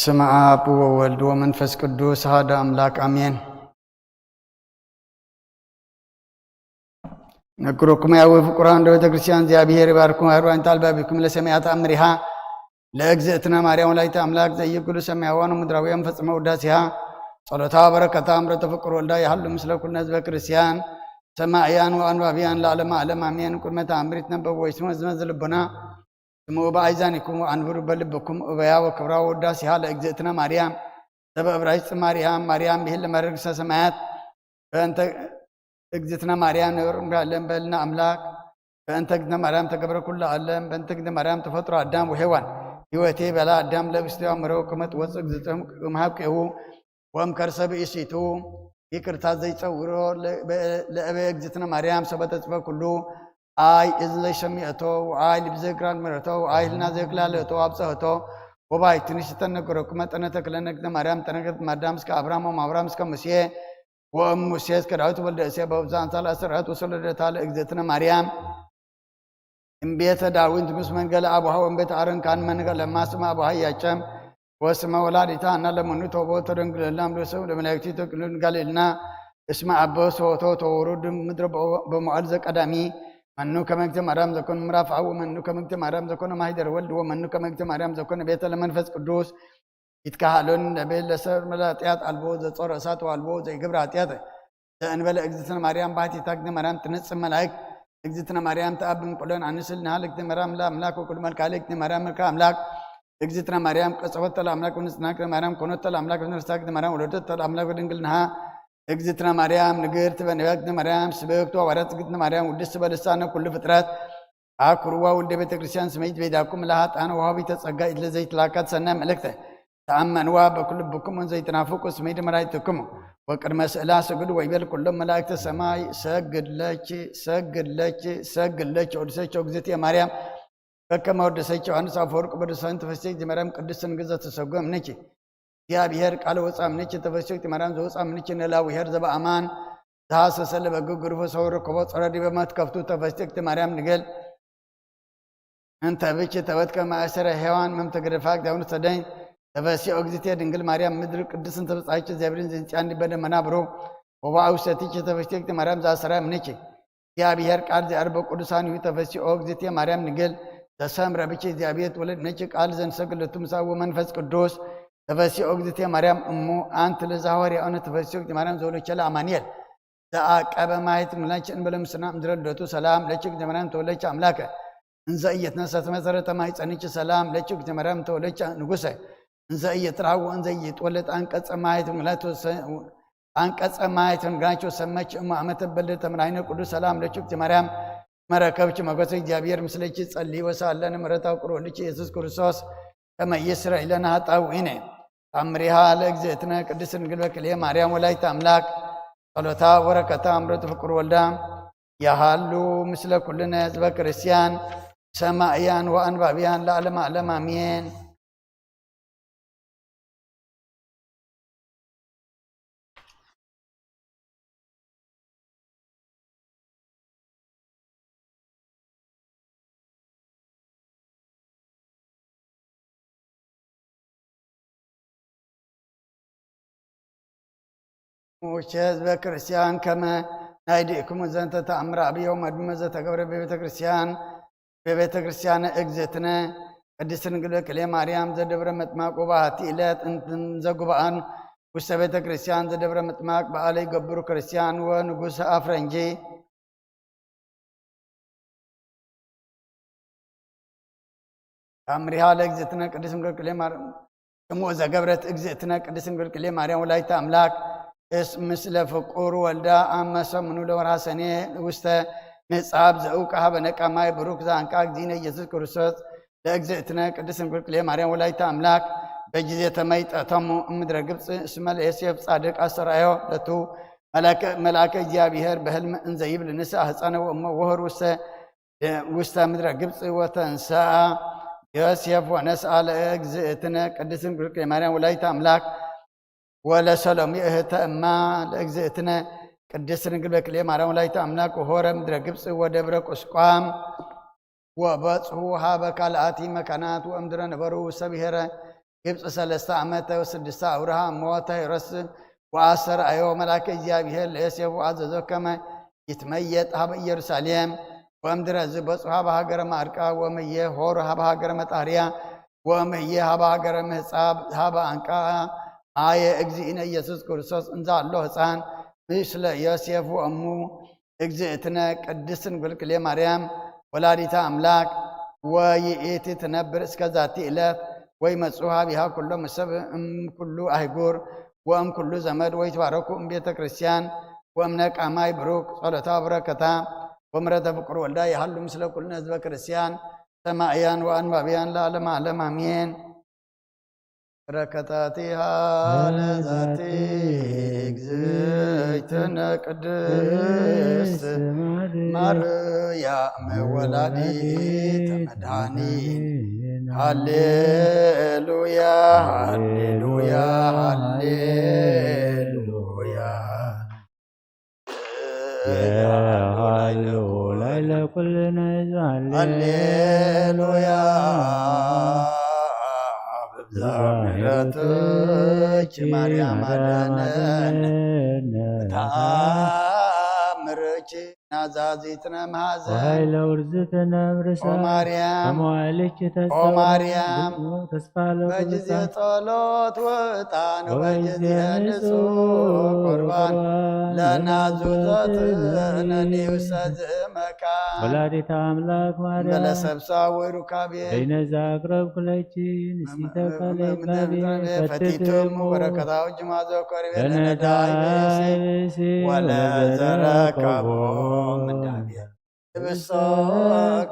ስመ ኣብ ወወልድ ወመንፈስ ቅዱስ ኣሐዱ ኣምላክ ኣሜን። ነግረኩም ያዊ ፍቁራን እንደ ቤተ ክርስቲያን እግዚኣብሔር ይባርኩም። ኣርባዕተ ኣልባቢኩም ለሰማያት ኣምሪሃ ለእግዝእትነ ማርያም ወላዲተ ኣምላክ ዘይጉሉ ሰማያዋን ምድራውያን ፈጽመ ውዳሴሃ ጸሎታ በረከታ እምረ ተፈቅር ወልዳ ይሃሉ ምስለ ኩልነ ህዝበ ክርስቲያን ሰማእያን ወኣንባብያን ለዓለመ ዓለም ኣሜን። ቁድመ ተኣምሪት ነበብ ወይስመ ዝመዝ ልቦና ስምዑ በአይዛኒኩም ወአንብሩ በልብኩም እበያ ወክብራ ወውዳሴሃ ለእግዝእትነ ማርያም። ዘበእብራይስጥ ማርያም፣ ማርያም ብሂል ለመርግሰ ሰማያት። በእንተ እግዝእትነ ማርያም ንብር እምጋለን በልና ኣምላክ። በእንተ እግዝእትነ ማርያም ተገብረ ኩሉ ዓለም። በእንተ እግዝእትነ ማርያም ተፈጥሮ ኣዳም ወሔዋን። ህይወቴ በላ ኣዳም ለብስቲ ኣምረው ከመ ትወፅእ እግዝእትነ እምሃብ ቅሁ ወእም ከርሰ ብእሲቱ። ይቅርታ ዘይጸውሮ ለእበ እግዝእትነ ማርያም ሰበ ተጽፈ ኩሉ። ኣይ እዝን ዘይሰሚዐቶ፣ ወኣይ ልብ ዘይክራል ምረቶ፣ ወኣይ ህልና ዘይክላለቶ ኣብጸህቶ። ወባይ ትንሽ ተነገረኩ መጠነ ተክለነ እግዝእትነ ማርያም ጠነገት ማዳም እስከ አብርሃም ወማብራም እስከ ሙሴ ወእም ሙሴ እስከ ዳዊት ወልደ እሴ በብዛን ሳላ ስርዐት ወሰለደታ ለእግዝእትነ ማርያም። እምቤተ ዳዊት ምስ መንገለ አቡሃ ወእምቤተ አሮን ካን መንገለ ማስማ አቡሃ ያጨም ወስመ ወላዲታ እና ለመኑ ተቦ ተደንግለልና ምዶ ሰብ ለመላእክቲ ተቅሉን ጋሌልና። እስመ አበ ሶቶ ተወሩድ ምድረ በመዋዕል ዘቀዳሚ። መኑ ከመግተ ማርያም ዘኮን ምራፍ አው መኑ ከመግተ ማርያም ዘኮን ማሂደር ወልድ ወመኑ ከመግተ ማርያም ዘኮን ቤተ ለመንፈስ ቅዱስ። ይትካሃሎን ለቤል ለሰብ መላጥያት አልቦ ዘጾረ እሳት አልቦ ዘይገብር ኃጢአት። ዘእንበለ እግዝእትነ ማርያም ባሕቲታ እግዝእትነ ማርያም ትነጽእ መላእክት። እግዝእትነ ማርያም ተአብም ቁለን አንስል ንሃል እግዝእትነ ማርያም ለአምላክ ወኩሉ መልካ ለእግዝእትነ ማርያም መልካ አምላክ። እግዝእትነ ማርያም ቀጸወት ተለ አምላክ ወንጽና እግዝእትነ ማርያም ኮኖት ተለ አምላክ ወንርሳ እግዝእትነ ማርያም ወለደት ተለ አምላክ ወድንግል ንሃ። እግዝእትነ ማርያም ንግርት በነቢያት እግዝእትነ ማርያም ስብክት ወሐዋርያት እግዝእትነ ማርያም ውድስት በልሳነ ኩሉ ፍጥረት። አኩርዋ ወልደ ቤተ ክርስቲያን ስመይት ቤዳኩም ለሃጣነ ወሃቢተ ጸጋ ኢትለ ዘይትላካት ሰናይ መልእክተ። ተአመንዋ በኩልብኩም ዘይትናፍቁ ስመይ ድመራይትኩም። ወቅድመ ስእላ ስግዱ ወይቤል ኩሎም መላእክተ ሰማይ ሰግድ ለኪ ሰግድ ለኪ ሰግድ ለኪ ወድሰች እግዝእትየ ማርያም። በከመ ወደሰች ዮሐንስ አፈወርቅ በደሳን ተፈስሒ ማርያም ቅድስት ንግዘ ተሰጎ እምንኪ። እግዚአብሔር ቃል ወፃ እምንኪ ተፈስሒ ማርያም ዘወፃ እምንኪ ነላዊሔር ዘበአማን። ዘሐሰሰ ለበግ ግሩፈ ሰው ረከቦ ጸረ ዲበ መትከፍቱ ተፈስሒ ማርያም ንገል። እንተ ብኪ ተወትከ ማእሰረ ሔዋን መምተግርፋ እግዚአብሔር ሰደኝ። ተፈሲኦ እግዝእትየ ድንግል ማርያም ምድር ቅድስን ተበጻይች እግዚአብሔርን ዝንጽያን ዲበደ መናብሮ። ወባአውሰትች ተፈስቲ እግዝእትየ ማርያም ዘአሰራ እምንኪ። እግዚአብሔር ቃል ዘአርበ ቅዱሳን ይሁ ተፈሲኦ እግዝእትየ ማርያም ንግል። ዘሰምረ ብኪ እግዚአብሔር ትወለድ ነች ቃል ዘንሰግለቱ ምሳው መንፈስ ቅዱስ። ተፈሲኦ እግዝእትየ ማርያም እሙ አንቲ ለዛሐዋርያ ሆነ ተፈሲኦ እግዝእትየ ማርያም ዘወለቸለ አማኑኤል። ዘአቀበ ማየት ምላች እንበለ ምስና እምድረ ልደቱ ሰላም ለችክ እግዝእትየ ማርያም ተወለች አምላከ። እንዘ እየትነሰት መሰረተ ማይጸንች ሰላም ለችክ እግዝእትየ ማርያም ተወለች ንጉሰ። እንዘ እየትራው እንዘ እየትወለድ አንቀጸ ማየት ምላች አንቀጸ ማየት ምላች ሰመች እሙ አመተ በልደ ተምራይነ ቅዱስ ሰላም ለችክ እግዝእትየ ማርያም መረከብች መጎሰ እግዚአብሔር ምስለች ጸሊ ወሳለን ምሕረታው ቅርወልች ኢየሱስ ክርስቶስ ከመ ይስረይ ለነ ኃጣውኢነ። ታምሪሃ ለእግዝእትነ ቅድስት ድንግል በክልኤ ማርያም ወላዲተ አምላክ። ጸሎታ ወበረከታ እምርቱ ፍቁር ወልዳ ያሃሉ ምስለ ኩልነ ህዝበ ክርስቲያን ሰማእያን ወአንባብያን ለዓለመ ዓለም አሜን። ሙሴ ህዝበ ክርስቲያን ከመ ናይ ድእክሙ ዘንተ ተአምር አብዮ መድመ ዘተገብረ በቤተ ክርስቲያን በቤተ ክርስቲያን እግዝእትነ ቅድስት ድንግል በክልኤ ማርያም ዘደብረ መጥማቅ ወባቲ ዕለት እንዘጉባአን ውስተ ቤተ ክርስቲያን ዘደብረ መጥማቅ በዓለ ይገብሩ ክርስቲያን ወንጉስ አፍረንጂ። ታምሪሃ ለእግዝእትነ ቅድስት ድንግል ክልኤ ማርያም ስሙ ዘገብረት እግዝእትነ ቅድስት ድንግል ክልኤ ማርያም ወላዲተ አምላክ እስ ምስለ ፍቁር ወልዳ አመ ሰሙኑ ለወርሃ ሰኔ ውስተ ምጻብ ዘእውቀ ሀበነ ቀማይ ብሩክ ዘአንቃ እግዚእነ ኢየሱስ ክርስቶስ ለእግዝእትነ ቅድስት ድንግል ክልኤ ማርያም ወላዲተ አምላክ በጊዜ ተመይጠተሙ እምድረ ግብፅ እስመ ለዮሴፍ ጻድቅ አስተርአዮ ለቱ መልአከ እግዚአብሔር በህልም እንዘ ይብል ንስአ ህፃነ ወእሞ ወህር ውስተ ውስተ ምድረ ግብፅ ወተንሰአ ዮሴፍ ወነስአ ለእግዝእትነ ቅድስት ድንግል ማርያም ወላዲተ አምላክ ወለሰሎሚ እህተ እማ ለእግዝእትነ ቅድስት ድንግል በክልኤ ማርያም ወላዲተ አምላክ ወሆረ ምድረ ግብፅ ወደብረ ቁስቋም ወበጽሑ ሀበ ካልአቲ መካናት ወእምድረ ነበሩ ውስተ ብሔረ ግብፂ ሰለስተ ዓመተ ወስድስተ ኣውርሃ እሞ ሄሮድስ ወኣስተርኣዮ መልኣከ እግዚኣብሔር ለዮሴፍ ወኣዘዞ ከመ ይትመየጥ ሀበ ኢየሩሳሌም። ወእምድረዝ በጽሑ ሀበ ሃገረ ማርቃ ወመየ ሆር ሀበ ሃገረ መጣርያ ወመየ ሀበ ሃገረ ምህጻብ ሀበ ኣንቃ ማየ እግዚእነ ኢየሱስ ክርስቶስ እንዛሎ ህፃን ምስለ ዮሴፍ ወእሙ እግዝእትነ ቅድስት ድንግል ክልኤ ማርያም ወላዲተ ኣምላክ ወይእቲ ትነብር እስከ ዛቲ ዕለት ወይመጹ ሀቢሃ ኩሎም ሰብ እም ኩሉ ኣህጉር ወእም ኩሉ ዘመድ ወይትባረኩ እም ቤተ ክርስቲያን ወእም ነቃማይ ብሩክ ጸሎታ በረከታ ወምረተ ፍቅር ወልዳ ይሃሉ ምስለ ኩልነ ህዝበ ክርስቲያን ሰማእያን ወኣንባብያን ለዓለመ ዓለም ኣሜን። በረከታቲሃ ለዛቲ እግዝእትነ ቅድስት ማርያም ወላዲተ መድኃኒት። ሃሌሉያ፣ ሃሌሉያ፣ ሃሌሉያ። የሃሉ ላዕለ ኩልነ ህዝቢ ሃሌ- ሃሌሉያ። ብብዝሒ ምሕረትኪ ማርያም ኣድነን። ብተኣምርኪ ናዛዚትነ ማሕዘን። ወኃይለ ውርዝትነ እምርሰ ኦ ማርያም፣ ከመ ዋዕልኪ ኦ ተጸምረ ማርያም፣ ተስፋ በጊዜ ለቅዱሳን ጸሎት ወዕጣን ወበጊዜ ወበጊዜ ንጹሕ ንጹሕ ቁርባን ቁርባን ለናዙዘትነ ለናዙዘትነ ውስተ ዝእመካ። ወላዲተ ኣምላክ ማርያም እንበለ ሰብሳ ወይ ሩካቤ በይነዛ ኣቅረብኩለኪ ንስቲተ እም-፣ እም-፣ ካልእ እም-፣ እም-፣ ፈቲትሙ ፈቲትሙ በረከታዊ ጅማዞ ኮሪቤ ለነዳይ ለነዳይ ብእሲ ብእሲ ወለዘረከቦ ወለዘረከቦ ምንዳቤ። ህብስቶ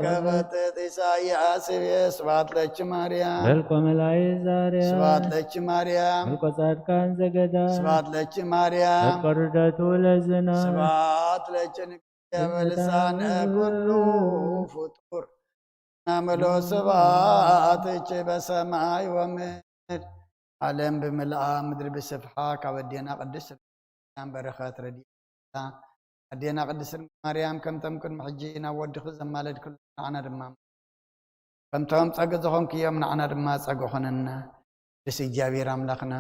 ከበጥጥ ኢሳይያስ ህቤ ስብሐት ለኪ ማርያም። በልኮ መላእክት ዛርያ ስብሐት ለኪ ማርያም። በልኮ ጻድቃን ዘገዳ ስብሐት ለኪ ማርያም። በልኮ ርደቱ ለዝና ስብሐት ለኪ ንግሥተ በልሳነ ኩሉ ፍጡር። ናመሎ ስብሐትኪ በሰማይ ወምድር። ዓለም ብምልኣ ምድሪ ብስፍሓ ካብ ኣዴና ቅድስት ማርያም በረኸት ረድኤታ ኣዴና ቅድስት ድንግል ማርያም ከምቶም ቅድሚ ሕጂ ናብ ወድኺ ዘማለድክሉ ንዓና ድማ ከምቶም ጸገ ዝኾንክዮም ንዓና ድማ ጸገ ኾነና። ቅዱስ እግዚኣብሔር ኣምላኽና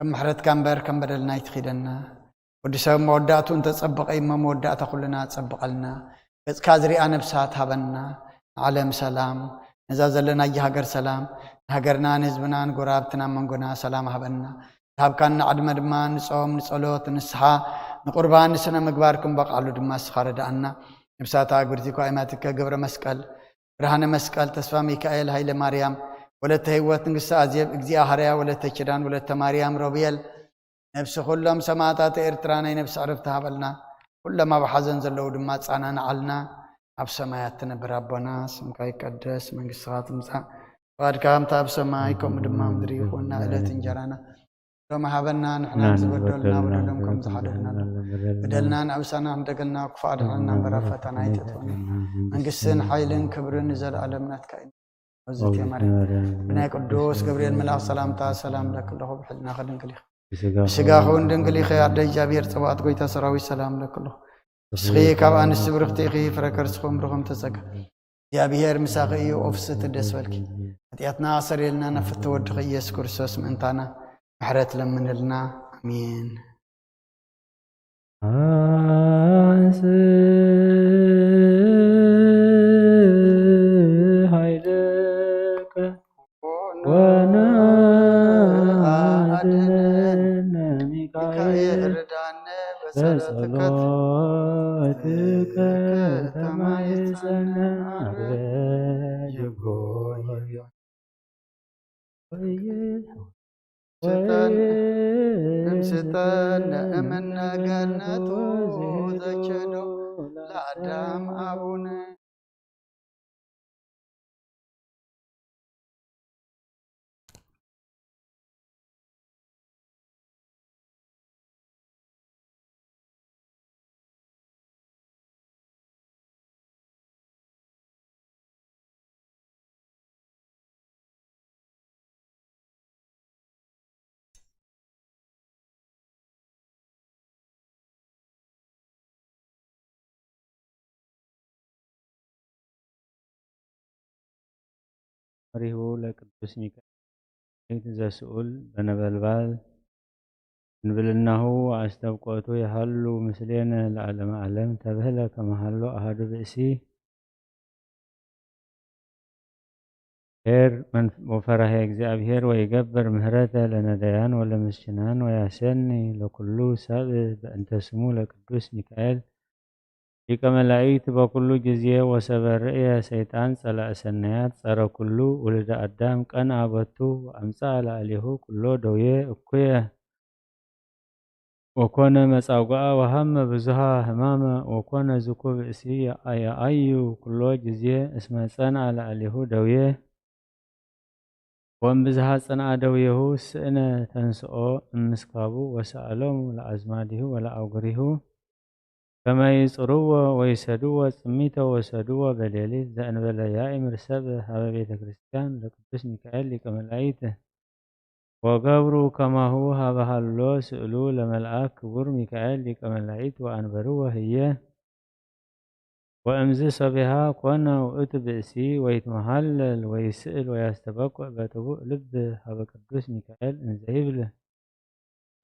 ከም ምሕረትካ እምበር ከም በደልና ኣይትኺደና። ወዲ ሰብ መወዳእቱ እንተጸበቐ እሞ መወዳእታ ኩልና ጸብቐልና። ገጽካ ዝሪኣ ነብሳት ሃበና። ንዓለም ሰላም፣ ነዛ ዘለናያ ሃገር ሰላም፣ ንሃገርና ንህዝብና ንጎረባብትና መንጎና ሰላም ሃበና። ዝሃብካና ዕድመ ድማ ንጾም፣ ንጸሎት፣ ንስሓ፣ ንቁርባን፣ ንስነ ምግባር ክንበቕዓሉ ድማ ንስኻ ርድኣና። ነብሳታ እግብርቲ እኮ ኣይማትከ ገብረ መስቀል፣ ብርሃነ መስቀል፣ ተስፋ ሚካኤል፣ ሃይለ ማርያም፣ ወለተ ህይወት፣ ንግስቲ ኣዜብ፣ እግዚኣብሃርያ፣ ወለተ ኪዳን፣ ወለተ ማርያም፣ ሮቤል፣ ነብሲ ኩሎም ሰማእታት ኤርትራ ናይ ነብሲ ዕረፍቲ ሃበልና። ኩሎም ኣብ ሓዘን ዘለዉ ድማ ኣጸናንዓልና። ኣብ ሰማያት ትነብር ኣቦና፣ ስምካ ይቀደስ፣ መንግስትኻ ትምጻእ፣ ፍቓድካ ከምቲ ኣብ ሰማይ ከምኡ ድማ ኣብ ምድሪ ይኹን። ዕለት እንጀራና ሎሚ ሃበና፣ ንሕና ንሕና ዝበደሉና ዝበደሉና በደሎም ከም በደሎም ዝሓደግና በደልና በደልና ንኣብሳና፣ ንደገልና ክፉእ ኣድሕነና እምበር ኣብ ፈተና ኣይተእትወና። መንግስትን ሓይልን ክብርን ንዘለኣለም ናትካ እዩ። እዝእትየ ማርያም ብናይ ቅዱስ ገብርኤል መልኣኽ ሰላምታ ሰላም እብለኪ ኣለኹ። ብሕልናኺ ድንግል ኢኺ፣ ብስጋኺ እውን ድንግል ኢኺ። ኣደ እግዚኣብሔር ጸባኦት ጎይታ ሰራዊት ሰላም እብለኪ ኣለኹ። ንስኺ ካብ ኣንስቲ ብርኽቲ ኢኺ፣ ፍረ ከርስኺ እውን ብሩኽ ተጸጋ እግዚኣብሔር ምሳኺ እዩ። ኦፍስቲ ደስ በልኪ። ኃጢኣትና ኣሰርየልና፣ ናብ ፍትሒ ወድኺ ኢየሱስ ክርስቶስ ምእንታና ምሕረት ለምንልና። ኣሜን። አንስ ኃይልከ ወነአድነነ ሚካኤል፣ በጸሎትከ ተማይጸነ አርበ ይጎዮ። ስጠን፣ እምስጠን እምነ ገነቱ ዘቸዶ ለአዳም አቡነ። መሪሁ ለቅዱስ ሚካኤል። ዘስኡል በነበልባል እንብልናሁ ኣስተብቆቱ የሃሉ ምስሌነ ለዓለመ ዓለም ተብህለ ከመሃሎ ኣሃዱ ብእሲ ሄር መንፍ-፣ ወፈራሄ እግዚኣብሔር ወይገብር ምህረተ ለነዳያን ወለምስኪናን ወያሰኒ ለኩሉ ሰብ በእንተ ስሙ ለቅዱስ ሚካኤል ሊቀ መላእክት በኩሉ ጊዜ ወሰበ ርእየ ሰይጣን ጸላእ ሰናያት ጸረ ኩሉ ውልደ ኣዳም ቀንአ በቱ ወአምጽአ ለአሌሁ ኩሎ ደውየ እኩየ ወኮነ መጻጓኣ ወሃመ ብዙሃ ህማመ ወኮነ ዝኩ ብእሲ የአዩ ኩሎ ጊዜ እስመ ጸንአ ለአሌሁ ደውየ ወእምብዝሃ ጽንአ ደውየሁ ስእነ ተንስኦ እምስካቡ ወሰአሎሙ ለአዝማዲሁ ወለአውግሪሁ ከመ ይጽርዎ ወይሰድዎ ጽሚተ ወሰድዎ በሌሊት ዘእንበለ ያእምር ሰብ ሀበ ቤተ ክርስቲያን ለቅዱስ ሚካኤል ሊቀ መላእክት ወገብሩ ከማሁ ሀበ ሀሎ ስእሉ ለመልአክ ክቡር ሚካኤል ሊቀ መላእክት ወአንበርዎ ህየ ወእምዝ ሶቢሃ ኮነ ውእቱ ብእሲ ወይትመሃለል ወይስእል ወያስተበቁዕ በጥቡእ ልብ ሀበ ቅዱስ ሚካኤል እንዘ ይብል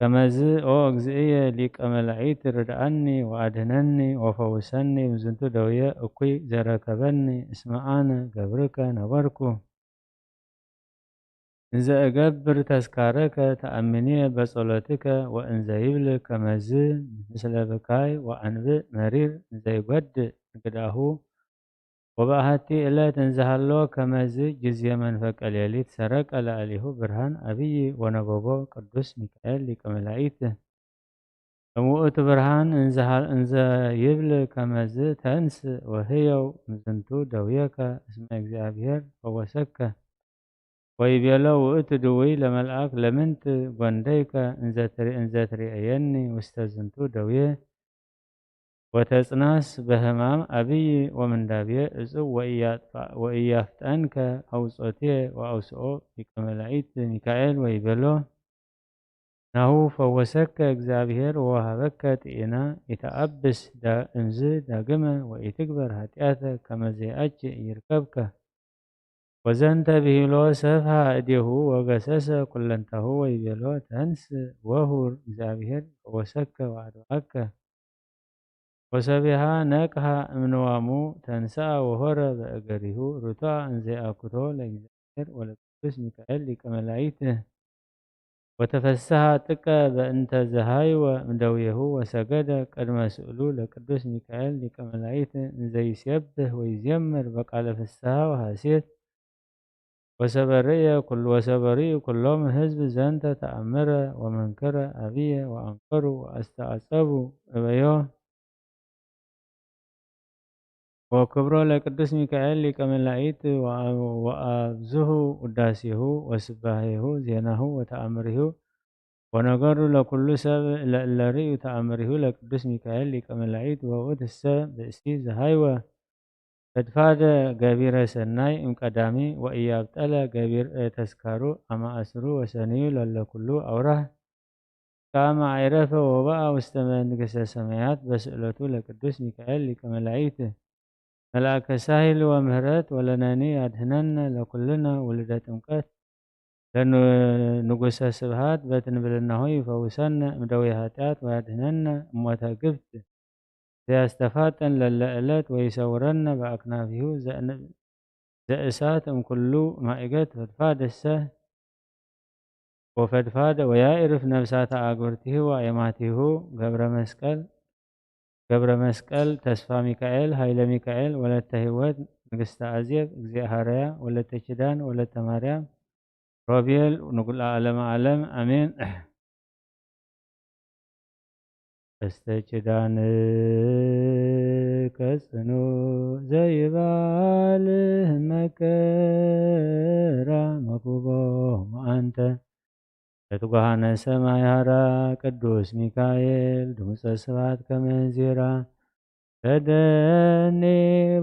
ከመዝ ኦ እግዚእየ ሊቀ መላእክት ርድኣኒ ወአድህነኒ ወፈውሰኒ እምዝንቱ ደውየ እኩይ ዘረከበኒ እስመ አነ ገብርከ ነበርኩ እንዘ እገብር ተስካረከ ተአምንየ በጸሎትከ ወእንዘ ይብል ከመዝ ምስለ ብካይ ወአንብእ መሪር እንዘይጎድእ ንግዳሁ ወበአሐቲ እለት እንዘሃሎ ከመዝ ጊዜ መንፈቀ ሌሊት ሰረቀ ለአሊሁ ብርሃን አብይ ወነበቦ ቅዱስ ሚካኤል ሊቀ መላእክት እምውእቱ ብርሃን እንዘ ይብል ከመዝ ተንስ ወህየው እምዝንቱ ደውየከ እስመ እግዚኣብሔር ፈወሰከ ወይቤሎ ውእቱ ድውይ ለመልአክ ለምንት ጎንደይከ እንዘ ትርእየኒ ውስተ ዝንቱ ደውየ ወተጽናስ በህማም አብይ ወምንዳብየ እጽው ወኢያፍጠንከ አውጾትየ ወአውስኦ ሊቀ መላእክት ሚካኤል ወይቤሎ ናሁ ፈወሰከ እግዚኣብሔር ወወሃበከ ጥኢና ኢተአብስ እምዝ ዳግመ ወኢትግበር ኃጢአተ ከመ ዘይአች ኢይርከብከ። ወዘንተ ብሂሎ ሰፍሐ እዴሁ ወገሰሰ ኩለንታሁ ወይቤሎ ተንስ ወሁር እግዚኣብሔር ፈወሰከ ወአድዋከ። ወሰቢሃ ነቅሃ እምንዋሙ ተንስአ ወሆረ በእገሪሁ ርቱዐ እንዘይአኩቶ ለእግዚአብሔር ወለቅዱስ ሚካኤል ሊቀ መላእክት። ወተፈስሐ ጥቀ በእንተ ዘሃይወ እምደውየሁ ወሰገደ ቅድመ ስእሉ ለቅዱስ ሚካኤል ሊቀ መላእክት እንዘይሴብህ ወይዜምር በቃለ ፍስሐ ወሐሴት። ወሰበርእየ ኩሉ ወሰበርእዩ ኩሎም ህዝብ ዘንተ ተአምረ ወመንክረ አብየ ወአንከሩ ወአስተአጸቡ እበዮ። ወክብሮ ለቅዱስ ሚካኤል ሊቀ መላእክት ወአብዝሁ ውዳሴሁ ወስባሄሁ ዜናሁ ወተአምሪሁ ወነገሩ ለኩሉ ሰብ ለእለ ርእዩ ተአምሪሁ ለቅዱስ ሚካኤል ሊቀ መላእክት ወውእትሰ ብእሲ ዘሃይወ ፈድፋደ ገቢረ ሰናይ እምቀዳሚ ወኢያብጠለ ገቢር ተስካሩ አማእስሩ ወሰንዩ ለለኩሉ አውራህ ከአመ አይረፈ ወበአ ውስተ መንግስተ ሰማያት በስእለቱ ለቅዱስ ሚካኤል ሊቀ መላእክት። መልአከ ሳህል ወምህረት ወለነኒ ያድህነነ ለኩልነ ውልደ ጥምቀት ለንጉሰ ስብሃት በትንብልናሁ ይፈውሰነ እምደዌ ኃጢአት ወያድህነነ እሞተ ግብት ዘያስተፋጥን ለለ ዕለት ወይሰውረነ በአክናፊሁ ዘእሳት እምኩሉ ማእገት ፈድፋደሰ ወፈድፋደ ወያእርፍ ነፍሳተ አግብርቲሁ ወአየማቲሁ ገብረ መስቀል ገብረ መስቀል ተስፋ ሚካኤል ኃይለ ሚካኤል ወለተ ህይወት ንግስተ አዜብ እግዚአ ሐረያ ወለተ ኪዳን ወለተ ማርያም ሮቤል ንጉ ለዓለመ ዓለም አሜን። እስተ ኪዳን ከጽኑ ዘይባል መከራ መክቦም አንተ ለትጓሃነ ሰማይ ሃራ ቅዱስ ሚካኤል ድምፀ ስብሐት ከመንዚራ ተደኒ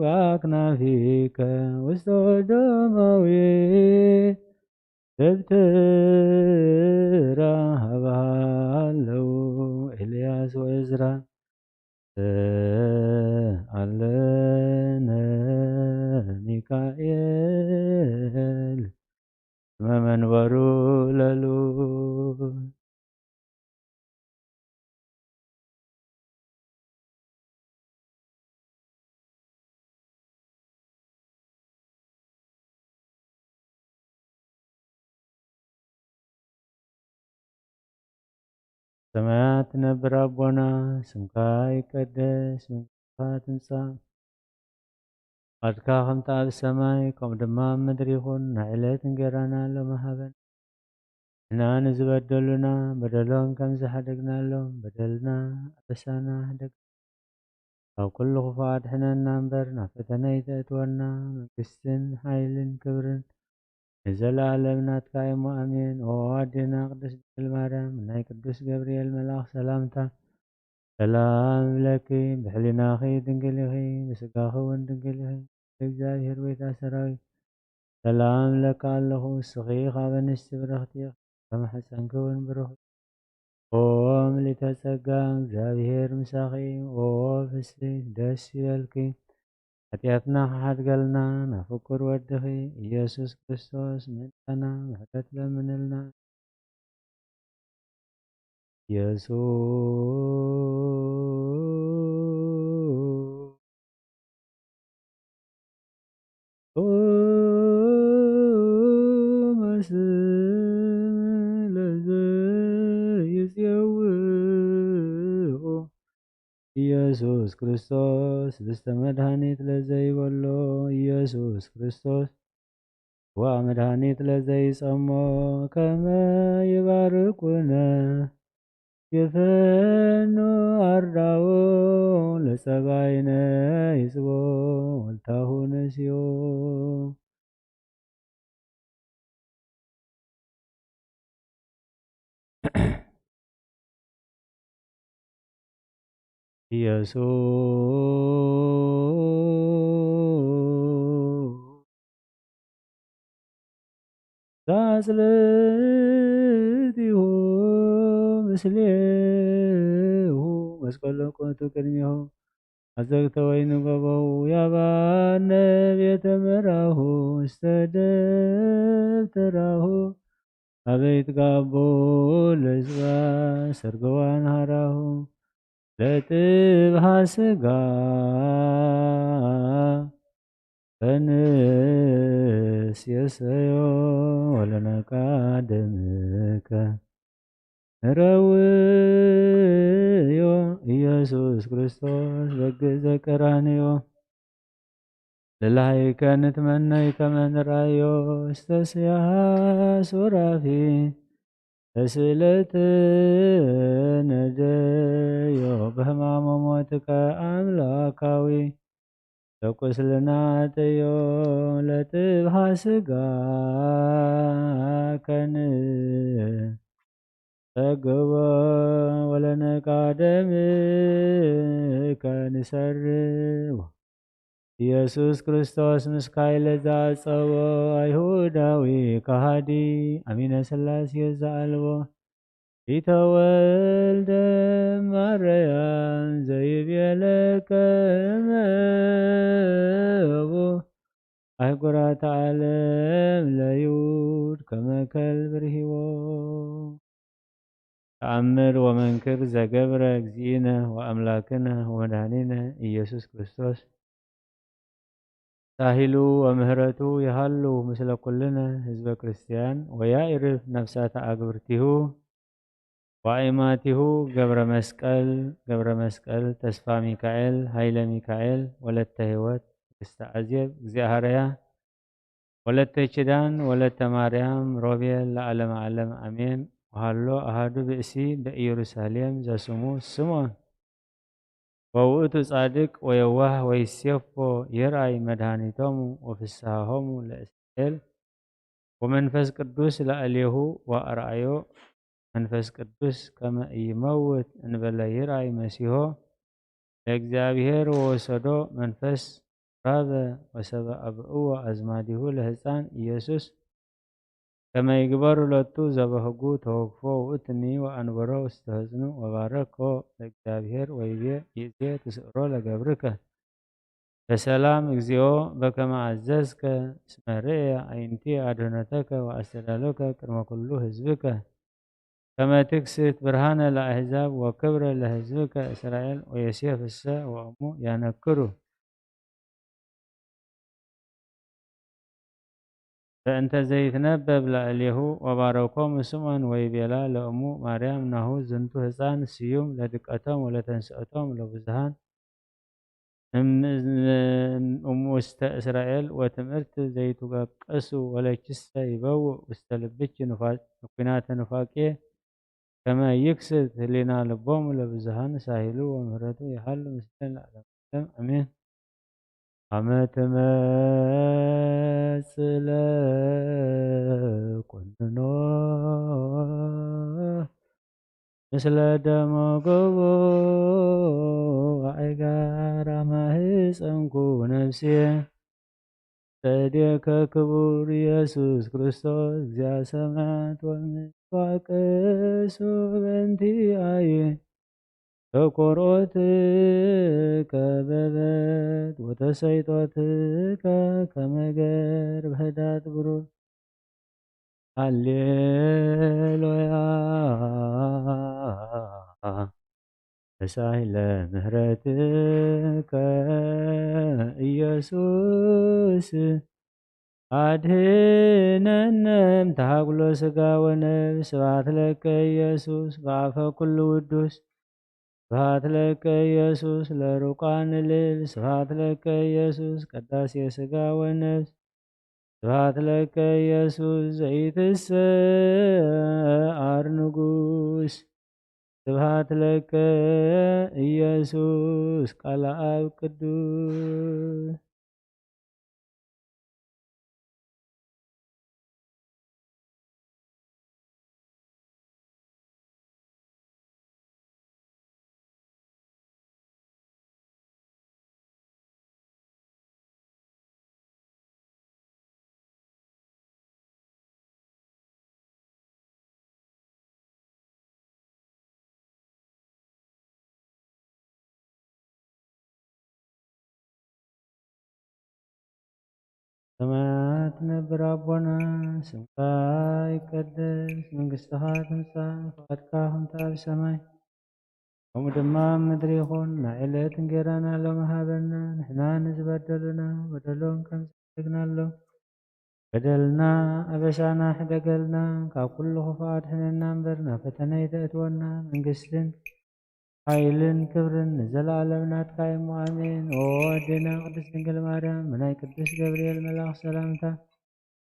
በአክናፊከ ውስተ ደማዊ ደብተራ ሀበሃለው ኤልያስ ወእዝራ ሰአለነ ሚካኤል እስመ መንበሩ ሰማያት ትነብር ኣቦና፣ ስምካ ይቀደስ፣ መንግስትኻ ትምጻእ፣ ፍቓድካ ከምቲ ኣብ ሰማይ፣ ከምኡ ድማ ኣብ ምድሪ ይኹን። ናይ ዕለት እንጌራና ሎሚ ሃበና። ንሕና ንዝበደሉና በደሎም ከም ዝሓደግናሎም፣ በደልና ኣበሳና ሕደግ፣ ካብ ኩሉ ክፉእ ኣድሕነና እምበር፣ ናብ ፈተነ ኣይተእትወና። መንግስትን ሓይልን ክብርን ንዘለኣለም ናትካ እሞ፣ ኣሜን። ኦ ኣዴና ቅድስት ድንግል ማርያም፣ ናይ ቅዱስ ገብርኤል መልኣኽ ሰላምታ ሰላም እብለኪ፣ ብሕሊናኺ ድንግል ኢኺ፣ ብስጋኺ እውን ድንግል ኢኺ። እግዚኣብሔር ጎይታ ሰራዊት ሰላም እብለኪ ኣለኹ፣ እስኺ ካብ ኣንስቲ ብርኽቲ ኢኺ፣ ካብ ማሕፀንኪ እውን ብሩኽ። ኦ ምልዕተ ጸጋ፣ እግዚኣብሔር ምሳኺ፣ ኦ ፍስሕቲ ደስ ይበልኪ፣ ሓጢኣትና ክሓድገልና ናብ ፍቁር ወድኺ ኢየሱስ ክርስቶስ ምእንታና ምሕረት ለምንልና። ኢየሱስ ቶመ ስም ለዘይጼውኦ ኢየሱስ ክርስቶስ ብስተ መድኃኒት ለዘይበሎ ኢየሱስ ክርስቶስ ዋ መድኃኒት ለዘይጸሞ ከመ ይባርኩነ ይፈኑ ኣርዳኡ ለጸባይነ ይጽቦ ወልታሁ ነስዮ። ኢየሱስ ዛጽልእቲሁ ምስሌሁ መስቀሎ ኮቱ ቅድሜሁ ኣዘግተ ወይኒ ገበው ያባነ ቤተ መራሁ ውስተ ደብተራሁ ኣበይት ጋቦ ለዝባ ሰርገዋን ሃራሁ ለጥብሃ ስጋ ፈንስ የሰዮ ወለነቃ ደምከ ንረውዮ ኢየሱስ ክርስቶስ በግዕ ዘቀራንዮ ለላይከ ንትመነይ ከመ ንራዮ እስተስያስ ወራፊ ተስእለትነ ደዮ በህማሞ ሞትከ ኣምላካዊ ለቁስልና ጥዮ ለጥብሃ ስጋ ከን ጸግቦ ወለነቃ ደምከ ንሰርዎ ኢየሱስ ክርስቶስ ምስካይ ለዛጸቦ ኣይሁዳዊ ከሃዲ ኣሚነ ስላሴ ዘኣልቦ ኢተወልደ ማርያም ዘይቤለከ መቡ ኣህጉራት ዓለም ለይሁድ ከመ ከልብ ርሂቦ። ተኣምር ወመንክር ዘገብረ እግዚእነ ወኣምላክነ ወመድኃኒነ ኢየሱስ ክርስቶስ ሳሂሉ ወምህረቱ ይሃሉ ምስለ ኩልነ ህዝበ ክርስቲያን ወያኢርፍ ነፍሳተ ኣግብርቲሁ ወኣይማቲሁ ገብረ መስቀል፣ ገብረ መስቀል፣ ተስፋ ሚካኤል፣ ኃይለ ሚካኤል፣ ወለተ ሕይወት፣ ትዕግስተ ኣዜብ፣ እግዚኣህርያ፣ ወለተ ኪዳን፣ ወለተ ማርያም፣ ሮቤል፣ ለዓለመ ዓለም ኣሜን። ወሃሎ ኣሃዱ ብእሲ በኢየሩሳሌም ዘስሙ ስምዖን። ወውእቱ ጻድቅ ወየዋህ ወይሴፎ ይርኣይ መድኃኒቶሙ ወፍስሃሆሙ ለእስራኤል። ወመንፈስ ቅዱስ ላዕሌሁ ወኣርኣዮ መንፈስ ቅዱስ ከመ ኢይመውት እንበለ ይርኣይ መሲሖ ለእግዚኣብሔር ወወሰዶ መንፈስ ራበ ወሰበ ኣብእዎ ኣዝማዲሁ ለህፃን ኢየሱስ ከመ ይግበሩ ሎቱ ዘበህጉ ተወክፎ ውእትኒ ወኣንበሮ ውስተ ህፅኑ ወባረኮ ለእግዚኣብሔር ወይቤ ይእዜ ትስእሮ ለገብርከ በሰላም እግዚኦ በከመ አዘዝከ እስመ ርእየ አዕይንትየ አድኅኖተከ ወአስተዳሎከ ቅድመ ኩሉ ሕዝብከ ከመ ትክስት ብርሃነ ለአሕዛብ ወክብረ ለሕዝብከ እስራኤል ወዮሴፍሰ ወእሙ ያነክሩ። በእንተ ዘይትነበብ ላዕሌሁ ወባረኮሙ ስምዖን ወይቤላ ለእሙ ማርያም ናሁ ዝንቱ ህፃን ስዩም ለድቀቶም ወለተንስኦቶም ለብዙሃን እም-፣ እም-፣ እሙስተ እስራኤል ወትምህርት ዘይትበቀሱ ወለኪሰ ይበውእ ውስተ ልብኪ ንፋ-፣ ኲናተ ኑፋቄ ከመ ይክስት ህሊና ልቦሙ ለብዙሃን ሳሂሉ ወምህረቱ ይሃሉ ምስለ ለዓለመ ዓለም ኣሜን። አመ ትመጽእ ለኩንኖ ምስለ ደመ ገቦ ወአይጋራ ማህፀንኩ ነፍስየ። ጸዴከ ክቡር ኢየሱስ ክርስቶስ እግዚአ ሰማያት ወምድር ተዋቀሱ በእንቲአየ። ተኮርኦትከ በበት ወተሰይጦትከ ከመ ገር በህዳት ብሩር። ሃሌሉያ። ተሳሂለ ምህረትከ ኢየሱስ አድህነነ እምተሃጉሎ ስጋ ወነፍስ። ስብሐት ለከ ኢየሱስ በአፈ ኩሉ ውዱስ። ስብሐት ለከ ኢየሱስ ለሩቃን ልል። ስብሐት ለከ ኢየሱስ ቀዳሴ ስጋ ወነፍስ። ስብሐት ለከ ኢየሱስ ዘይትሰዓር ንጉስ። ስብሐት ለከ ኢየሱስ ቃለ አብ ቅዱስ። ሰማያት ትነብር ኣቦና፣ ስምካ ይቀደስ፣ መንግስትኻ ትምጻእ፣ ፍቓድካ ከምቲ ኣብ ሰማይ ከምኡ ድማ ኣብ ምድሪ ይኹን። ናይ ዕለት እንጌራና ሎሚ ሃበና፣ ንሕና ንዝበደሉና በደሎም ከም ዝሕግናሎም፣ በደልና ኣበሳና ሕደገልና፣ ካብ ኩሉ ክፉእ ኣድሕነና እምበር፣ ናብ ፈተነ ኣይተእትወና፣ መንግስትን ሓይልን ክብርን ንዘለኣለም ናትካ እዩ፣ ኣሜን። ኦ ኣዴና ቅድስት ድንግል ማርያም፣ ብናይ ቅዱስ ገብርኤል መልኣኽ ሰላምታ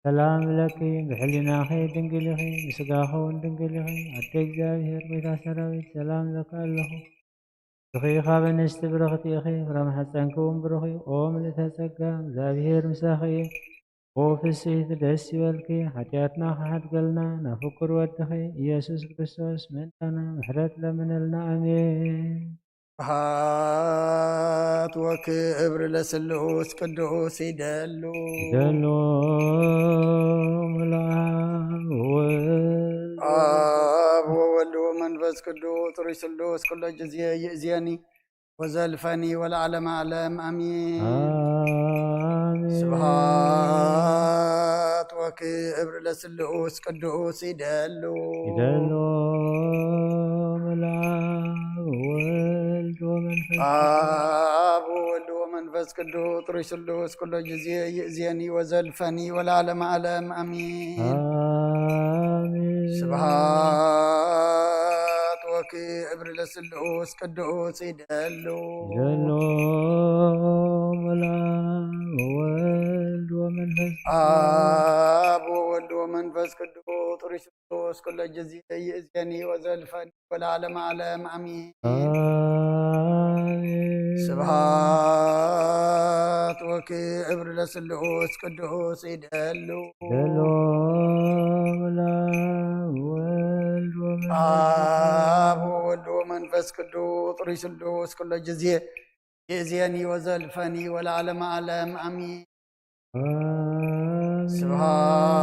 ሰላም እብለኪ፣ ብሕሊናኺ ድንግል ኢኺ፣ ብስጋኺ እውን ድንግል ኢኺ። ኣደ እግዚኣብሔር፣ ጎይታ ሰራዊት፣ ሰላም እብለኪ ኣለኹ። ንስኺ ካብ ኣንስቲ ብርኽቲ ኢኺ፣ ፍረ ማሕፀንኪ እውን ብሩኽ እዩ። ኦ ምልእተ ጸጋ፣ እግዚኣብሔር ምሳኺ እዩ። ኦ ፍስሕቲ ደስ ይበልኪ፣ ሓጢኣትና ክሓድገልና ናብ ፍቁር ወድኺ ኢየሱስ ክርስቶስ ምእንታና ምሕረት ለምነልና። ኣሜን። ስብሐት ወክብር ለስሉስ ቅዱስ ይደሉ። ይደሉ ሙላ ወወልድ። አብ ወወልድ ወመንፈስ ቅዱስ ጥሩይ ስሉስ ኩሎ ጊዜ ይእዜኒ ወዘልፈኒ ወለዓለመ ዓለም አሚን። አሜን። ስብሐት ወክብር ለስሉስ ቅዱስ ይደሉ። ይደሉ ሙላ ወወልድ ወመንፈስ አብ ወወልድ ወመንፈስ ቅዱስ ጥሩይ ስሉስ ኩሎ ጊዜ ይእዜኒ ወዘልፈኒ ወለዓለመ ዓለም አሚን። አሜን። ስብሐት ወክብር ለስሉስ ቅዱስ ይደሉ። ይደሉ ሙላ ወወልድ ወመንፈስ አብ ወወልድ ወመንፈስ ቅዱስ ጥሩይ ስሉስ ኩሎ ጊዜ ይእዜኒ ወዘልፈኒ ወለዓለመ ዓለም አሚን። አሜን። ስብሐት ወክብር ለስሉስ ቅዱስ ይደሉ። ይደሉ ሙላ ወወልድ ወመንፈስ አብ ወወልድ ወመንፈስ ቅዱስ ጥሩይ ስሉስ ኩሎ ጊዜ ይእዜኒ ወዘልፈኒ ወለዓለመ ዓለም አሚን። አሜን።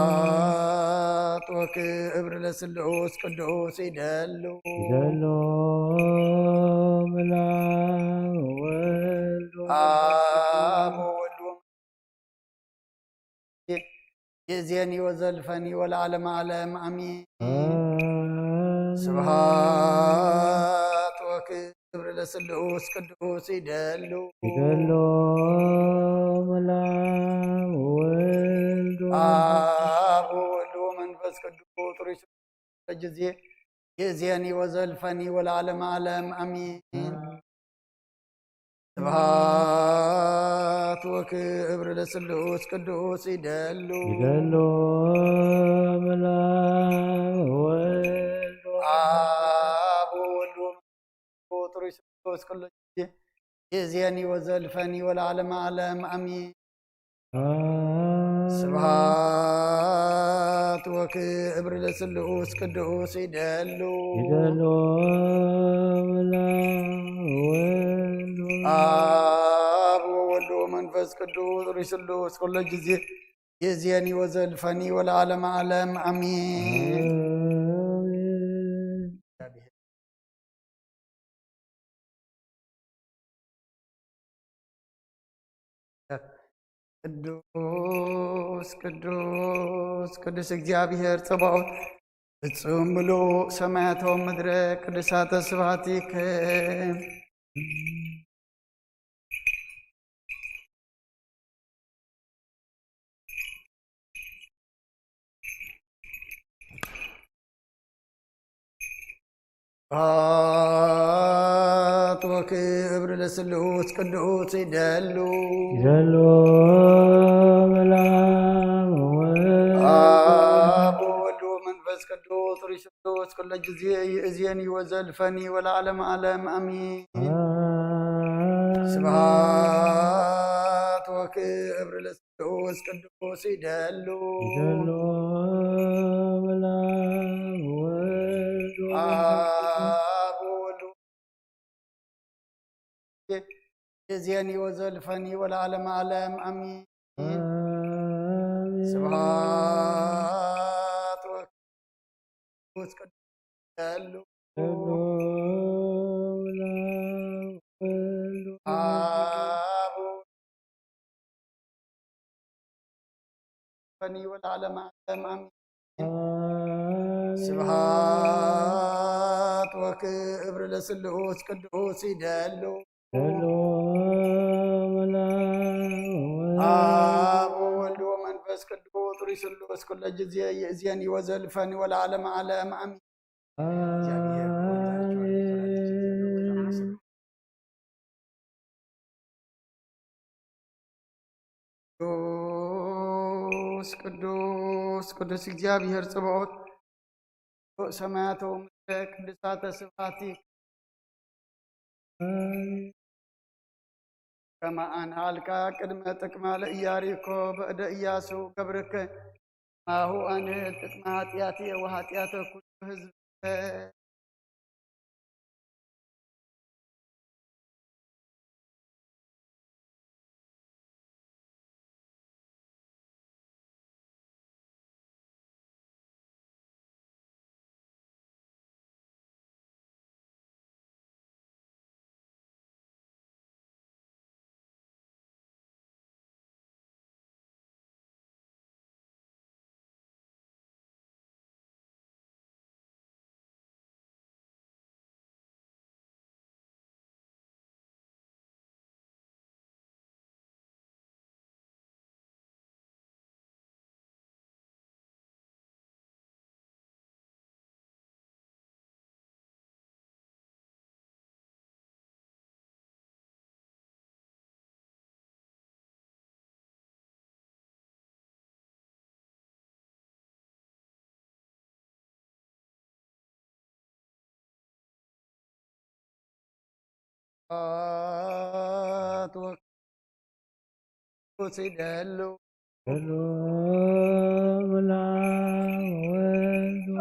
ስብሐት ወክብር ለስሉስ ቅዱስ ይደሉ። ይደሉ ሙላ ወወልድ አብ ወወልድ ወመንፈስ ይእዜኒ ወዘልፈኒ ወለዓለመ ዓለም አሚን። አሜን። ስብሐት ወክብር ለስሉስ ቅዱስ ይደሉ። ይደሉ ሙላ ወወልድ ወመንፈስ ጊዜ ይእዜኒ ወዘልፈኒ ወለዓለመ ዓለም ኣሚን። ስብሐት ወክብር ለስሉስ ቅዱስ ይደሉ ይደሉ መላክ ወልድ አብ ወወልድ ወመንፈስ ቅዱስ ኩሉ ጊዜ ይእዜኒ ወዘልፈኒ ወለዓለመ ዓለም ኣሚን። ስብሐት ወክብር ለስሉስ ቅዱስ ይደሉ ይደሉ መላክ ወልድ አብ ወወልድ ወመንፈስ ቅዱስ ርሱሉስ ኩሎ ጊዜ ይእዜኒ ወዘልፈኒ ወለዓለመ ዓለም ኣሚን። ቅዱስ ቅዱስ ቅዱስ እግዚኣብሔር ጸባኦት ፍጹም ምሉእ ሰማያቶም ምድረ ቅዱሳተ ስብሐቲከ። ስብሐት ወክብር ለስሉስ ቅዱስ ይደሉ ይደሉ መላክ ወወልድ አብ ወወልድ ወመንፈስ ቅዱስ ርሱሉስ ኩሎ ጊዜ ይእዜኒ ወዘልፈኒ ወለዓለመ ዓለም ኣሚን። ስብሐት ወክብር ለስሉስ ቅዱስ ይደሉ ይደሉ መላክ ወወልድ አብ ወወልድ ይእዜኒ ወዘልፈኒ ወለዓለመ ዓለም ኣሚን። ስብሐት ወክብር ለስሉስ ቅዱስ ይደሉ ይደሉ መላክ ወወልድ አብ ወልድ ወለዓለመ ዓለም ኣሚን። ስብሐት ወክብር ለስሉስ ቅዱስ ይደሉ ይደሉ መላክ ወወልድ አብ ወወልድ ወመንፈስ ቅዱስ ርሱሉስ ኩሎ ጊዜ ይእዜኒ ወዘልፈኒ ወለዓለመ ዓለም ኣሚን። ቅዱስ ቅዱስ ቅዱስ እግዚኣብሔር ጽባኦት ሰማያቶም ቅዱሳተ ስብሐቲ ከመ ኣንሃልካ ቅድመ ጥቅማ ለኢያሪኮ በእደ ኢያሱ ገብርከ ማሁ ኣነ ጥቅማ ኃጢአትየ ወኃጢአተ ኩሉ ህዝብ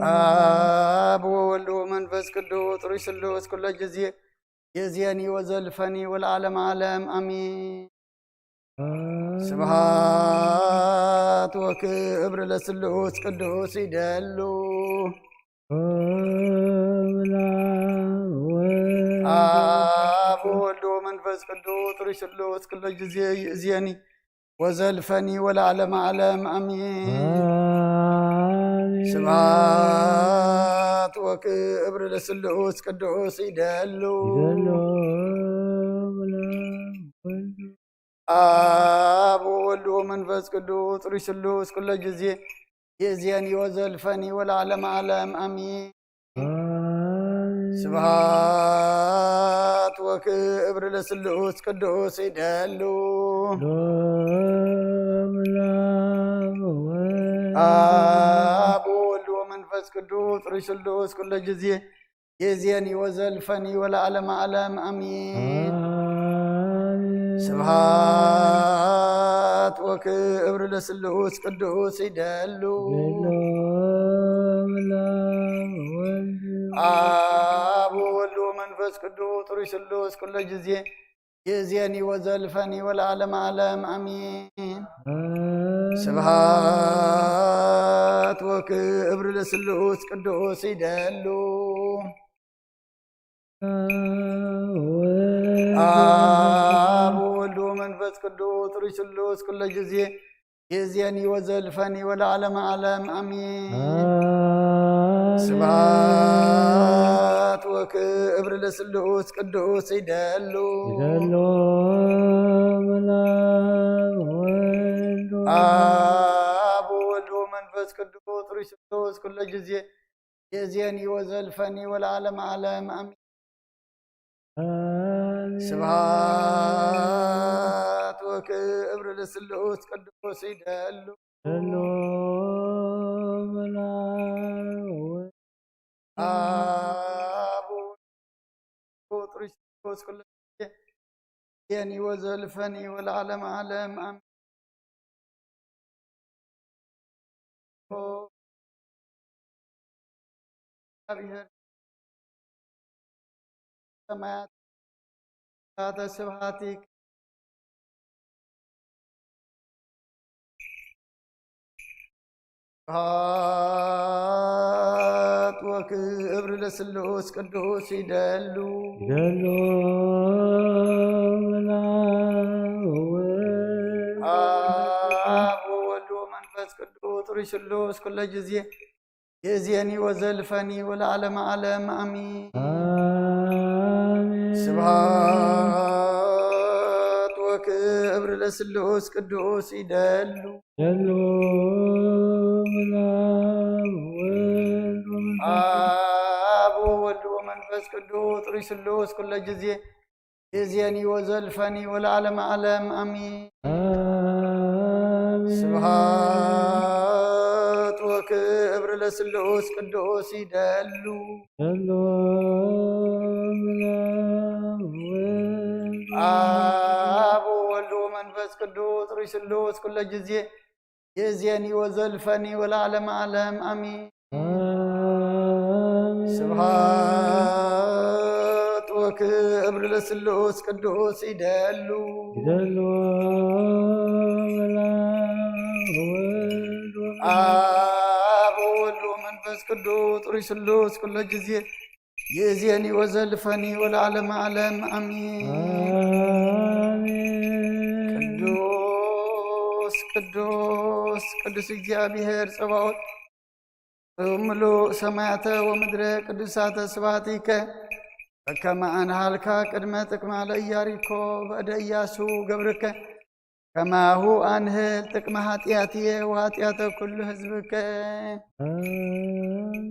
አብ ወወልድ ወመንፈስ ቅዱስ ርሱሉስ ኩሎ ጊዜ ይእዜኒ ወዘልፈኒ ወለዓለመ ዓለም ኣሚን። ስብሐት ወክብር ለስሉስ ቅዱስ ይደሉ አብ ወወልድ ወመንፈስ ቅዱስ ርሱሉስ ኩሎ ጊዜ ይእዜኒ ወዘልፈኒ ወለዓለመ ዓለም ኣሚን። ስብሐት ወክብር ለስሉስ ቅዱስ ይደሉ አብ ወወልድ ወመንፈስ ቅዱስ ርሱሉስ ኩሎ ጊዜ ይእዜኒ ወዘልፈኒ ወለዓለመ ዓለም ኣሚን። ስብሐት ወክብር ለስሉስ ቅዱስ ይደሉ። ሎም ላብ ወወልድ። ኣብ ወወልድ ወመንፈስ ቅዱስ ርይ ስሉስ ኩለ ጊዜ ይእዜኒ ወዘልፈኒ ወለዓለመ ዓለም ኣሚን። ኣሜን። ስብሐት ወክብር ለስሉስ ቅዱስ ይደሉ። ሎም ላብ ወወልድ። ኣብ ወወልድ ወመንፈስ ቅዱስ ርይ ስሉስ ኩለ ጊዜ ይእዜኒ ወዘልፈኒ ወለዓለመ ዓለም ኣሚን። ኣሜን። ስብሐት ወክብር ለስሉስ ቅዱስ ይደሉ። ወወልድ። ኣብ ወወልድ ወመንፈስ ቅዱስ ርይ ስሉስ ኩለ ጊዜ ይእዜኒ ወዘልፈኒ ወለዓለመ ዓለም ኣሚን። ኣሜን። ስብሐት ወክብር ለስሉስ ቅዱስ ይደሉ። ይደሉ ሎም ላብ ወወልድ። ኣብ ወወልድ ወመንፈስ ቅዱስ ርይ ስሉስ ኩለ ጊዜ ይእዜኒ ወዘልፈኒ ወለዓለመ ዓለም ኣሚን። ኣሜን። ስብሐት ወክብር ለስሉስ ቅዱስ ይደሉ። ይደሉ ሎም ላብ ወወልድ። ኣብ ወወልድ ወመንፈስ ቅዱስ ይእዜኒ ወዘልፈኒ ወለዓለመ ዓለም ኣሚን። ኦ፣ እግዚኣብሔር ሰማያት፣ ስብሐትከ። ስብሐት ወክብር ለስሉስ ቅዱስ ይደሉ። ይደሉ ሎም ወወልድ። ኣብ ወወልድ ወመንፈስ ቅዱስ ርይ ስሉስ ኩለ ጊዜ ይእዜኒ ወዘልፈኒ ወለዓለመ ዓለም ኣሚን። ኣሜን። ስብሐት ወክብር ለስሉስ ቅዱስ ይደሉ። ይደሉ ሎም ላብ ወወልድ ወመንፈስ። ኣብ ወወልድ ወመንፈስ ቅዱስ ርይ ስሉስ ኩለ ጊዜ ይእዜኒ ወዘልፈኒ ወለዓለመ ዓለም ኣሚን። ኣሜን። ስብሐት ወክብር ለስሉስ ቅዱስ ይደሉ። ይደሉ ሎም ላብ ወወልድ። ኣብ ወወልድ ወመንፈስ ቅዱስ ርይ ስሉስ ኩለ ጊዜ ይእዜኒ ወዘልፈኒ ወለዓለመ ዓለም ኣሚን። ኣሜን። ስብሐት ወክብር ለስሉስ ቅዱስ ይደሉ። ይደሉ ሎም ላብ ወወልድ። ኣብ ወወልድ ወመንፈስ ቅዱስ ርይ ስሉስ ኩለ ጊዜ ይእዜኒ ወዘልፈኒ ወለዓለመ ዓለም ኣሚን። ኣሜን። ቅዱስ ቅዱስ ቅዱስ እግዚኣብሔር ጸባኦት፣ ምሉእ ሰማያተ ወምድረ ቅዱሳተ ስብሐቲከ፣ በከመ ኣንሃልካ ቅድመ ጥቅማ ለኢያሪኮ በእደ ኢያሱ ገብርከ፣ ከማሁ ኣንህል ጥቅመ ኃጢአትየ ወኃጢአተ ኩሉ ህዝብከ። ኣሜን።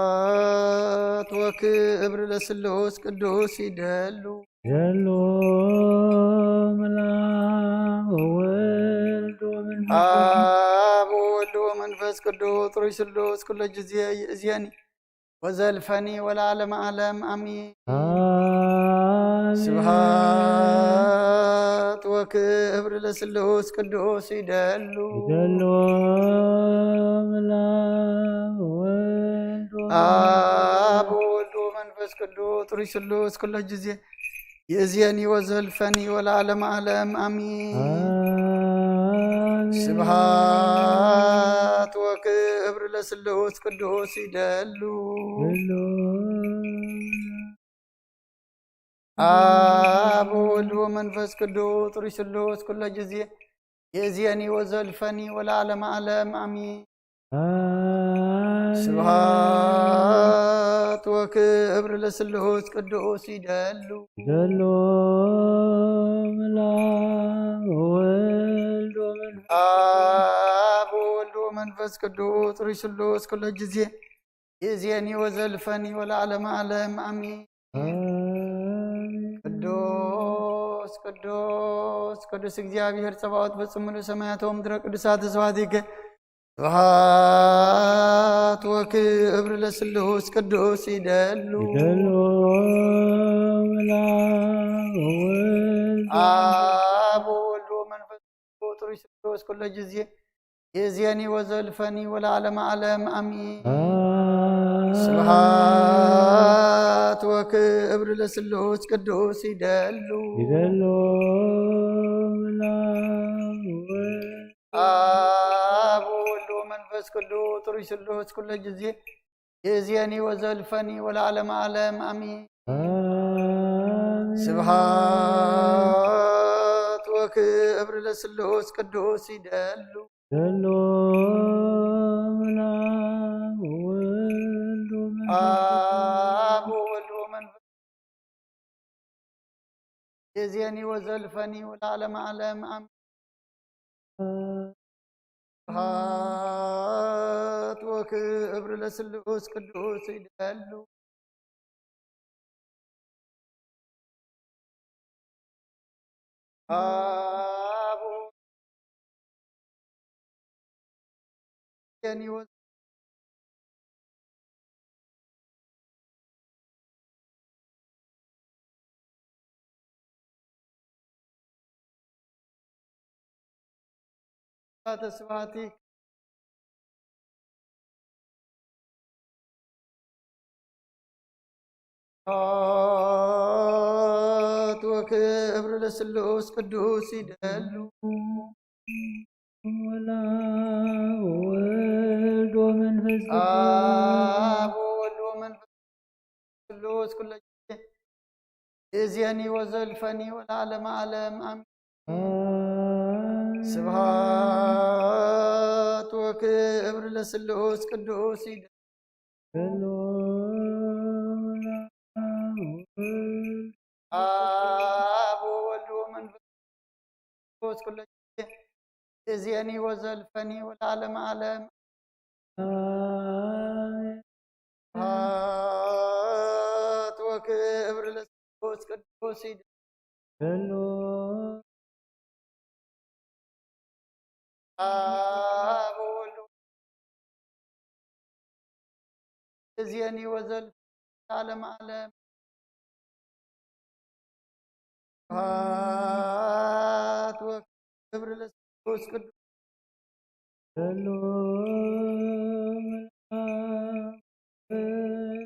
ስብሐት ወክብር ለስሉስ ቅዱስ ይደሉ። ደሎ ምላክ ወወልድ ወመንፈስ አብ ወወልድ ወመንፈስ ቅዱስ ጥሩይ ስሉስ ኩሎ ጊዜ ይእዜኒ ወዘልፈኒ ወለዓለመ ዓለም አሚን። አሜን። ስብሐት ወክብር ለስሉስ ቅዱስ ይደሉ። ይደሎ ምላክ ወወልድ ወመንፈስ አብ ወወልድ ወመንፈስ ቅዱስ ጥሩይ ስሉስ ኩሎ ጊዜ ይእዜኒ ወዘልፈኒ ወለዓለመ ዓለም አሚን። አሜን። ስብሐት ወክብር ለስሉስ ቅዱስ ይደሉ። ደሎ አብ ወወልድ ወመንፈስ ቅዱስ ጥሩይ ስሉስ ኩሎ ጊዜ ይእዜኒ ወዘልፈኒ ወለዓለመ ዓለም አሚን። አሜን። ስብሐት ወክብር ለስሉስ ቅዱስ ይደሉ። ደሎ ምላክ ወወልድ ወመንፈስ አብ ወወልድ ወመንፈስ ቅዱስ ጥሩይ ስሉስ ኩሎ ጊዜ ይእዜኒ ወዘልፈኒ ወለዓለመ ዓለም አሚን። አሜን። ቅዱስ ቅዱስ ቅዱስ እግዚአብሔር ጸባኦት በጽምሉ ሰማያት ወምድረ ቅዱሳት ስብሐቲከ። ስብሐት ወክብር ለስሉስ ቅዱስ ይደሉ። ይደሎ ምላክ ወወልድ አብ ወወልድ ወመንፈስ ቅዱስ ጥሩይ ስሉስ ኩሎ ጊዜ ይእዜኒ ወዘልፈኒ ወለዓለመ ዓለም አሚን። አሜን። ስብሐት ወክብር ለስሉስ ቅዱስ ይደሉ። ይደሎ ምላክ ወወልድ አብ ወወልድ ወመንፈስ ቅዱስ ጥሩይ ስሉስ ኩሎ ጊዜ ይእዜኒ ወዘልፈኒ ወለዓለመ ዓለም አሚን። አሜን። ስብሐት ወክብር ለስሉስ ቅዱስ ይደሉ። ደሎ ምላክ ወወልድ ወመንፈስ አብ ወወልድ ወመንፈስ ይእዜኒ ወዘልፈኒ ወለዓለመ ዓለም አሜን። ስብሐት ወክብር ለስሉስ ቅዱስ ይደሉ። አብ ተስፋቲ ስብሐት ወክብር ለስሉስ ቅዱስ ይደሉ። ወላ ወልድ ወመንፈስ ቅዱስ አብ ወወልድ ወመንፈስ ቅዱስ ኩሎ ጊዜ ይእዜኒ ወዘልፈኒ ወለዓለመ ዓለም አሜን። ስብሐት ወክብር ለስሉስ ቅዱስ ይደሉ። አብ ወወልድ ወመንፈስ ቅዱስ ኩሎ ጊዜ ይእዜኒ ወዘልፈኒ ወለዓለመ ዓለም። ስብሐት ወክብር ለስሉስ ቅዱስ ይደሉ። አብ ወወልድ እዜኒ ወዘልፈኒ ወለዓለመ ዓለም። ስብሐት ወክብር ለስሉስ ቅዱስ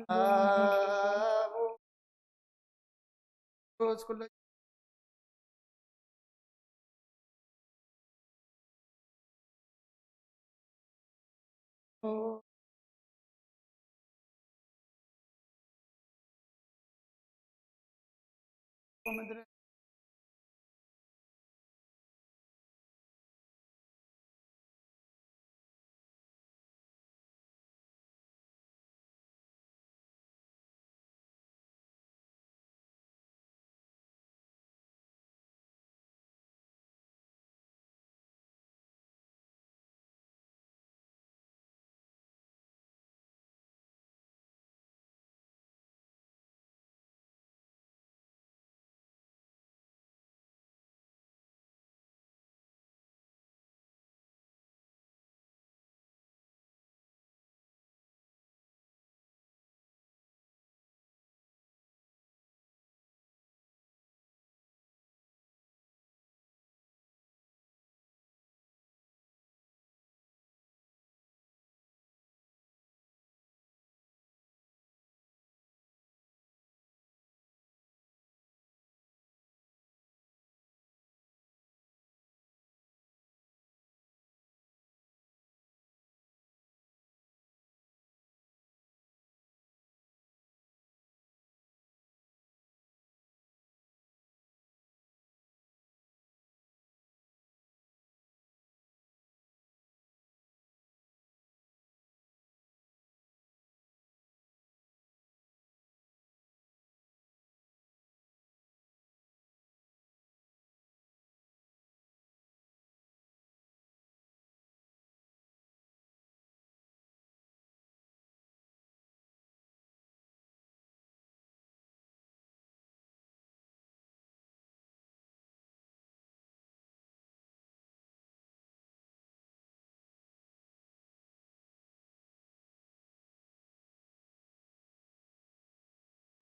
አብ ወወልድ ወመንፈስ ቅዱስ ኩሎ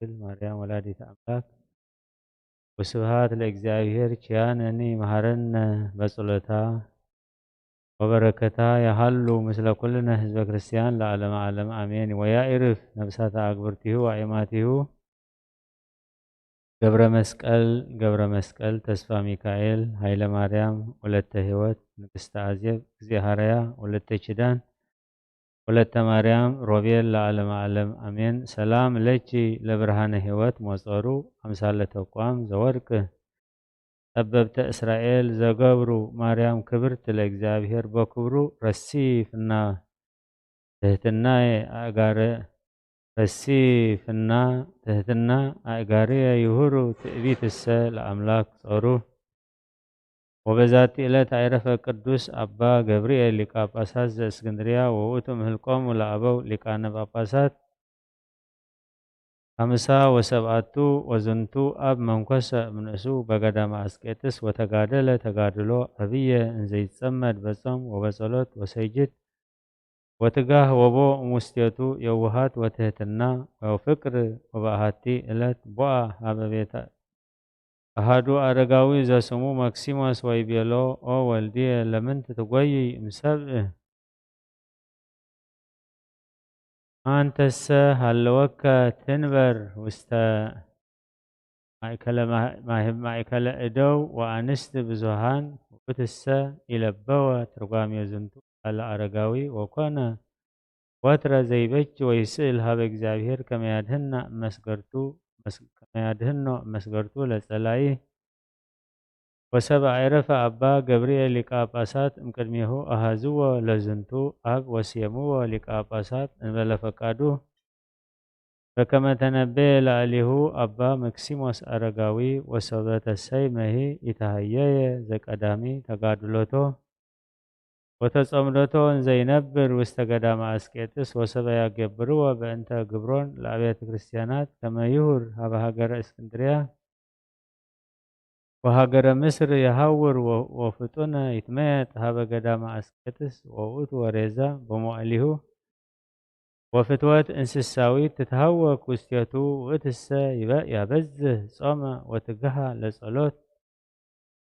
ድንግል ማርያም ወላዲተ ኣምላክ። ወስብሐት ለእግዚኣብሔር። ኪያነኒ መሐረነ በጸሎታ ወበረከታ ያሃሉ ምስለ ኩልነ ህዝበ ክርስቲያን ለዓለመ ዓለም ኣሜን። ወያኢርፍ ነብሳተ ኣግብርቲሁ ወኣይማቲሁ ገብረ መስቀል፣ ገብረ መስቀል፣ ተስፋ ሚካኤል፣ ሃይለ ማርያም፣ ወለተ ህይወት፣ ንግስተ ኣዜብ፣ እግዚእ ሃረያ፣ ወለተ ኪዳን፣ ወለተ ማርያም፣ ሮቤል ለዓለመ ዓለም ኣሜን። ሰላም ለኪ ለብርሃነ ህይወት ሞጸሩ፣ ኣምሳለ ተቋም ዘወርቅ፣ ጠበብተ እስራኤል ዘገብሩ፣ ማርያም ክብርት ለእግዚኣብሔር በክብሩ ረሲፍና ትህትናየ ኣእጋረ ረሲፍና ትህትና ኣእጋርየ ይሁሩ ትዕቢትሰ ለኣምላክ ጾሩ። ወበዛቲ ዕለት ኣይረፈ ቅዱስ ኣባ ገብርኤል ሊቀ ጳጳሳት ዘእስክንድርያ ወውእቱ ምህልቆሙ ለኣበው ሊቃነ ጳጳሳት ሐምሳ ወሰብኣቱ ወዝንቱ ኣብ መንኮሰ እምንእሱ በገዳመ ኣስቄጥስ ወተጋደለ ተጋድሎ ኣብየ እንዘይጸመድ በጾም ወበጸሎት ወሰይጅድ ወትጋህ ወቦ እሙስቴቱ የውሃት ወትህትና ወፍቅር። ወበኣሃቲ እለት ቦኣ ሀበ ቤተ ኣሃዱ ኣረጋዊ ዘስሙ መክሲሞስ ወይቤሎ ኦ ወልድየ ለምን ትትጎይይ እምሰብእ ኣንተሰ ሃለወከ ትንበር ውስተ ማእከለ እደው ወኣንስቲ ብዙሃን ውእትሰ ኢለበወ። ትርጓሜ ዝንቱ ቃለ ኣረጋዊ ወኮነ ወትረ ዘይበች ወይስእል ሀበ እግዚኣብሔር ከመያድህና እመስገርቱ ከመያድህኖ እመስገርቱ ለጸላኢ። ወሰብ ኣዕረፈ ኣባ ገብርኤል ሊቀ ጳጳሳት እምቅድሜሁ ኣሃዝዎ ለዝንቱ ኣብ ወስየምዎ ሊቀ ጳጳሳት እንበለ ፈቃዱ በከመ ተነበየ ላዕሌሁ ኣባ መክሲሞስ ኣረጋዊ። ወሰበ ተሰይመሂ ኢተሃየየ ዘቀዳሚ ተጋድሎቶ ወተጸምዶቶ እንዘይነብር ውስተ ገዳመ ኣስቄጥስ ወሰበ ያገብርዎ በእንተ ግብሮን ለኣብያተ ክርስቲያናት ከመ ይሁር ሀበ ሀገረ እስክንድርያ ወሀገረ ምስር የሐውር ወፍጡነ ይትመየጥ ሀበ ገዳመ አስቄጥስ ወውእቱ ወሬዛ በመዋዕሊሁ ወፍትወት እንስሳዊት ትትሀወክ ውስቴቱ ውእትሰ ያበዝህ ጾመ ወትግሃ ለጸሎት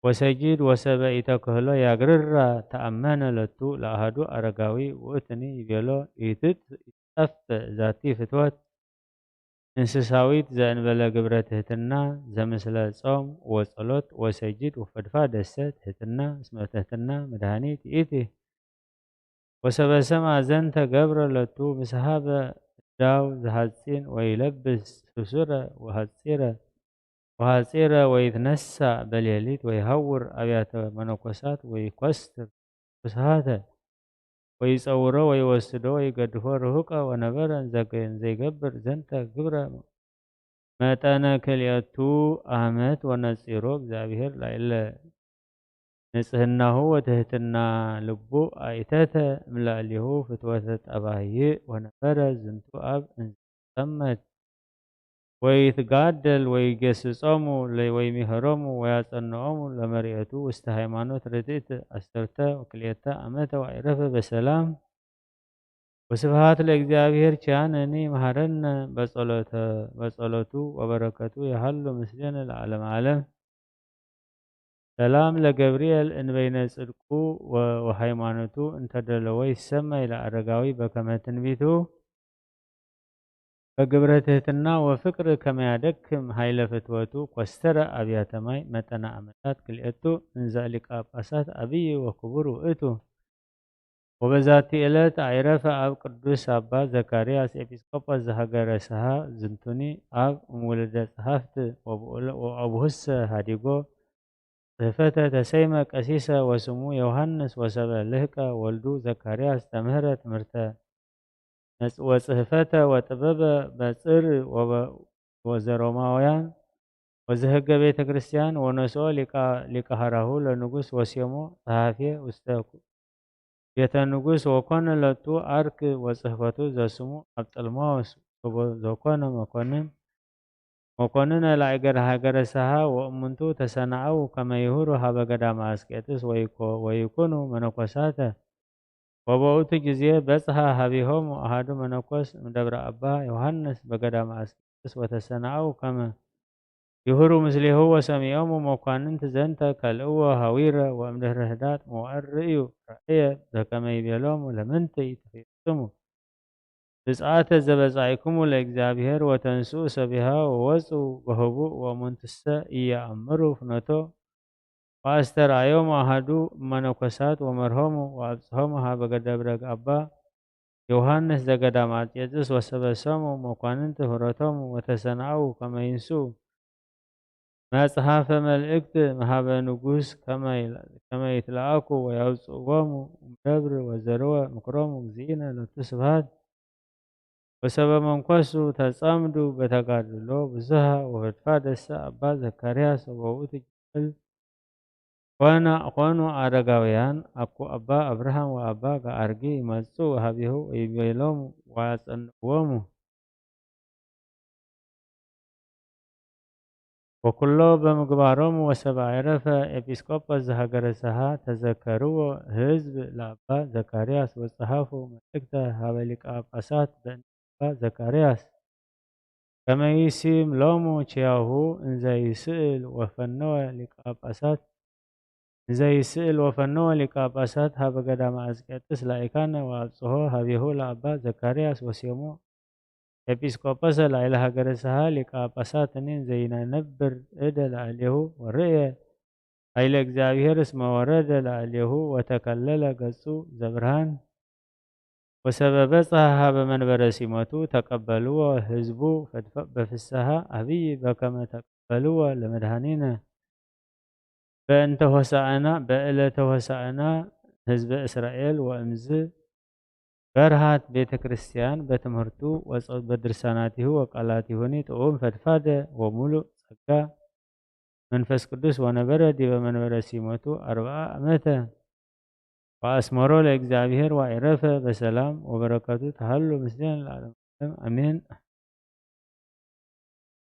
ወሰጂድ ወሰበ ኢተክህሎ ያግርራ ተአመነ ለቱ ለአሐዱ አረጋዊ ውእትኒ ይቤሎ ኢትጠፍእ ዛቲ ፍትወት እንስሳዊት ዘእንበለ ግብረ ትህትና ዘምስለ ጾም ወጸሎት ወሰጅድ ወፈድፋደሰ ትህትና እስመ ትህትና መድኃኒት ይእቲ። ወሰበ ሰማ ዘንተ ገብረ ለቱ ምስሃበ እዳው ዘሐጺን ወይለብስ ሱሱረ ወሐጺረ ወሐጺረ ወይትነሳእ በሌሊት ወይሐውር ኣብያተ መነኮሳት ወይኮስትር ፍስሃተ ወይጸውሮ ወይወስዶ ወይገድፎ ርሁቀ ወነበረ እንዘይገብር ዘንተ ግብረ መጠነ ክልኤቱ ዓመት ወነጺሮ እግዚኣብሔር ላዕለ ንጽህናሁ ወትህትና ልቡ ኣይተተ እምላዕሌሁ ፍትወተ ጠባይእ ወነበረ ዝንቱ ኣብ እንዘይጸመት ወይትጋደል ወይገስጾሙ ወይሚህሮሙ ወያጸንኦሙ ለመርኤቱ ውስተ ሃይማኖት ርትዕት ዓሰርተ ወክልኤተ ዓመተ ወኣይረፈ በሰላም። ወስብሃት ለእግዚኣብሔር ኪያነኒ መሃረነ በጸሎቱ ወበረከቱ የሃሉ ምስሌነ ለዓለም ዓለም። ሰላም ለገብርኤል እንበይነ ጽድቁ ወሃይማኖቱ እንተደለወ ይሰመይ ለአረጋዊ በከመ ትንቢቱ በግብረ ትህትና ወፍቅር ከመያደክም ኃይለ ፍትወቱ ኮስተረ አብያተ ማይ መጠነ ዓመታት ክልኤቱ እንዘ ሊቀ ጳጳሳት አብይ ወክቡር ውእቱ። ወበዛቲ ዕለት አይረፈ ኣብ ቅዱስ አባ ዘካርያስ ኤጲስቆጶስ ዘሀገረ ሰሃ ዝንቱኒ ኣብ እምውልደ ጸሐፍት ወአቡሁሰ ሃዲጎ ጽሕፈተ ተሰይመ ቀሲሰ ወስሙ ዮሐንስ ወሰበ ልህቀ ወልዱ ዘካርያስ ተምህረ ትምህርተ ወጽሕፈተ ወጥበበ በጽር ወዘሮማውያን ወዘህገ ቤተ ክርስቲያን ወነስኦ ሊቀ ሀራሁ ለንጉስ ወሴሞ ጸሐፌ ውስተ ቤተ ንጉስ ወኮነ ለቱ አርክ ወጽሕፈቱ ዘስሙ አብጠልማዎስ ዘኮነ መኮንን መኮንነ ለአገረ ሀገረ ሰሃ ወእሙንቱ ተሰናአው ከመ ይሁሩ ሀበ ገዳመ አስቄጥስ ወይኩኑ መነኮሳተ። ወበውእቱ ጊዜ በጽሐ ሀቢሆሙ አሐዱ መነኮስ እምደብረ አባ ዮሐንስ በገዳመ አስቄጥስ ዘካርያስ ወተሰናኡ ከመ ይሁሩ ምስሌሁ ወሰሚዖሙ መኳንንት ዘንተ ከልእዎ ሃዊረ ወእምድህሪ ህዳጥ መዋእል ርእዩ ረእየ በከመ ይቤሎሙ ለምንት ኢትፌጽሙ ብጽዓተ ዘበጻይኩሙ ለእግዚኣብሔር ወተንስኡ ሰቢሃ ወወጹ በህቡእ ወሙንትሰ ኢየኣምሩ ፍኖቶ ወኣስተርኣዮም ኣሃዱ እመነኮሳት ወመርሆሙ ወኣብጽሖሙ ሀበ ገደብረ ኣባ ዮሃንስ ዘገዳም ኣርጤጥስ ወሰበሰሙ መኳንንቲ ህረቶሙ ወተሰናኡ ከመ ይንስኡ መጽሐፈ መልእክት መሃበ ንጉስ ከመ ይትለኣኩ ወያውጽእዎሙ እምደብር ወዘርወ ምክሮሙ እግዚእነ ሎቱ ስብሐት ወሰበ መንኮሱ ተጸምዱ በተጋድሎ ብዙሃ ወፈድፋደሰ ኣባ ዘካርያስ ወውእቱ ጅል ኮነ ኮኑ ኣረጋውያን ኣኩ ኣባ ኣብርሃም ወኣባ ገኣርጊ ይመጹ ሃቢሁ ወይቤሎሙ ወኣጸንዕዎሙ ወኩሎ በምግባሮም ወሰብ ኣይረፈ ኤጲስቆጶስ ዘሃገረ ሰሃ ተዘከርዎ ህዝብ ለኣባ ዘካርያስ ወጸሃፉ መልእክተ ሃበ ሊቀ ጳጳሳት በእንባ ዘካርያስ ከመይሲም ሎሙ ችያሁ እንዘይስእል ወፈነወ ሊቀ ጳጳሳት እንዘይስእል ወፈነወ ሊቀ ጳጳሳት ሃበ ገዳመ ኣስቄጥስ ላይካነ ወኣብጽሖ ሃቤሁ ለኣባ ዘካርያስ ወሴሞ ኤጲስቆጶሰ ላዕለ ሃገረ ሰሃ ሊቀ ጳጳሳትኒ እንዘይነብር እደ ለኣሌሁ ወርእየ ኃይለ እግዚኣብሔር እስመ ወረደ ለኣሌሁ ወተከለለ ገጹ ዘብርሃን ወሰበ በጽሐ ሀበ መንበረ ሲመቱ ተቀበልዎ ህዝቡ በፍስሐ አብይ በከመ ተቀበልዎ ለመድኃኒነ በእንተ ሆሳዕና በዕለተ ሆሳዕና ህዝበ እስራኤል ወእምዝ በርሃት ቤተ ክርስቲያን በትምህርቱ ወጸ- በድርሳናቲሁ ወቃላቲሁኒ ጥዑም ፈድፋደ ወሙሉእ ጸጋ መንፈስ ቅዱስ ወነበረ ዲበ መንበረ ሲመቱ አርብዓ ዓመተ ወአስመሮ ለእግዚአብሔር ወአይረፈ በሰላም ወበረከቱ ተሃሉ ምስሌነ ለዓለመ ዓለም አሜን።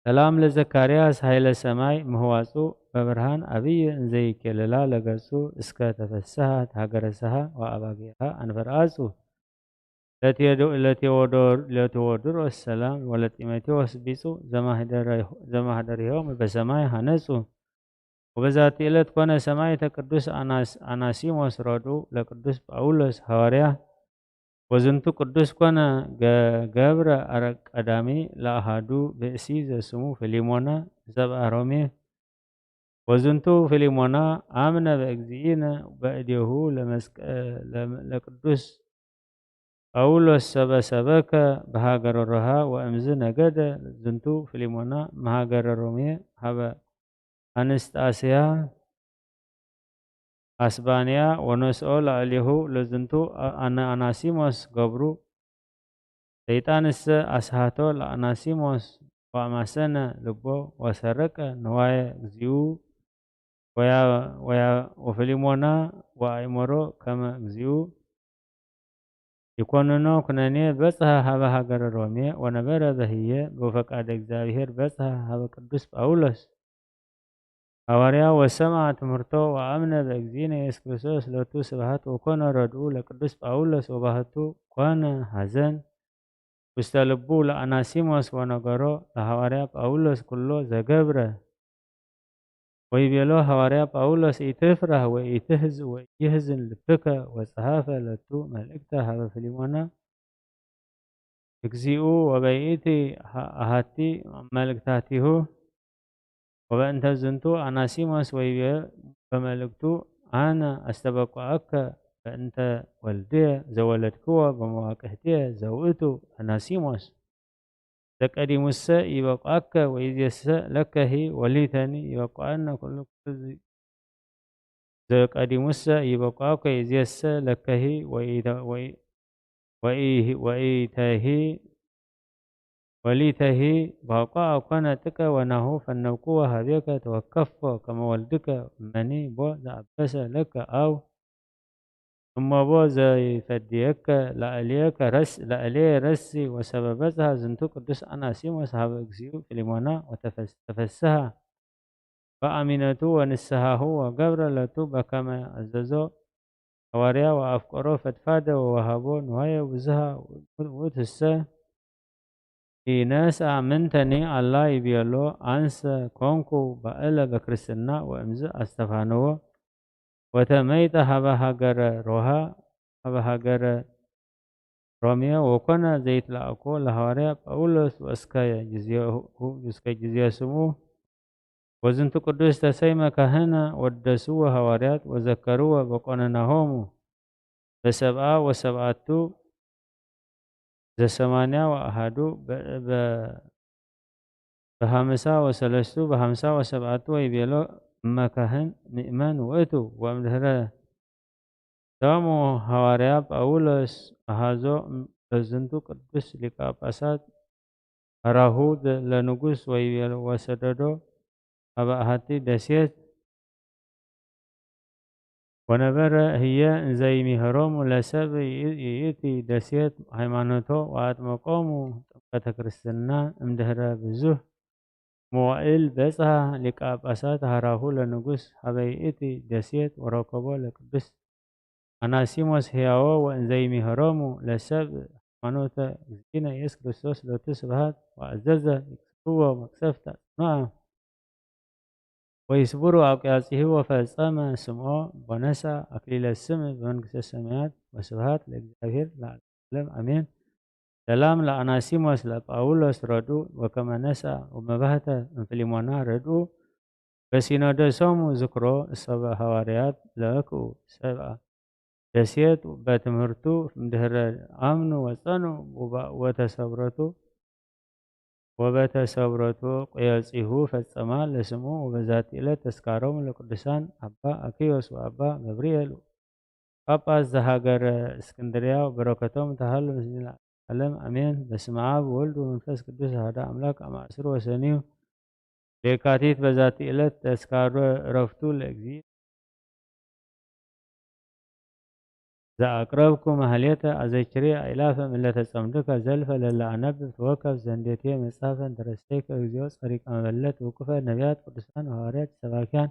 ሰላም ለዘካርያስ ኃይለ ሰማይ ምህዋጹ በብርሃን አብይ እንዘይኬልላ ለገጹ እስከ ተፈስሐት ሀገረ ሰሃ ወአባጊሃ አንፈርአጹ ለቴዎድሮስ ሰላም ወለጢሞቴዎስ ቢጹ ዘማህደሪሆም በሰማይ ሀነጹ። ወበዛቲ ዕለት ኮነ ሰማዕተ ቅዱስ አናሲሞስ ረዱ ለቅዱስ ጳውሎስ ሐዋርያ ወዝንቱ ቅዱስ ኮነ ገብረ ቀዳሚ ለአሃዱ ብእሲ ዘስሙ ፊሊሞና ዘብአ ሮሜ ወዝንቱ ፊሊሞና አምነ በእግዚእነ በእዴሁ ለመስቀ ለቅዱስ ጳውሎስ ሰበ ሰበከ በሃገረ ሮሃ ወእምዝ ነገደ ዝንቱ ፊሊሞና መሃገረ ሮሜ ሀበ አንስጣስያ አስባንያ ወነስኦ ላዕሌሁ ለዝንቱ አናሲሞስ ገብሩ ሰይጣንሰ አስሃቶ ለአናሲሞስ ወአማሰነ ልቦ ወሰረቀ ንዋየ እግዚኡ ወፊሊሞና ወአእመሮ ከመ እግዚኡ ይኮንኖ ኩነኔ በጽሐ ሀበ ሀገረ ሮሜ ወነበረ በህየ በፈቃደ እግዚአብሔር በጽሐ ሀበ ቅዱስ ጳውሎስ ሐዋርያ ወሰምዐ ትምህርቶ ወአምነ በእግዚእነ ኢየሱስ ክርስቶስ ሎቱ ስብሐት ወኮነ ረድኡ ለቅዱስ ጳውሎስ ወባህቱ ኮነ ሐዘን ውስተ ልቡ ለአናሲሞስ ወነገሮ ለሐዋርያ ጳውሎስ ኩሎ ዘገብረ ወይቤሎ ሐዋርያ ጳውሎስ ኢትፍራህ ወኢትሕዝ ወኢይሕዝን ልብከ ወጸሐፈ ለቱ መልእክተ ሀበ ፊሊሞና እግዚኡ ወበይእቲ አሐቲ መልእክታቲሁ ወበእንተ ዝንቱ አናሲሞስ ወይቤ በመልእክቱ አነ አስተበቁዐከ በእንተ ወልድየ ዘወለድክዎ በመዋቅህትየ ዘውእቱ አናሲሞስ ዘቀዲሙሰ ይበቁዐከ ወይዜሰ ለከሂ ወሊተኒ ይበቁዐነ ኩሉ ዘቀዲሙሰ ይበቁዐከ ወይዜሰ ለከሂ ወኢተሂ ወሊተሂ ባቋ ኮነ ጥቀ ወናሁ ፈነውክዎ ሀቤከ ተወከፎ ከመ ወልድከ እመኒ ቦ ዘአበሰ ለከ አው እመቦ ዘይፈድየከ ለእሌየ ረሲ ወሰበ በጽሐ ዝንቱ ቅዱስ አናሲሞስ ሀበ እግዚኡ ፊሊሞና ወተፈስሐ በአሚነቱ ወንስሐሁ ወገብረ ለቱ በከመ አዘዞ ሐዋርያ ወአፍቀሮ ፈድፋደ ወወሃቦ ንዋየ ብዙሃ ውእቱሰ ኢነስኣ ምንተኒ ኣላ ይቤሎ፣ ኣንሰ ኮንኩ ባእለ በክርስትና ወእምዝ ኣስተፋንዎ ወተመይጠ ሀበ ሀገረ ሮሃ፣ ሀበ ሀገረ ሮሜ ወኮነ ዘይትላእኮ ለሐዋርያ ጳውሎስ ወእስከ ጊዜሁ፣ እስከ ጊዜ ስምኡ። ወዝንቱ ቅዱስ ተሰይመ ካህነ ወደስዎ ሐዋርያት ወዘከርዎ በቆነናሆሙ በሰብኣ ወሰብኣቱ ዘሰማንያ ወአሃዱ በ-፣ በ-፣ በሐምሳ ወሰለስቱ በሐምሳ ወሰብኣቱ ወይቤሎ እመ ካህን ምእመን ውእቱ ወእምድህረ ሰሙ ሐዋርያ ጳውሎስ አሃዞ በዝንቱ ቅዱስ ሊቀ ጳጳሳት ሐራሁ ለንጉስ ወይቤሎ ወሰደዶ አበ አሐቲ ደሴት ወነበረ ህየ እንዘ ይሚሀሮሙ ለሰብ ይእቲ ደሴት ሃይማኖቶ ወአጥመቆሙ ጥምቀተ ክርስትና። እምድህረ ብዙህ መዋእል በጽሐ ሊቀ ጳጳሳት ሐራሁ ለንጉስ ሀበ ይእቲ ደሴት ወረከቦ ለቅዱስ አናሲሞስ ህያዎ ወእንዘ ይሚሀሮሙ ለሰብ ሃይማኖተ እግዚእነ ኢየሱስ ክርስቶስ ሎቱ ስብሐት ወአዘዘ ይቅስፍዎ መቅሰፍት አጽንዐ ወይስብሩ አቅያጺሁ ወፈጸመ ስምዖ ወነሳ አክሊለ ስም በመንግስተ ሰማያት ወስብሐት ለእግዚአብሔር ለዓለመ ዓለም አሜን። ሰላም ለአናሲሞስ ለጳውሎስ ረድኡ ወከመ ነሳ ወመባህተ እምፍሊሞና ረድኡ በሲኖዶሶሙ ዝክሮ እሰበ ሐዋርያት ለእክኡ ሰብአ ደሴት በትምህርቱ እምድህረ አምኑ ወጸኑ ወተሰብረቱ ወበተሰብረቱ ቅየጺሁ ፈጸማ ለስሙ። ወበዛቲ ዕለት ተስካሮም ለቅዱሳን አባ አክዮስ ወአባ ገብርኤል ጳጳስ ዘሃገረ እስክንድርያ። በረከቶም ተሃሉ ምስለ ዓለም አሜን። በስመ አብ ወወልድ ወመንፈስ ቅዱስ አሐደ አምላክ። አመ አስሩ ወሰኒዩ ለየካቲት በዛቲ ዕለት ተስካሮ ዕረፍቱ ለእግዚእ ዘአቅረብኩ ማህሌተ አዘኪሬ አእላፈ ምለተ ጸምድከ ዘልፈ ለለ አነብብ ተወከፍ ዘንዴቴ መጽሐፈ እንተረሰይከ እግዚኦ ጸሪቀ መበለት ውቁፈ ነቢያት ቅዱሳን ሐዋርያት ሰባኪያን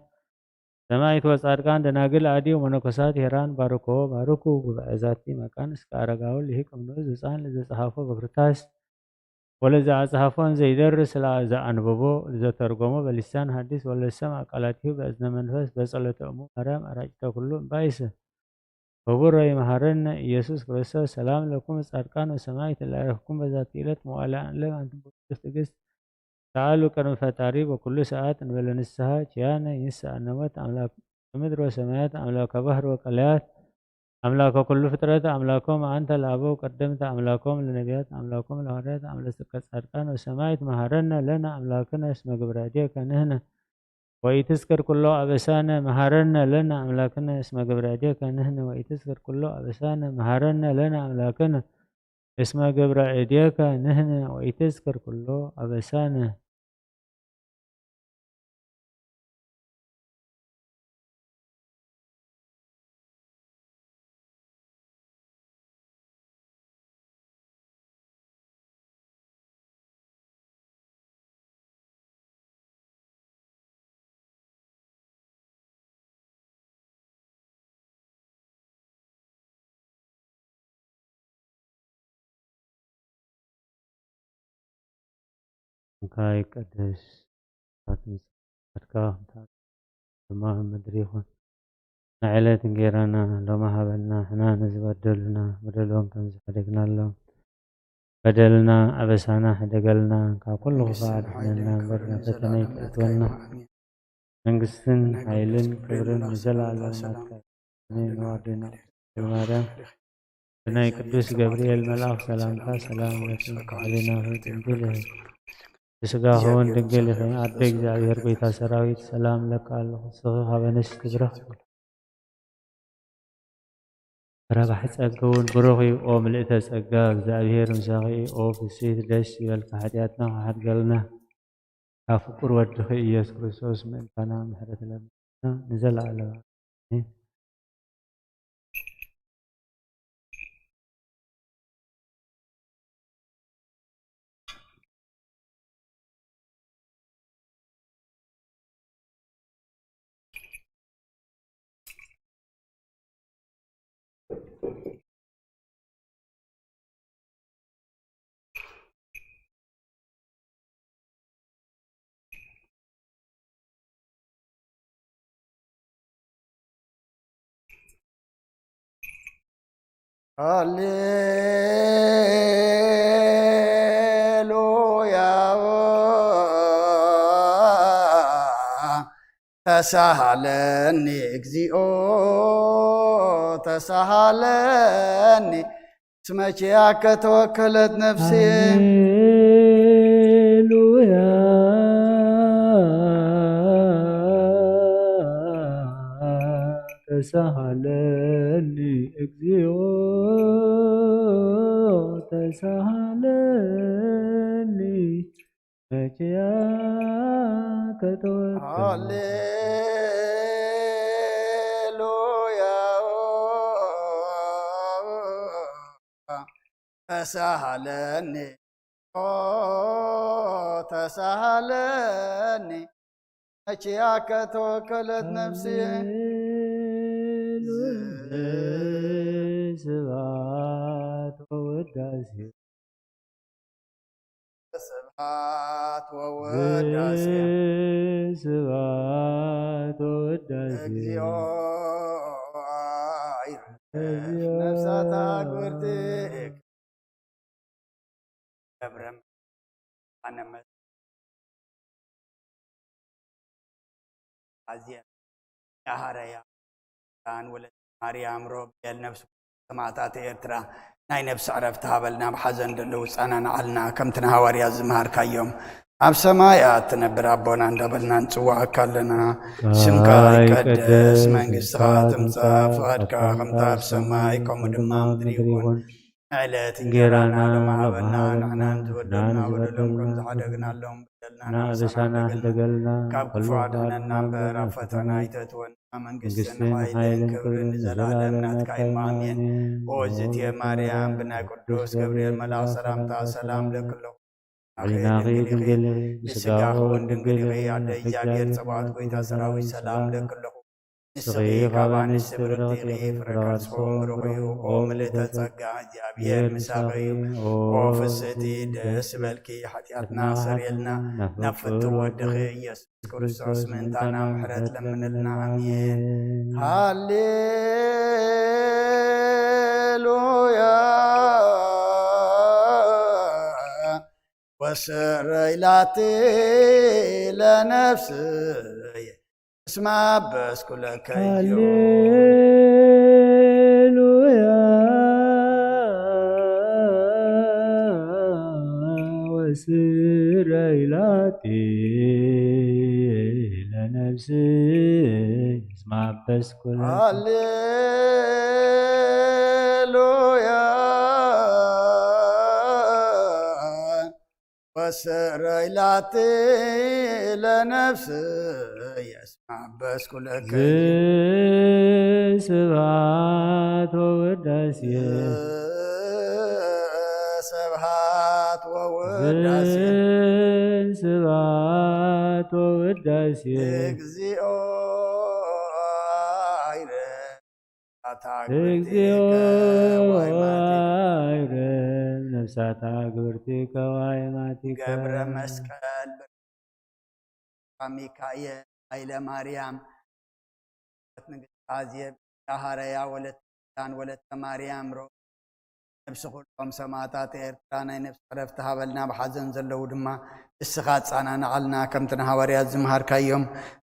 ሰማዕት ወጻድቃን ደናግል አዲ ወመነኮሳት ሄራን ባርኮ ባርኩ ጉባኤ ዛቲ መካን እስከ አረጋዊ ልሂቅ እምንዑስ ህፃን ለዘጸሐፎ በክርታስ ወለዘአጽሐፎን ዘይደርስ ለዘአንበቦ ለዘተርጎሞ በልሳን ሐዲስ ወለሰምዐ ቃላቲሁ በእዝነ መንፈስ በጸሎተ እሙ ማርያም አራጭተ ኩሉ እምባይስ ህቡረ ይመሃረነ ኢየሱስ ክርስቶስ። ሰላም ለኩም ጻድቃን ወሰማዕት ለአረፍኩም በዛቲ ዕለት መዋዕለ ዓለም አንትም በቅዱስ ትዕግስት ሰአሉ ቅድመ ፈጣሪ በኩሉ ሰዓት እንበለ ንስሐ ኪያነ ይንስአነ ሞት አምላክ ምድር ወሰማያት አምላከ ባህር ወቀላያት አምላከ ኩሉ ፍጥረት አምላኮም አንተ ለአበው ቀደምት አምላኮም ለነቢያት አምላኮም ለሐዋርያት አምላከ ጻድቃን ወሰማዕት መሐረነ ለነ አምላክነ እስመ ግብረ እዴከ ንሕነ ወኢትዝክር ኩሎ አበሳነ መሐረነ ለነ አምላክነ እስመ ግብረ እዴከ ንሕነ ወኢትዝክር ኩሎ አበሳነ መሐረነ ለነ አምላክነ እስመ ግብረ እዴከ ንሕነ ወኢትዝክር ኩሎ አበሳነ። እንካይ ቅዱስ ኣትንስካ ድማ ምድሪ ይኹን። ንዕለት እንጌራና ሎማ ሃበና፣ ሕና ንዝበደሉና በደሎም ከም ዝሓደግናሎም በደልና ኣበሳና ሕደገልና፣ ካብ ኩሉ ክፉእ ኣድሕነና እምበር ናብ ፈተነ ኣይተእትወና። መንግስትን ሓይልን ክብርን ንዘለኣለም ናትካ እዩ። ኣሜን። ንዋርድና ማርያም ብናይ ቅዱስ ገብርኤል መልኣኽ ሰላምታ ሰላም ለኪ፣ ሕሊናኺ ድንግል ኢኺ፣ ብስጋኺ እውን ድንግል ኢኺ። ኣደ እግዚኣብሔር ጎይታ ሰራዊት ሰላም ለካ ኣለኹ። ንስኺ ካብ ኣንስቲ ብሩኽ ኢኺ። ረባሒ ጸጋ እውን ብሩኽ እዩ። ኦ ምልእተ ጸጋ፣ እግዚኣብሔር ምሳኺ እዩ። ኦ ፍስሕቲ ደስ ይበልካ፣ ሓጢኣትና ክሓድገልና ካብ ፍቁር ወድኺ ኢየሱስ ክርስቶስ ምእንታና ምሕረት ለምና ንዘለኣለማ። ኣሜን። ሃሌሉያ ተሳሃለኒ እግዚኦ ተሳሃለኒ እስመ ኪያከ ተወከለት ነፍሴ። ሃሌሉያ ተሳሃለኒ እግዚኦ ተሳሃለኒ መኪያ ከተወከል። ሃሌሉያ ተሳሃለኒ ኦ ተሳሃለኒ መኪያ ከተወከለት ነፍሲ። ሃሌሉያ ስብሐት ወውዳሴ ስብሐት ወውዳሴ ስብሐት ወውዳሴ እግዚኦ ይረፍ እግዚኦ ነፍሳት ኣግብርቲ ገብረ ኣነመ ኣዝየን ያሃረያ ዳን ወለተ ማርያም ሮቤል ነፍሲ ሰማዕታት ኤርትራ ናይ ነፍሲ ዕረፍቲ ሃበልና። ኣብ ሓዘን ዘለዉ ጸናንዓልና። ከምቲ ንሃዋርያት ዝመሃርካዮም ኣብ ሰማያት ትነብር ኣቦና እንዳበልና ንጽውዓካ ኣለና። ስምካ ይቀደስ፣ መንግስትኻ ትምጻእ፣ ፍቓድካ ከምታ ኣብ ሰማይ ከምኡ ድማ ኣብ ምድሪ ይኹን። ዕለት እንጀራና ሎሚ ሃበና፣ ንሕናን ዝበደሉና በደሎም ከም ዝሓደግናሎም በደልና ንኣበሳና ንኣበሳና ሕደገልና፣ ካብ ክፉእ ኣድሕነና እምበር ኣብ ፈተና ኣይተእትወና። መንግስትን መንግስትን ሓይልን ሓይልን ክብርን ክብርን ንዘለኣለም ንዘለኣለም ናትካ እዩ። ናትካ እዩ። ኣሜን። ኣሜን። ኦ እዝእትየ ማርያም፣ ብናይ ቅዱስ ገብርኤል መልኣኽ ሰላምታ ሰላም ለኪ ኣለኹ። ሕሊናኺ ድንግል ኢኺ፣ ብስጋኺ እውን ድንግል ኢኺ። ኣደ እግዚኣብሔር ጸባኦት፣ ጐይታ ሰራዊት፣ ሰላም ለኪ ኣለኹ። ንስኺ ካብ ኣንስቲ ብርኽቲ ኢኺ፣ ፍረ ከርስኺ እውን ብሩኽ እዩ። ኦ ምልእተ ጸጋ፣ እግዚኣብሔር ምሳኺ እዩ። ኦ ፍስሕቲ፣ ደስ በልኪ፣ ሓጢኣትና ኣስተሰርየልና፣ ናብ ፍትው ወድኺ ኢየሱስ ክርስቶስ ምእንታና ምሕረት ለምንልና። ኣሜን። ሃሌሉያ ወስረይ ላቲ ለነፍስየ እስማ በስኩለከዮ። ሃሌሉያ ወስረይ ላቲ ለነፍስየ እስማ በስኩለከዮ። ሃሌሉያ ወስረይ ላቲ ለነፍስየ እስማ በስኩለከ። ስብሐት ወውዳሴ ስብሐት ወውዳሴ ስብሐት ወውዳሴ እግዚኦ ኣይረ ነፍሳት ኣግብርቲከ ዋይማቲከ። ነፍሳት ኣግብርቲከ ዋይማቲከ። ገብረ መስቀል ብርሃን ሚካኤል ሃይለ ማርያም ንግስቲ ኣዜብ ያሃረያ ወለተ ኪዳን ወለተ ማርያም ሮ ነብሲ ኩሎም ሰማእታት ኤርትራ ናይ ነብሲ ዕረፍቲ ሃበልና። ኣብ ሓዘን ዘለዉ ድማ ንስኻ ኣጻናንዓልና፣ ከምቲ ንሃዋርያት ዝመሃርካዮም፣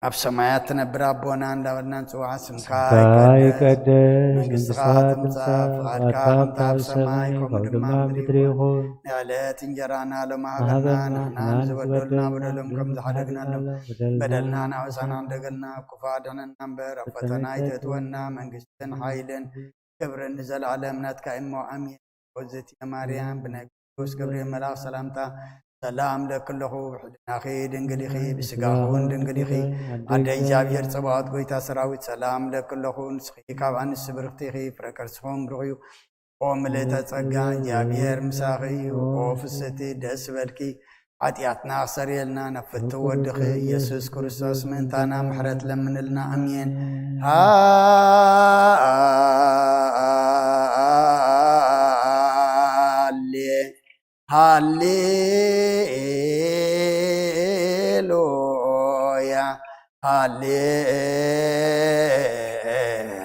ኣብ ሰማያት ትነብር ኣቦና እንዳበልና ንጽውዓ። ስምካ ስምካ ይቀደስ፣ ይቀደስ፣ መንግስትኻ መንግስትኻ ትምጻእ፣ ትምጻእ፣ ፍቓድካ ፍቓድካ ከምቲ ኣብ ከምቲ ኣብ ሰማይ ሰማይ ከምኡ ከምኡ ድማ ድማ ኣብ ኣብ ምድሪ ምድሪ ይኹን። ይኹን። ንዕለት እንጀራና ሎም ሃበና፣ ሃበና፣ ንሕናን ንሕናን ዝበደሉና ዝበደሉና በደሎም ከም ዝበደሉና ዝሓደግናሎም፣ በደልና በደልና ንኣበሳና ንሓደገልና፣ ክፉእ ኣድሕነና እምበር ኣብ ፈተና ፈተና ኣይተእትወና። ኣይተእትወና። መንግስትን ሓይልን ክብርን ንዘለኣለም ናትካ እሞ ኣሜን። ኦዝቲ ማርያም ብናይ ቅዱስ ገብርኤል መልኣኽ ሰላምታ ሰላም ለኪ ኣለኹ። ብሕልናኺ ድንግል ኢኺ፣ ብስጋኺ እውን ድንግል ኢኺ። ኣደ እግዚኣብሔር ጸባኦት ጐይታ ሰራዊት ሰላም ለኪ ኣለኹ። ንስኺ ካብ ኣንስቲ ብርኽቲ ኢኺ፣ ፍረ ከርስኺ እውን ብሩኽ እዩ። ኦ ምልእተ ጸጋ እግዚኣብሔር ምሳኺ እዩ። ኦ ፍስሕቲ ደስ በልኪ፣ ሓጢኣትና ኣኽሰርየልና፣ ናብ ፍትው ወድኺ ኢየሱስ ክርስቶስ ምእንታና ምሕረት ለምንልና። ኣሜን። ሃሌ ሃሌሉያ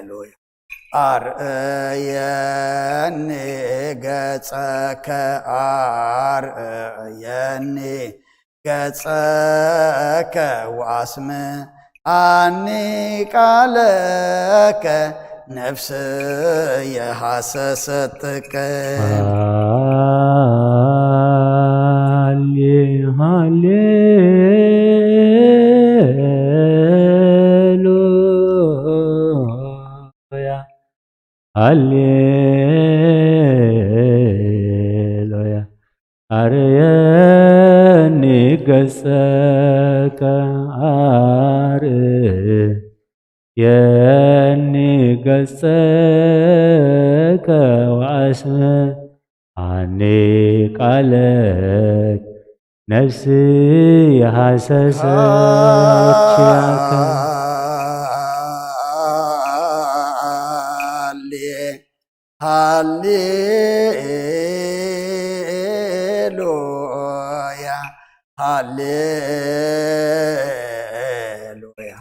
ሃሌሉያ። ኣርእየኒ ገጸከ፣ ኣርእየኒ ገጸከ ወኣስምዓኒ ቃለከ፣ ነፍስየ ሃሰሰትከ። ሃሌ፣ ሃሌሉያ፣ ሃሌሉያ። ኣርእየኒ ገጸከ፣ ኣርእየኒ ገጸከ ወኣስምዓኒ ቃለከ፣ ነፍስየ ሃሰሰት ኪያከ። ሃሌ፣ ሃሌሉያ፣ ሃሌሉያ።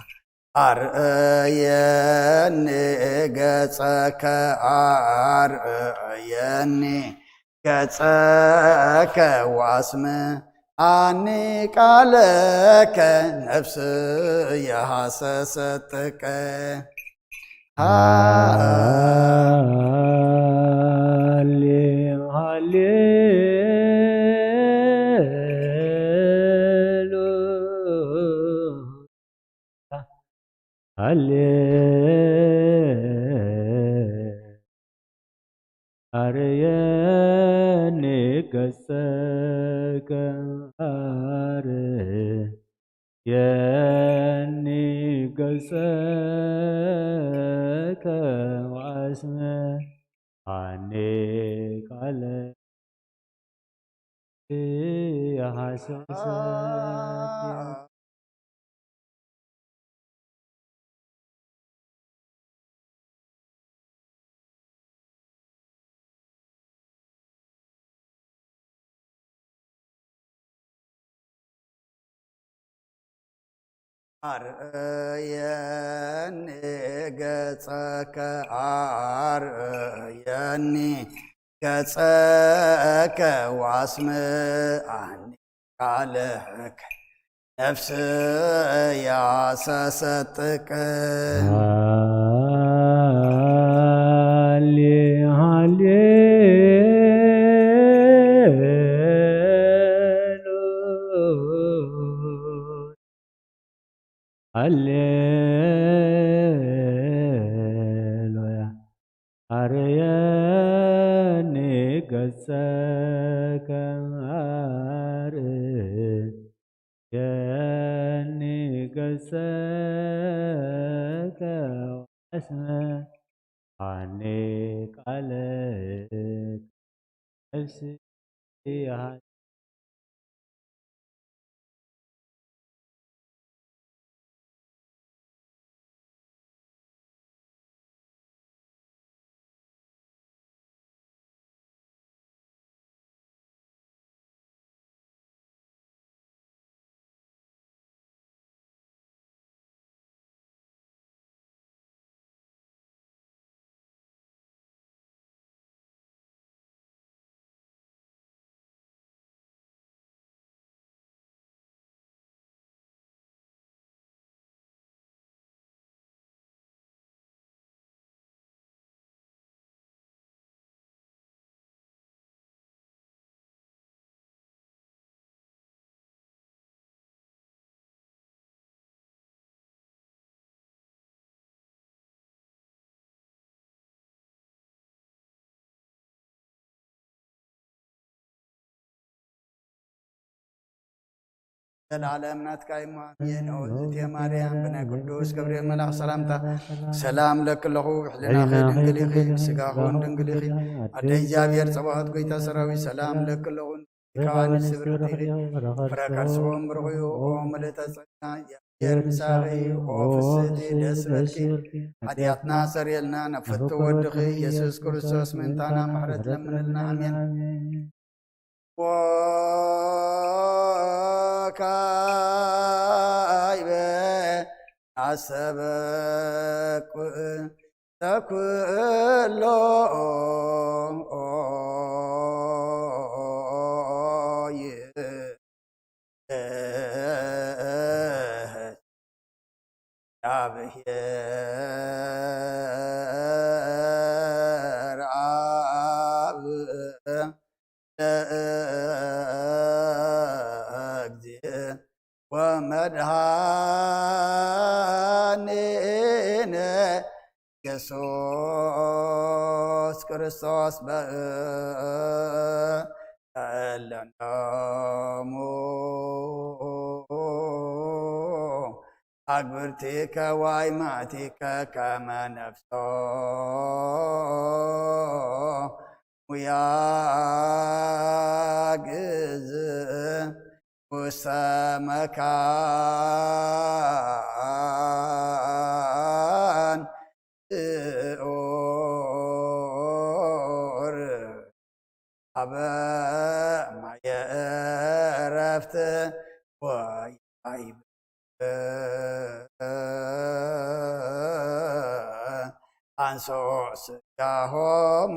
ኣርእየኒ ገጸከ፣ ኣርእየኒ ገጸከ ወኣስምዓኒ ቃለከ፣ ነፍስየ ሃሰሰትከ። ሃሌ፣ ሃሌሉያ፣ ሃሌ ኣርእየኒ ገጸከ፣ ኣርእየኒ ገጸከ ወኣስምዓኒ ቃለ ይሃስሰት። ኣርእየኒ ገጸከ፣ ኣርእየኒ ገጸከ፣ ወኣስምዓኒ ቃለከ፣ ነፍስየ ሃሰሰትከ። ሃሌ፣ ሃሌ ሃሌሉያ። ኣርእየኒ ገጸከ፣ ኣርእየኒ ገጸከ፣ ወኣስምዓኒ ቃለከ፣ ነፍስየ ዘላለም ናትካ እዩ እሞ ኣሜን። ኦ እግዝእትየ ማርያም፣ ብናይ ቅዱስ ገብርኤል መልኣኽ ሰላምታ ሰላም እብለኪ ኣለኹ። ብሕሊናኺ ድንግል ኢኺ፣ ብስጋኺ እውን ድንግል ኢኺ። ኣደ እግዚኣብሔር ጸባኦት፣ ጎይታ ሰራዊት፣ ሰላም እብለኪ ኣለኹ። ከዋኒ ስብርት ኢኺ፣ ፍረ ከርስኹም ብሩኽ እዩ። ኦ ምልእተ ጸጋ፣ እግዚኣብሔር ምሳኺ እዩ። ኦ ፍስሕቲ፣ ደስ በልኪ፣ ሓጢኣትና ሰርየልና፣ ናብ ፍቱ ወድኺ ኢየሱስ ክርስቶስ ምእንታና ምሕረት ለምንልና። ኣሜን። ወካዕበ ኣሰበኩ ተኩሎ ይእህዝ። እግዚአብሔር አብ ለእግዚእ ወመድኃኒነ ኢየሱስ ክርስቶስ በእለኖሙ አግብርቲከ ዋይማቲከ ከመ ነፍሶ ሙያ ግዝ ውስተ መካን እኡር አበ ማየ ዕረፍት ወያይብ አንሶ ስጋሆሙ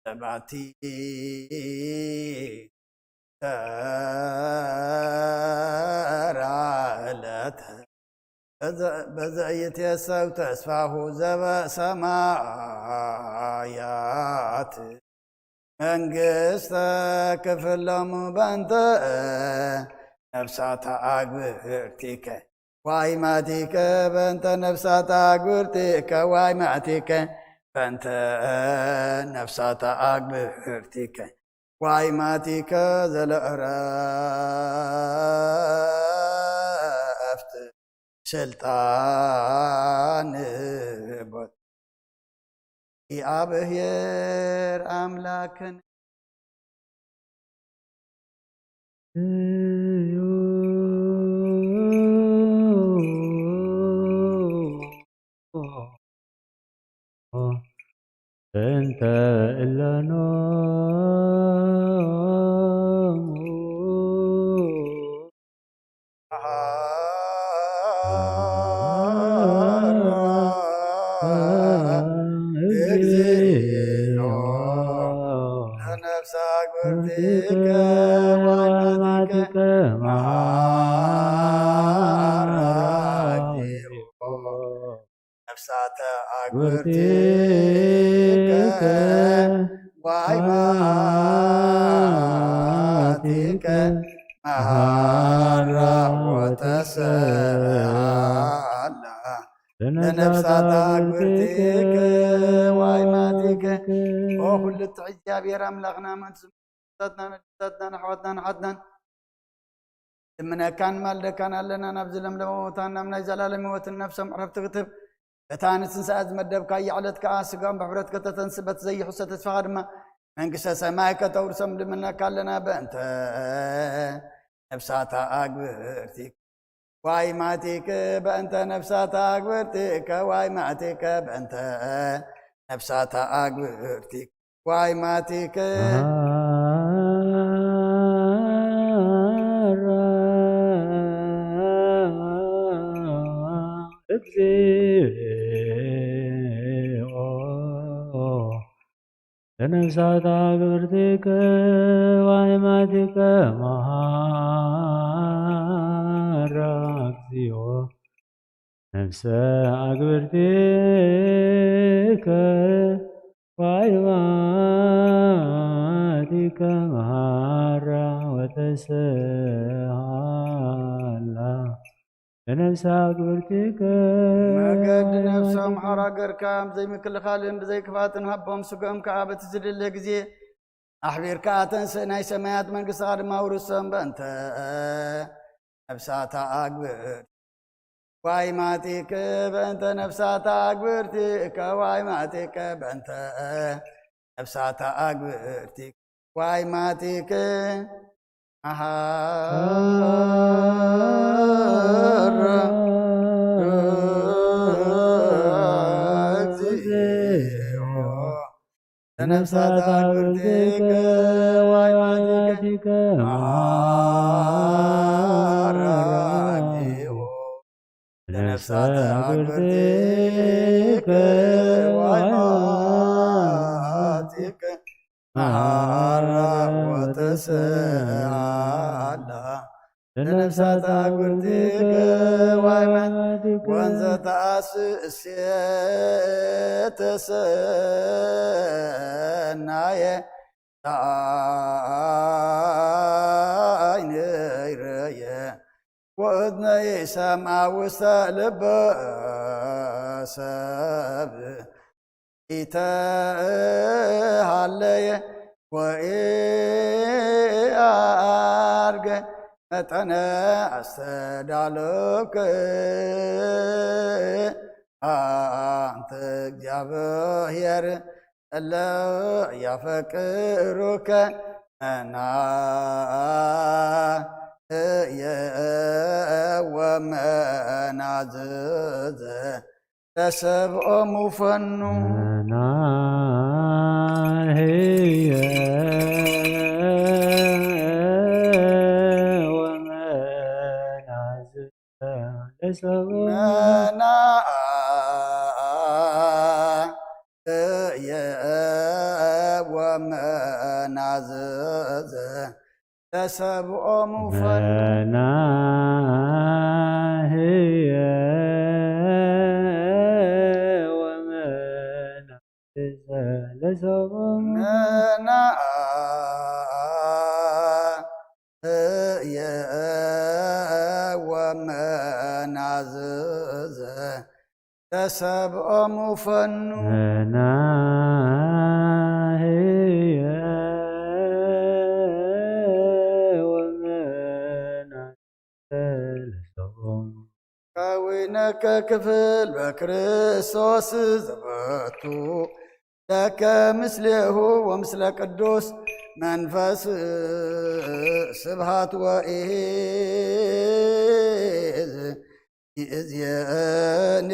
ባቲ ተራ ዕለት በዘ- በዘኢትየሰው ተስፋሁ ዘበሰማያት መንግስተ ክፍሎሙ በንተ ነፍሳተ አግብርቲከ ዋይማቲከ በንተ ነፍሳተ አግብርቲከ ዋይማቲከ በንተ ነፍሳተ አግብርቲከ ዋይማቲከ ዘለእረፍት ስልጣን ቦት እግዚአብሔር አምላክን እዩ። እንተ እለኖሙ እግዚኦ ለነፍሳ ግብርቲከ ዋይማቲከ መሃራ እግዚኦ ነፍሳተ አግብርቲከ ዋይማቲከ መሃራ ወተሰአላ ለነፍሳተ አግብርቲከ ዋይማቲከ። ኦ ኩሉ ትሕት እግዚኣብሔር አምላኽና መንሱ ነፍሳትናን ኣዴታትናን ኣሕዋትናን ኣሓትናን ልምነካን ማልደካን ኣለና። ናብዚ ለምለመ ቦታን ናብ ናይ ዘላለም ህይወትን ነፍሶም ዕረፍቲ ክትህብ በታ ንትንሳኤ ዝመደብካያ ዕለት ከኣ ስጋኦም ብሕብረት ከተተንስ በቲ ዘይሕሰ ተስፋኻ ድማ መንግስተ ሰማይ ከተውርሶም ልምነካ ኣለና። በእንተ ነፍሳታ ኣግብርቲ ዋይማቲከ በእንተ ነፍሳታ አግብርቲከ ዋይማቲከ በእንተ ነፍሳታ አግብርቲከ ዋይማቲከ መሃራ እግዚኦ ለነፍሳት አግብርቲከ ዋይማቲከ መሃራ እግዚኦ ነፍሰ አግብርቲከ ዋይማቲከ መሃራ ወተሰሃላ ለነፍሳ ግብርቲከ መገዲ ነፍሶም ሓራ ገርካ ብዘይ ምክልኻልን ብዘይ ክፋትን ሃቦም ስግኦም ከኣ በቲ ዝድለ ግዜ ኣሕቢርካ ኣተንስእ ናይ ሰማያት መንግስትኻ ድማ ውርሶም በእንተ ነፍሳታ ኣግብር ዋይማቲከ በእንተ ነፍሳታ ኣግብርቲከ ዋይማቲከ በእንተ ነፍሳታ ኣግብርቲከ ዋይማቲከ መሃራ እግዚኦ ለነፍሳት አግብርቲከ ዋይማቲከ መሃራ እግዚኦ ነፍሳት ኣጉርቲከ ወኣይማቲከ መሃራ ወተስሃላ ለነፍሳት ኣጉርቲከ ወኣይማቲከ ወንዘ ተኣስሴ ተሰናየ ዓይነይ ረየ ወእዝነይ ሰምዓ ውስተ ልበ ሰብ ኢተሃለየ ወኢአርገ መጠነ ኣስተዳለውከ ኣንተ እግዚኣብሔር እለ ያፈቅሩከ መናህየ ወመናዝዘ ለሰብኦሙ ፈኑ። መናህየ ወመናዝዘ ለሰብኦሙ መናህየ ወመናዝዘ ለሰብኦሙ ፈኑ። መናህየ ወመናዝዘ ለሰብኦሙ መናህየ ወመናዝዘ ለሰብኦሙ ፈኑ። መናህየ ወመናዝዘ ለሰብኦሙ ከዊነከ ክፍል በክርስቶስ ዘበቱ ለከ ምስሌሁ ወምስለ ቅዱስ መንፈስ ስብሃት ወኢዝ ይእዝየኒ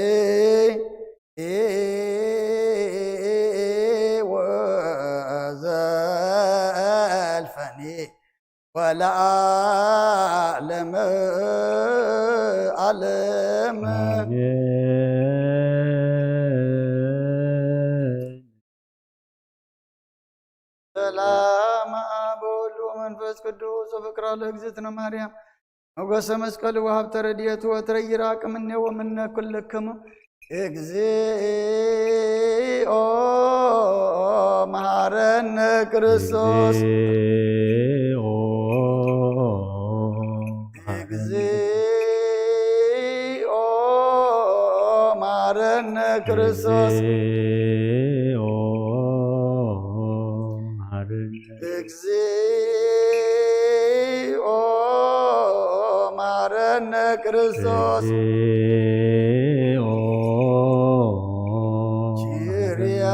ወዘልፈኒ ወለዓለመ ዓለም። አሜን። ሰላም አብ ወወልድ ወመንፈስ ቅዱስ ወፍቅራ ለእግዝእትነ ማርያም ሞገሰ መስቀል ወሀብተ ረድኤቱ ወትረይራቅ ምኔ ወምነ ኩልክሙ። እግዚኦ መሐረነ ክርስቶስ። እግዚኦ መሐረነ። እግዚኦ መሐረነ ክርስቶስ። እግዚኦ መሐረነ። እግዚኦ መሐረነ ክርስቶስ። እግዚኦ ኪርያ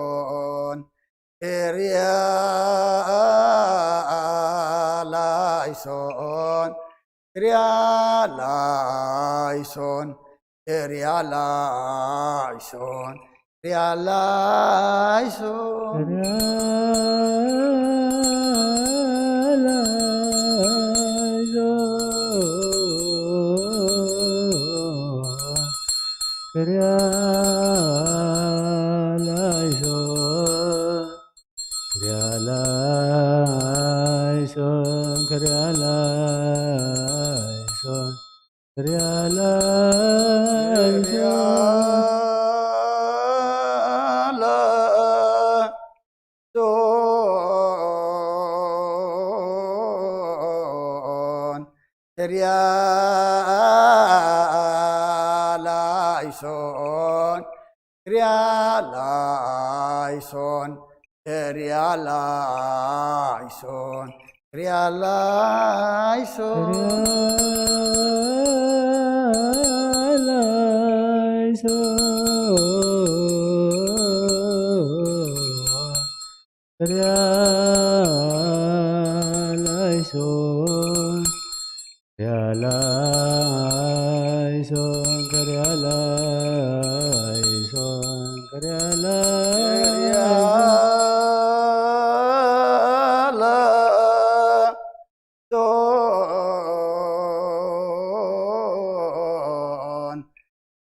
ላይሶን። ኪርያ ላይሶን። ኪርያ ላይሶን። ኪርያ ላይሶን። ኪርያ ላይሶን። ኪርያ ላይሶን። ኪርያ ላይሶን። ኪርያ ላይሶን። ኪርያ ላይሶን። ኪርያ ላይሶን። ላይሶን። ኪርያ ላይሶን። ኪርያ ላይሶን። ኪርያ ላይሶን። ኪርያ ላይሶን። ኪርያ ላይሶን። ኪርያ ላይሶን። ኪርያ ላይሶን። ኪርያ ላይሶን። ኪርያ ላይሶን።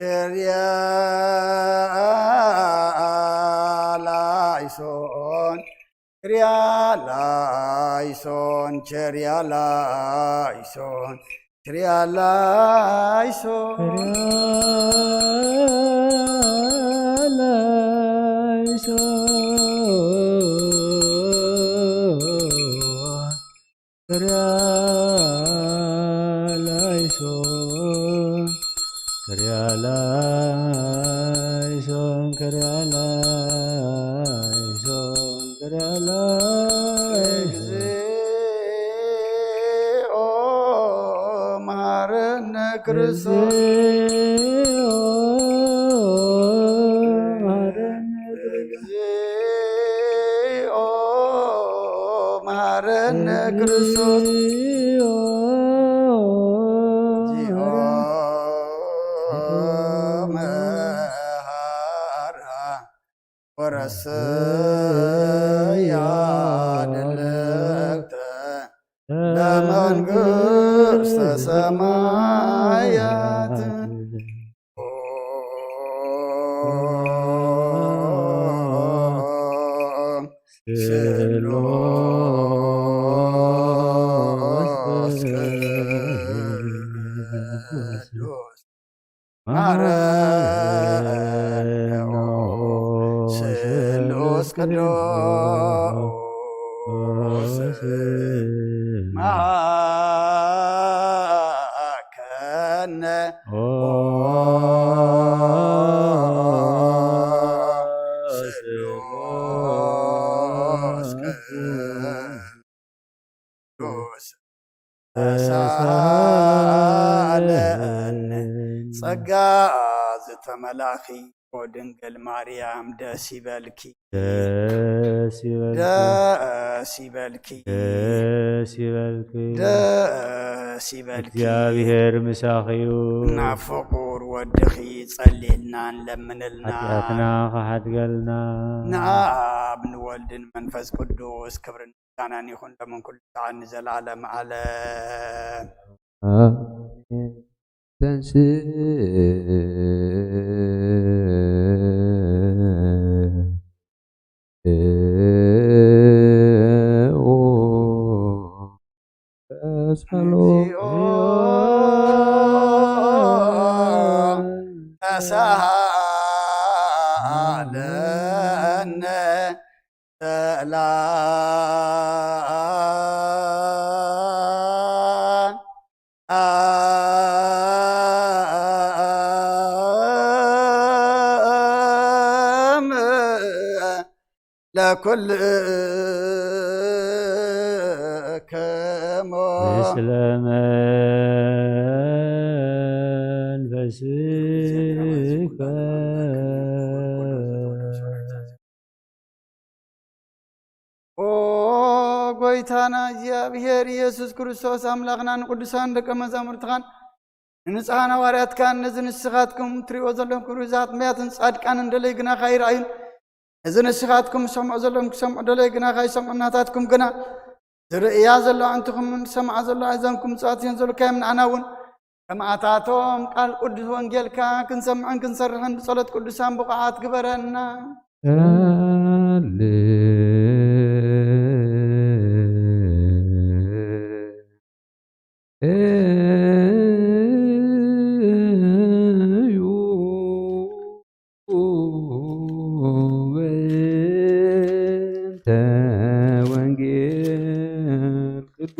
ቸርያ ላይሶን፣ ቸርያ ላይሶን፣ ቸርያ ላይሶን፣ ቸርያ ላይሶን። እግዚኦ መሐረነ ክርስቶስ። እግዚኦ መሐረነ ክርስቶስ። እግዚኦ መሐራ ወረሰያ ድልክተ ለመንግስተ ሰማያት። ስሉስ ቅዱስ መሐረነ ኦ ስሉስ ቅዱስ መሐረነ ኦ ስሉስ ቅዱስ ተሳለኒ። ጸጋ ዝተመላኺ ኦ ድንግል ማርያም ደስ ይበልኪ፣ ደስ ይበልኪ፣ ደስ ይበልኪ፣ ደስ ይበልኪ፣ ደስ ይበልኪ። እግዚኣብሔር ምሳኺ እዩ። ናብ ፍቑር ወድኺ ጸልየልና ንለምንልና። ሓጢኣትና ክሓድገልና። ንኣብ ንወልድን መንፈስ ቅዱስ ክብርን ምስጋናን ይኹን ሎምን ኩሉ ሰዓት ንዘለዓለም ዓለም። ኣሜን። ተንሥእ ተሳሃለነ ሰላም ለኩልክሙ ምስለ መንፈስከ። ኦ ጎይታና እግዚኣብሔር ኢየሱስ ክርስቶስ ኣምላኽና ንቅዱሳን ደቀ መዛሙርትኻን ንንጹሓን ሃዋርያትካን ነዚ ንስኻትኩም ትሪእዎ ዘለኹም ክብሪ ዛትምያትን ጻድቃንን ደለይ ግናኻ ይረኣዩን ነዚ ንስኻትኩም ዝሰምዑ ዘለኹም ክሰምዑ ደለይ ግናኻ ይሰምዑ ናታትኩም ግና ዝርእያ ዘሎ ኣዕንትኹምን ዝሰምዓ ዘሎ ኣእዛንኩም ምጽኣት እየን ዘብልካዮም ንዓና እውን ሰማዕታቶም ቃል ቅዱስ ወንጌልካ ክንሰምዕን ክንሰርሕን ብጸሎት ቅዱሳን ብቑዓት ግበረና። ሃሌሉዩ። በእንተ ወንጌል ቅዱስ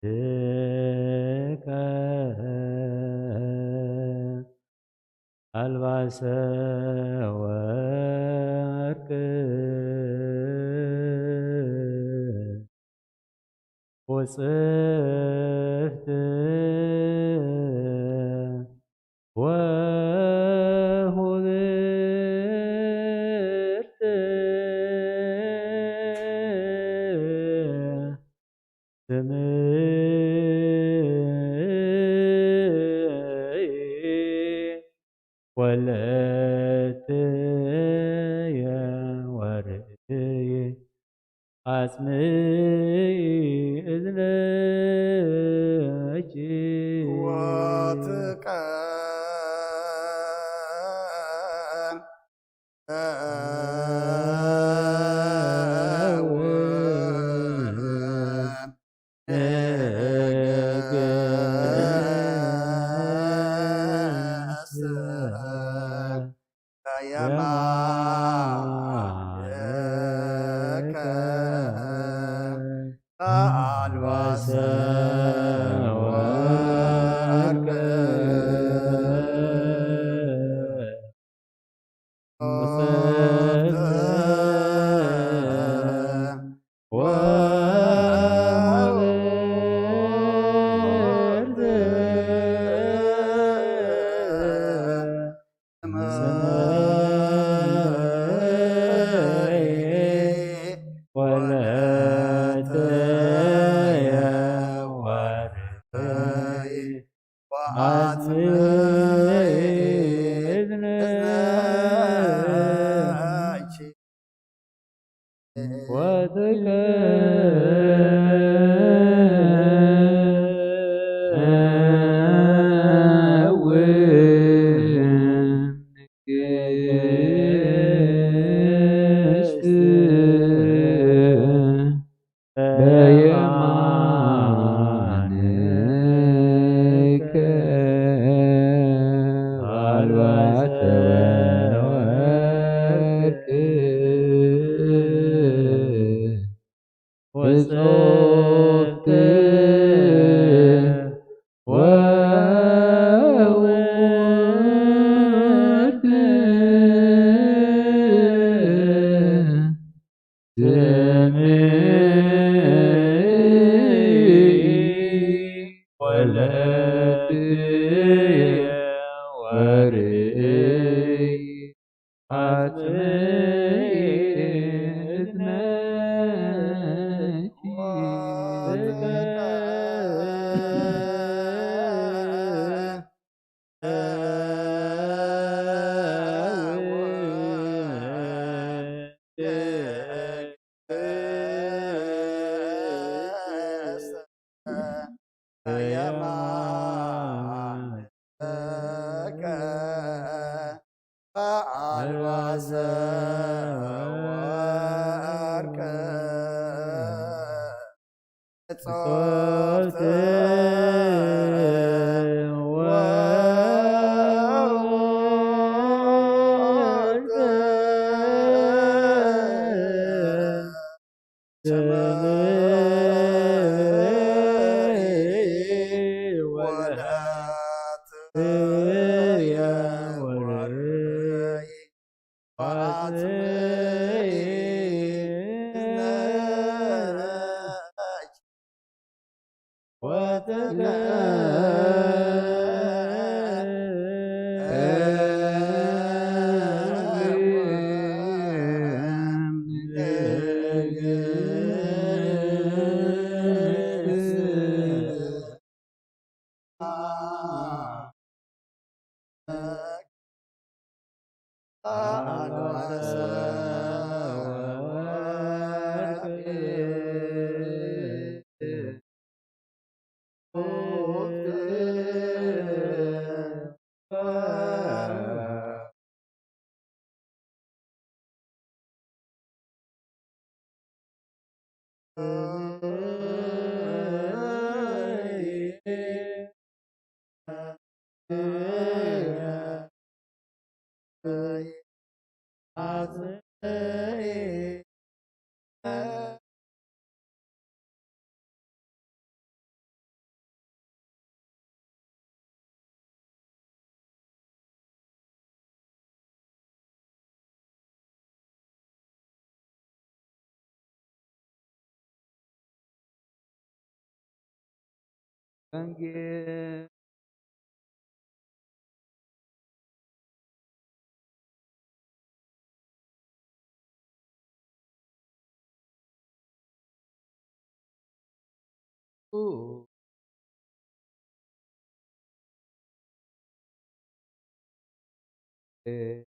በየማንከ ኣልባሰ ወርቅ ውጽፍት ወሁብርት ስምይ ወለትየ ወርእይ ኣጽምይ እዝነኪ። Thank you. Ooh. Eh.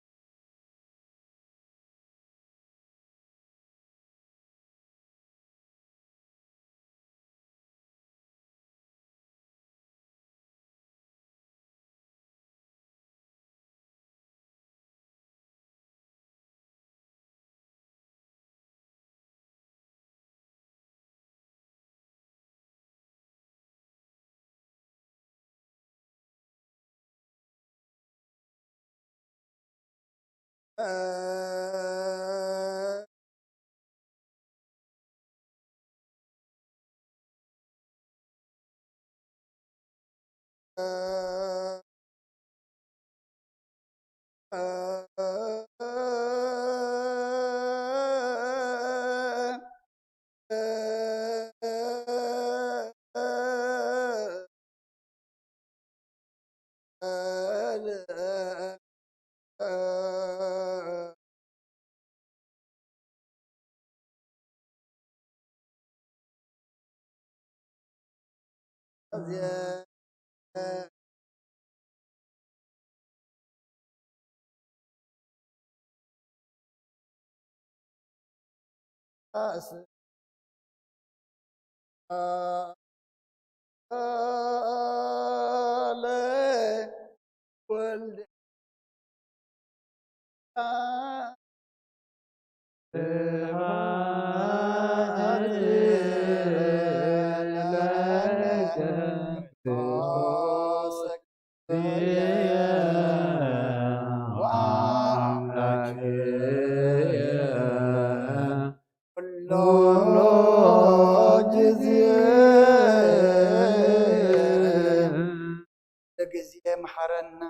ግዜ መሓረና፣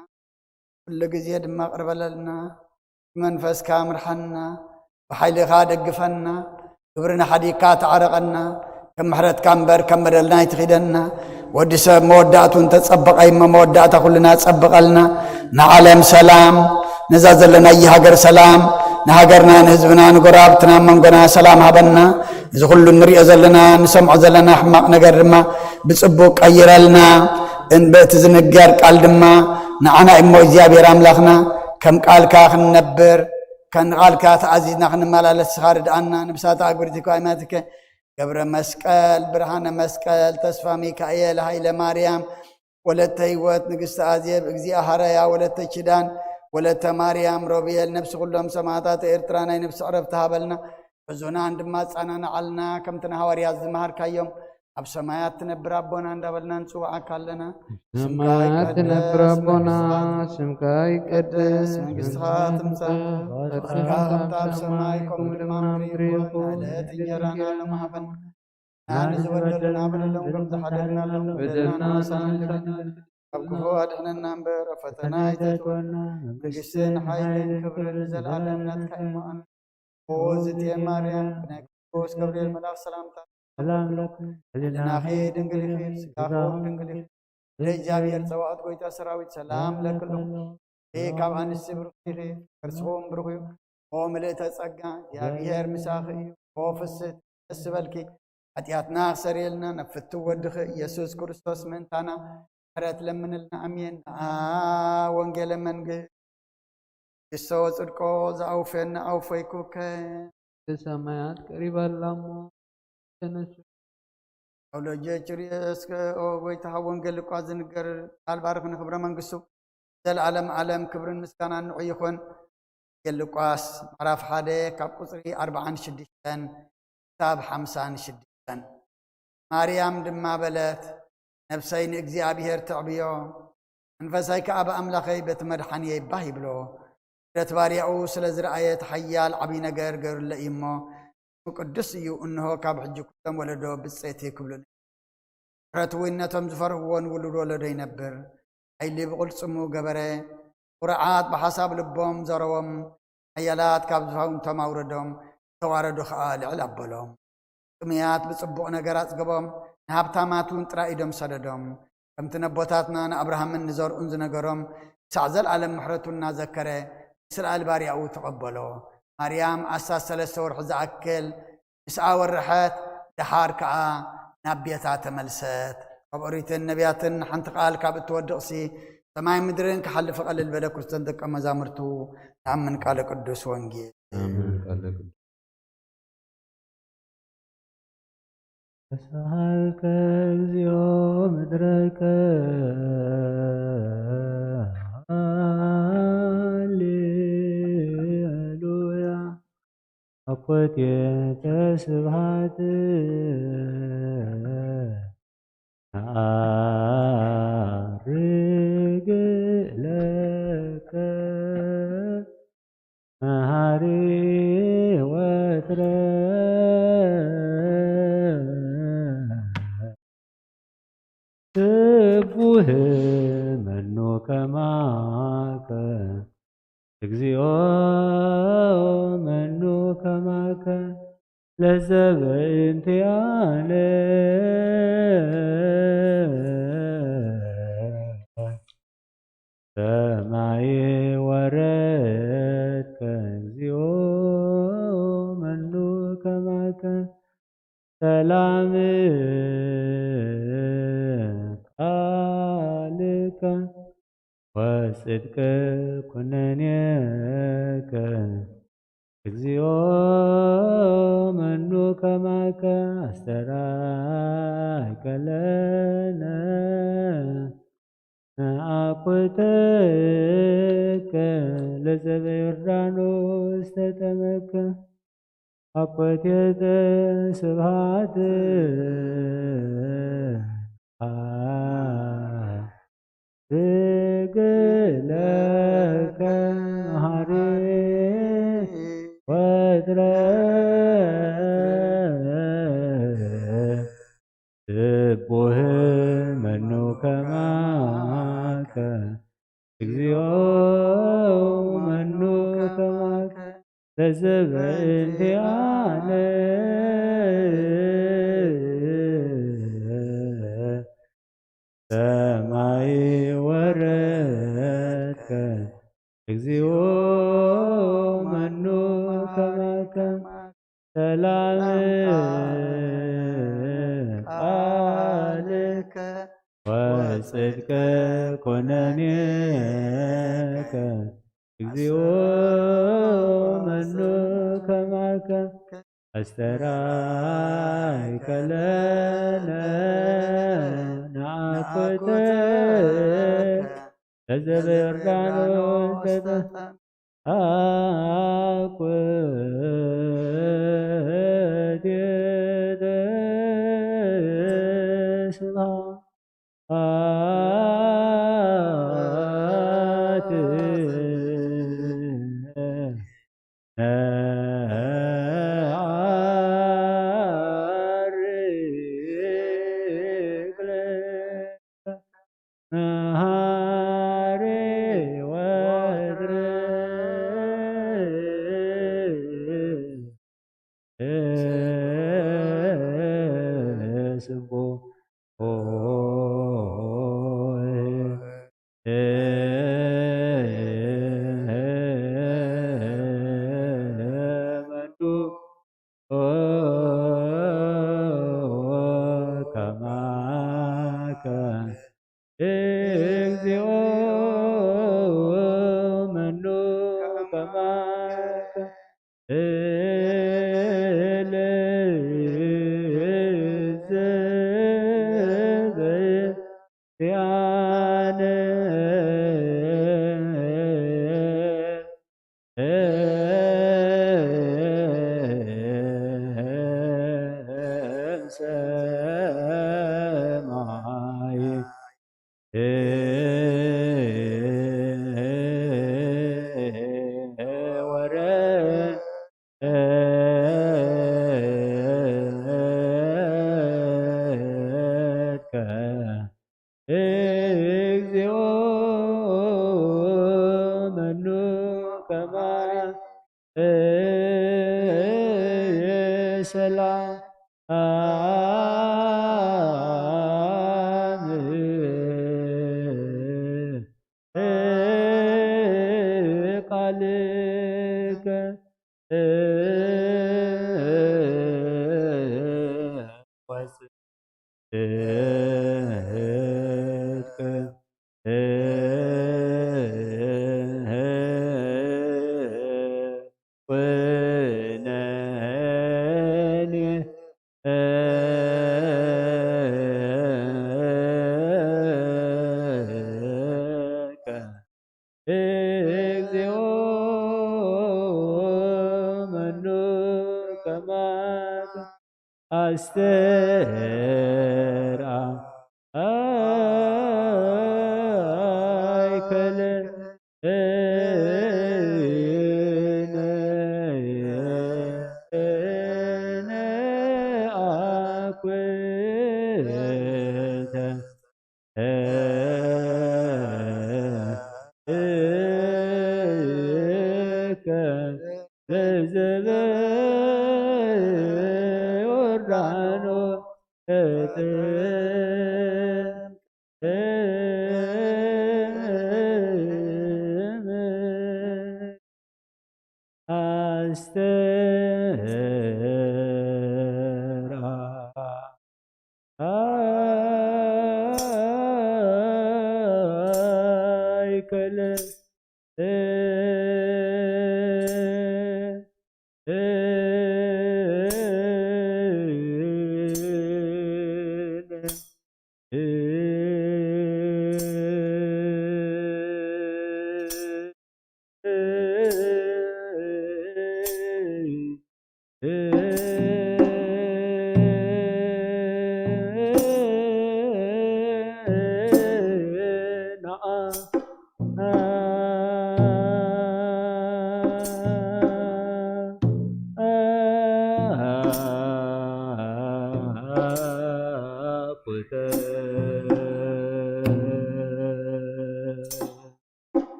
ኩሉ ግዜ ድማ ቅርበለልና። ብመንፈስካ ምርሓና፣ ብሓይልኻ ደግፈና፣ ክብሪ ንሓዲግካ ተዓረቐና። ከም ምሕረትካ እምበር ከም በደልና ኣይትኺደና። ወዲ ሰብ መወዳእቱ እንተጸበቐ እሞ መወዳእታ ኩልና ጸብቐልና። ንዓለም ሰላም፣ ነዛ ዘለናያ ሃገር ሰላም፣ ንሃገርና ንህዝብና ንጎረባብትና መንጎና ሰላም ሃበና። እዚ ኩሉ እንሪኦ ዘለና ንሰምዖ ዘለና ሕማቕ ነገር ድማ ብጽቡቕ ቀይረልና። እንበእቲ ዝንገር ቃል ድማ ንዓና እሞ እግዚኣብሔር ኣምላኽና ከም ቃልካ ክንነብር፣ ከም ቃልካ ተኣዚዝና ክንመላለስ ንስኻ ርድኣና። ንብሳታ ኣጉሪቲኮ ኣይማትከ ገብረ መስቀል፣ ብርሃነ መስቀል፣ ተስፋ ሚካኤል፣ ሃይለ ማርያም፣ ወለተ ህይወት፣ ንግስቲ ኣዜብ፣ እግዚኣብሃረያ፣ ወለተ ኪዳን፣ ወለተ ማርያም፣ ሮቤል፣ ነብሲ ኩሎም ሰማዕታት ኤርትራ ናይ ነብሲ ዕረፍቲ ሃበልና። ሕዙናን ድማ ኣጸናንዓልና፣ ከምቲ ንሃዋርያት ዝመሃርካዮም፣ ኣብ ሰማያት ትነብር ኣቦና እንዳበልና ንጽውዓካ ኣለና። ሰማያት ትነብር ኣቦና፣ ስምካ ይቀደስ፣ መንግስትኻ ትምጻእ፣ ፈቃድካ ከምታ ኣብ ሰማይ ከምኡ ድማ ኣብ ምድሪ ይኹን። ዕለት እንጀራና ሎሚ ሃበና፣ ንዝበደሉና በደሎም ከም ዝሓለልና በደልና ንሳን፣ ካብ ክፉ ኣድሕነና እምበር፣ ኣብ ፈተና ኣይተእትወና፣ መንግስትን ሓይልን ክብርን ንዘለኣለም ናትካ እዩ። ኣሜን። ኦ ዝእቲ ማርያም፣ ብናይ ቅዱስ ገብርኤል መልኣኽ ሰላምታ ሰላም ለኪ፣ ህሊናኺ ድንግል ኢኺ፣ ስጋኺ እውን ድንግል ኢኺ። ለእግዚኣብሔር ጸባኦት ጎይታ ሰራዊት ሰላም ለኪ ኣለኹ። ኢኺ ካብ ኣንስቲ ብሩኽቲ ኢኺ፣ ከርስኺ እውን ብሩኽ እዩ። ኦ ምልእተ ጸጋ፣ እግዚኣብሔር ምሳኺ እዩ። ኦ ፍስሕቲ ደስ በልኪ፣ ሓጢኣትና ክሰርየልና ናብ ፍትው ወድኺ ኢየሱስ ክርስቶስ ምእንታና ምሕረት ለምንልና። ኣሜን። ንኣ ወንጌለ መንግስት ክስቶ ወጽድቆ ዝኣውፈየና ኣውፈይኩከ። ሰማያት ቀሪባ ኣላ እሞ ተነሱ። ኣውሎጀ ችሪየስከ ኦ ጎይታ፣ ወንጌል እኳ ዝንገር ቃል ባርኽ ንክብረ መንግስቱ። ዘለዓለም ዓለም ክብርን ምስጋናን ንዑ ይኹን። ወንጌል ሉቃስ ምዕራፍ ሓደ ካብ ቁጽሪ ኣርብዓን ሽዱሽተን ክሳብ ሓምሳን ሽዱሽተን። ማርያም ድማ በለት፣ ነፍሰይ ንእግዚኣብሔር ተዕብዮ፣ መንፈሰይ ከኣ ብኣምላኸይ በቲ መድሓንየይ ባህ ይብሎ። ፍጥረት ባርያኡ ስለ ዝረኣየት ሓያል ዓብዪ ነገር ገሩለይ እዩ እሞ፣ ስሙ ቅዱስ እዩ። እንሆ ካብ ሕጂ ኩሎም ወለዶ ብፅእቲ ክብሉኒ። ምሕረት እውን ነቶም ዝፈርህዎ ንውሉድ ወለዶ ይነብር። ሓይሊ ብቕልጽሙ ገበረ። ኩርዓት ብሓሳብ ልቦም ዘረዎም። ሓያላት ካብ ዙፋንቶም ኣውረዶም። ዝተዋረዱ ኸኣ ልዕል ኣበሎም። ጥሙያት ብጽቡቕ ነገር ኣጽገቦም። ንሃብታማት እውን ጥራይ ኢዶም ሰደዶም። ከምቲ ነቦታትና ንኣብርሃምን ንዘርኡን ዝነገሮም፣ ክሳዕ ዘለኣለም ምሕረቱ እናዘከረ፣ ንእስራኤል ባርያኡ ተቐበሎ። ማርያም ኣስታት ሰለስተ ወርሒ ዝኣክል ምስኣ ወረሐት፣ ደሓር ከኣ ናብ ቤታ ተመልሰት። ካብ ኦሪትን ነቢያትን ሓንቲ ቃል ካብ እትወድቕሲ፣ ሰማይ ምድርን ክሓልፍ ቀልል በለ። ክርስቶስ ደቀ መዛሙርቱ ንኣምን ቃለ ቅዱስ ወንጌል። ኣሜን። ቃለ ቅዱስ። ተሳሃልከ እግዚኦ ምድረከ። ሃሌሉያ። ኣኮቴተ ስብሃት ነዓርግ ለከ መሃሪ ወትረ ስቡህ መኑ ከማከ እግዚኦ መኑ ከማከ ለዘበእንቲኣነ ሰማይ ወረድከ እግዚኦ መኑ ከማከ ሰላም ቃልከ ወጽድቅ ኩነኔከ እግዚኦ መኑ ከማከ ኣስተርኣይከ ለነ ነኣኩተከ ለዘበ ዮርዳኖስ ተጠመከ ኣኮቴተ ስብሃት ርግለከ መሃሪ ወትረ ስቡህ መኑ ከማከ እግዚኦ መኑ ከማከ ለዘበእንቲኣነ ሰማይ ወረድከ እግዚኦ መኑ ከማከ ሰላም ቃልከ ወጽድቅ ኩነኔከ እግዚኦ መኑ ከማከ ኣስተርኣይከ ለነ ነኣኩተከ ለዘበ ዮርዳኖስ ተጠ ኣኩቴተ ስብሃት ነዓርግ ለከ መሃሪ ወትረ ስቡሕ መኑ ከማከ እግዚኦ መኑ ከማከ ለዘበእንቲኣነ ሰላም ቃልከ ወጽድቅ ኩነኒ እግዚኦ መኑ ከማከ ኣስተርኣ ኣይከለ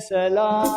ሰላም።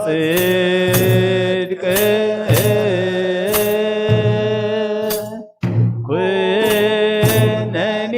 ጽድቅ ኩነኔ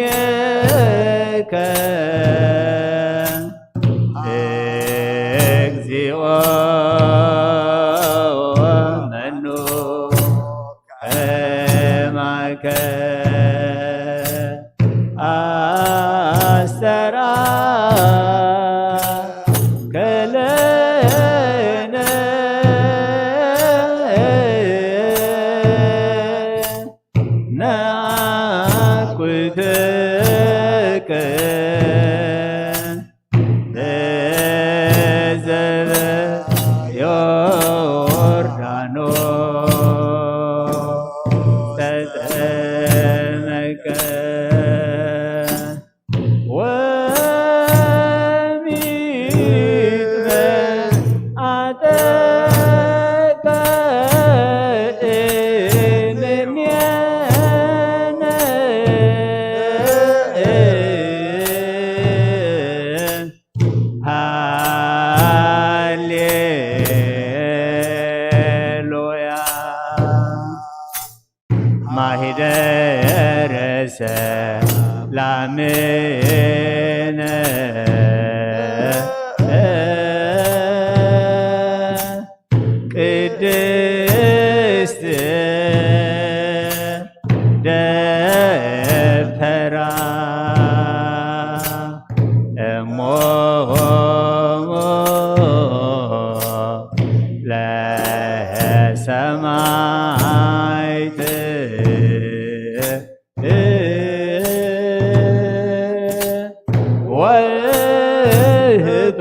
ሃሌሉያ። ማሂደረ ሰላምነ ቅድስት ደብተራ እሞ ለሰማይት ወህቶ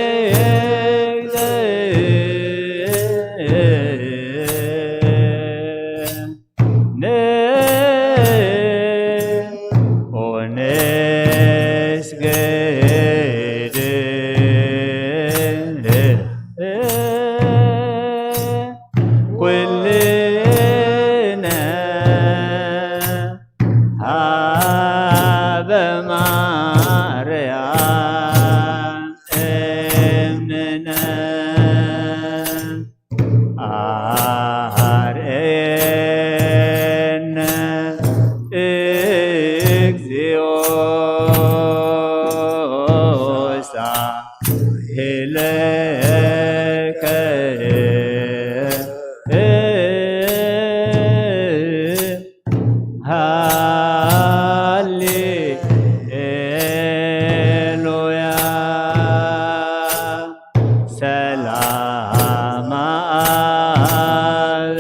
ለመላእክት ን ኦነስገድ ኩልነ ሃበ ማርያም እምንነ አርኤነ እግዚኦ ሳሄለከ ሃሌሉያ። ሰላም አብ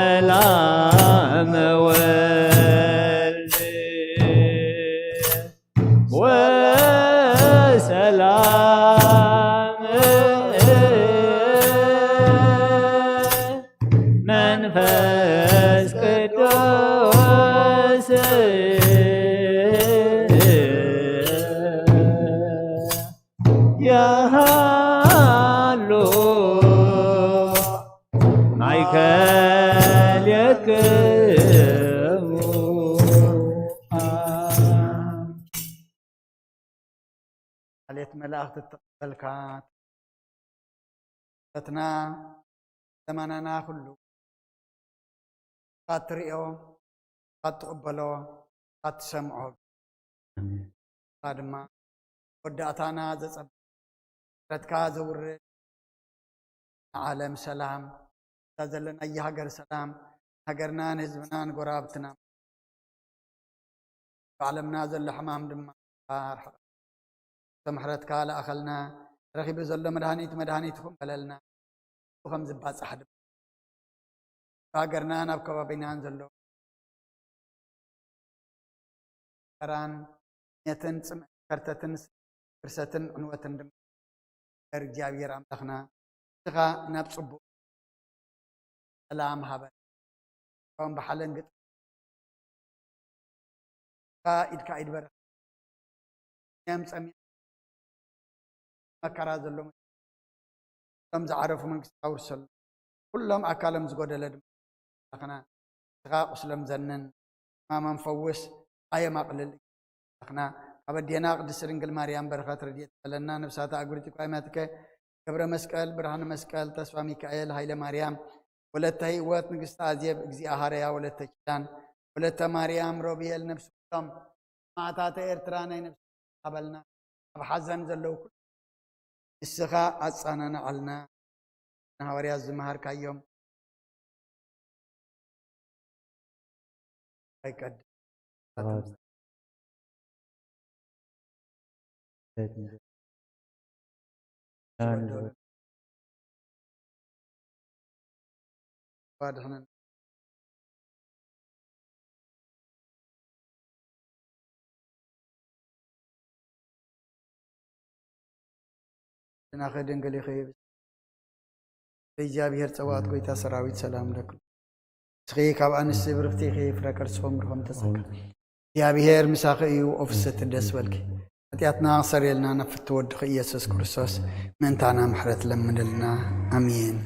ሰላም ወልድ ወሰላም መንፈስ ቅዱስ ያሃሉ ማእከሌክሙ። ማሌት መላእኽቲ እትቕበልካ፣ በትና ዘመናና ኩሉ ካብ ትርእዮ፣ ካብ ትቕበሎ፣ ካብ ትሰምዖ፣ ኣሜን። ንስኻ ድማ ወዳእታና ዘጸብቕ፣ ምሕረትካ ዘውርድ፣ ንዓለም ሰላም፣ እዛ ዘለናያ ሃገር ሰላም፣ ሃገርናን ህዝብናን ጎረባብትና፣ ኣብ ዓለምና ዘሎ ሕማም ድማ ኣርሕቕ። ምሕረትካ ለኣኸልና፣ ረኺቡ ዘሎ መድሃኒት መድሃኒት ይኹን በለልና። ከም ዝባጻሕ ድማ ብሃገርናን ኣብ ከባቢናን ዘሎ መከራን፣ ኔትን ጽምእን ከርተትን፣ ክርሰትን ዕንወትን ድማ፣ እግዚኣብሔር ኣምላኽና፣ ንስኻ ናብ ጽቡቕ ሰላም ሃበና። ከም ብሓለንግጥ ኢድካ ኢድ በረኸ እዮም ጸሚኦም መከራ ዘለዎም፣ እቶም ዝዓረፉ መንግስቲ ኣውርሰሎም። ኩሎም ኣካሎም ዝጎደለ ድማ ኣምላኽና፣ ንስኻ ቁስሎም ዘንን፣ ሕማሞም ፈውስ፣ ኣዮም ኣቕልል። ኣምላኽና፣ ካብ ኣዴና ቅድስቲ ድንግል ማርያም በረኸት ረድኤት ይፈለና። ነፍሳት ኣእጉሪት ቋይማትከ ገብረ መስቀል፣ ብርሃነ መስቀል፣ ተስፋ ሚካኤል፣ ሃይለ ማርያም፣ ወለተ ህይወት፣ ንግስቲ ኣዜብ፣ እግዚኣብሃርያ፣ ወለተ ኪዳን፣ ወለተ ማርያም፣ ሮብኤል፣ ነፍሲ ኩሎም ሰማዕታተ ኤርትራ ናይ ነፍሲ ሃበልና። ኣብ ሓዘን ዘለዉ ኩሉ ንስኻ ኣጻናንዓልና። ንሃዋርያት ዝመሃርካዮም ኣይቀድም። ኣድሕነና። ናኸ ድንግል ኢኺ። እግዚኣብሔር ጸባኦት ጎይታ ሰራዊት ሰላም ለኩም። እስኺ ካብ ኣንስቲ ብርኽቲ ኢኺ፣ ፍረ ከርስኹም ብርኾም ተጸጋ። እግዚኣብሔር ምሳኺ እዩ፣ ኦፍሰቲ ደስ በልኪ። ሓጢኣትና ክሰርየልና ነፍቲ ወድኺ ኢየሱስ ክርስቶስ ምእንታና ምሕረት ለምንልና። ኣሜን።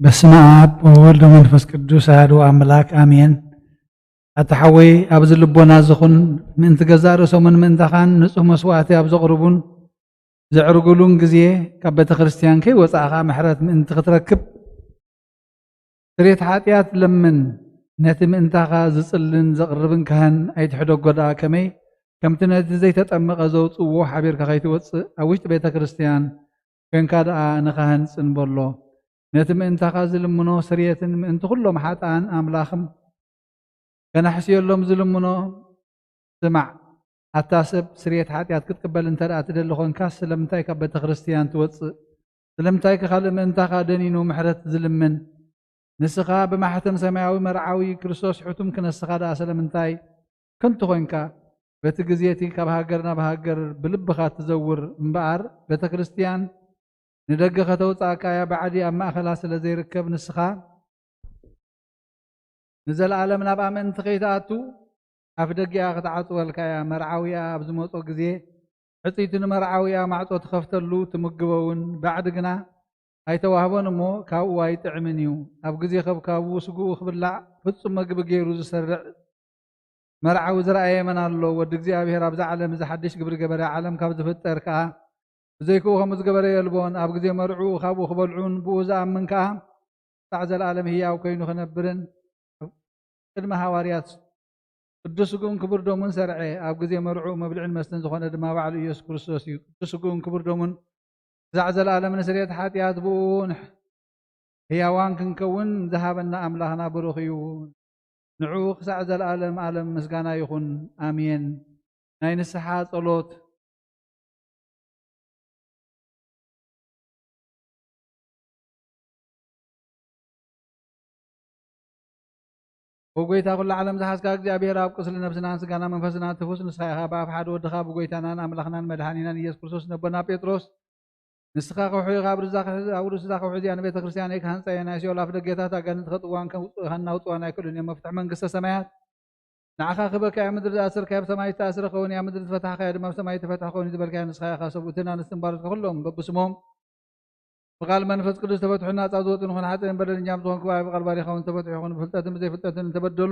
በስመ ኣብ ወወልድ ወመንፈስ ቅዱስ ኣሐዱ ኣምላክ ኣሜን። ኣታ ሓወይ ኣብዚ ልቦና ዝኹን ምእንቲ ገዛእ ርእሶምን ምእንታኻን ንጹህ መስዋዕቲ ኣብ ዘቕርቡን ዘዕርጉሉን ግዜ ካብ ቤተ ክርስቲያን ከይወጻእኻ ምሕረት ምእንቲ ክትረክብ ስርየት ሓጢኣት ለምን። ነቲ ምእንታኻ ዝጽልን ዘቕርብን ካህን ኣይትሕደጎ ደኣ ከመይ ከምቲ ነቲ ዘይተጠመቐ ዘውጽእዎ ሓቢርካ ከይትወጽእ ኣብ ውሽጢ ቤተ ክርስቲያን ኮንካ ደኣ ንኻህን ጽን በሎ። ነቲ ምእንታኻ ዝልምኖ ስርየትን ምእንቲ ኩሎም ሓጥኣን ኣምላኽም ከነሕስየሎም ዝልምኖ ስማዕ። ኣታ ሰብ ስርየት ሓጢኣት ክትቅበል እንተ ደኣ ትደሊ ኾንካስ ስለምንታይ ካብ ቤተ ክርስቲያን ትወጽእ? ስለምንታይ ከ ካልእ ምእንታኻ ደኒኑ ምሕረት ዝልምን? ንስኻ ብማሕተም ሰማያዊ መርዓዊ ክርስቶስ ሕቱም ክነስኻ ደኣ ስለምንታይ ከንቱ ኾንካ? በቲ ግዜ እቲ ካብ ሃገር ናብ ሃገር ብልብኻ ትዘውር እምበኣር ቤተ ክርስቲያን ንደገ ከተውጽኣካ እያ፣ ባዕዲ ኣብ ማእከላ ስለ ዘይርከብ ንስኻ ንዘለኣለም ናብኣ ምእንቲ ከይትኣቱ ኣፍ ደጊኣ ክትዓጽወልካ እያ። መርዓዊኣ ኣብ ዝመጾ ግዜ ሕጽይቲ ንመርዓዊኣ ማዕጾ ትኸፍተሉ ትምግቦ እውን ባዕዲ ግና ኣይተዋህቦን እሞ ካብኡ ኣይጥዕምን እዩ። ኣብ ግዜ ከብካቡ ስግኡ ክብላዕ ፍጹም መግቢ ገይሩ ዝሰርዕ መርዓዊ ዝረኣየ መን ኣሎ? ወዲ እግዚኣብሔር ኣብዛ ዓለም እዚ ሓድሽ ግብሪ ገበረ። ዓለም ካብ ዝፍጠር ከኣ ብዘይክኡ ከምኡ ዝገበረ የልቦን። ኣብ ግዜ መርዕኡ ካብኡ ክበልዑን ብኡ ዝኣምን ከኣ ክሳዕ ዘለኣለም ህያው ኮይኑ ክነብርን ቅድሚ ሃዋርያት ቅዱስ ስግኡን ክቡር ደሙን ሰርዐ። ኣብ ግዜ መርዕኡ መብልዕን መስተን ዝኾነ ድማ ባዕሉ ኢየሱስ ክርስቶስ እዩ። ቅዱስ ስግኡን ክቡር ደሙን ክሳዕ ዘለኣለም ንስርየት ሓጢኣት ብኡ ህያዋን ክንከውን ዝሃበና ኣምላኽና ብሩኽ እዩ። ንዕኡ ክሳዕ ዘለኣለም ኣለም ምስጋና ይኹን። ኣሜን። ናይ ንስሓ ጸሎት። ኦ ጎይታ ኩሉ ዓለም ዝሓዝካ እግዚኣብሔር ኣብ ቁስሊ ነብስናን ስጋና መንፈስና ትፉስ ንስኻ ኢኻ። ብኣፍ ሓደ ወድኻ ብጎይታናን ኣምላኽናን መድሓኒናን ኢየሱስ ክርስቶስ ነቦና ጴጥሮስ ንስኻ ከውሒ ኢኻ፣ ኣብ ርእስዛ ከውሒ እዚኣ ንቤተ ክርስቲያነይ ክሃንጻ እየ፣ ናይ ሲኦል ኣፍ ደገታት ኣጋንንቲ ከጥዋን ከናውጽዋን ኣይክእሉን እዮም። መፍትሕ መንግስተ ሰማያት ንዓኻ ክህበካ እያ። ምድሪ ዝኣሰርካዮ ኣብ ሰማይ ዝተኣስረ ክኸውን እያ፣ ምድሪ ዝፈታሕካዮ ድማ ኣብ ሰማይ ዝተፈትሐ ክኸውን እዩ ዝበልካዮ ንስኻ ኢኻ። ሰብኡትን ኣንስትን ባሮትካ ኩሎም በብስሞም ብቃል መንፈስ ቅዱስ ተፈትሑ ናጻ ዝወጹ ንኹን ሓጥእን በደለኛም ዝኾንኩ ብኣይ ብቃል ባሪኻ እውን ተፈትሑ ይኹን። ብፍልጠትን ብዘይፍልጠትን እንተበደሉ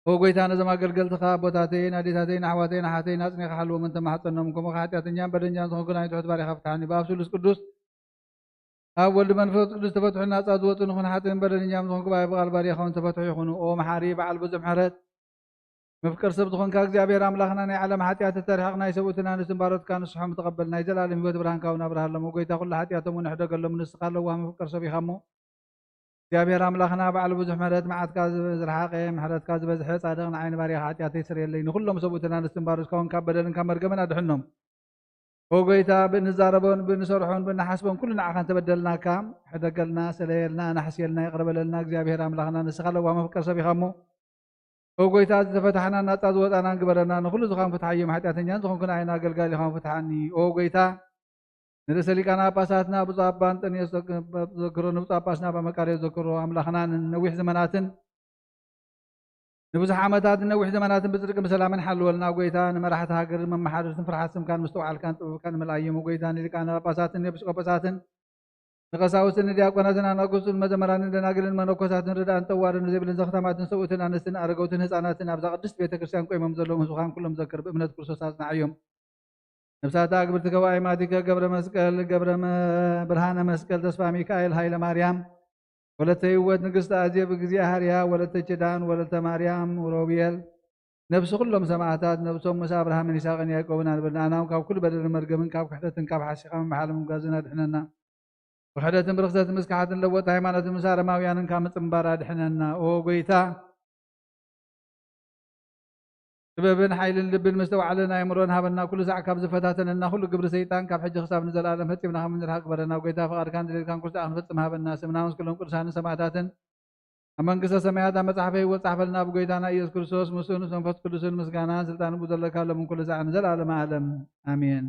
ኦ ጎይታ ነዞም ኣገልገልትኻ ኣቦታተይን ኣዴታተይን ኣሕዋተይን ኣሓተይን ኣጽኒኻ ሓልዎም እንተማሕጸኖም ከምኡ ሓጢኣተኛን በደለኛን ዝኾንኩ ናይ ትሑት ባሪኻ ፍትሓኒ። ብኣብ ስሉስ ቅዱስ ኣብ ወልድ መንፈስ ቅዱስ ተፈትሑ ናጻ ዝወጹ ንኹን ሓጥእን በደለኛም ዝኾንኩ ብኣይ ብቃል ባሪኻ እውን ተፈትሑ ይኹኑ። ኦ መሓሪ በዓል ብዙሕ ምሕረት መፍቀር ሰብ ዝኾንካ እግዚኣብሔር ኣምላኽና ናይ ዓለም ሓጢኣት ተተርሕቕ ናይ ሰብኡትን ኣንስትን ባሮትካ ንስሖም ተቐበል ናይ ዘላለም ህይወት ብርሃንካ እውን ኣብርሃሎም። ኦ ጎይታ ኩሉ ሓጢኣቶም እውን ሕደገሎም ንስኻ ለዋህ መፍቀር ሰብ ኢኻ እሞ እግዚኣብሔር ኣምላኽና ባዕሉ ብዙሕ ምሕረት መዓትካ ዝረሓቐ ምሕረትካ ዝበዝሐ ጻድቕ ንዓይኒ ባሪኻ ሓጢኣተይ ስርየለይ ንኹሎም ሰብኡትን ኣንስትን ባሮትካ እውን ካብ በደልን ካብ መርገምን ኣድሕኖም። ኦ ጎይታ ብእንዛረቦን ብእንሰርሖን ብእንሓስቦን ኩሉ ንዓኻ እንተበደልናካ ሕደገልና ሰለየልና ኣናሕስየልና ይቕረ በለልና እግዚኣብሔር ኣምላኽና ንስኻ ለዋህ መፍቀር ሰብ ኢኻ እሞ ኦ ጎይታ ዝተፈታሕናን ናጻ ዝወጻናን ግበረና። ንኹሉ ዝኾን ፍትሓዮም ሓጢኣተኛን ዝኾንኩ ንዓይና ኣገልጋሊኻን ፍትሓኒ። ኦ ጎይታ ንርእሰ ሊቃነ ጳጳሳትና ብፁዕ ኣባ እንጠንዮስ ዘክሮ ንብፁዕ ጳጳስና ኣባ መቃርዮስ ዘክሮ ኣምላኽና ንነዊሕ ዘመናትን ንብዙሕ ዓመታት ንነዊሕ ዘመናትን ብጽድቅን ብሰላምን ሓልወልና። ጎይታ ንመራሕቲ ሃገርን መመሓደርትን ፍርሓት ስምካን ምስትውዓልካን ጥበብካን ምልኣዮም። ጎይታ ንሊቃነ ጳጳሳትን ንኤጲስቆጶሳትን ንቀሳውስትን ንዲያቆናትን ኣናጉስትን መዘመራንን ደናግልን መነኮሳትን ርዳእን ጠዋርን ዘይብልን ዘኽታማትን ሰብኡትን ኣንስትን ኣረገውትን ህፃናትን ኣብዛ ቅድስት ቤተ ክርስቲያን ቆይሞም ዘለዉ ህዝብኻን ኩሎም ዘክር ብእምነት ክርስቶስ ኣጽናዓዮም። ነብሳታ ኣግብርቲ ገባኢ ማቲከ ገብረ መስቀል ገብረ መ- ብርሃነ መስቀል ተስፋ ሚካኤል ሃይለ ማርያም ወለተ ህይወት ንግስቲ ኣዜብ እግዚኣብሔር ወለተ ኪዳን ወለተ ማርያም ሮቤል ነብሲ ኩሎም ሰማዕታት ነብሶም ምስ ኣብርሃምን ይስሐቅን ያዕቆብን ኣንበልና ኣናውን ካብ ኩሉ በደልን መርገምን ካብ ክሕደትን ካብ ሓሲኻ ምምሓልን ምምጋዝን ኣድሕነና። ብክሕደትን ብርክሰትን ምስክሓትን ለወጥ ሃይማኖትን ምስ ኣረማውያንን ካብ ምጽንባር ኣድሕነና። ኦ ጎይታ ጥበብን ሓይልን ልብን ምስተዋዕልን ኣእምሮን ሃበና። ኩሉ ሳዕ ካብ ዝፈታተነና ኩሉ ግብሪ ሰይጣን ካብ ሕጂ ክሳብ ንዘለኣለም ፈጺምና ከም ንርሓቅ ግበረና። ጎይታ ፍቓድካን ድሌትካን ኩሉ ሳዕ ክንፈጽም ሃበና። ስምና ምስ ኩሎም ቅዱሳንን ሰማዕታትን ኣብ መንግስተ ሰማያት ኣብ መጽሓፈ ህይወት ጻሕፈልና። ብጎይታና ኢየሱስ ክርስቶስ ምስኡ ምስ መንፈስ ቅዱስን ምስጋናን ስልጣንን ብዘለካ ሎምን ኩሉ ሳዕ ንዘለኣለም ኣለም ኣሜን።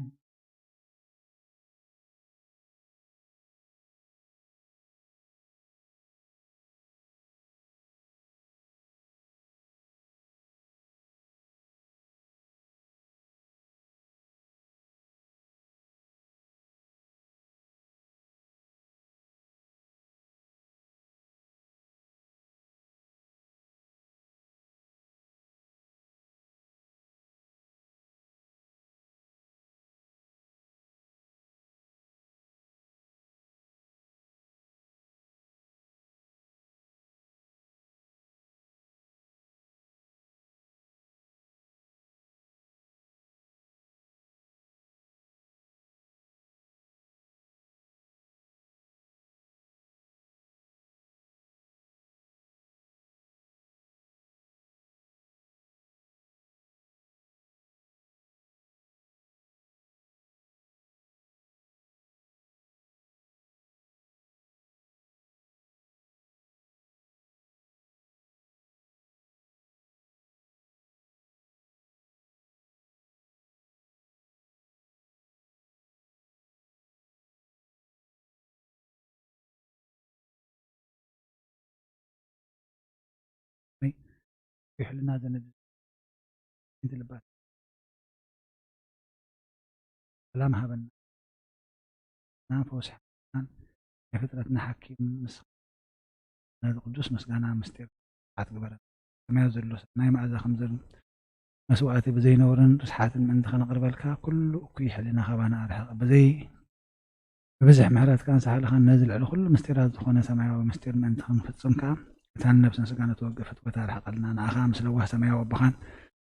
ይሕልና ዘነድ ልባት ሰላም ሃበና። ናን ፈውሲ ሓናን ናይ ፍጥረትና ሓኪም ንስኻ ነዚ ቅዱስ ምስጋና ምስጢር ስርዓት ግበረና። ሰማያዊ ዘሎ ናይ መኣዛ ከም ዘሉ መስዋዕቲ ብዘይነውርን ርስሓትን ምእንቲ ከነቕርበልካ ኩሉ እኩይ ሕልና ካባና ኣርሕቕ። ብዘይ ብብዝሕ ምሕረትካን ሳህልኻን ነዚ ልዕሊ ኩሉ ምስጢራት ዝኾነ ሰማያዊ ምስጢር ምእንቲ ክንፍጽም ከኣ እታ ንነብስን ስጋን እትወግእ ፍትወት ኣርሕቐልና። ንኣኻ ምስ ለዋህ ሰማያዊ ኣቦኻን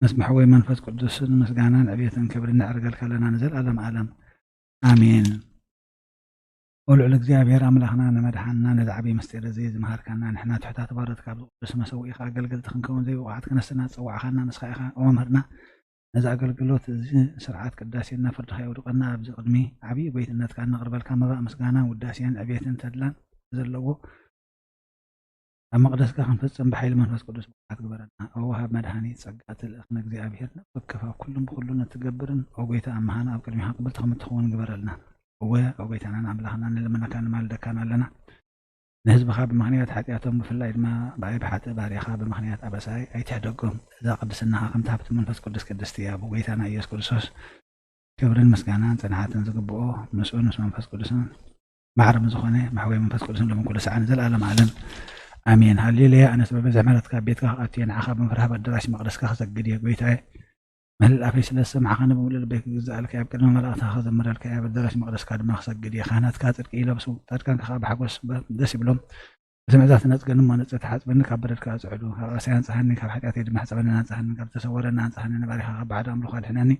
ምስ መሕወይ መንፈስ ቅዱስን ምስጋናን ዕብየትን ክብርን ነዕርገልካ ኣለና ንዘለኣለም ኣለም። ኣሜን። ኦ ልዑል እግዚኣብሔር ኣምላኽና ንመድሓንና ነዚ ዓብዪ ምስጢር እዚ ዝመሃርካና ንሕና ትሑታት ባሮት ካብዚ ቅዱስ መሰውኢኻ ኣገልገልቲ ክንከውን ዘይብቑዓት ክነስና ዝጸዋዕኻና ንስኻ ኢኻ። ኦ መምህርና ነዚ ኣገልግሎት እዚ ስርዓት ቅዳሴና ፍርድኻ የውድቐና ኣብዚ ቅድሚ ዓብዪ ጎይትነትካ እነቕርበልካ መባእ ምስጋናን ውዳሴን ዕብየትን ተድላን ዘለዎ ኣብ መቕደስካ ክንፍጽም ብሓይሊ መንፈስ ቅዱስ ብቕዓት ግበረና። ኦ ወሃብ መድሓኒት ጸጋ ትልእኽ ንእግዚኣብሔር ነፍሲ ወከፍ ኣብ ኩሉን ብኹሉን እትገብርን ኦ ጎይታ ኣምሃና ኣብ ቅድሚኻ ቅብልቲ ከም እትኸውን ግበረልና። እወ ኦ ጎይታናን ኣምላኽና ንልምነካ ንማልደካን ኣለና። ንህዝብኻ ብምኽንያት ሓጢኣቶም ብፍላይ ድማ ብኣይ ብሓጥእ ባርያኻ ብምኽንያት ኣበሳይ ኣይትሕደጎም። እዛ ቅድስናኻ ከምቲ ሃብቲ መንፈስ ቅዱስ ቅድስቲ እያ። ብጎይታና ኢየሱስ ክርስቶስ ክብርን ምስጋናን ጽንዓትን ዝግብኦ ምስኡን ምስ መንፈስ ቅዱስን ማሕረም ዝኾነ ማሕወይ መንፈስ ቅዱስን ሎምን ኩሉ ሰዓን ዘለኣለም ዓለም ኣሜን። ሃሌሉያ። ኣነስ ብብዝሒ ምሕረትካ ኣብ ቤትካ ክኣቱ እየ፣ ንዓኻ ብምፍራህ ኣብ ኣዳራሽ መቕደስካ ክሰግድ እየ። ጎይታየ፣ ምህልላፈይ ስለ ዝሰማዕኻኒ ብምሉእ ልበይ ክግዛኣልካ እየ፣ ኣብ ቅድሚ መላእኽትኻ ክዘምረልካ እየ፣ ኣብ ኣዳራሽ መቕደስካ ድማ ክሰግድ እየ። ካህናትካ ጽድቂ ይለብሱ፣ ጻድቃንካ ከኣ ብሓጎስ ደስ ይብሎም። እቲ ምእዛዝ ነጽገኒ እሞ ነጽ ተሓጽበኒ፣ ካብ በደል ከኣ ጽዕዱ። ካብ ኣበሳይ ኣንጽሃኒ፣ ካብ ሓጢኣተይ ድማ ሕጸበኒ፣ ኣንጽሃኒ፣ ካብ ዝተሰወረኒ ኣንጽሃኒ፣ ንባሪኻ ካብ ባዕዶ ኣምልኾ ኣድሕነኒ።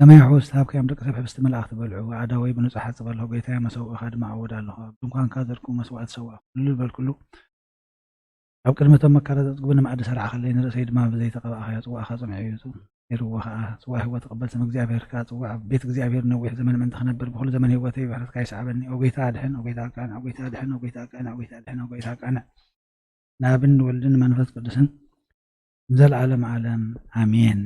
ሰማያዊ ሕብስቲ ሃብካዮም ደቂ ሰብ ሕብስቲ መላእኽቲ በልዑ። ኣእዳወይ ብንጹሕ እሓጽብ ኣለኹ፣ ጎይታየ፣ መሰውእኻ ድማ እዕውድ ኣለኹ። ኣብ ድንኳንካ ዘርክቡ መስዋእቲ ሰዋእኩ፣ እልል በልኩሉ። ኣብ ቅድሚ እቶም መካራ ዘጽግቡ ንመኣዲ ሰርዓኸለይ፣ ንርእሰይ ድማ ብዘይተቐባእኻዮ ጽዋእኻ ጽምዒ እዩ። ኢርዎ ኸኣ፣ ጽዋእ ህይወት ተቐበል ስም እግዚኣብሔር ከኣ ጽዋእ ኣብ ቤት እግዚኣብሔር ነዊሕ ዘመን ምእንቲ ክነብር፣ ብኹሉ ዘመን ህይወተይ ብሕረትካ ይስዓበኒ። ኦ ጎይታ ኣድሕን፣ ኦ ጎይታ ኣቃንዕ፣ ኦ ጎይታ ኣድሕን፣ ኦ ጎይታ ኣቃንዕ፣ ኦ ጎይታ ኣድሕን፣ ኦ ጎይታ ኣቃንዕ። ንኣብን ንወልድን ንመንፈስ ቅዱስን ንዘለዓለም ዓለም ኣሜን።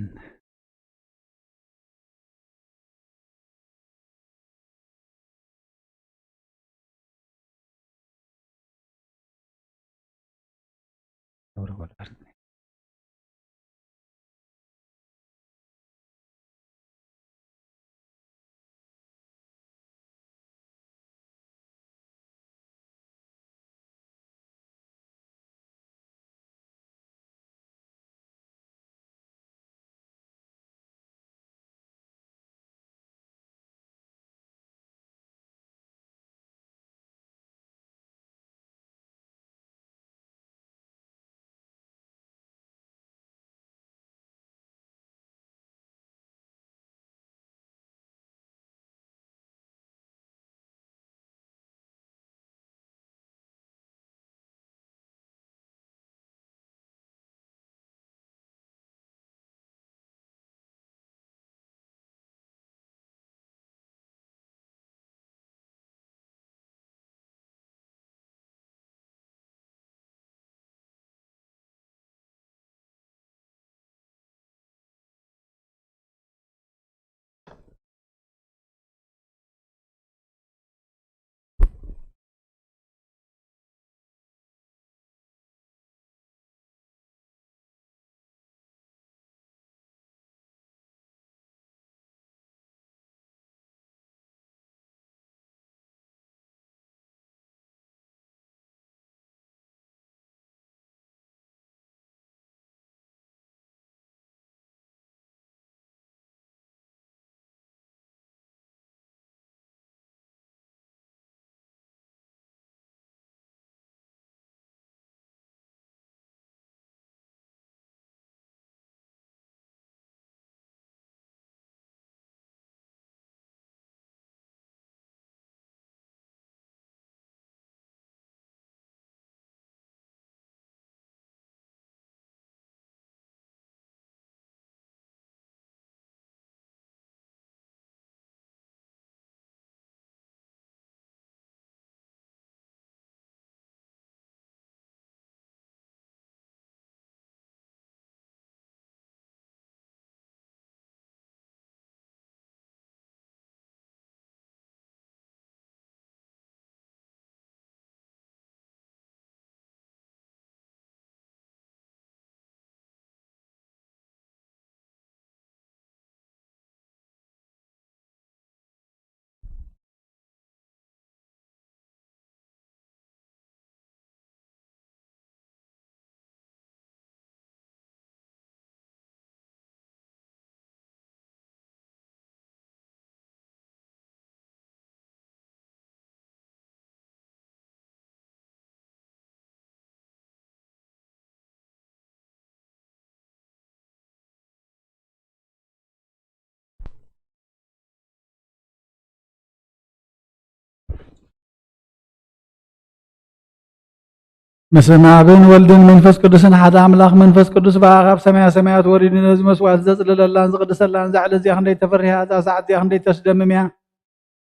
በስመ ኣብን ወልድን መንፈስ ቅዱስን ሓደ ኣምላኽ። መንፈስ ቅዱስ ብኣኻ ካብ ሰማያ ሰማያት ወሪዱ ነዚ መስዋዕት ዘጽልለላን ዝቕድሰላን እዛ ዕለት እዚኣ ክንደይ ተፈሪሃ፣ እዛ ሰዓት እዚኣ ክንደይ ተስደምም እያ።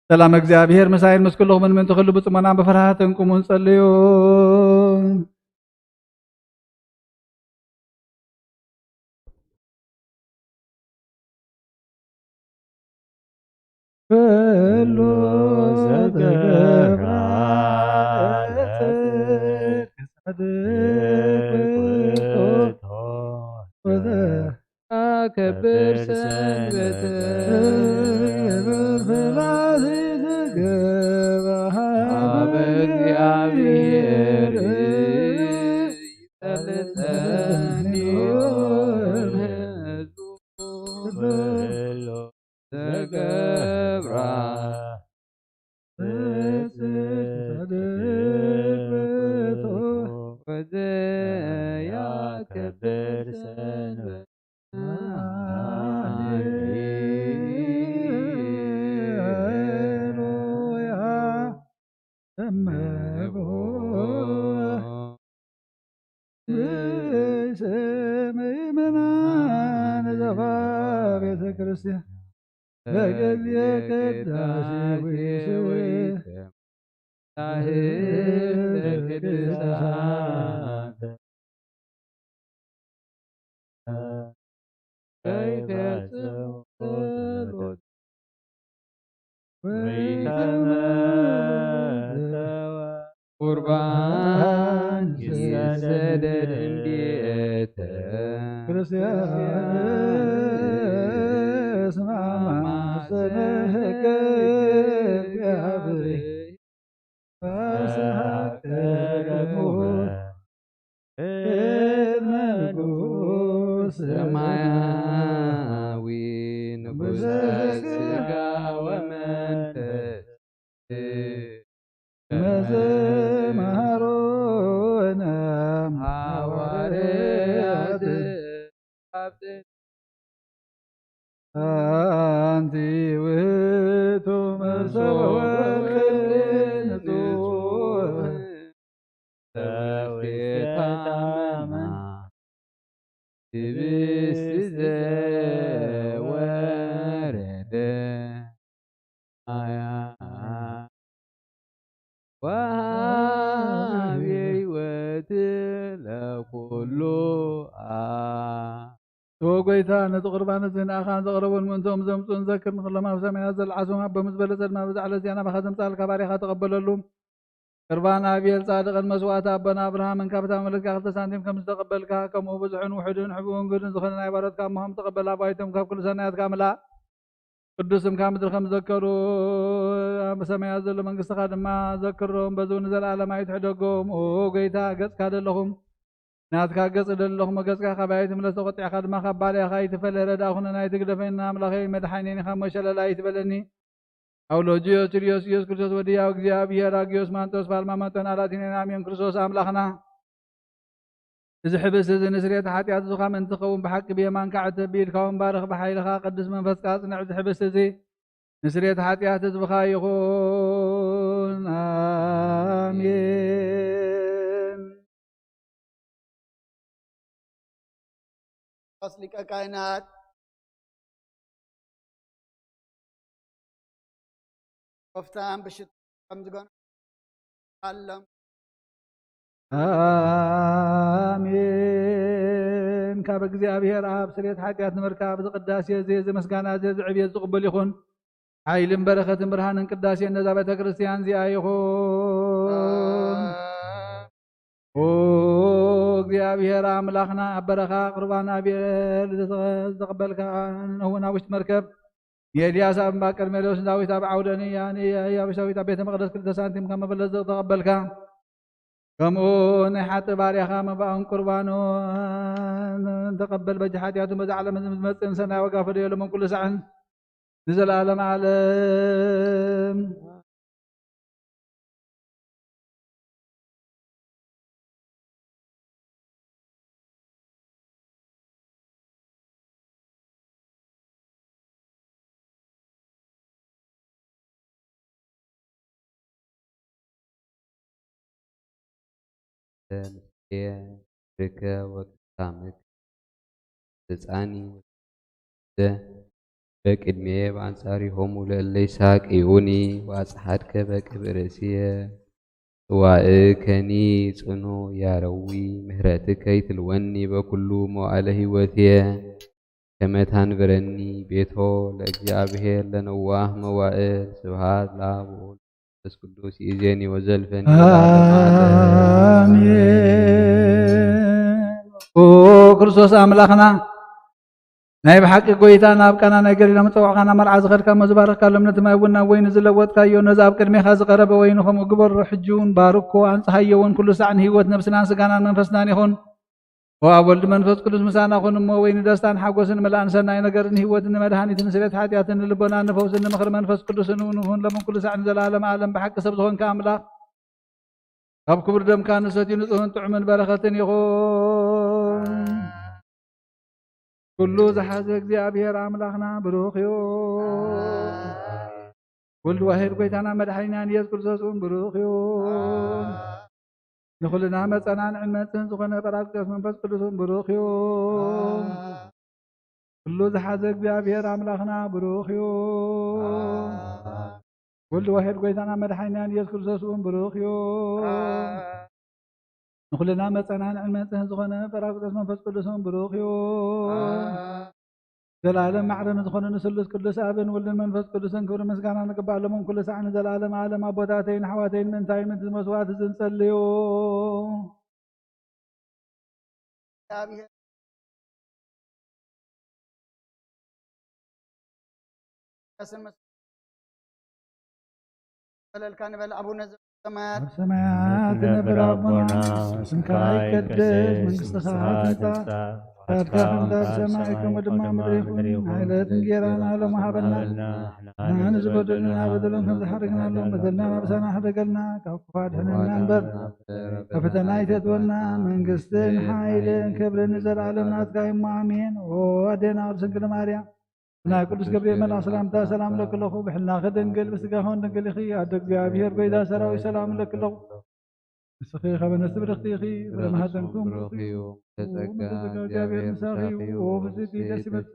ሰላም እግዚኣብሔር ምሳይን ምስ ኩልኹምን ምእንቲ ኩሉ ብጽሞናን ብፍርሃትን ቁሙን ጸልዩ። ኩሉ ዘገብራ ለጽድቅ ውእቱ። ወዘ- ከብር ሰንበተ። አብ እግዚአብሔር ይፈልጠኒ ህዝቡ። ዘገብራ ወዘያከብር ሰንበት። ሃሌሉያ። እመቦ ምእመናን ዘባ ቤተ ክርስቲያን በጊዜ ቅዳሴ ወይስብሐ ቅዱሳን ከይፈጽም ጸሎት ወይተመተወ ቁርባን ይሰደድ እንዴተ ክርስቲያን ስማማ ሰነህገ እግዚአብሔር ሰማያዊ ንጉሰ ስጋ ወመንፈስ መዘ መሃሮነ ሃዋርያት አንቲ ውእቱ መሶበ ወርቅ ንጹሕ ተውስተ ታመማ ህብስት ዘወረደ ማያ ወሃቢ ሕይወት ለኩሉ አ- ኦ ጎይታ፣ ነቲ ቁርባን እዚ ንኣኻን ዘቕረቡን ምእንቶም ዘምጹን ዘክር። ንኹሎም ኣብ ሰማያት ዘለዓሶም ኣቦ ምስ በለጸ ድማ፣ በዛ ዕለት እዚኣ ናባኻ ዘምጻልካ ባሪኻ ተቐበለሉ። ቅርባን ኣቤል ጻድቕን መስዋዕቲ ኣቦና ኣብርሃምን ካብታ መለትካ ክልተ ሳንቲም ከም ዝተቐበልካ፣ ከምኡ ብዙሕን ውሑድን ሕቡእን ግዱን ዝኾነ ናይ ባሮትካ እሞሆም ተቐበል። ኣባይቶም ካብ ኩሉ ሰናያትካ ምላእ። ቅዱስ ስምካ ምድሪ ከም ዘከሩ ኣብ ሰማያት ዘሎ መንግስትኻ ድማ ዘክሮም። በዚ እውን ንዘለኣለም ኣይትሕደጎም። ኦ ጎይታ፣ ገጽካ ደለኹም ናትካ ገጽ ደለኹም፣ ገጽካ ካባይ ትምለስ፣ ተቆጢዕካ ድማ ካብ ባርያኻ ኣይትፈለ። ረዳ ኩነና ኣይትግደፈና፣ ኣምላኸይ መድሓኒን ኢኻ እሞ ሸለል ኣይትበለኒ። ኣውሎጅዮስ ኪርዮስ ኢየሱስ ክርስቶስ ወዲ ያው እግዚኣብሔር ኣግዮስ ማንጦስ ፋልማ መጦን ኣላቲኔን ኣሜን። ክርስቶስ ኣምላኽና እዚ ሕብስቲ እዚ ንስርየት ሓጢኣት ዝኻም እንትኸውን ብሓቂ ብየማንካ ዕተብ ብኢድካ እውን ባርኽ፣ ብሓይልኻ ቅዱስ መንፈስካ ኣጽንዕ። እዚ ሕብስቲ እዚ ንስርየት ሓጢኣት ህዝብኻ ይኹን። ኣሜን። ሊቀ ካህናት ኮፍታን ብሽት ከም ዝገኑ ኣሎም። ኣሜን። ካብ እግዚኣብሔር ኣብ ስርየት ሓጢኣት ንምርካብ እዚ ቅዳሴ እዚ፣ እዚ ምስጋና እዚ፣ እዚ ዕብየት ዝቕበል ይኹን። ሓይልን በረኸትን ብርሃንን ቅዳሴን ነዛ ቤተ ክርስቲያን እዚኣ ይኹን። ኦ እግዚኣብሔር ኣምላኽና፣ ኣብ በረኻ ቁርባን ኣቤል ዝተቐበልካ፣ ንነህውን ኣብ ውሽጢ መርከብ፣ ንኤልያስ ኣብ እምባ ቀርሜሎስ፣ ንዳዊት ኣብ ዓውደ ንያ፣ ንኢያሱ ኣብ ቤተ መቕደስ ክልተ ሳንቲም ከም መበለት ዝተቐበልካ፣ ከምኡ ናይ ሓጥእ ባርያኻ መባእን ቁርባኑን ተቐበል። በጃ ሓጢኣቱ በዛ ዓለም ዝመጽእን ሰናይ ዋጋ ፈደዮ ሎምን ኩሉ ሳዕን ንዘለኣለም ዓለም። ምስሌየ ርከ ወቅሳምክ ህፃኒ በቅድሜ በአንጻሪሆሙ ለእለ ይሳቅዩኒ ወአጽሓድከ በቅብ ርእስየ። ዋእከኒ ጽኑ ያረዊ ምህረትከ ይትልወኒ በኩሉ መዋእለ ህይወትየ። ከመ ታንብረኒ ቤቶ ለእግዚኣብሔር ለነዋህ መዋእል። ስብሐት ለአብ ወወልድ ወመንፈስ ቅዱስ ይእዜኒ ወዘልፈኒ ወለዓለመ ዓለም። አሜን። ኦ ክርስቶስ ኣምላኽና ናይ ብሓቂ ጎይታ ናብ ቃና ናይ ገሊላ ምጽዋዕኻና መርዓ ዝኸድካ እሞ ዝባረኽካሎም ነቲ ማይ እውን ናብ ወይኒ ዝለወጥካዮ ነዚ ኣብ ቅድሜኻ ዝቐረበ ወይኒ ከምኡ ግበሮ። ሕጂ እውን ባርኮ ኣንጽሃዮ እውን ኩሉ ሳዕ ንህይወት ነብስናን ስጋናን መንፈስናን ይኹን። ወኣብ ወልድ መንፈስ ቅዱስ ምሳና ኩን እሞ ወይ ንደስታን ሓጎስን ምልኣን ሰናይ ነገርን ህይወትን ንመድሃኒትን ስሬት ሓጢኣትን ንልቦናን ንፈውስን ንምኽሪ መንፈስ ቅዱስን እውን ይኹን ሎም ኩሉ ሳዕ ንዘለኣለም ዓለም ብሓቂ ሰብ ዝኾንካ ኣምላኽ ካብ ክቡር ደምካ ንሰትዩ ንጹህን ጥዑምን በረኸትን ይኹን። ኩሉ ዝሓዘ እግዚኣብሔር ኣምላኽና ብሩኽ እዩ። ወልድ ዋሕድ ጎይታና መድሓኒናን ኢየሱስ ክርስቶስ እውን ብሩኽ እዩ። ንኹልና መጸናን ዕንመጽን ዝኾነ ጳራቅሊጦስ መንፈስ ቅዱስ እውን ብሩኽ እዩ። ኩሉ ዝሓዘ እግዚኣብሔር ኣምላኽና ብሩኽ እዩ። ወልድ ዋሕድ ጎይታና መድሓኒናን ኢየሱስ ክርስቶስ እውን ብሩኽ እዩ። ንኹልና መጸናን ዕንመጽን ዝኾነ ጳራቅሊጦስ መንፈስ ቅዱስ እውን ብሩኽ እዩ። ዘላለም ማዕረ ንዝኾነ ንስሉስ ቅዱስ ኣብን ወልድን መንፈስ ቅዱስን ክብሪ ምስጋና ንግባእ ሎምን ኩሉ ሳዕ ንዘላለም ዓለም። ኣቦታተይን ኣሕዋተይን ምእንታይ ምእንቲ መስዋዕቲ ዝንጸልዩ። እግዚኣብሔር ቀስን መስ-፣ በለልካ ንበል። ኣቡነ ዘበሰማያት ኣብ ሰማያት ትነብር ኣቦና፣ ስምካ ይቀደስ፣ መንግስትኻ ትምጻእ፣ ፍቃድካ ከምታ ኣብ ሰማይ ከምኡ ድማ ምድሪ ይኹን። ዕለት እንጌራና ሎሚ ሃበና፣ ንሕና ንዝበደሉና በደሎም ከም ዝሓደግናሎም በደልና ናብሳና ሕደገልና፣ ካብ ክፉ ኣድሕነና እምበር፣ ካብ ፈተና ኣይተእትወና። መንግስትን ሓይልን ክብርን ንዘለኣለም ናትካ እዩ እሞ፣ ኣሜን። ኦ ኣዴና ቅድስት ድንግል ማርያም፣ ናይ ቅዱስ ገብርኤል መልኣኽ ሰላምታ ሰላም እለኪ ኣለኹ። ብሕልናኺ ድንግል፣ ብስጋኺ እውን ድንግል ኢኺ። ኣደ እግዚኣብሔር፣ ጎይታ ሰራዊት፣ ሰላም እለኪ ኣለኹ። ንስኺ ካብ ኣንስቲ ብርኽቲ ኢኺ፣ ፍረ ማህፀንኩም ብሩኽ እዩ። ተጸጋ፣ ተጸጋ እግዚኣብሔር ምሳኺ እዩ። ኦ ፍስሕቲ ደስ ይበል።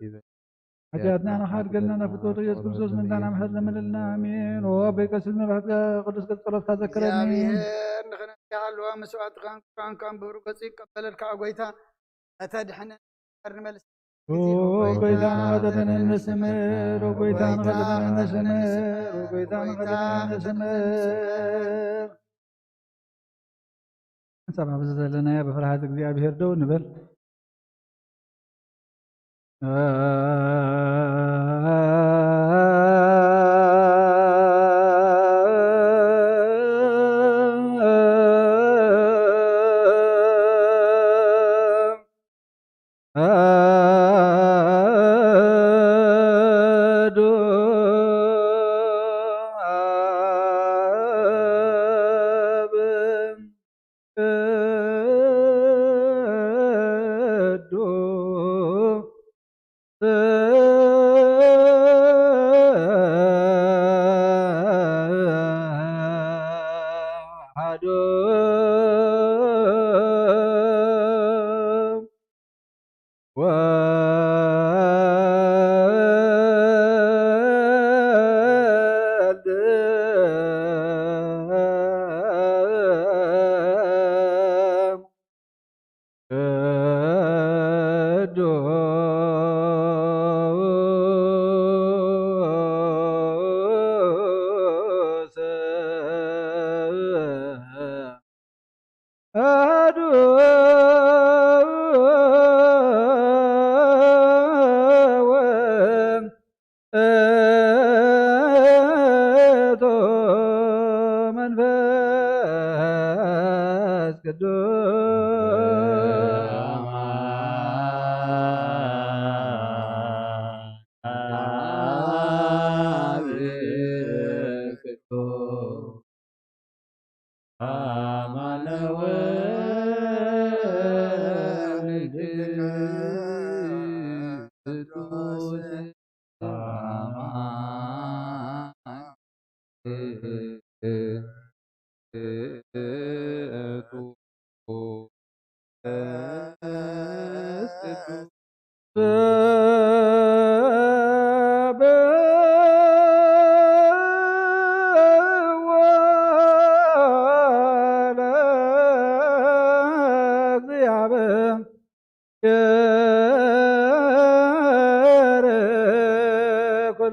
ሓጢኣትና ንኻድገልና ናብ ፍትወቱ ኢየሱስ ክርስቶስ ምእንታና ምሕረት ለምንልና። ኣሜን። ኦ ኣቦይ ቀሲስ መብራህትካ ቅዱስ ገጽ ጸሎትካ ዘክረኒ። እግዚኣብሔር ንኽነንካ ኣለዋ መስዋዕትኻን ቁርባንካን ብብሩህ ገጹ ይቀበለልካ። ኦ ጎይታ፣ እተድሕነና ንመልስ። ኦ ጎይታ ንኸደነን ንስምር፣ ኦ ጎይታ ንኸደነን ንስምር፣ ኦ ጎይታ ንኸደነን ንስምር። ንሰብ ኣብዚ ዘለናዮ ብፍርሃት እግዚኣብሔር ደው ንበል።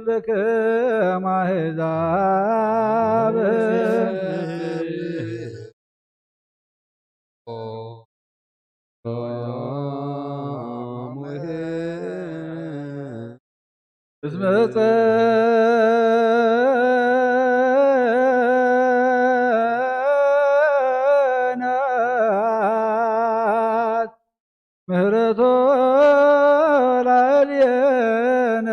ለክም ኣሕዛብ እስመ ጸንዐት ምህረቶ ላዕሌነ።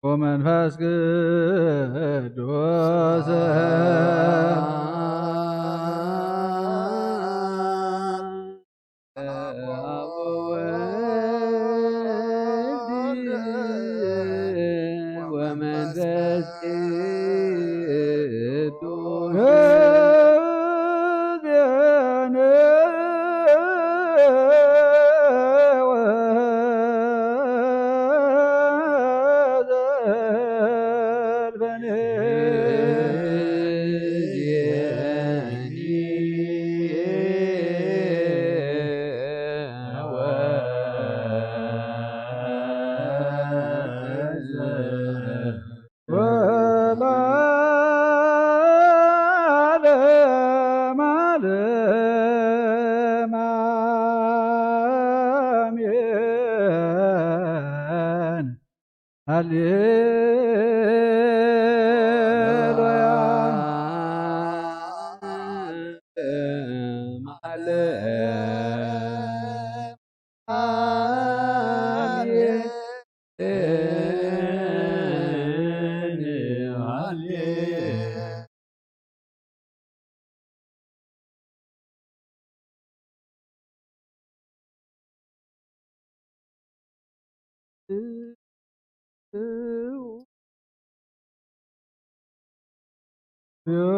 ወመንፈስ ቅዱስ ወወልድ ወመንፈስ ቅዱስ ወለዓለመ ዓለም አሜን። ሃሌሉያ።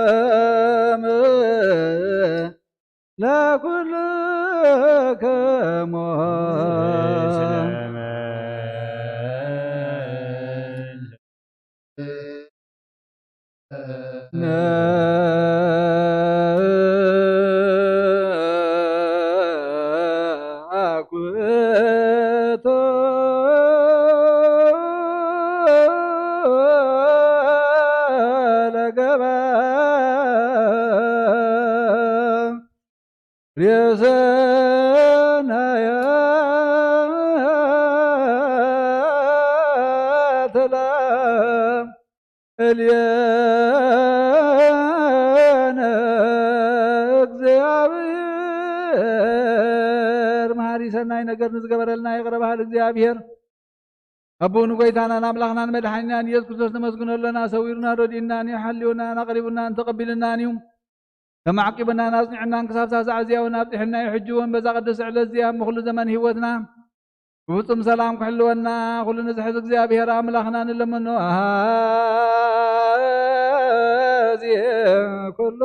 ሰላም ለኩልክሙ። ነኩቶ ለገባ ርእሰናያ ተላ እልየነ እግዚኣብሔር። መሃሪ ሰናይ ነገር ንዝገበረልና ይቕረ በሃል እግዚኣብሔር። ኣቦኡ ንጎይታናን ኣምላኽናን መድሓኒናን ኢየሱስ ክርስቶስ ነመስግኖ ኣለና። ሰዊሩና፣ ረዲኡናን እዩ፣ ሓልዩናን፣ ኣቕሪቡናን፣ ተቐቢሉናን እዩ። ተማዕቂቡናን፣ ኣጽኒዑናን፣ ክሳብ ሳዕ እዚኣ እውን ኣብጺሑና እዩ። ሕጂ እውን በዛ ቅድስቲ ዕለት እዚኣ፣ እሞ ኩሉ ዘመን ህይወትና ብፍጹም ሰላም ክሕልወና፣ ኩሉ ንዝሕዝ እግዚኣብሔር ኣምላኽና ንለምኖ። ኣዜ ኩሉ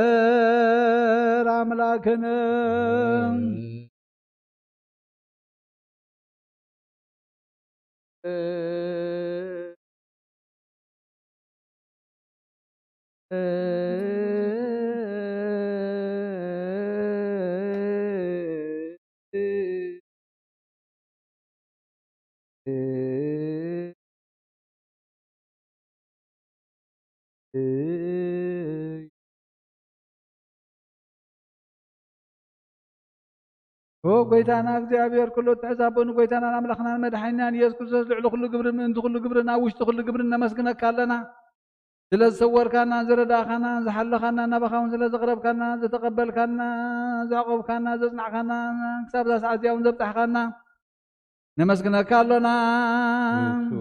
እግዚኣብሔር ኣምላክነ። ኦ ጎይታና እግዚኣብሔር፣ ኩሉ እትሕዝ ኣቦ፣ ንጎይታናን ኣምላኽናን መድሓኒናን ኢየሱስ ክርስቶስ፣ ልዕሊ ኩሉ ግብርን ምእንቲ ኩሉ ግብርን ኣብ ውሽጢ ኩሉ ግብርን ነመስግነካ ኣለና። ስለ ዝሰወርካና፣ ዝረዳእካና፣ ዝሓለኻና፣ ናባኻ እውን ስለ ዘቕረብካና፣ ዝተቐበልካና፣ ዘዕቆብካና፣ ዘጽናዕካና፣ ክሳብ እዛ ሰዓት እዚኣ እውን ዘብጻሕካና፣ ነመስግነካ ኣሎና። ንሱ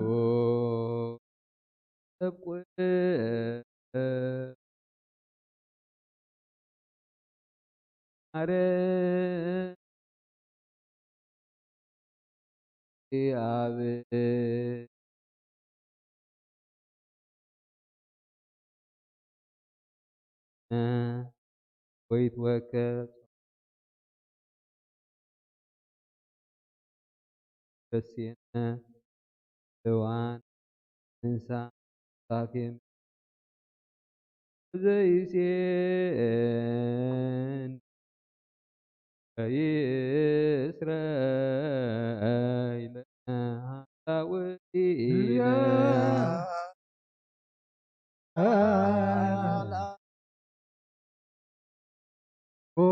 ሰብ ቁ-፣ ማረ-፣ ኣብ ወይትወከ በሲነ ለዋን እንሳ ሳፊም ዘይሴን ከይስረይ ለሃላውኢነ። ኦ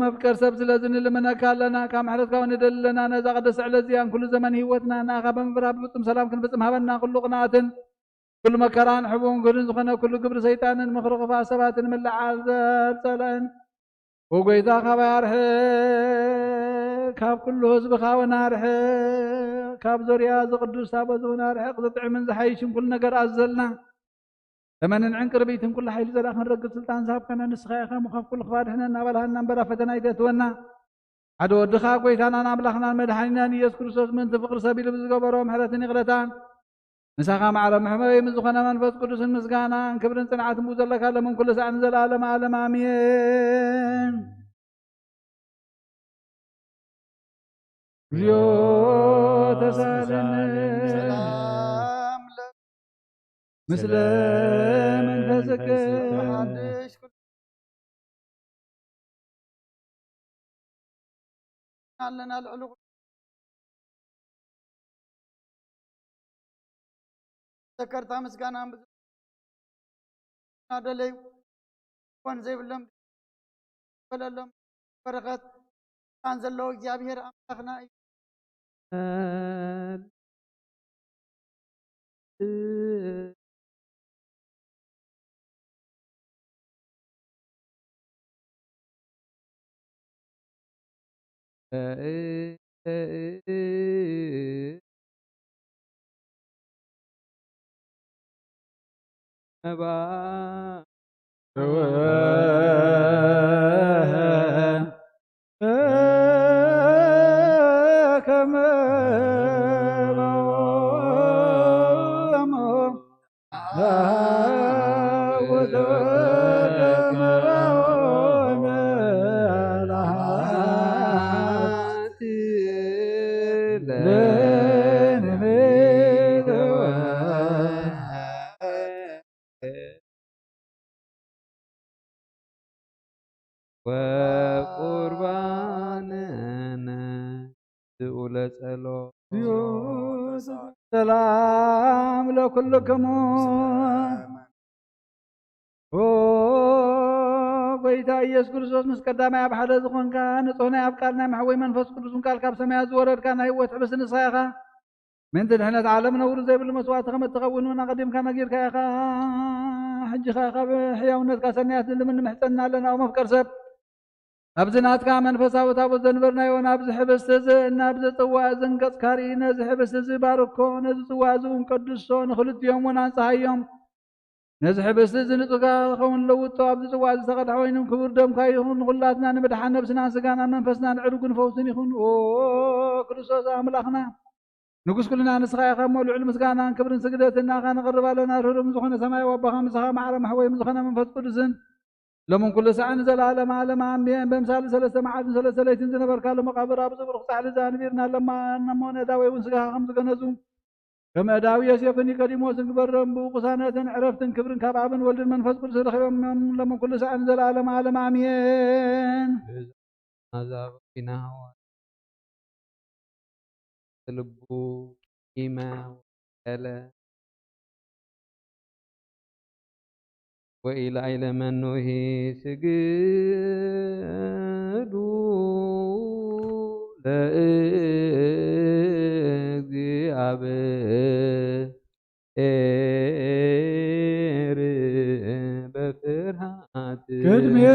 መፍቀር ሰብ፣ ስለዚ ንልምነካ ኣለና፣ ካብ ምሕረትካ እውን ንደሊ ኣለና። ነዛ ቅድስቲ ዕለት እዚኣን ኩሉ ዘመን ህይወትና ንኣኻ ብምብራህ ብፍጹም ሰላም ክንፍጽም ሃበና። ኩሉ ቅንኣትን ኩሉ መከራን ሕቡን ግህድን ዝኾነ ኩሉ ግብሪ ሰይጣንን ምኽሪ ክፉኣት ሰባትን ምልዓል ጸላእን ኦ ጎይታ፣ ካባይ ኣርሕቕ፣ ካብ ኩሉ ህዝብኻ እውን ኣርሕቕ፣ ካብ ዙርያ እዚ ቅዱስ ታቦት እውን ኣርሕቕ፣ ዝጥዕምን ዝሓይሽን ኩሉ ነገር ኣዘልና። ተመንን ዕንቅርቢትን ኩሉ ሓይሊ ዘርኣ ክንረግጽ ስልጣን ዝሃብካና ንስኻ ኢኻ እሞ፣ ካብ ኩሉ ክፋ ኣድሕነና፣ ኣባልሃና እምበር ኣብ ፈተና ኣይተእትወና። ሓደ ወድኻ ጎይታናን ኣምላኽናን መድሓኒናን ኢየሱስ ክርስቶስ ምእንቲ ፍቕሪ ሰብ ኢሉ ብዝገበሮ ምሕረትን ይቕረታን፣ ምሳኻ ማዕረ መሕመይ ምስ ዝኾነ መንፈስ ቅዱስን ምስጋናን ክብርን ጽንዓትን ብኡ ዘለካ ለምን ኩሉ ሳዕ ንዘለዓለመ ዓለም ኣሜን። እግዚኦ ተሳለነ። ሰላም ለ-፣ ምስለ መንፈስከ። ሓድሽ ኩሉ ኣለና ልዕሊ ኩሉ ዘከርታ ምስጋና ብዙ ናደለዩ ኮን ዘይብሎም በለሎም በረኸት ስልጣን ዘለዎ እግዚኣብሔር ኣምላኽና እዩ። ወቁርባንነ ስኡለ ጸሎት። ሰላም ለኩልክሙ። ኦ ጎይታ ኢየሱስ ክርስቶስ፣ ምስ ቀዳማይ ኣብ ሓደ ዝኾንካ፣ ንጹሕ ናይ ኣብ ቃል ናይ መሕወይ መንፈስ ቅዱስ እውን ቃል ካብ ሰማያት ዝወረድካ ናይ ህይወት ሕብስቲ ንስኻ ኢኻ። ምእንቲ ድሕነት ዓለም ነውሪ ዘይብሉ መስዋእቲ ከም እትኸውን እውን ኣቐዲምካ ነጊርካ ኢኻ። ሕጂ ኸኣ ካብ ሕያውነትካ ሰናያት ንልምን ንምሕጸንና ኣለና። ኦ መፍቀር ሰብ፣ ኣብዚ ናትካ መንፈሳዊ ታቦት ዘንበርናዮ፣ ናብዚ ሕብስቲ እዚ፣ ናብዚ ጽዋእ እዚ ገጽካ ርኢ፣ ነዚ ሕብስቲ እዚ ባርኮ፣ ነዚ ጽዋእ እዚ እውን ቀድሶ፣ ንኽልቲኦም እውን ኣንጽሃዮም። ነዚ ሕብስቲ እዚ ንጹጋ ክኸውን ለውጦ፣ ኣብዚ ጽዋእ እዚ ዝተቐድሐ ወይኑ ክቡር ደምካ ይኹን፣ ንኹላትና ንምድሓን ነብስናን ስጋናን መንፈስናን ዕርጉን ፈውስን ይኹን። ኦ ክርስቶስ ኣምላኽና፣ ንጉስ ኩልና ንስኻ ኢኻ እሞ፣ ልዑል ምስጋናን ክብርን ስግደትን ንኣኻ ነቕርብ ኣለና። ርህሩም ዝኾነ ሰማያዊ ኣቦኻ፣ ምሳኻ ማዕረ መሕወይ ምስ ዝኾነ መንፈስ ቅዱስን፣ ሎምን ኩሉ ሳዕን ንዘለዓለመ ዓለም ኣሜን። በምሳሌ ሰለስተ መዓልትን ሰለስተ ለይትን ዝነበርካሉ መቓብር፣ ኣብዚ ብሩኽ ጻሕሊ እዚ ኣንቢርና ኣለና እሞ፣ ነዳወይ እውን ስጋኻ ከም ዝገነዙ፣ ከም ኣዳዊ ዮሴፍን ኒቆዲሞስን ግበሮም። ብኡ ቅሳነትን ዕረፍትን ክብርን ካብ ኣብን ወልድን መንፈስ ቅዱስ ረኺቦም እዮም። ሎምን ኩሉ ሳዕን ንዘለዓለመ ዓለም ኣሜን። መዛብእቲና ሃዋርያ ልቡ ኢመ ወቀለ ወኢላዕለ መኑሂ ስግዱ ለእግዚኣብሔር። ቅድሜከ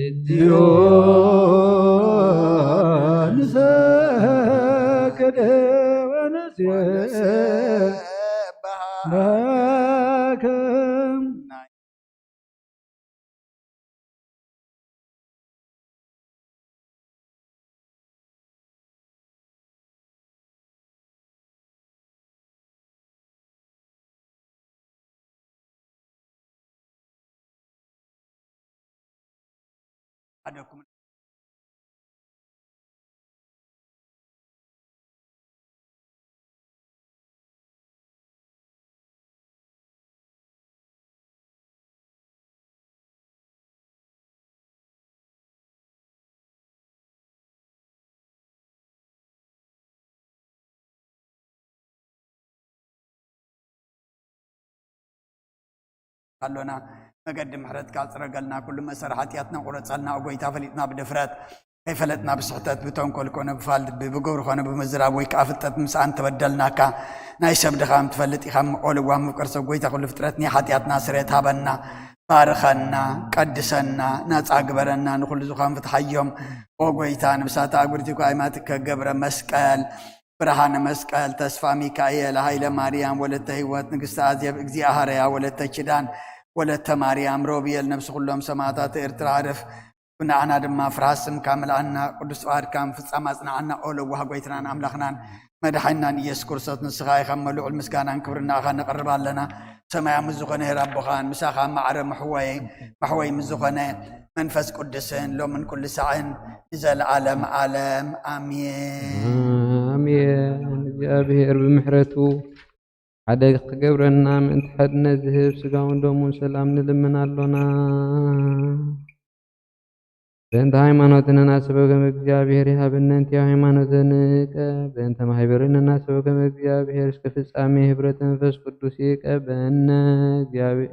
እግዚኦ ንሰግድ ወንሴብሐከ። ኣሎና። መገዲ ምሕረትካ ጽረገልና፣ ኩሉ መእሰሪ ሓጢኣትና ቁረጸልና፣ ኦ ጎይታ፣ ፈሊጥና ብድፍረት፣ ከይፈለጥና ብስሕተት፣ ብተንኮል ኮነ ብፋል፣ ብግብሪ ኮነ ብምዝራብ፣ ወይ ከኣ ፍልጠት ምስኣን ተበደልናካ። ናይ ሰብ ድኻም ትፈልጥ ኢኻ፣ እሞ ኦ ለዋህ መፍቀር ሰብ፣ ጎይታ ኩሉ ፍጥረት፣ ናይ ሓጢኣትና ስርየት ሃበና፣ ባርኸና፣ ቀድሰና፣ ናጻ ግበረና፣ ንኹሉ ዝኾን ፍትሓዮም። ኦ ጎይታ፣ ንብሳታ ኣጉርቲ ኳይማትከ ገብረ መስቀል፣ ብርሃነ መስቀል፣ ተስፋ ሚካኤል፣ ሃይለ ማርያም፣ ወለተ ህይወት፣ ንግስቲ ኣዜብ፣ እግዚኣብሃርያ፣ ወለተ ኪዳን፣ ወለተ ማርያም፣ ሮብየል፣ ነብሲ ኩሎም ሰማዕታት ኤርትራ፣ ዕረፍ። ንዓና ድማ ፍርሃት ስምካ ምልኣና፣ ቅዱስ ፍቓድካ ምፍጻም ኣጽንዓና። ኦ ለዋህ ጎይትናን ኣምላኽናን መድሓኒናን ኢየሱስ ክርስቶስ፣ ንስኻ ኢኻ እሞ ልዑል ምስጋናን ክብርን ንኣኻ ነቕርብ ኣለና። ሰማያዊ ምስ ዝኾነ ሄር ኣቦኻን ምሳኻ ማዕረ መሕወይ፣ መሕወይ ምስ ዝኾነ መንፈስ ቅዱስን ሎምን ኩሉ ሳዕን ንዘለዓለም ዓለም ኣሜን። ኣሜን። እግዚኣብሔር ብምሕረቱ ሓደ ክገብረና ምእንቲ ሓድነት ዝህብ ስጋውን ደሙን ሰላም ንልምን ኣሎና። በእንተ ሃይማኖትነ ናሰበከም እግዚኣብሔር ይሃበነ እንቲያ ሃይማኖተ ንቀ በእንተ ማህበርነ ናሰበከም እግዚኣብሔር እስከ ፍጻሜ ህብረተ መንፈስ ቅዱስ ይቀበነ። እግዚኣብሔር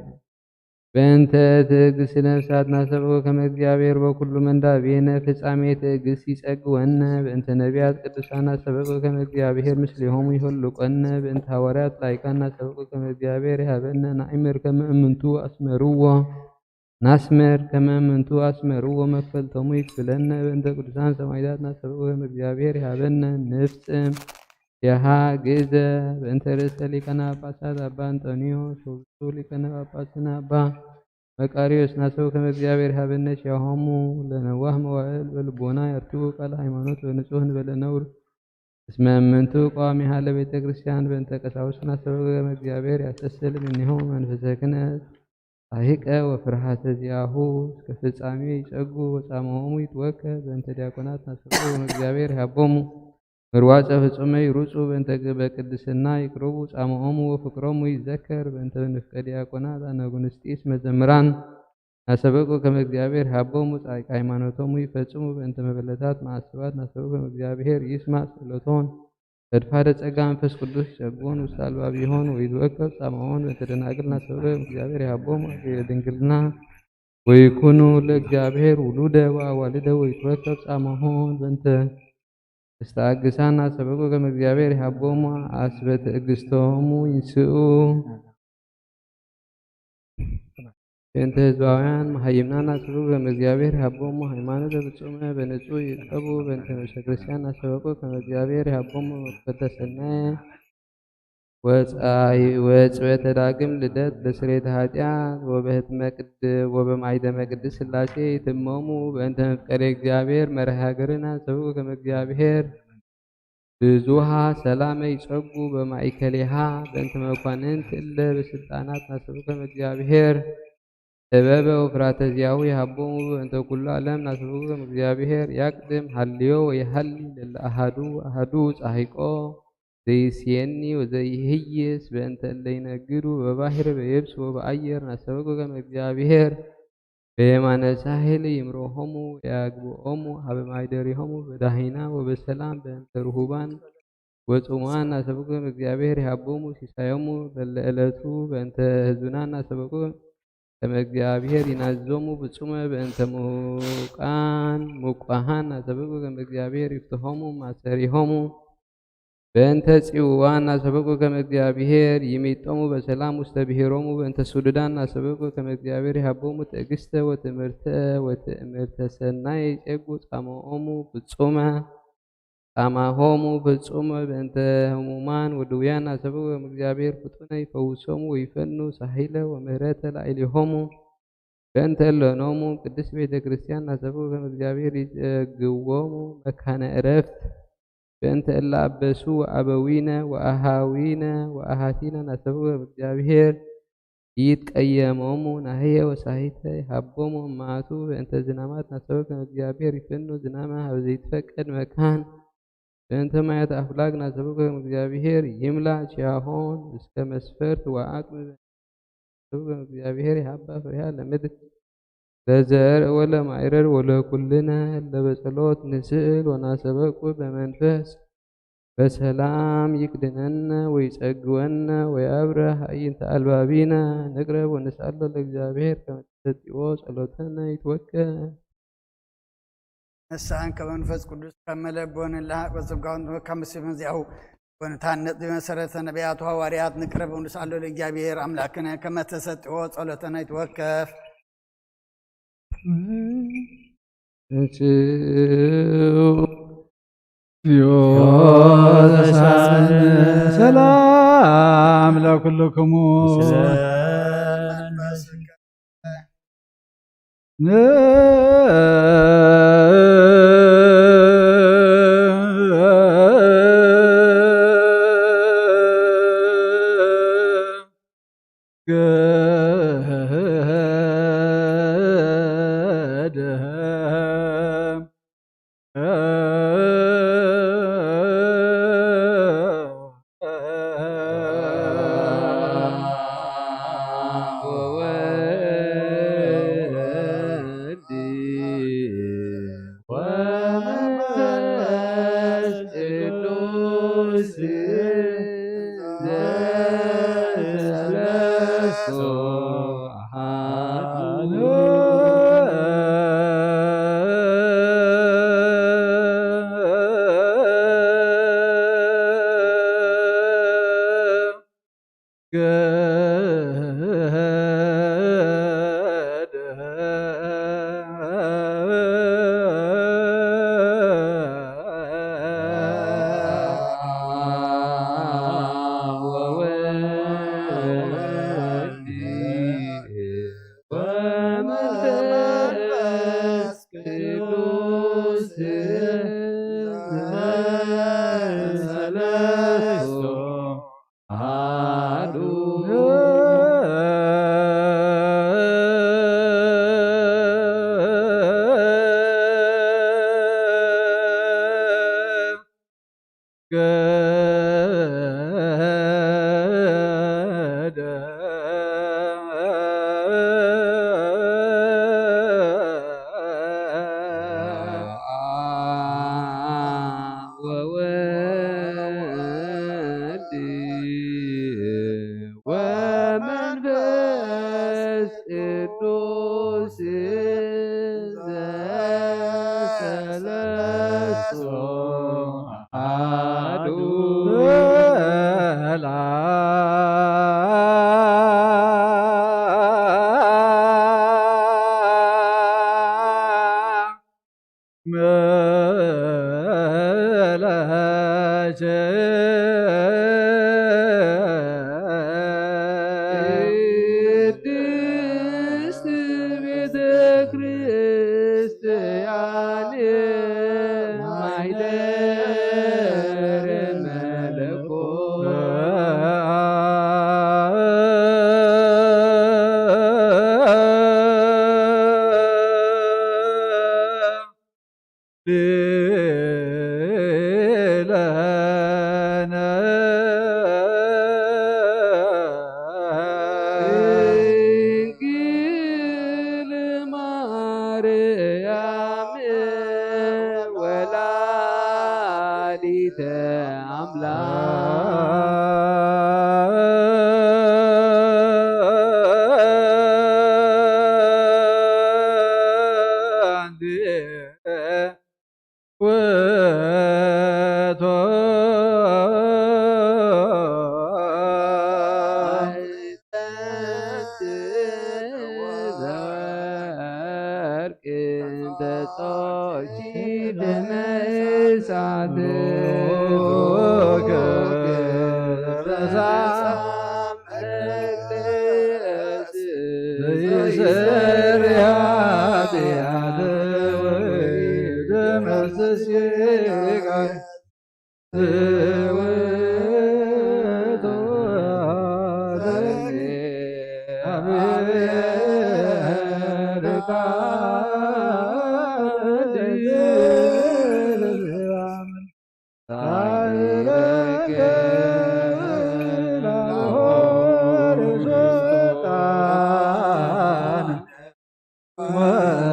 በእንተ ትዕግስቲ ነፍሳት ናሰበከ ከመ እግዚኣብሔር በኩሉ መንዳቤነ ፍጻሜ ትዕግስት ይጸግወነ። በእንተ ነቢያት ቅዱሳን ናሰበከ ከመ እግዚኣብሔር ምስሌሆሙ ይፈልቆነ። በእንተ ሃዋርያት ላይካን ናሰበከ ከመ እግዚኣብሔር ይሃበነ ናእምር ከመ እምንቱ ኣስመርዎ ናስመር ከመ እምንቱ ኣስመርዎ መክፈልቶሙ ይክፍለነ። በእንተ ቅዱሳን ሰማዕታት ናሰብእ ወእግዚኣብሔር ይሃበነ ንፍጽም የሃ ግእዘ። በእንተ ርእሰ ሊቃነ ጳጳሳት ኣባ እንጦንዮስ ወብፁዕ ሊቃነ ጳጳስና ኣባ መቃርዮስ ናሰብእ ከመ እግዚኣብሔር ይሃበነ ኪያሆሙ ለነዋህ መዋእል በልቦና ያርትኡ ቃለ ሃይማኖት በንጹህ ንበለ ነውር እስመ እምንቱ ቀዋሚሃ ለቤተ ክርስቲያን። በእንተ ቀሳውስት ናሰብእ ከመ እግዚኣብሔር ያሰስል እምኔሆሙ መንፈሰ ክህነት ጻሂቀ ወፍርሃተ ዚአሁ እስከ ፍጻሜ ይጸጉ ወጻምኦሙ ይትወከ። በእንተ ዲያቆናት ናሰብእ ከመ እግዚኣብሔር ይሃቦሙ ምርዋጸ ፍጹመ ይሩጹ። በእንተ ገበ ቅድስና ይቅርቡ ጻምኦሙ ወፍቅሮሙ ይዘከር። በእንተ ንፍቀ ዲያቆናት ኣናጉንስጢስ መዘምራን ናሰበቁ ከመ እግዚኣብሔር ሃቦሙ ጻድቃ ሃይማኖቶሙ ይፈጽሙ። በእንተ መበለታት መዓስባት ናሰበቁ ከመ እግዚኣብሔር ይስማዕ ጸሎቶን። ፈድፋደ ጸጋ መንፈስ ቅዱስ ይጸግቦን ውስተ አልባቢሆን ወይትወከብ ጻማሆን። በእንተ ደናግል ናሰበቁ ከመ እግዚኣብሔር ይሃቦሙ አክሊለ ድንግልና ወይኩኑ ለእግዚኣብሔር ውሉደ ወአዋልደ ወይትወከብ ጻማሆን። በእንተ እስተአግሳን ናሰበቁ ከመ እግዚኣብሔር ይሃቦሙ አስበ ትዕግስቶሙ ይንስኡ። በእንተ ህዝባውያን መሃይምናን ናሰበቁ ከመ እግዚኣብሔር ይሃቦሙ ሃይማኖተ ፍጹመ በንጹህ ይቀቡ። በእንተ ነብሰ ክርስቲያን ናሰበቁ ከመ እግዚኣብሔር ይሃቦሙ መክፈልተ ሰናየ ወጻይ ወጽበተ ዳግም ልደት ለስሬተ ኃጢአት ወበህትመ ቅድ-፣ ወበማይደመ ቅድስት ሥላሴ ይትመሙ። በእንተ መፍቀሬ እግዚኣብሔር መርሃ ሀገርና ናሰበቁ ከመ እግዚኣብሔር ብዙሃ ሰላመ ይጸጉ በማእከሌሃ። በእንተ መኳንንት እለ በስልጣናት ናሰብከ እምእግዚአብሔር ጥበበ ወፍራተ ዚአሁ ይሃቦሙ። በእንተ ኩሉ ዓለም ናሰብከ እምእግዚአብሔር ያቅድም ሃልዮ ወይሃሊ ለለ አሃዱ አሃዱ ጻሂቆ ዘይስየኒ ወዘይህይስ። በእንተ እለ ይነግዱ በባህር በየብስ ወበአየር ናሰብከ እምእግዚአብሔር በየማነ ሳህል ይምርሖሙ ወያግብኦሙ ሀበ ማይደሪሆሙ በዳሂና ወበሰላም። በእንተ ርሁባን ወጽሙዓን ናሰብኩም እግዚአብሔር ይሃቦሙ ሲሳዮሙ ለለዕለቱ። በእንተ ህዝብና ናሰብኩም ከመ እግዚአብሔር ይናዞሙ ፍጹመ። በእንተ ሙቃን ሙቋሃን ናሰብኩም ከመ እግዚአብሔር ይፍትሆሙ ማሰሪሆሙ። በእንተ ጽውዋ እናሰበቁ ከመ እግዚኣብሔር ይሚጦሙ በሰላም ውስተ ብሔሮሙ፣ በእንተ ስዱዳን እናሰበቁ ከመ እግዚኣብሔር ይሃቦሙ ትዕግስተ ወትእምርተ ወትእምርተ ሰናይ ይጼጉ ጻማኦሙ ፍጹመ፣ ጻማሆሙ ፍጹመ፣ በእንተ ህሙማን ወድውያን እናሰበቁ ከመ እግዚኣብሔር ፍጡነ ይፈውሶሙ ወይፈኑ ሳሂለ ወምህረተ ላዕሌሆሙ። በእንተ እለኖሙ ቅድስት ቤተ ክርስቲያን እናሰብኩ ከመ እግዚኣብሔር ይጸግዎሙ መካነ ዕረፍት። በእንተ እለ አበሱ ወአበዊነ ወአሃዊነ ወአሃቲነ እናሰብኩ ከመ እግዚኣብሔር ይትቀየሞሙ ናህየ ወሳሂተ ይሃቦሙ እማቱ። በእንተ ዝናማት እናሰብኩ ከመ እግዚኣብሔር ይፈኑ ዝናመ ሀበ ዘይትፈቀድ መካን። በእንተ ማያት አፍላግ እናሰብኩ ከመ እግዚኣብሔር ይምላእ ኪያሆን እስከ መስፈርት ወአቅም። ስብከ እግዚአብሔር ይሃባ ፍሬሃ ለምድር ለዘር ወለማይረር ወለኩልነ ለበጸሎት ንስእል ወናሰበቁ በመንፈስ በሰላም ይክድነነ ወይጸግወነ ወያብርህ አዕይንተ አልባቢነ ንቅረብ ወንስአሎ ለእግዚአብሔር ከመ ተሰጥዎ ጸሎተነ ይትወከል። ንስኣን ከመ መንፈስ ቅዱስ ከመ ለቦን ለሃቅ በጸጋውን ከመ ሲሆን ዚያሁ ወንታነጽ ብመሰረተ ነቢያቱ ሃዋርያት ንቅረብ ወንስአሎ ለእግዚአብሔር አምላክነ ከመ ተሰጥኦ ጸሎተነ ይትወከፍ። እንጽኡ ሰላም ለኩልክሙ።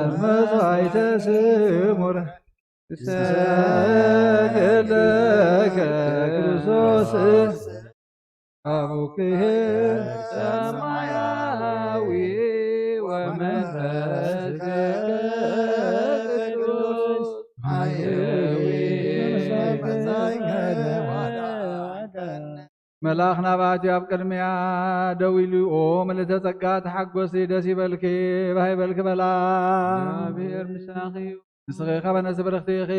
መስዋዕተ ስሙር ሰገደከ ክርስቶስ አቡክሄ ሰማያዊ ወመንፈስከ ቅዱስ ማየዊ። መልኣኽ ናባትዮ ኣብ ቅድሚያ ደው ኢሉ፣ "ኦ ምልእተ ጸጋ ተሓጎሲ፣ ደስ ይበልኪ፣ ባህ ይበልኪ" በላ። እግዚኣብሔር ምሳኺ እዩ። ንስኺ ኸበነ ብርኽቲ ኢኺ።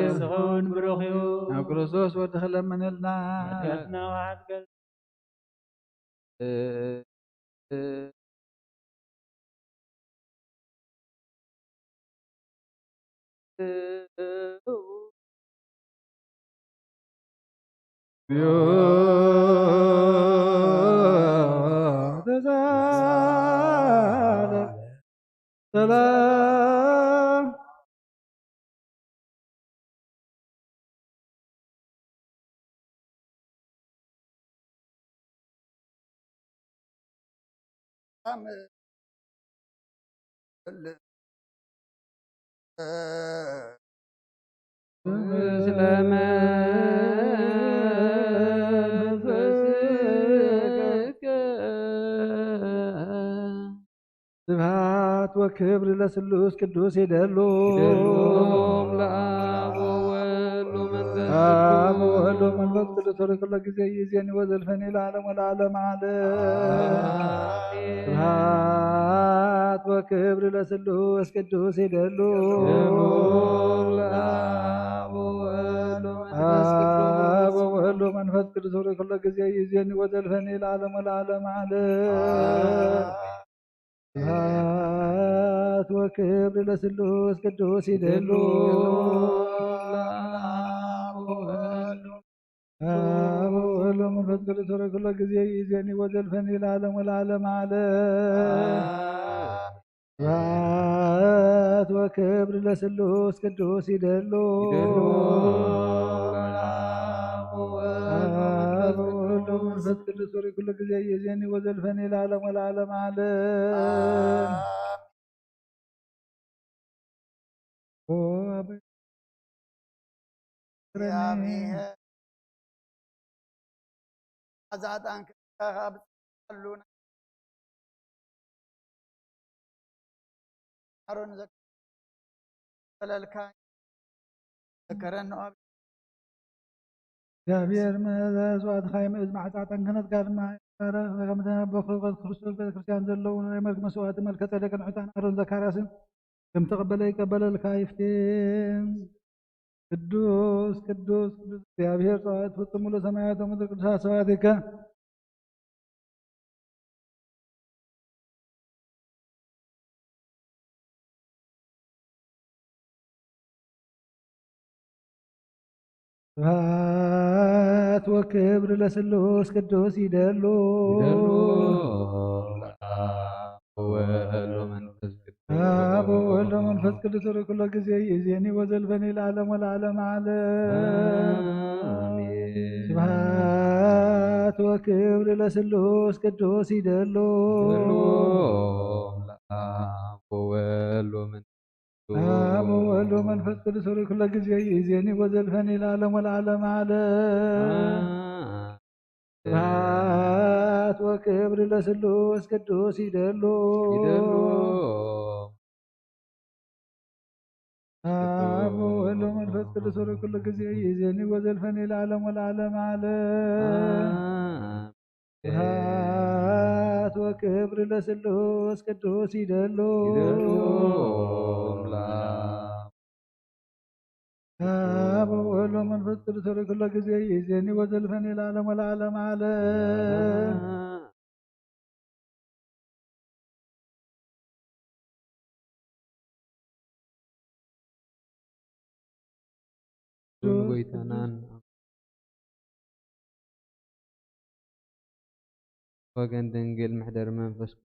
ንስኺ እውን ብሩኽ እዩ። ናብ ክርስቶስ ወድኺ ለምንልና። ኃጢኣትና ወኃጢኣት ሰላም። ስብሐት ወክብር ለስሉስ ቅዱስ ይደሉ። ይደሉ ለአብ ወወልድ ወመንፈስ አብ ወወልድ ወመንፈስ ቅዱስ ወለኩሎ ጊዜ ይዜኒ ወዘልፈኒ ለዓለም ወለዓለም ዓለም። አሜን። ስብሐት ወክብር ለስሉስ ቅዱስ ይደሉ። ይደሉ ለአብ ወወልድ ወመንፈስ ቅዱስ አብ ወወልድ ወመንፈስ ቅዱስ ወለኩሎ ጊዜ ይዜኒ ወዘልፈኒ ለዓለም ወለዓለም ዓለም። ስብሐት ወክብር ለስሉስ ቅዱስ ይደሉ። አብ ወወልድ ወመንፈስ ቅዱስ ወለኩሎ ጊዜ ይዜኒ ወዘልፈኒ ለዓለም ወለዓለም ዓለም። ስብሐት ወክብር ለስሉስ ቅዱስ ይደሉ። ይደሉ ለአብ ወወልድ ወመንፈስ ቅዱስ ወለኩሎ ጊዜ ይዜኒ ወዘልፈኒ ለዓለም ወለዓለም ዓለም። ኦ አበ- እግዚአብሔር አዛጣን ከብጽሐሉና አሮን ዘከለልካ ዘከረን ነው። እግዚኣብሔር መስዋዕትኻ ይምእዝ፣ መዓጻ ጠንክነት ጋድማ ይባረኽ። ከምቲ ኣብ በፍርቆት ክርስቶስ ቤተ ክርስቲያን ዘለዉ ናይ መልክ መስዋዕቲ መልከ ጸደቅን ዕጣን ኣሮን ዘካርያስን ከም ተቐበለ ይቀበለልካ ይፍቴ። ቅዱስ ቅዱስ ቅዱስ እግዚኣብሔር ጸባኦት ፍጹም ሙሉ ሰማያት ወምድር ቅዱሳት ስብሐቲከ። ስብሐት ወክብር ለስሉስ ቅዱስ ይደሉ። ይደሉ ለአብ ወወልድ ወመንፈስ ቅዱስ። አብ ወወልድ ወመንፈስ ቅዱስ ወደ ኩሎ ጊዜ ይእዜኒ ወዘልፈኒ ለዓለም ወለዓለም ዓለም። አሜን። ስብሐት ወክብር ለስሉስ ቅዱስ ይደሉ። ይደሉ ለአብ ወወልድ ወመንፈስ አብ ወወልድ ወመንፈስ ቅዱስ ወደ ኩሎ ጊዜ ይእዜኒ ወዘልፈኒ ለዓለም ወለዓለም ዓለም። አሜን። ስብሐት ወክብር ለስሉስ ቅዱስ ይደሉ። ይደሉ። አብ ወወልድ ወመንፈስ ቅዱስ ወደ ኩሎ ጊዜ ይእዜኒ ወዘልፈኒ ለዓለም ወለዓለም ዓለም። አሜን። ስብሐት ወክብር ለስሉስ ቅዱስ ይደሉ። ይደሉ ለአብ አብ ወወልድ መንፈስ ቅዱስ ርክሎ ጊዜ ይዜኒ ወዘልፈኒ ለዓለም ወለዓለም ዓለም። ንጎይታናን ወገን ድንግል ምሕደር መንፈስ ቅዱስ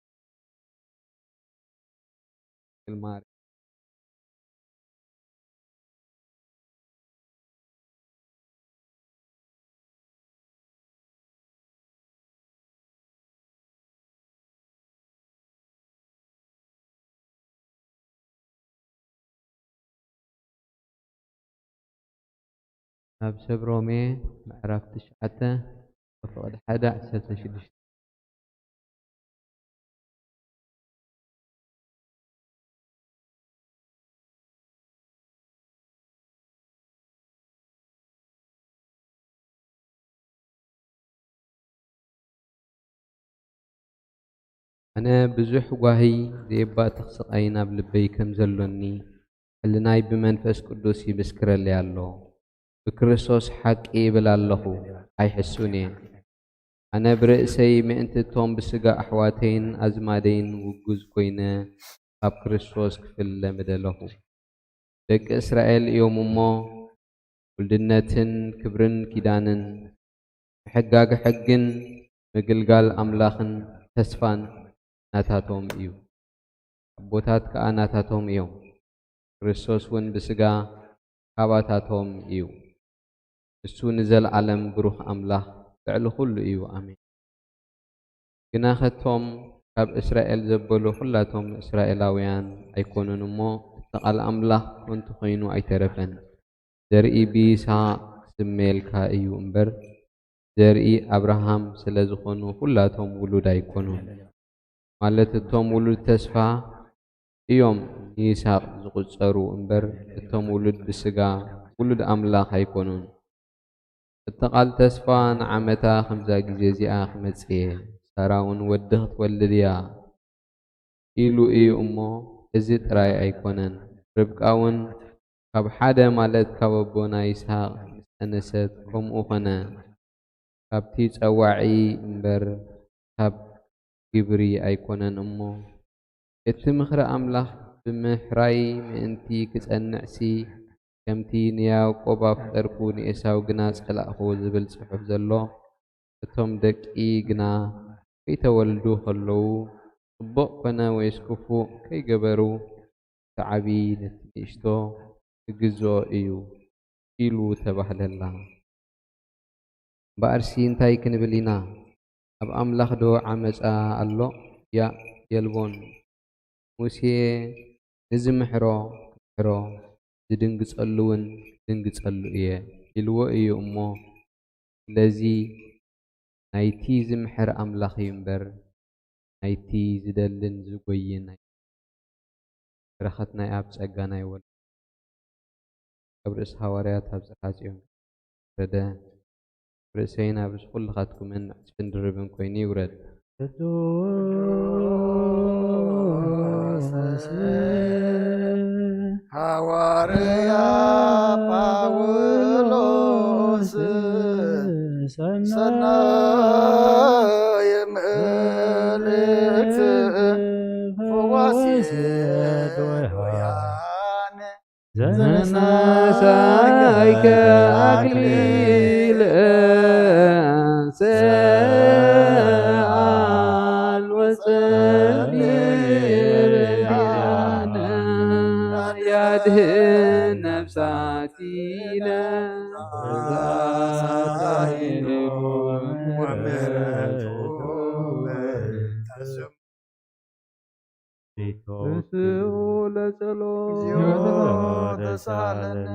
ድንግል ማርያም። ናብ ሰብ ሮሜ ምዕራፍ ትሽዓተ፣ ፍቕዲ ሓደ ዓሰርተ ሽዱሽተ። ኣነ ብዙሕ ጓሂ ዘየባትኽ ስቓይ ናብ ልበይ ከም ዘሎኒ፣ ሕልናይ ብመንፈስ ቅዱስ ይምስክረለይ ኣሎ። ብክርስቶስ ሓቂ ይብል ኣለኹ፣ ኣይሕሱን እየ። ኣነ ብርእሰይ ምእንቲ እቶም ብስጋ ኣሕዋተይን ኣዝማደይን ውጉዝ ኮይነ፣ ካብ ክርስቶስ ክፍለ ምደለኹ። ደቂ እስራኤል እዮም እሞ፣ ውልድነትን ክብርን ኪዳንን፣ ምሕጋግ ሕግን ምግልጋል ኣምላኽን ተስፋን ናታቶም እዩ። ኣቦታት ከኣ ናታቶም እዮም። ክርስቶስ እውን ብስጋ ካባታቶም እዩ። እሱ ንዘለዓለም ብሩኽ ኣምላኽ ልዕሊ ኩሉ እዩ። ኣሜን። ግና ከቶም ካብ እስራኤል ዘበሉ ኩላቶም እስራኤላውያን ኣይኮኑን እሞ፣ እቲ ቃል ኣምላኽ ከንቱ ኮይኑ ኣይተረፈን። ዘርኢ ብይስሓቅ ስሜልካ እዩ እምበር፣ ዘርኢ ኣብርሃም ስለ ዝኾኑ ኩላቶም ውሉድ ኣይኮኑን። ማለት እቶም ውሉድ ተስፋ እዮም ንይስሓቅ ዝቑጸሩ እምበር፣ እቶም ውሉድ ብስጋ ውሉድ ኣምላኽ ኣይኮኑን። እቲ ቃል ተስፋ ንዓመታ ከምዛ ግዜ እዚኣ ክመጽእ እየ፣ ሳራ እውን ወዲ ክትወልድ እያ ኢሉ እዩ እሞ፣ እዚ ጥራይ ኣይኮነን። ርብቃ እውን ካብ ሓደ ማለት ካብ ኣቦና ይስሓቅ ምስ ጠነሰት ከምኡ ኾነ። ካብቲ ጸዋዒ እምበር ካብ ግብሪ ኣይኮነን እሞ፣ እቲ ምኽሪ ኣምላኽ ብምሕራይ ምእንቲ ክጸንዕሲ፣ ከምቲ ንያዕቆብ ኣፍቀርኩ ንኤሳው ግና ጸላእኩ ዝብል ጽሑፍ ዘሎ፣ እቶም ደቂ ግና ከይተወልዱ ከለዉ፣ ጽቡቕ ኮነ ወይስ ክፉእ ከይገበሩ፣ እቲ ዓቢ ነቲ ንእሽቶ ክግዝኦ እዩ ኢሉ ተባህለላ። እምበኣርሲ እንታይ ክንብል ኢና? ኣብ ኣምላኽ ዶ ዓመጻ ኣሎ? ያእ የልቦን። ሙሴ ንዝምሕሮ ክምሕሮ ዝድንግጸሉ እውን ክድንግጸሉ እየ ኢልዎ እዩ እሞ፣ ስለዚ ናይቲ ዝምሕር ኣምላኽ እዩ እምበር፣ ናይቲ ዝደልን ዝጎይን ኣይኮነን። በረኸት ናይ ኣብ ጸጋ ናይ ወልድ ኣብ ርእሲ ሃዋርያት ኣብ ጽርሐ ጽዮን ወረደ። ርእሰይን ኣብ ርእሲ ኩልኻትኩምን ዕጽፍን ድርብን ኮይኑ ይውረድ። ቅዱስ ሃዋርያ ጳውሎስ ሰናይ መልእክት ፈዋሲ ዶያን ዘነሳይከ ኣክሊል ሰኣል ወጸሊ ርያነ ያድህን ነፍሳቲነ ሳይሉ ወምሕረቱ ተስም ተስኡ ለጸሎት። እግዚኦ ተሳለነ።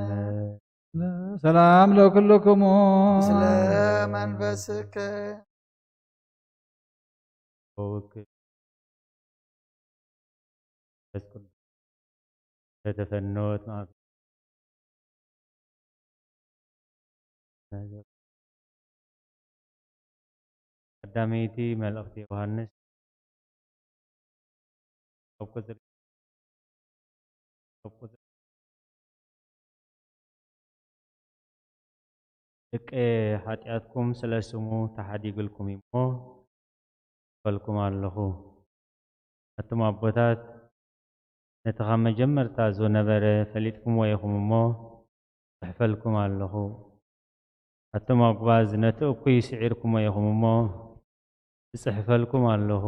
ሰላም ለኩልክሙ። ምስለ መንፈስከ። ወውክል መንፈስ ቅዱስ ለተፈኖት ማእከል ቀዳመይቲ መልእኽቲ ዮሃንስ ኣብ ቁጽሪ ኣብ ቁጽሪ ደቂ፣ ሓጢኣትኩም ስለ ስሙ ተሓዲግልኩም እዩ እሞ፣ ጽሕፈልኩም ኣለኹ። ኣቱም ኣቦታት፣ ነቲ ካብ መጀመርታ ዝነበረ ፈሊጥኩምዎ ኢኹም እሞ፣ ጽሕፈልኩም ኣለኹ። ኣቱም ኣጉባዝ፣ ነቲ እኩይ ስዒርኩሞ ኢኹም እሞ፣ እጽሕፈልኩም ኣለኹ።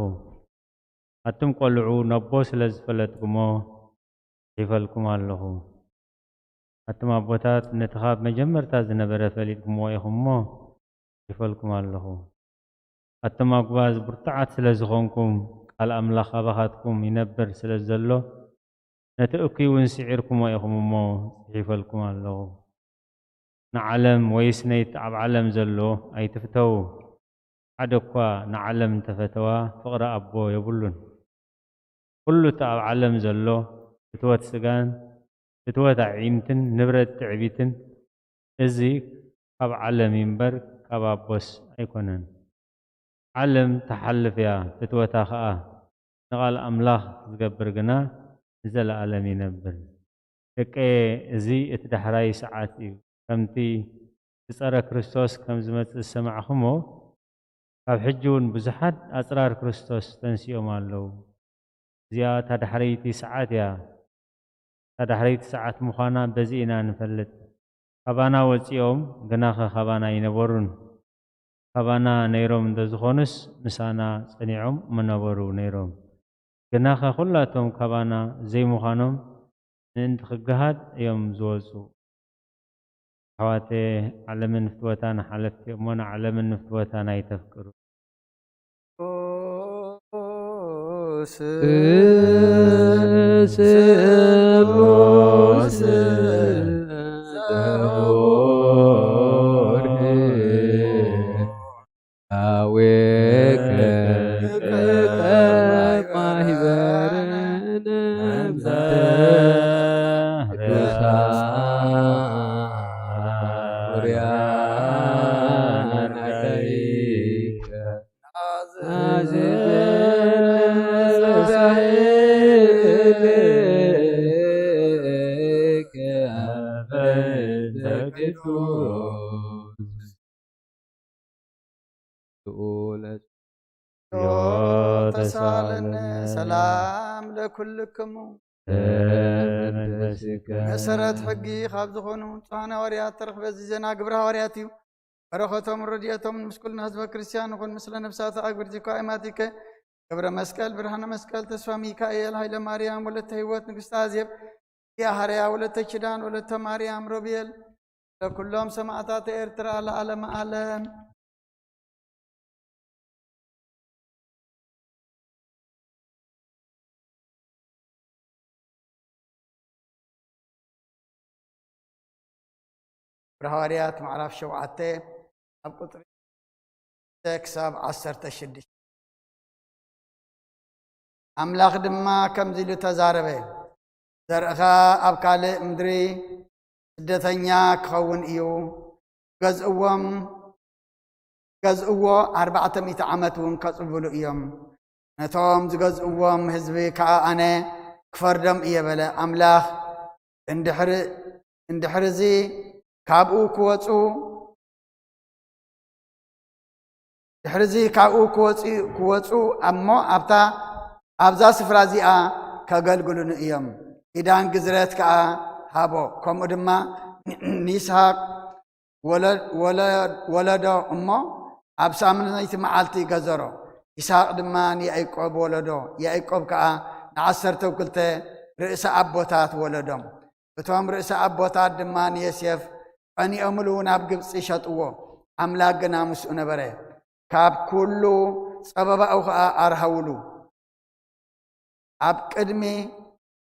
ኣቱም ቆልዑ፣ ነቦ ስለ ዝፈለጥኩሞ፣ ጽሒፈልኩም ኣለኹ። ኣቱም ኣቦታት፣ ነቲ ካብ መጀመርታ ዝነበረ ፈሊጥኩምዎ ኢኹም እሞ፣ ጽሒፈልኩም ኣለኹ። ኣቱም ኣጉባዝ፣ ብርቱዓት ስለ ዝኾንኩም፣ ቃል ኣምላኽ ኣባኻትኩም ይነብር ስለ ዘሎ፣ ነቲ እኩይ እውን ስዒርኩሞ ኢኹም እሞ፣ ጽሒፈልኩም ኣለኹ። ንዓለም ወይስ ነቲ ኣብ ዓለም ዘሎ ኣይትፍተዉ። ሓደ እኳ ንዓለም እንተፈተዋ፣ ፍቕሪ ኣቦ የብሉን። ኩሉ እቲ ኣብ ዓለም ዘሎ ፍትወት ስጋን ፍትወት ኣዒንትን ንብረት ትዕቢትን፣ እዚ ካብ ዓለም እዩ እምበር ካብ ኣቦስ ኣይኮነን። ዓለም ትሓልፍ እያ፣ ፍትወታ ኸኣ። ንቓል ኣምላኽ ዝገብር ግና ንዘለኣለም ይነብር። ደቀየ፣ እዚ እቲ ዳሕራይ ሰዓት እዩ። ከምቲ ዝጸረ ክርስቶስ ከም ዝመጽእ ዝሰማዕኹሞ፣ ካብ ሕጂ እውን ብዙሓት ኣጽራር ክርስቶስ ተንሲኦም ኣለዉ። እዚኣ እታ ዳሕረይቲ ሰዓት እያ። እታ ዳሕረይቲ ሰዓት ምዃና በዚ ኢና ንፈልጥ። ካባና ወጺኦም፣ ግናኸ ካባና ኣይነበሩን። ካባና ነይሮም እንተዝኾኑስ፣ ምሳና ጸኒዖም ምነበሩ ነይሮም። ግናኸ ኩላቶም ካባና ዘይምዃኖም ምእንቲ ክገሃድ እዮም ዝወጹ። ኣሕዋተየ፣ ዓለምን ፍትወታን ሓለፍቲ እሞ፣ ንዓለምን ንፍትወታን ኣይተፍቅሩ። ስሉስ ተሳለነ። ሰላም ለኩልክሙ። መሰረት ሕጊ ካብ ዝኾኑ ንጹሓን ሃዋርያት ተረኽበ። እዚ ዜና ግብረ ሃዋርያት እዩ። በረኸቶም ረድኤቶም ምስ ኩልና ህዝበ ክርስቲያን ይኹን። ምስለ ነፍሳት ኣግብርቲኮ ኣይማቲከ ገብረ መስቀል፣ ብርሃነ መስቀል፣ ተስፋ ሚካኤል፣ ሃይለ ማርያም፣ ወለተ ህይወት፣ ንግስቲ ኣዜብ፣ ያህርያ፣ ወለተ ኪዳን፣ ወለተ ማርያም፣ ሮቤል፣ ለኩሎም ሰማዕታት ኤርትራ ለዓለመ ዓለም። ግብረ ሃዋርያት ምዕራፍ ሸውዓተ፣ ኣብ ቁጽሪ ክሳብ ዓሰርተ ሽዱሽተ። ኣምላኽ ድማ ከምዚ ኢሉ ተዛረበ፣ ዘርእኻ ኣብ ካልእ ምድሪ ስደተኛ ክኸውን እዩ፣ ገዝእዎም፣ ገዝእዎ ኣርባዕተ ሚእቲ ዓመት እውን ከጽብሉ እዮም። ነቶም ዝገዝእዎም ህዝቢ ከኣ ኣነ ክፈርዶም እየ በለ። ኣምላኽ እንድሕሪ፣ እንድሕሪ እዚ ካብኡ ክወጹ፣ ድሕሪ እዚ ካብኡ ክወጹ፣ ክወጹ እሞ ኣብታ፣ ኣብዛ ስፍራ እዚኣ ከገልግሉኒ እዮም። ኪዳን ግዝረት ከኣ ሃቦ። ከምኡ ድማ ንይስሃቅ ወለ-፣ ወለ-፣ ወለዶ እሞ ኣብ ሳምናይቲ መዓልቲ ገዘሮ። ይስሃቅ ድማ ንያዕቆብ ወለዶ። ያዕቆብ ከኣ ንዓሰርተ ክልተ ርእሰ ኣቦታት ወለዶም። እቶም ርእሰ ኣቦታት ድማ ንዮሴፍ ቀኒኦምሉ ናብ ግብጺ ሸጥዎ። ኣምላክ ግና ምስኡ ነበረ። ካብ ኩሉ ጸበባኡ ኸኣ ኣርሃውሉ። ኣብ ቅድሚ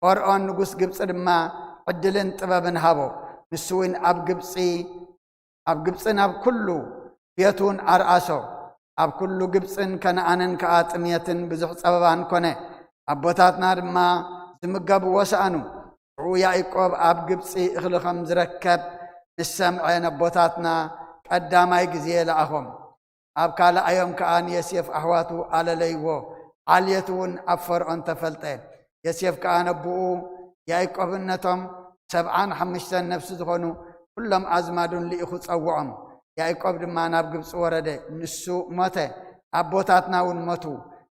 ፈርዖን ንጉስ ግብጺ ድማ ዕድልን ጥበብን ሃቦ። ንሱ እውን ኣብ ግብጺ፣ ኣብ ግብጺን ኣብ ኩሉ ቤቱን ኣርኣሶ። ኣብ ኩሉ ግብጺን ከነኣንን ከኣ ጥምየትን ብዙሕ ጸበባን ኮነ። ኣቦታትና ድማ ዝምገብዎ ሰኣኑ። ሽዑ ያዕቆብ ኣብ ግብጺ እኽሊ ኸም ዝረከብ ምስ ሰምዐ፣ ነቦታትና ቀዳማይ ግዜ ለኣኾም። ኣብ ካልኣዮም ከኣ ንዮሴፍ ኣሕዋቱ ኣለለይዎ። ዓልየቱ እውን ኣብ ፈርዖን ተፈልጠ። ዮሴፍ ከኣ ነቦኡ ያዕቆብን ነቶም ሰብዓን ሓሙሽተን ነፍሲ ዝኾኑ ኩሎም ኣዝማዱን ልኢኹ ጸውዖም። ያዕቆብ ድማ ናብ ግብፂ ወረደ፣ ንሱ ሞተ፣ ኣቦታትና እውን ሞቱ።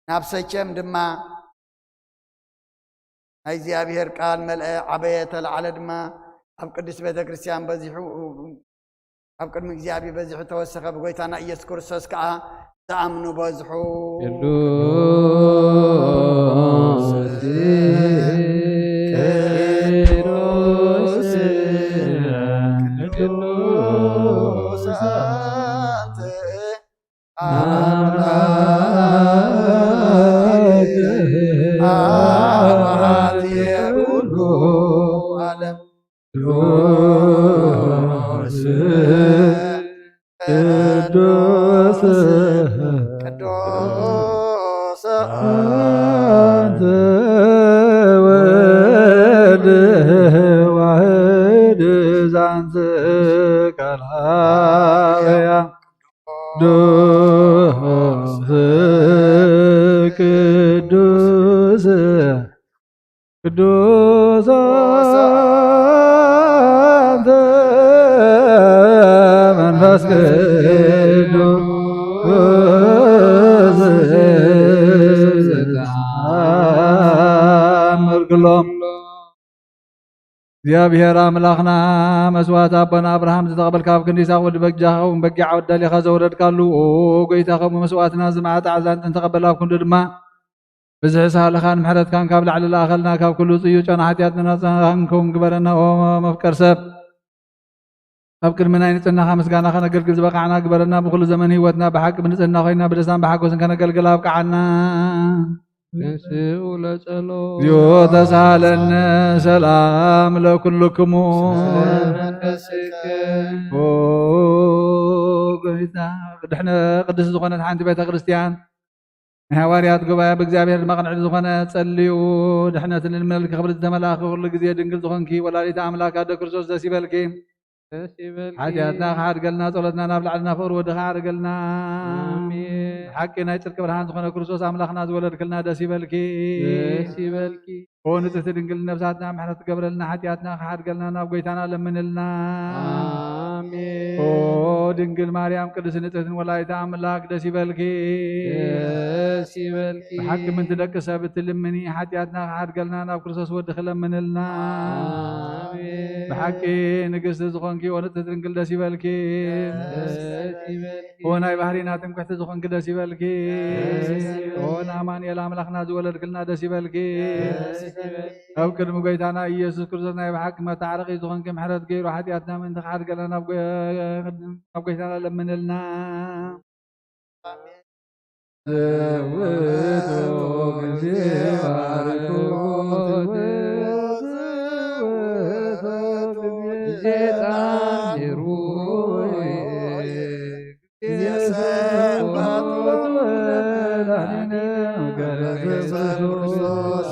ናብ ሰኬም ድማ ናይ እግዚኣብሔር ቃል መልአ፣ ዓበየ፣ ተላዕለ ድማ፣ ኣብ ቅድስት ቤተ ክርስቲያን በዚሑ፣ ኣብ ቅድሚ እግዚኣብሔር በዚሑ ተወሰኸ። ብጎይታና ኢየሱስ ክርስቶስ ከኣ ዝኣምኑ በዝሑ። ቅዱስ፣ ቅዱስ፣ ቅዱስ አንተ አምላክ አብ ኃጢአት ኩሉ ዓለም። ቅዱስ፣ ቅዱስ፣ ቅዱስ አንተ ወልድ ዋሕድ ዛንተ ቃል ሐዋርያ ቅዱስ፣ ቅዱስ፣ ቅዱስ አንተ መንፈስ ቅዱስ ዘተአምር ኩሎም። እግዚኣብሔር ኣምላኽና፣ መስዋዕቲ ኣቦና ኣብርሃም ዝተቐበልካ፣ ኣብ ክንዲ ይስሐቅ ወዲ በጃኻ እውን በጊዕ ኣዳሊኻ ዘውረድካሉ፣ ኦ ጎይታ፣ ከምኡ መስዋዕትና ዝመዓጠ ኣዕዛንትን ተቐበል፣ ኣብ ክንዱ ድማ ብዝሒ ሳህልኻን ምሕረትካን ካብ ላዕሊ ለኣኸልና፣ ካብ ኩሉ ጽዩፍ ጨና ሓጢኣትና ናጻ ክንከውን ግበረና። ኦ መፍቀር ሰብ፣ ኣብ ቅድሚ ናይ ንጽህናኻ ምስጋና ከነገልግል ዝበቃዕና ግበረና። ብኹሉ ዘመን ህይወትና ብሓቂ ብንጽህና ኮይና ብደስታን ብሓጎስን ከነገልግል ኣብቅዓና። ተንሥኡ ለጸሎት። እግዚኦ ተሳሃለነ ሰላም ለኩልክሙ። ስለ መንፈስከ። ኦ ጎይታ፣ ድሕነ ቅድስት ዝኾነት ሓንቲ ቤተ ክርስቲያን ናይ ሃዋርያት ጉባኤ ብእግዚኣብሔር ድማ ቅንዕቲ ዝኾነ ጸልዩ። ድሕነትን ልመልክ ክብሪ ዝተመልኣ ኩሉ ግዜ ድንግል ዝኾንኪ ወላዲተ ኣምላክ ኣደ ክርስቶስ ደስ ይበልኪ። ደስ ይበልኪ። ሓጢኣትና ክሓድገልና ጸሎትና ናብ ላዕልና ፍቕሪ ወድኻ ኣዕርገልና። ኣሜን። ብሓቂ ናይ ጽድቂ ብርሃን ዝኾነ ክርስቶስ ኣምላኽና ዝወለድክልና ደስ ይበልኪ። ደስ ይበልኪ። ኦ ንጽሕቲ ድንግል ነፍሳትና ምሕረት ትገብረልና፣ ሓጢኣትና ክሓድገልና ናብ ጎይታና ለምንልና። ኣሜን። ኦ ድንግል ማርያም ቅድስት ንጽሕትን ወላዲተ ኣምላክ ደስ ይበልኪ። ደስ ይበልኪ። ብሓቂ ምንቲ ደቂ ሰብ እትልምኒ፣ ሓጢኣትና ክሓድገልና ናብ ክርስቶስ ወድኺ ለምንልና። ኣሜን። ብሓቂ ንግስቲ ዝኾንኪ ኦ ንጽሕቲ ድንግል ደስ ይበልኪ። ደስ ይበልኪ። ኦ ናይ ባህሪና ትምክሕቲ ዝኾንኪ ደስ ይበልኪ። ደስ ይበልኪ። ኦ ንኣማኑኤል ኣምላኽና ዝወለድክልና ደስ ይበልኪ። ደስ ይበልኪ። ኣብ ቅድሚ ጎይታና ኢየሱስ ክርስቶስ ናይ ብሓቂ መታዓረቒ ዝኾንኪ፣ ምሕረት ገይሩ ሓጢኣትና ምእንቲ ክሓድገልና ናብ ጎ-፣ ናብ ጎይታና ለምንልና። ዘውቱ ጊዜ ባርኮት ዘውቱ ጊዜ ጣን ሩይ ጊዜ ሰንበት ወመድኃኒነ ገብረ ኢየሱስ ክርስቶስ።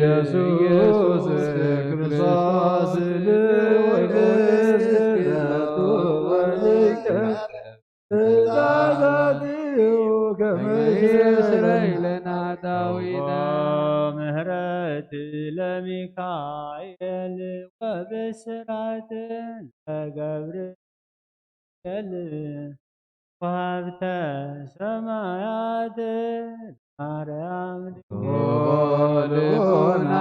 ኢየሱስ ክርስቶስ ትእዛዛትኡ ከመ ይስረይ ለነ ኃጣውኢነ። ምህረት ለሚካኤል ወብስራት ለገብርኤል ወሀብተ ሰማያት ማርያም ልቦና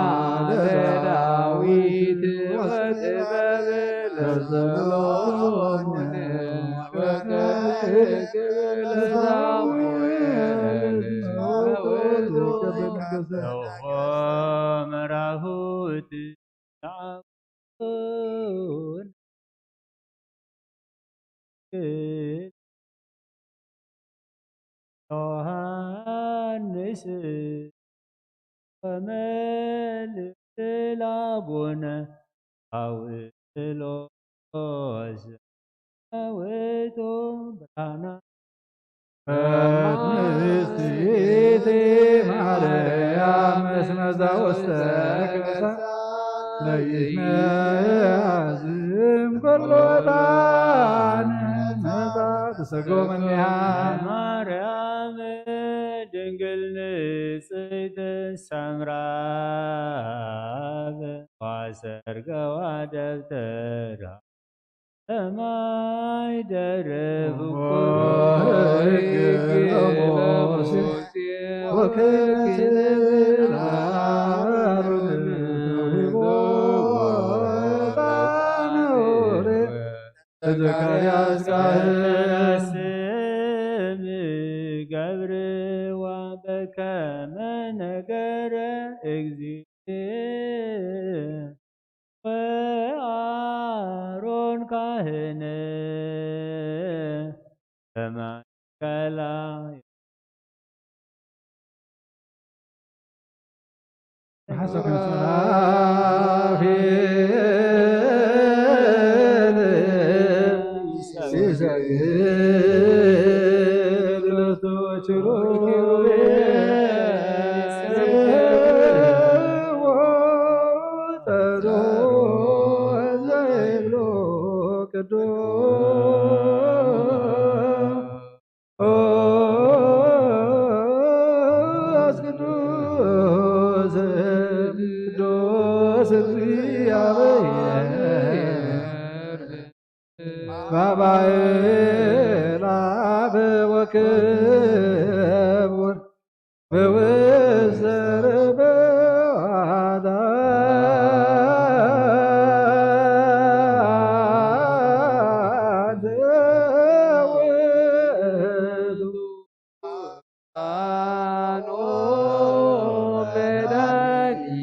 ለዳዊት ወጥበብ ለሰሎሞን ወከልክብ ለሳሙኤል መራሁት ዮሐንስ ወመልእክት ለአቡነ ጳውሎስ ውእቱ ብርሃና። ቅድስት ማርያም እስመ ዘውስተ ከርሳ ለይትመያዝም ከሎ ዕጣን መጻ ተሰጎመኒሃ። ማርያም ድንግል ንጽሕት ሳምራብ ዋሰርገዋ ደብተራ ሰማይ ደርብ ዘካርያስ ካህን ስም ገብርዋ በከመ ነገረ እግዚእ ወአሮን ካህን በማእከላ። ቅዱስ ቅዱስ ቅዱስ እግዚአብሔር ባባኤል አብ ወክቡር በውስተ ርብዋታ ዘውቱ ኖ መድኃኒነ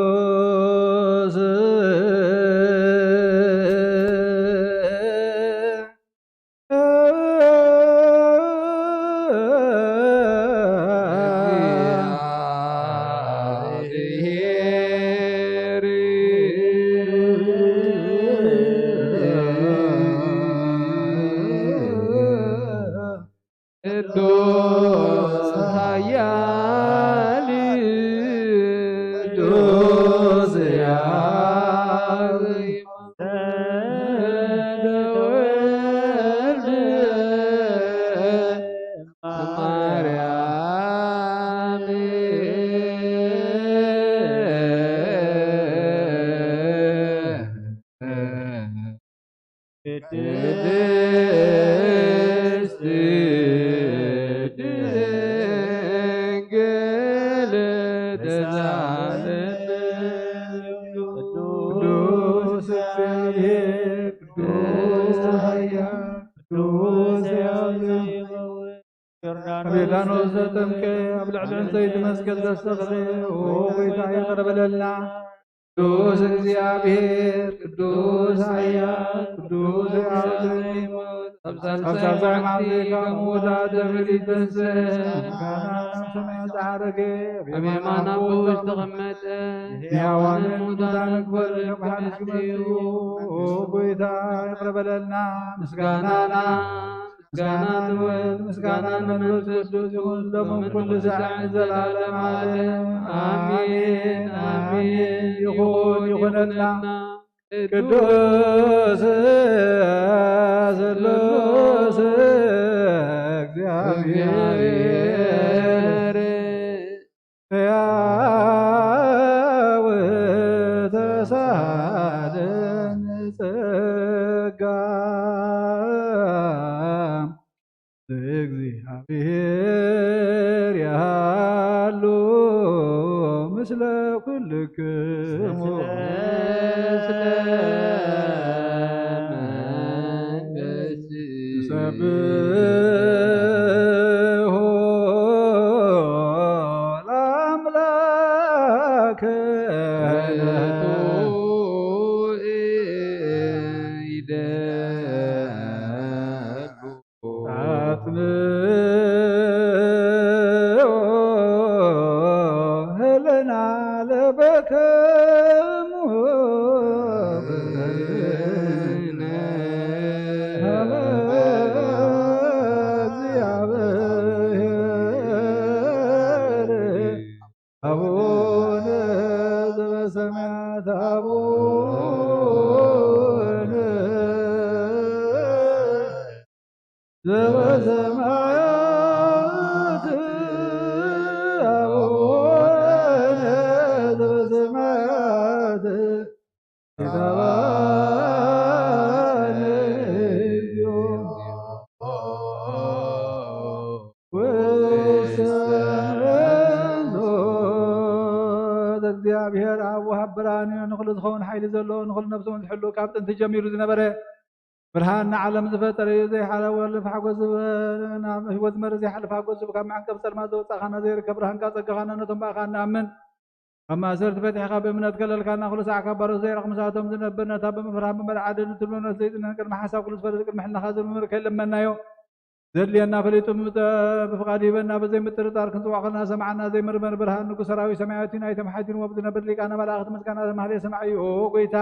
ቅዱስ ቅዱስ ኃያል ቅዱስ ያው ተወልድ ማርያም ቅድስት ድንግል ተሳለን ቅዱስ እግዚአብሔር ቅዱስ ኃያል ቅዱስ ያለ ዮርዳኖስ ዘጠምቀ ኣብ ልዕሊ ዕንፀይቲ መስቀል ዘስተኽለ ኦ ጎይታ ይቕር በለልና። ቅዱስ እግዚኣብሔር ቅዱስ ኃያል ቅዱስ ሕያው ዘይሞት ኣብ ሳልሳይ መዓልቲ ካብ ምዉታት ደብር ይተንስእ። ምስጋና ኣብ ሰማያት ዝዓረገ ኣብ የማን ኣቦ ዝተቐመጠ ሕያዋንን ሙታንን ክፈርድ ብሓድሽ ክመጽእ እዩ። ኦ ጎይታ ይቕረ በለልና። ምስጋናና ምስጋና ንወልድ ምስጋና ንመንፈስ ቅዱስ ይኹን ሎምን ኩሉ ሳዕ ንዘለዓለም ዓለም ኣሜን ኣሜን። ይኹን ይኹነልና። ቅዱስ ስሉስ እግዚኣብሔር ሕያው ተሳለን ጸጋ እግዚአብሔር ያሉ ምስለ ኩልክሙ ለአምላክ አጽንኦ ህልና ለበከሙ ዘበሰማያት አቡነ ዘበሰማያት ይትባረክ ስምከ እግዚአብሔር አብ ወሃብ ብርሃን እዩ። ንኹሉ ዝኸውን ሓይሊ ዘለዎ፣ ንኹሉ ነፍሱ እውን ዝሕሉ፣ ካብ ጥንቲ ጀሚሩ ዝነበረ፣ ብርሃን ንዓለም ዝፈጠረ እዩ። ዘይሓለወ ሓጎስ ዝብ-፣ ናብ ህይወት ዝመርሕ ዘይሓልፍ ሓጎስ ዝብ-፣ ካብ መዕንቀፍ ጸልማት ዘውጻእካና፣ ዘይርከብ ብርሃንካ ጸጋኻና ነቶም ብኣኻ እንኣምን ካብ ማእሰርቲ ፈቲሕካ ብእምነት ከለልካና፣ ኩሉ ሳዕ ካብ ባሮት ዘይረቕ ምሳቶም ዝነብር፣ ነታ ብምፍራህ ብምርዓድ ንትብሎ ነፍሲ ዘይጽነን ቅድሚ ሓሳብ ኩሉ ዝፈልጥ ቅድሚ ሕልናኻ ዝምርምር ከይለመናዮ ዘድልየና ፈሊጡ ብምጠ-፣ ብፍቓድ ይህበና። ብዘይ ምጥርጣር ክንጽውዖ ከለና ሰማዕና፣ ዘይምርመር ብርሃን ንጉስ ሰራዊት ሰማያት እዩ። ናይቶም ሓዲርዎ ብዝነብር ሊቃነ መላእኽቲ ምስጋና ማህሌት ሰማዕ እዩ። ኦ ጎይታ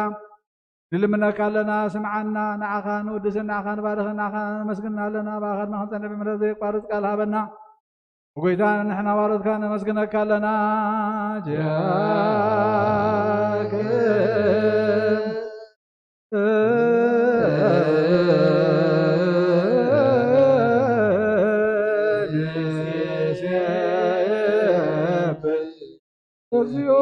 ንልምነካ ኣለና፣ ስምዓና። ንዓኻ ንውድስን ንዓኻ ንባርኽን ንዓኻ ነመስግና ኣለና። ብኣኻ ድማ ክንጸንዕ ብምሕረት ዘየቋርጽ ቃል ሃበና። ጎይታ ንሕና ባሮትካ ነመስግነካ ኣለና። ጃክ እግዚኦ።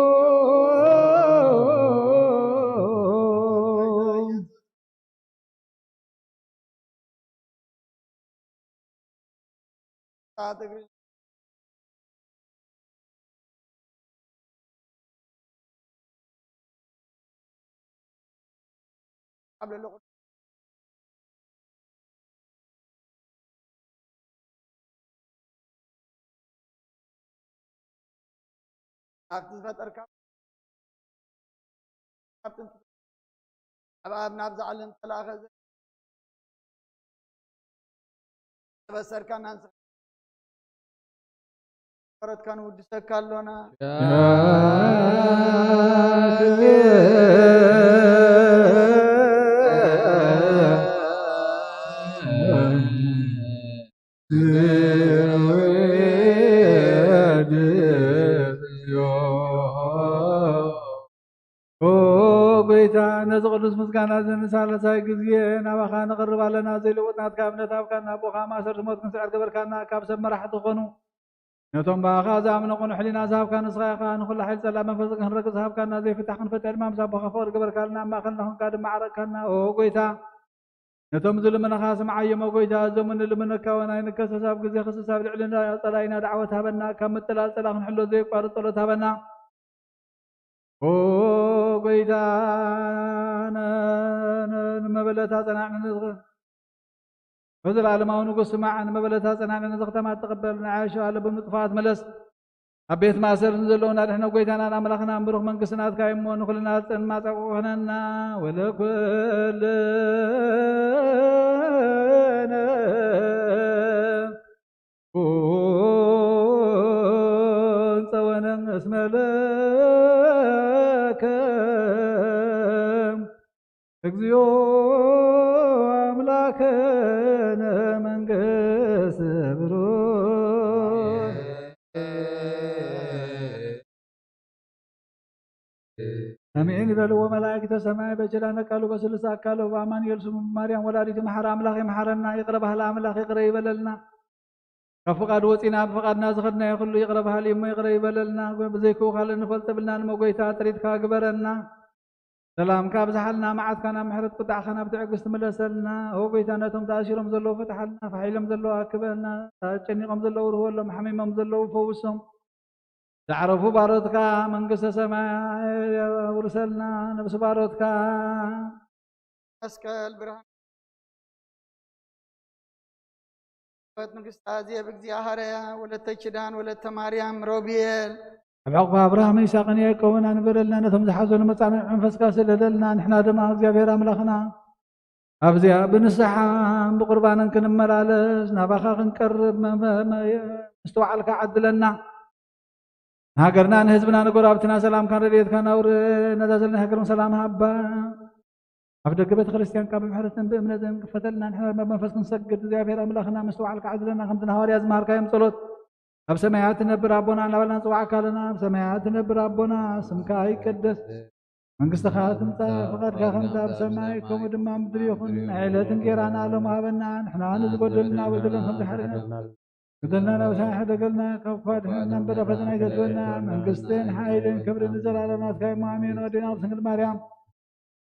ኣብቲ ዝፈጠርካ፣ ኣብ ጥንቲ ኣብ ኣብ ናብዛ ዓለም ዝተላእኸ ዘ-፣ ተበሰርካና ንስኻ፣ ጸሎትካ ንውድሰካ ኣሎና። ኦ ጎይታ፣ ነዚ ቅዱስ ምስጋና እዚ ንሳልሳይ ግዜ ናባኻ ንቕርብ ኣለና። ዘይልውጥ ናትካ እምነት ሃብካና፣ ብኻ ማእሰርቲ ሞት ክንስዕር ገበርካና። ካብ ሰብ መራሕቲ ዝኾኑ ነቶም ብኣኻ ዝኣምኑ ቅኑዕ ሕሊና ዝሃብካ ንስኻ ኢኻ። ንኹሉ ሓይሊ ጸላእ መንፈስ ክንረግጽ ሃብካና። ዘይፍታሕ ክንፈትሕ ድማ ምስ ኣቦኻ ፍቕሪ ገበርካልና። ኣብ ማእኸልና ኮንካ ድማ ዓረቅካና። ኦ ጎይታ፣ ነቶም ዝልምንኻ ስምዓዮም፣ ኦ ጎይታ። እዞም እንልምነካ እውን ኣይንከሰስ። ኣብ ግዜ ክስስ ኣብ ልዕሊ ጸላኢና ዳዕወት ሃበና። ካብ ምጥላል ጸላእ ክንሕሎ ዘየቋርጽ ጸሎት ሃበና። ኦ ጎይታ፣ ን-፣ ን-፣ ንመበለታ ጸናዕነት ወዘለዓለማዊ ንጉስ ስማዕ፣ ንመበለታ ጸናዕነት ዘኽተማ ተቐበል። ንዓይ ሸዋ ለብም ንጥፋት መለስ። ኣብ ቤት ማእሰርቲ ዘለዉ ናድሕነ ጎይታናን ኣምላኽናን ብሩኽ መንግስቲ ናትካ እዩ እሞ፣ ንኹልና ጽን ማጻቑ ኩነና። ወለኩልነ ኩን ጸወነ እስመ ለከ እግዚኦ ኣምላክነ መንግስት ብሩክ። ሰሚዒን ይበልዎ መላእክተ ሰማይ በኪዳነ ቃሉ በስሉስ ኣካሉ በአማኑኤል ስሙ ማርያም ወላዲቱ መሓሪ ኣምላኽ ይምሓረና። ይቕረ በሃሊ ኣምላኽ ይቕረ ይበለልና። ካብ ፍቓዱ ወፂና ብፍቓድና ዝኸድናዮ ኩሉ ይቕረ በሃሊ እሞ ይቕረ ይበለልና። ብዘይክኡ ካልእ ንፈልጦ ብልና ንመጎይታ ጥሪትካ ግበረና። ሰላምካ ኣብዝሓልና፣ መዓትካ ናብ ምሕረት፣ ቁጣዕካ ናብ ትዕግስቲ ምለሰልና። ኦ ጎይታ፣ ነቶም ተኣሲሮም ዘለዉ ፍትሓልና፣ ፋሒሎም ዘለዉ ኣክበልና፣ ተጨኒቖም ዘለዉ ርህወሎም፣ ሓሚሞም ዘለዉ ፈውሶም። ዝዓረፉ ባሮትካ መንግስተ ሰማይ ኣውርሰልና። ነብሲ ባሮትካ መስቀል ብርሃን ወት ንግስቲ ኣዜብ፣ እግዚኣብሃርያ፣ ወለተ ኪዳን፣ ወለተ ማርያም፣ ሮብኤል። ኣብ ሕቑፊ ኣብርሃም ይስሐቅን ያዕቆብን ኣንብረልና። ነቶም ዝሓዘኑ መጻምዒ መንፈስካ ስደደልና። ንሕና ድማ እግዚኣብሔር ኣምላኽና ኣብዚኣ ብንስሓን ብቁርባንን ክንመላለስ ናባኻ ክንቀርብ መ-፣ መ-፣ መ-፣ ምስትውዓልካ ዓድለና። ንሃገርና ንህዝብና ንጎረባብትና ሰላምካን ረድኤትካን ኣውርድ። ነዛ ዘለና ሃገርም ሰላም ሃባ። ኣብ ደገ ቤተ ክርስቲያንካ ብምሕረትን ብእምነትን ክፈተልና። ንሕና ድማ ብመንፈስ ክንሰግድ እግዚኣብሔር ኣምላኽና ምስትውዓልካ ዓድለና። ከምቲ ንሃዋርያ ዝመሃርካዮም ጸሎት፣ ኣብ ሰማያት ትነብር ኣቦና እናበልና ንጽውዓካ ኣለና። ኣብ ሰማያት ትነብር ኣቦና፣ ስምካ ይቀደስ፣ መንግስትኻ ትምጻእ፣ ፍቓድካ ከምቲ ኣብ ሰማይ ከምኡ ድማ ኣብ ምድሪ ይኹን። ናይ ዕለት እንጌራና ሎሚ ሃበና፣ ንሕና ንዝጎደሉና በደሎም ከም ዝሓረና በደልና ናብ ሰማይ ሕደገልና፣ ካብ ክፉ ኣድሕነና እምበር፣ ናብ ፈተና ኣይተእትወና። መንግስትን ሓይልን ክብርን ንዘለኣለም ናትካ እዩ፣ ኣሜን። ወዴና ቅድስት ድንግል ማርያም፣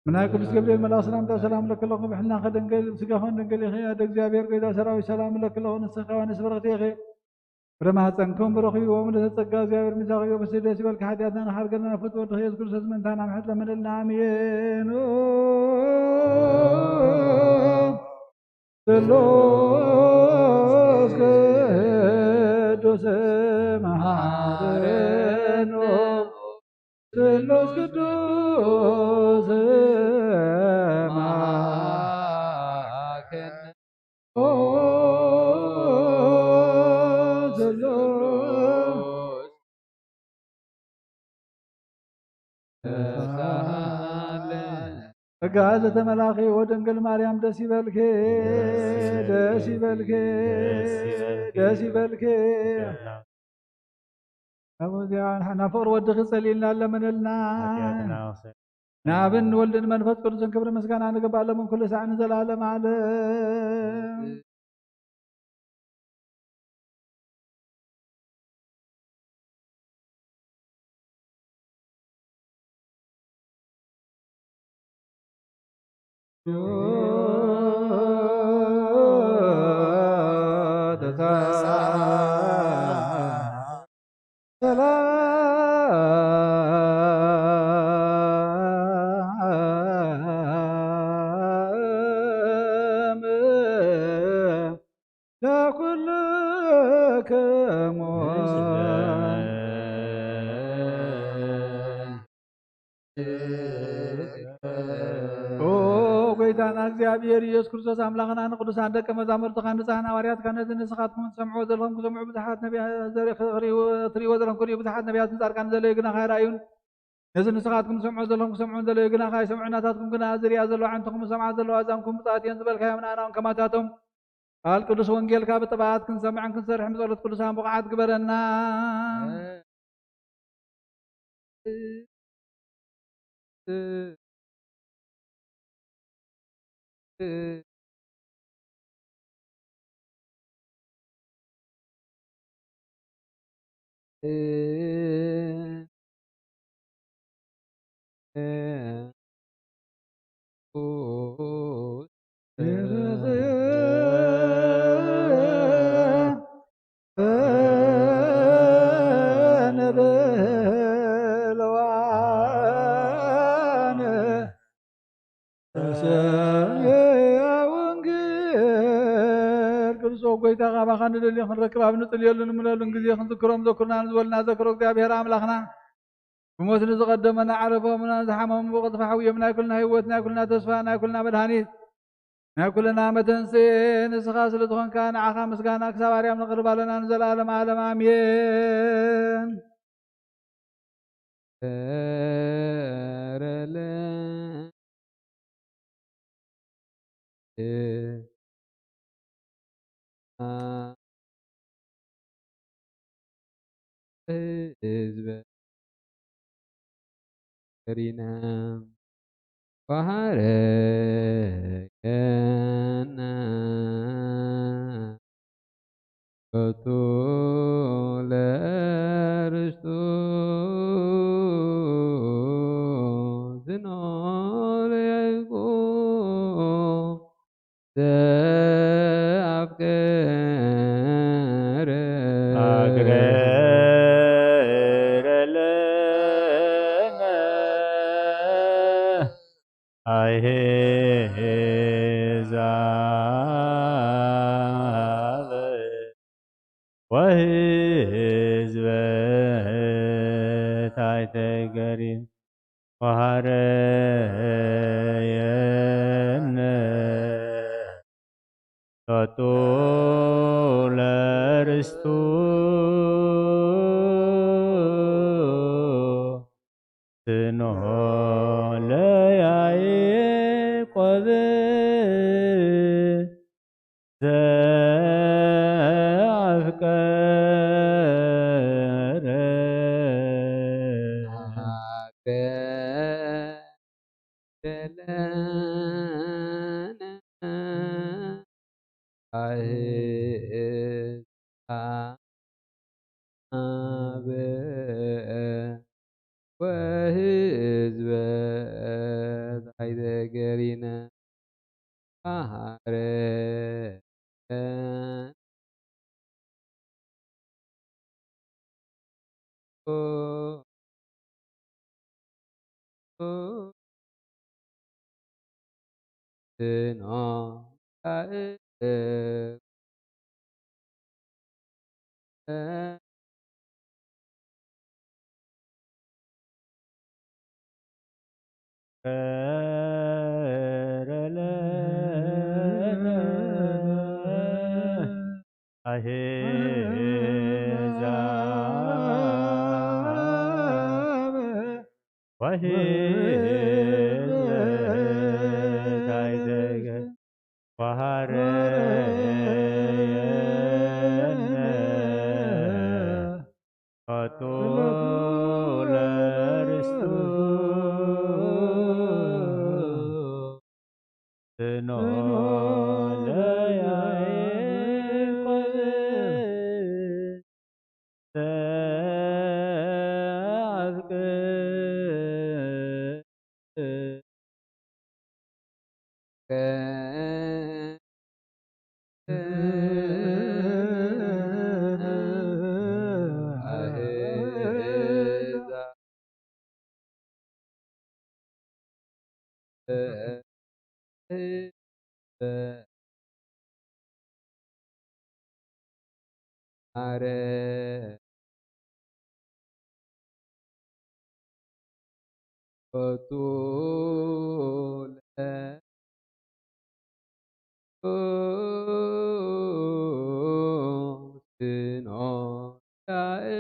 ብናይ ቅዱስ ገብርኤል መልኣኽ ሰላምታ ሰላም ለኪ ኣለኹ፣ ብሕልናኺ ድንግል፣ ብስጋኺን ድንግል ኢኺ። ኣደ እግዚኣብሔር፣ ጎይታ ሰራዊት፣ ሰላም ለኪ ኣለኹ፣ ንስኺ ከዋንስ ብርኽቲ ኢኺ። ፍረ ማህፀንኩም ብሩኽ እዩ። ወምልእተ ጸጋ፣ እግዚኣብሔር ምሳኺ እዩ። ብስደት ይበልኪ፣ ሓጢኣትና ንሓርገልና ፍትወ ወልድኺ ኢየሱስ ክርስቶስ ምእንታና ምሕረት ለምንልና፣ ኣሜን። ስሉስ ቅዱስ መሐረነ፣ ስሉስ ቅዱስ መሐረነ። ኦ ስሉስ ተሳለ። ጸጋ ዘተመላኺ ወድንግል ማርያም ደስ ይበልኪ፣ ደስ ይበልኪ፣ ደስ ይበልኪ። ኣብዚኣ ንሕና ፍቕሪ ወድኺ ጸሊልና ኣለመነልና። ሓጢኣትና ወሰ- ንኣብን ንወልድን መንፈስ ቅዱስን ክብሪ ምስጋና ንግባእ፣ ሎምን ኩሉ ሳዕ ንዘለዓለም ዓለም። ሰላም ለኩልክሙ። ኦ ጎይታና እግዚኣብሔር ኢየሱስ ክርስቶስ ኣምላኽና፣ ንቅዱሳን ደቀ መዛሙርትኻ ንጻን ሃዋርያትካ ነዚ ንስኻትኩም ትሰምዕዎ ዘለኹም ክሰምዑ ብዙሓት ነቢያት ዘርኢ ክርእዩ፣ ትርእይዎ ዘለኹም ክርእዩ ብዙሓት ነቢያትን ጻድቃንን ዘለዩ ግናኻ ኣይረኣዩን። ነዚ ንስኻትኩም ትሰምዑ ዘለኹም ክሰምዑ ዘለዩ ግናኻ ኣይሰምዑን። ናታትኩም ግና ዝርእያ ዘለዋ ኣዕንትኹም ዝሰምዓ ዘለዋ ኣእዛንኩም ብፅኣት እየን ዝበልካዮም ንኣና እውን ከማታቶም ቃል ቅዱስ ወንጌልካ ብጥብኣት ክንሰምዕን ክንሰርሕን ብጸሎት ቅዱሳን ብቑዓት ግበረና። ሰማያዊ ወንጌል። ቅዱስ ጎይታ፣ ካባኻ ንደሊ ክንረክብ ኣብ ንጽልየሉ ንምለሉን ግዜ ክንዝክሮም ዘክሩና ንዝበሉና ዘክሮ እግዚኣብሔር ኣምላኽና፣ ብሞት ንዝቐደመና ዓረፎምና፣ ንዝሓመሙ ብቕልጥፋ ሕውዮም፣ ናይ ኩልና ህይወት፣ ናይ ኩልና ተስፋ፣ ናይ ኩልና መድሃኒት፣ ናይ ኩልና መተንስኤ ንስኻ ስለ ዝኾንካ፣ ንዓኻ ምስጋና ክሳብ ኣርያም ነቕርብ ኣለና ንዘለኣለም ዓለም። ኣሜን። በረለ እ- አ- ህዝበ ሪነ ወሃረየነ ሎቱ ለርስቱ ዝኖር ያዕቆብ ዘአፍቀረ ሃገረ ለነ አሕዛብ ወሕዝበ ታሕተ ገሪም ወሃረየነ ሎቱ ለርስቱ ስኖ ለያዕቆብ ዘአፍቀረ ኣህዛብ ወህዝበ ዛይደ ገሪነ መሃረነ ስኖ ላእለ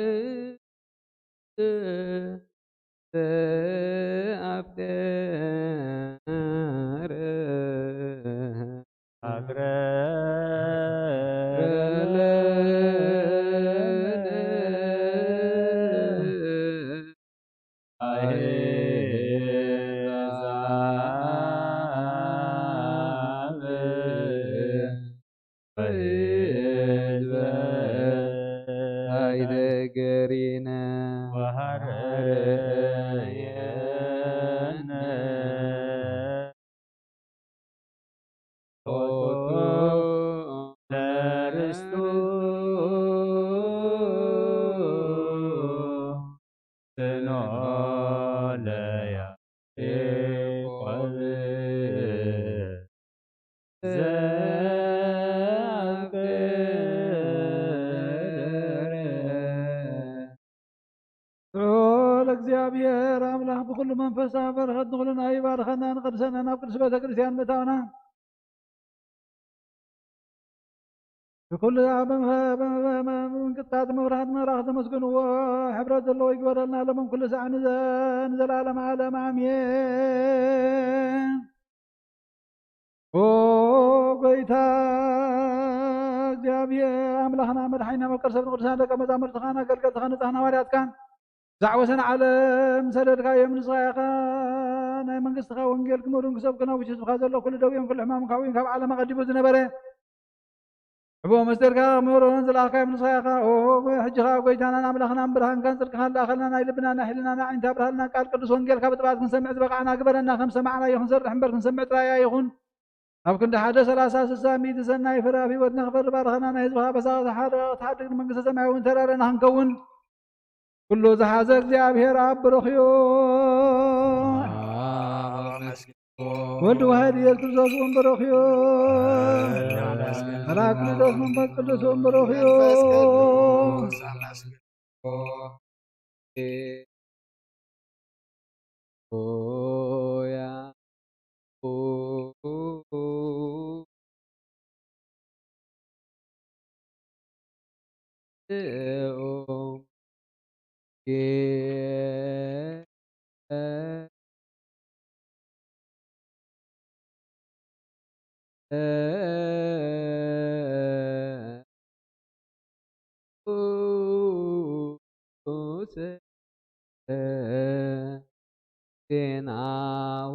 እግዚኣብሔር ኣምላኽ ብኹሉ መንፈሳዊ በረኸት ንኹልና ይባርኸና፣ ንቐድሰና፣ ናብ ቅዱስ ቤተ ክርስቲያን ምእታውና። ብኩሉ ምንቅጥቃጥ መብራህት ምዕራፍ ዘመስግንዎ ሕብረት ዘለዎ ይግበረልና፣ ሎምን ኩሉ ሰዓት ንዘ-፣ ንዘለዓለም ዓለም ኣሜን። ኦ ጎይታ እግዚኣብሔር ኣምላኽና መድሓኒና መፍቀር ሰብ ንቅዱሳን ደቀ መዛሙርትኻን ኣገልገልትኻን ንጻህና ሃዋርያትካን ዛዕወሰን ዓለም ሰደድካዮም ንስኻ ኢኻ። ናይ መንግስትኻ ወንጌል ክምህሩን ክሰብኩን ኣብ ውሽጥኻ ዘሎ ኩሉ ደውዮን ኩሉ ሕማምን ካብኡን ካብ ዓለም ኣቐዲሙ ዝነበረ ሕቦ መስተርካ ክምህሮን ዝለኣኻዮም ንስኻ ኢኻ። ኦ ሕጂ ኸዓ ጎይታናን ኣምላኽናን ብርሃንካን ጽድቅኻን ለኣኸልና ናይ ልብና ናይ ሕልናና ዓይንታ ብርሃልና ቃል ቅዱስ ወንጌልካ ብጥባት ክንሰምዕ ዝበቃዕና ግበረና። ከም ሰማዕናዮ ክንሰርሕ እምበር ክንሰምዕ ጥራይ ኣይኹን። ኣብ ክንዲ ሓደ ሰላሳ ስሳ ሚእቲ ሰናይ ፍረ ኣብ ህይወትና ክፈሪ ባርኸና። ናይ ህዝብኻ በሳኻ ሓደ ክትሓድግ ንመንግስተ ሰማይ እውን ተራረና ክንከውን ኩሉ ዝሓዘ እግዚኣብሔር ኣብ ብሩኽዮ። ወልድ ዋሕድ ኢየሱስ ክርስቶስ እውን ብሩኽዮ። ፓራክሊጦስ መንፈስ ቅዱስ እውን ብሩኽዮ። ሆያ ዜናሁ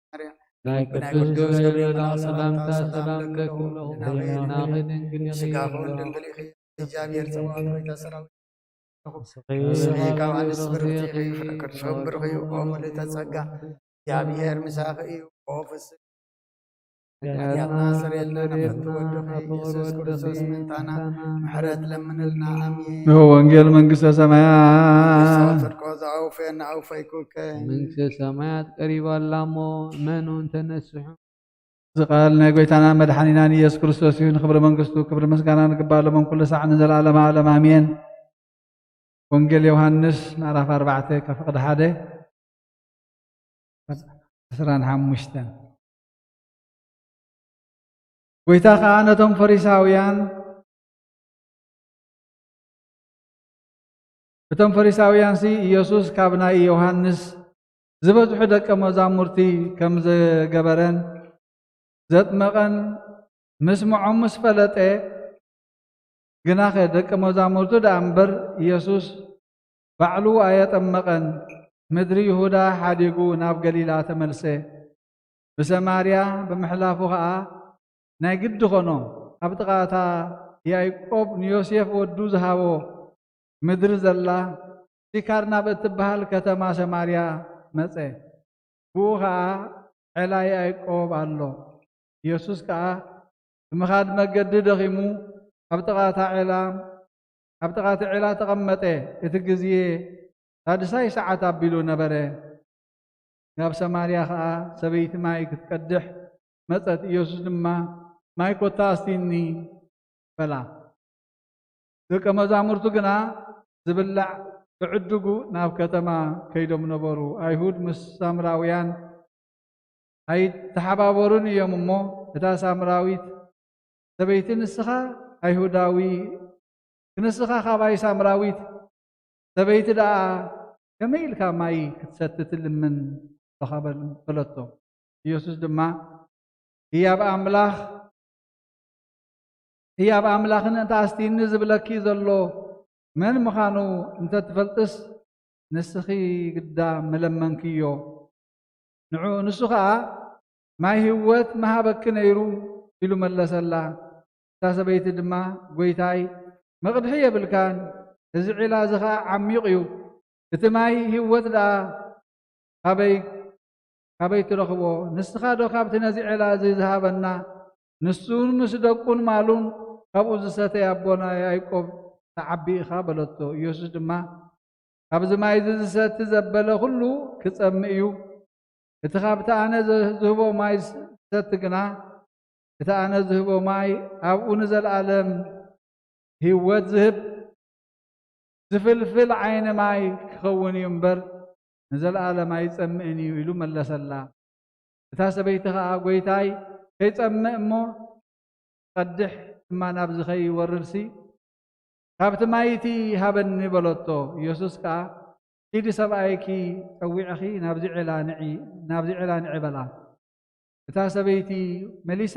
ማርያም ናይ ቅዱስ ገብርኤል መልኣክ ሰላምታ ሰላም ለኪ፣ ድንግል ኢኺ፣ ስጋኺ እውን ድንግል ኢኺ፣ እግዚኣብሔር ጸባኦት ሆይ ተሰራዊ ንስኺ ካብ ኣንስቲ ብርኽቲ ኢኺ፣ ፍረ ከርስኺ እውን ብሩኽ እዩ። ኦ ምልእተ ጸጋ፣ እግዚኣብሔር ምሳኺ እዩ። ኦ ፍስህ ኃጢአትና ስርየልና፣ ነፈቱ ወድኺ ኢየሱስ ክርስቶስ ምእንታና ምሕረት ለምንልና። ኣሜን። ወንጌል መንግስተ ሰማያት። መንግስተ ወጽድቆ ዘአውፈየና አውፈይኩከ። መንግስተ ሰማያት ቀሪባ ኣላ እሞ እመኑ እንተነስሑ። እዚ ቃል ናይ ጎይታና መድሓኒናን ኢየሱስ ክርስቶስ እዩ። ንክብሪ መንግስቱ ክብሪ ምስጋና ንግባእ ሎምን ኩሉ ሳዕ ንዘለዓለመ ዓለም ኣሜን። ወንጌል ዮሃንስ ምዕራፍ ኣርባዕተ ካብ ፍቕዲ ሓደ ዕስራን ሓሙሽተን። ጎይታ ኸዓ ነቶም ፈሪሳውያን፣ እቶም ፈሪሳውያንሲ ኢየሱስ ካብ ናይ ዮሃንስ ዝበዝሑ ደቀ መዛሙርቲ ከም ዘገበረን ዘጥመቐን ምስምዖም ምስ ፈለጠ፣ ግናኸ ደቀ መዛሙርቱ ደኣ እምበር ኢየሱስ ባዕሉ ኣየጠመቐን። ምድሪ ይሁዳ ሓዲጉ ናብ ገሊላ ተመልሰ። ብሰማርያ ብምሕላፉ ኸዓ ናይ ግዲ ኾኖ። ኣብ ጥቓ እታ ያዕቆብ ንዮሴፍ ወዱ ዝሃቦ ምድሪ ዘላ ሲካር ናብ እትበሃል ከተማ ሰማርያ መጸ። ብኡ ኸኣ ዔላ ያዕቆብ ኣሎ። ኢየሱስ ከኣ ብምኻድ መገዲ ደኺሙ ኣብ ጥቓ እታ ዔላ፣ ኣብ ጥቓ እቲ ዔላ ተቐመጠ። እቲ ግዜ ሳድሳይ ሰዓት ኣቢሉ ነበረ። ናብ ሰማርያ ኸኣ ሰበይቲ ማይ ክትቀድሕ መጸት። ኢየሱስ ድማ፣ "ማይ ኮታ ኣስቲኒ" በላ። ደቀ መዛሙርቱ ግና ዝብላዕ ክዕድጉ ናብ ከተማ ከይዶም ነበሩ። ኣይሁድ ምስ ሳምራውያን ኣይተሓባበሩን እዮም እሞ፣ እታ ሳምራዊት ሰበይቲ፣ "ንስኻ ኣይሁዳዊ፣ ንስኻ ካባይ ሳምራዊት ሰበይቲ ደኣ ከመይ ኢልካ ማይ ክትሰቲ ትልምን ኣለኻ?" በል-፣ በለቶ። ኢየሱስ ድማ፣ "ህያብ ኣምላኽ፣ ህያብ ኣምላኽን እቲ ኣስቲኒ ዝብለኪ ዘሎ መን ምዃኑ እንተ ትፈልጥስ፣ ንስኺ ግዳ ምለመንክዮ፣ ንዑ፣ ንሱ ኸኣ ማይ ህይወት ምሃበኪ ነይሩ" ኢሉ መለሰላ። እታ ሰበይቲ ድማ፣ "ጐይታይ፣ መቕድሒ የብልካን፣ እዚ ዒላ እዚ ኸኣ ዓሚቕ እዩ። እቲ ማይ ህይወት ደኣ ካበይ፣ ካበይ ትረኽቦ? ንስኻ ዶ ካብቲ ነዚ ዒላ እዚ ዝሃበና? ንሱን ምስ ደቁን ማሉን ካብኡ ዝሰተየ ኣቦና ያዕቆብ ትዓቢ ኢኻ" በለቶ። ኢየሱስ ድማ፣ "ካብዚ ማይ እዚ ዝሰቲ ዘበለ ኹሉ ክጸምእ እዩ። እቲ ኻብቲ ኣነ ዝ-፣ ዝህቦ ማይ ዝሰቲ ግና፣ እቲ ኣነ ዝህቦ ማይ ኣብኡ ንዘለኣለም ህይወት ዝህብ ዝፍልፍል ዓይኒ ማይ ክኸውን እዩ እምበር፣ ንዘለኣለም ኣይጸምእን እዩ" ኢሉ መለሰላ። እታ ሰበይቲ ኸኣ፣ "ጐይታይ፣ ከይጸምእ እሞ ቀድሕ እማ ናብዚ ከይወርድሲ፣ ካብቲ ማይ እቲ ሃበኒ" በለቶ። ኢየሱስ ከኣ፣ "ኪዲ ሰብኣይኪ ጸዊዕኺ ናብዚ ዔላ ንዒ፣ ናብዚ ዔላ ንዒ" በላ። እታ ሰበይቲ መሊሳ፣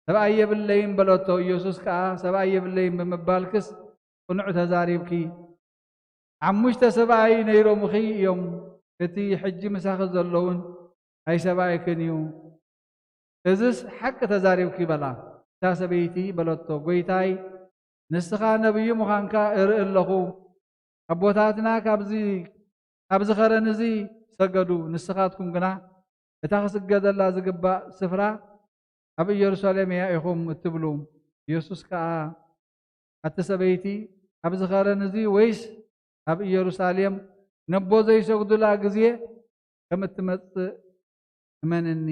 "ሰብኣይ የብለይን" በለቶ። ኢየሱስ ከኣ፣ "ሰብኣይ የብለይን ብምባልክስ ቅኑዕ ተዛሪብኪ። ሓሙሽተ ሰብኣይ ነይሮምኺ እዮም፣ እቲ ሕጂ ምሳኺ ዘሎ እውን ኣይሰብኣይክን እዩ። እዝስ ሓቂ ተዛሪብኪ" በላ። እታ ሰበይቲ በለቶ፣ "ጐይታይ፣ ንስኻ ነብዪ ምዃንካ እርኢ ኣለኹ። ኣቦታትና ካብዚ፣ ኣብዚ ኸረን እዚ ሰገዱ፣ ንስኻትኩም ግና እታ ክስገደላ ዝግባእ ስፍራ ኣብ ኢየሩሳሌም እያ ኢኹም እትብሉ።" ኢየሱስ ከኣ፣ "ኣቲ ሰበይቲ፣ ኣብዚ ኸረን እዚ ወይስ ኣብ ኢየሩሳሌም ነቦ ዘይሰግዱላ ግዜ ከም እትመጽእ እመንኒ።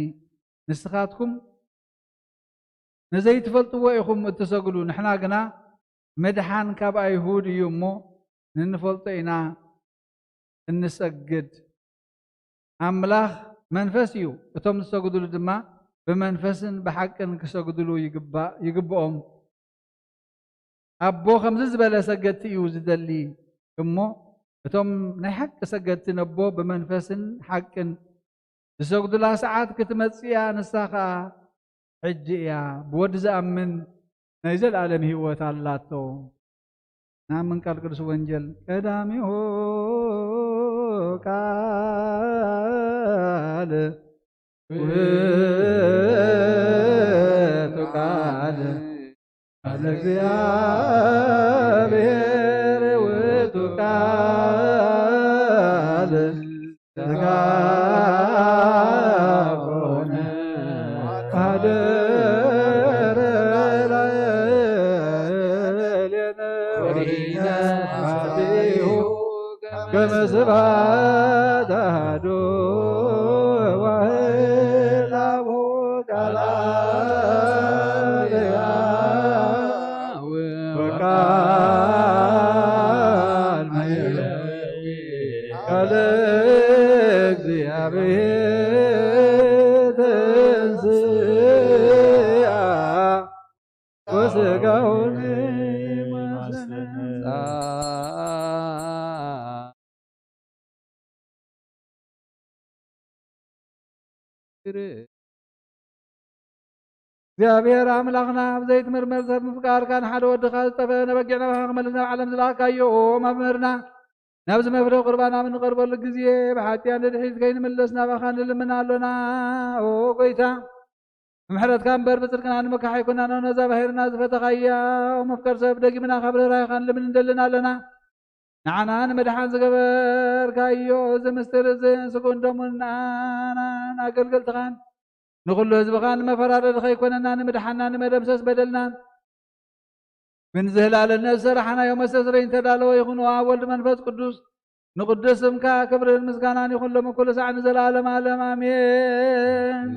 ንስኻትኩም ንዘይትፈልጥዎ ኢኹም እትሰግዱ፣ ንሕና ግና ምድሓን ካብ ኣይሁድ እዩ እሞ፣ ንንፈልጦ ኢና እንሰግድ። ኣምላኽ መንፈስ እዩ፣ እቶም ዝሰግድሉ ድማ ብመንፈስን ብሓቅን ክሰግድሉ ይግባእ፣ ይግብኦም። ኣቦ ከምዚ ዝበለ ሰገድቲ እዩ ዝደሊ እሞ፣ እቶም ናይ ሓቂ ሰገድቲ ነቦ ብመንፈስን ሓቅን ዝሰግዱላ ሰዓት ክትመጽእ እያ፣ ንሳ ኸኣ ሕጂ እያ። ብወዲ ዝኣምን ናይ ዘለኣለም ህይወት ኣላቶ። ንኣምን ቃል ቅዱስ ወንጌል። ቀዳሚሁ ቃል ውእቱ ቃል ቃል እግዚኣብሔር ውእቱ ቃል ሥጋ ኮነ ኃደረ ላዕሌነ ወሪነ ስብሐቲሁ ከመ ስብሐት አሐዱ ዋሕድ ላቡ ቃል አብ ሕያው ወቃል ማሕየዊ ቃለ እግዚአብሔር ተንሥአ ወሥጋሁ ለማስተንሣእ። እግዚኣብሔር ኣምላኽና፣ ብዘይትምርመር ሰብ ምፍቃርካ፣ ንሓደ ወድኻ ዝጠፍአ ነብይ ናባኻ ክመልስ ናብ ዓለም ዝለኣኽካዮ፣ መምህርና፣ ናብዚ መፍረ ቁርባን ኣብ እንቐርበሉ ግዜ፣ ብሓጢኣት ንድሕሪት ከይንምለስ ናባኻ ንልምን ኣሎና። ኦ ጐይታ፣ ምሕረትካ እምበር ብጽድቅና ንምካሕ ኣይኮናን። ነዛ ባሕርና ዝፈተኻያ መፍቀር ሰብ ደጊምና ካብ ርህራሄኻ ንልምን እንደልን ኣለና። ንዓና ንምድሓን ዝገበርካዮ እዚ ምስጢር እዚ ስግኡን ደሙን ንኣናን ኣገልገልትኻን ንኹሉ ህዝብኻን መፈራረዲ ከይኮነና ንምድሓና ንመደምሰስ በደልናን ብንዝህላልነት ዝሰራሕናዮ መስተስረይ እንተዳለወ ይኹን። ኣብ ወልድ መንፈስ ቅዱስ ንቅዱስ ስምካ ክብርን ምስጋናን ይኹን ሎሚ ኩሉ ሳዕ ንዘለዓለም ዓለም ኣሜን።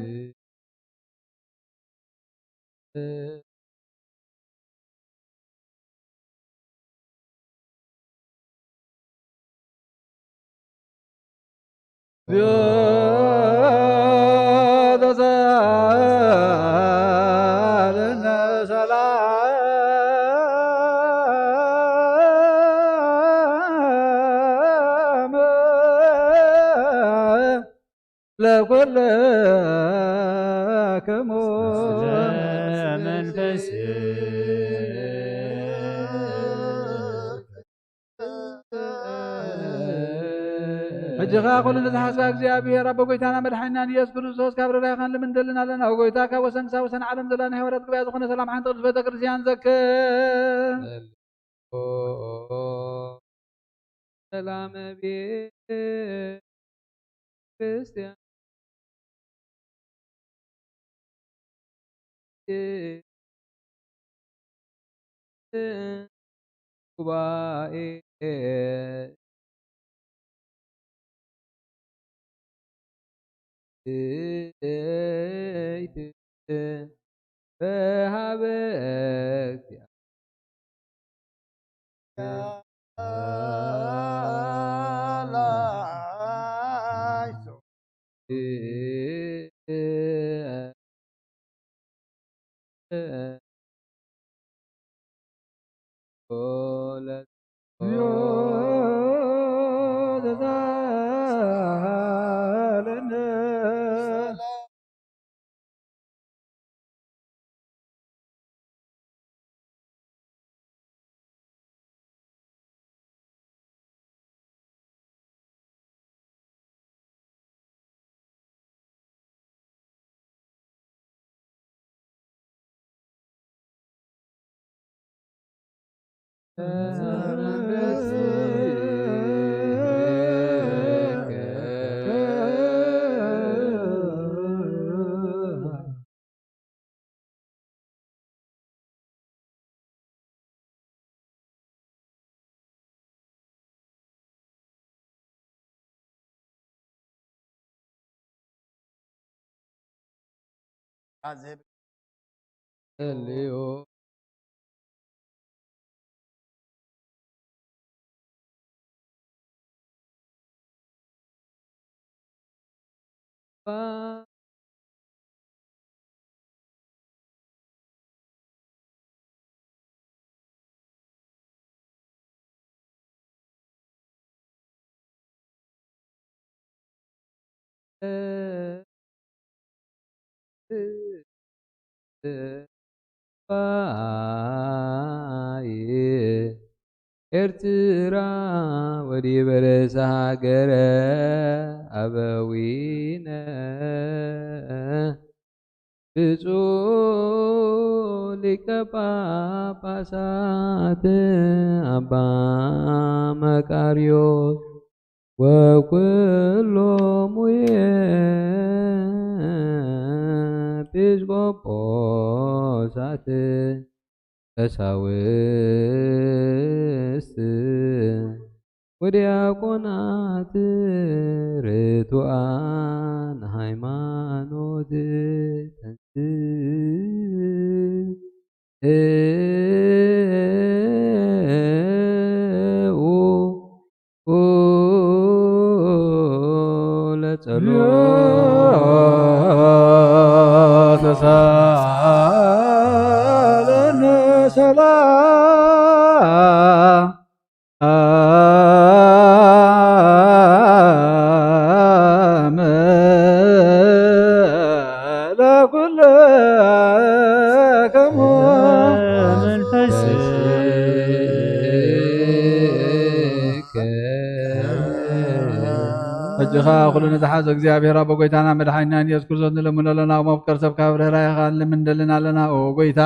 ለኩልክሙ። ሕጂ ኸኣ ኩሉ ንዝሓዝካ እግዚኣብሔር ኣቦ ጎይታና መድሓኒናን ኢየሱስ ክርስቶስ ካብ ርራይኻን ልምንደልን ኣለና። ጎይታ ካብ ወሰን ክሳብ ወሰን ዓለም ዘላ ናይ ሃዋርያት ጉባኤ ዝኾነ ሰላም ሓንቲ ቅድስት ቤተ ክርስቲያን ዘክር። ሰላም ቤተ ክርስቲያን ጉባኤ በሃበ ጸልዩ። ኤርትራ ወዲበ ርእሰ ሃገረ ኣበዊነ ብፁዕ ሊቀ ጳጳሳት ኣባ መቃርዮስ ወኩሎሙ ኤጲስቆጶሳት ቀሳውስት ወዲያቆናት ርቱዓን ሃይማኖት ተንስ ለጸሎት ተሳለነ ሰላም ለኩልክሙ። እዚኻ ኩሉ ንዝሓዘ እግዚኣብሔር ኣቦ ጎይታና መድሓኒና ኢየሱስ ክርስቶስ ንልምኖ ኣለና። እሞ ፍቅር ሰብ ካብ ርህራሄኻ ንልምን እንደልን ኣለና። ኦ ጎይታ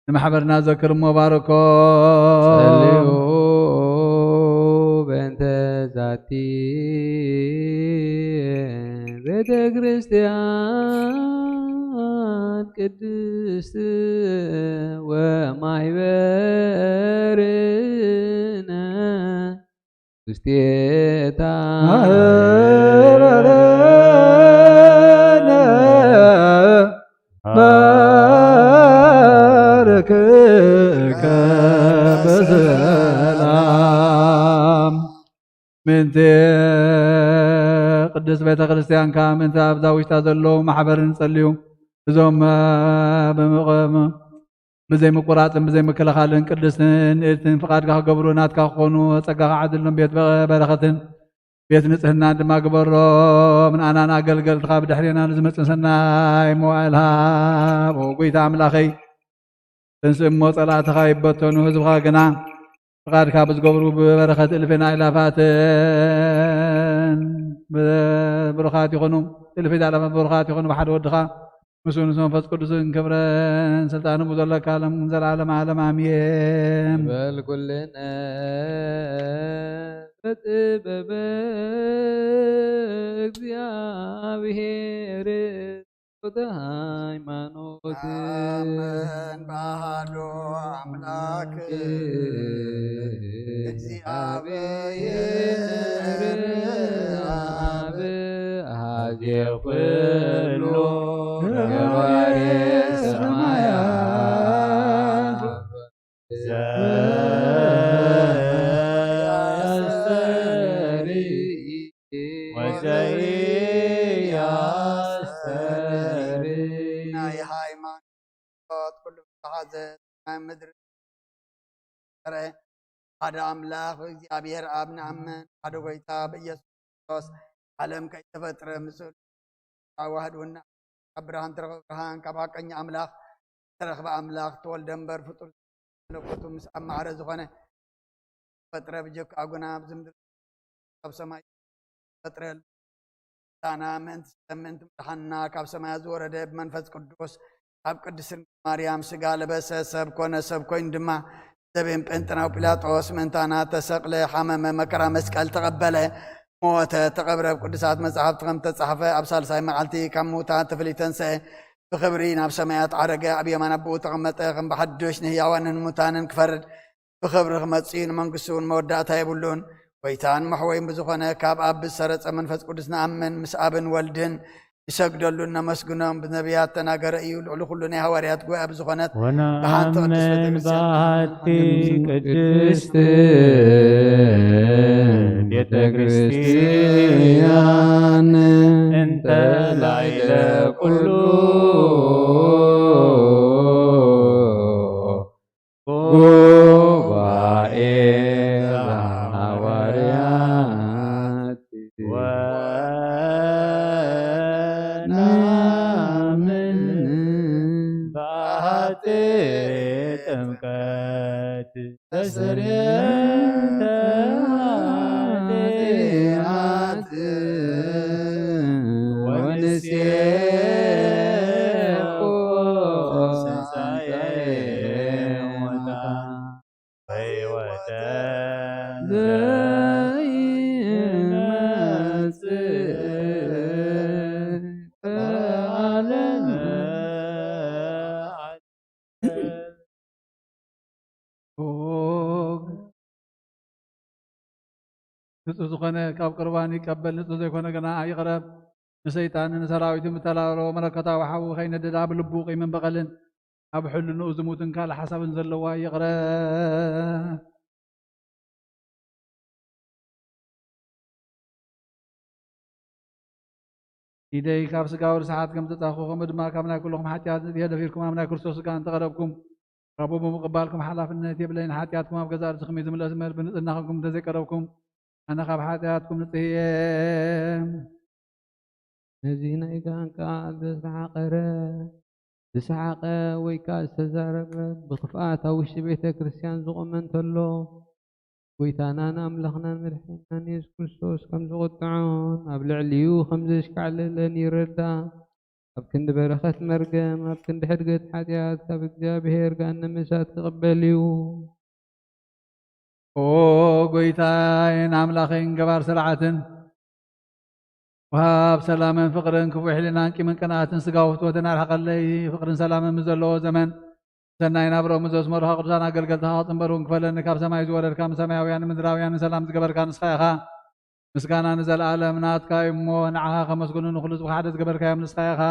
ንማሕበርና ዘክር እሞ ባርኮ። ጸልዩ በእንተ ዛቲ ቤተ ክርስቲያን ቅድስት ወማይበርነ ውስቴታ ማህበረነ ባርክከ በሰላም። ምእንቲ ቅድስት ቤተ ክርስቲያንካ፣ ምእንቲ ኣብዛ ውሽጣ ዘለዉ ማሕበርን ጸልዩ። እዞም፣ እ፣ ብምቕ-፣ ብዘይምቁራጽን ብዘይምክልኻልን ቅድስትን ንእድትን ፍቓድካ ክገብሩ ናትካ ክኾኑ ጸጋኻ ዓድሎም ቤት በ-፣ በረኸትን ቤት ንጽህናን ድማ ግበሮም። ንኣናን ኣገልገልትኻ ብድሕሬና ንዝመጽእ ሰናይ መዋእል ሃብ። ኦ ጎይታ ኣምላኸይ፣ ተንስእ እሞ ጸላእትኻ ይበተኑ፣ ህዝብኻ ግና ፍቓድካ ብዝገብሩ ብበረኸት እልፍን ኣእላፋትን ብሩኻት ይኹኑ። እልፍን ኣእላፋት ብሩኻት ይኹኑ። ብሓደ ወድኻ ምስኡ ምስ መንፈስ ቅዱስን ክብርን ስልጣንን ብዘለካ ሎም ዘለዓለም ዓለም ኣሜን። በል ኩልነ በጥበበ እግዚኣብሔር ሃይማኖት ኣመን በአሐዱ አምላክ እግዚአብሔር አብ አዜ ኩሉ ገባሬ ሰማያት ዘያስተሪ ወዘያስተሪ ናይ ሃይማኖት ኩሉ ዝሓዘ ናይ ምድሪ ፈጠረ ሓደ ኣምላኽ ብእግዚኣብሔር ኣብ ንኣምን፣ ሓደ ጐይታ ብኢየሱስ ክርስቶስ፣ ዓለም ከይተፈጥረ ምስሉ ተዋህድውና፣ ካብ ብርሃን ተረኽበ ብርሃን፣ ካብ ሓቀኛ ኣምላኽ ተረኽበ ኣምላኽ፣ ተወልደ እምበር ፍጡር መለኮቱ ምስ ኣብ ማዕረ ዝኾነ ፈጥረ ብጀካ ኣጉና ኣብዚ ምድሪ ካብ ሰማይ ፈጥረ። ምእንታና፣ ምእንቲ ሰብ፣ ምእንቲ ምድሓንና ካብ ሰማያት ዝወረደ ብመንፈስ ቅዱስ ኣብ ቅድስት ድንግል ማርያም ስጋ ለበሰ፣ ሰብ ኮነ፣ ሰብ ኮይኑ ድማ ዘቤን ጴንጠናዊ ጲላጦስ ምእንታና ተሰቕለ፣ ሓመመ፣ መከራ መስቀል ተቐበለ፣ ሞተ፣ ተቐብረ። ኣብ ቅዱሳት መጻሕፍቲ ከም ተጻሕፈ ኣብ ሳልሳይ መዓልቲ ካብ ምዉታት ተፈልዩ ተንስአ፣ ብኽብሪ ናብ ሰማያት ዓረገ፣ ኣብ የማን ኣቦኡ ተቐመጠ፣ ከም ብሓድሽ ንህያዋንን ንሙታንን ክፈርድ ብኽብሪ ክመጽእ እዩ፣ ንመንግስቱ እውን መወዳእታ የብሉን። ጐይታን መሕወይን ብዝኾነ ካብ ኣብ ብዝሰረጸ መንፈስ ቅዱስ ንኣምን፣ ምስ ኣብን ወልድን ንሰግደሉን ነመስግኖም። ብነቢያት ተናገረ እዩ፣ ልዕሊ ኩሉ ናይ ሃዋርያት ጉባኤ ብዝኾነት ብሓንቲ ቅድስት ወነአምን ቤተክርስትያን በሃቲ ቅድስት ቤተክርስትያን እንተ ላዕለ ኩሉ ጉባኤ ዘሐዋርያት ወነአምን በሃቲ ጥምቀት ተስርየተ ኃጢአት ወንሴፎ ትንሣኤ ሙታን ወሕይወተ ዘይመጽእ ዓለም። ቡሩክ ንጹህ ዝኾነ ካብ ቁርባን ይቀበል፣ ንጹህ ዘይኮነ ግና ይቕረብ። ንሰይጣንን ንሰራዊቱን ብተላበሎ መለኮታዊ ሓዊ ከይነድዳ፣ ብልቡ ቂምን በቐልን ኣብ ሕልንኡ ዝሙትን ካልእ ሓሳብን ዘለዋ ይቕረብ። ኢደይ ካብ ስጋዊ ርስሓት ከም ዘጻኹ፣ ከምኡ ድማ ካብ ናይ ኩልኹም ሓጢኣት ንጽሄ ደፊርኩም ኣብ ናይ ክርስቶስ ስጋ እንተቐረብኩም፣ ካብኡ ብምቕባልኩም ሓላፍነት የብለይን። ሓጢኣትኩም ኣብ ገዛእ ርእስኹም እዩ ዝምለስ እምበር፣ ብንጽህና ኾንኩም እንተዘይቀረብኩም፣ ኣነ ካብ ሓጢኣትኩም ንጽህ እየ። ነዚ ናይ ጋን ቃል ዘስሓቐረ፣ ዝሰሓቐ ወይ ከኣ ዝተዛረበ፣ ብኽፍኣት ኣብ ውሽጢ ቤተ ክርስቲያን ዝቖመ እንተሎ፣ ጎይታናን ኣምላኽናን መድሓኒናን የሱስ ክርስቶስ ከም ዝቑጥዖን ኣብ ልዕሊኡ ከም ዘሽካዕለለን ይረዳእ። ኣብ ክንዲ በረኸት መርገም፣ ኣብ ክንዲ ሕድገት ሓጢኣት ካብ እግዚኣብሔር ገሃነመ እሳት ክቕበል እዩ። ኦ ጎይታይን ኣምላኸይን ገባር ስርዓትን ወሃብ ሰላምን ፍቕርን ክፉእ ሕሊናን ቂምን ቅንኣትን ስጋዊ ፍትወትን ኣርሕቐለይ። ፍቕርን ሰላምን ምስ ዘለዎ ዘመን ሰናይ ናብርኦም ዘስመሩኻ ቅዱሳን ኣገልገልትኻ ክጽንበሩ እውን ክፈለኒ ካብ ሰማይ ዝወረድካ ምስ ሰማያውያን ምድራውያን ሰላም ዝገበርካ ንስኻ ኢኻ። ምስጋና ንዘለኣለም ናትካ እዩ እሞ ንዓኻ ከመስግኑ ንኹሉ ዝብኻ ሓደ ዝገበርካዮም ንስኻ ኢኻ።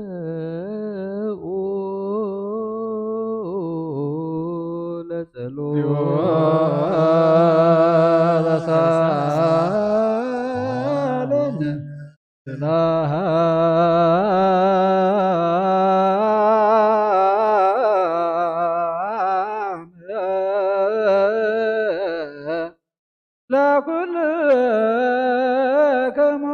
ተንስኡ ለጸሎት ተሳለነ ሰላም ለኩልክሙ።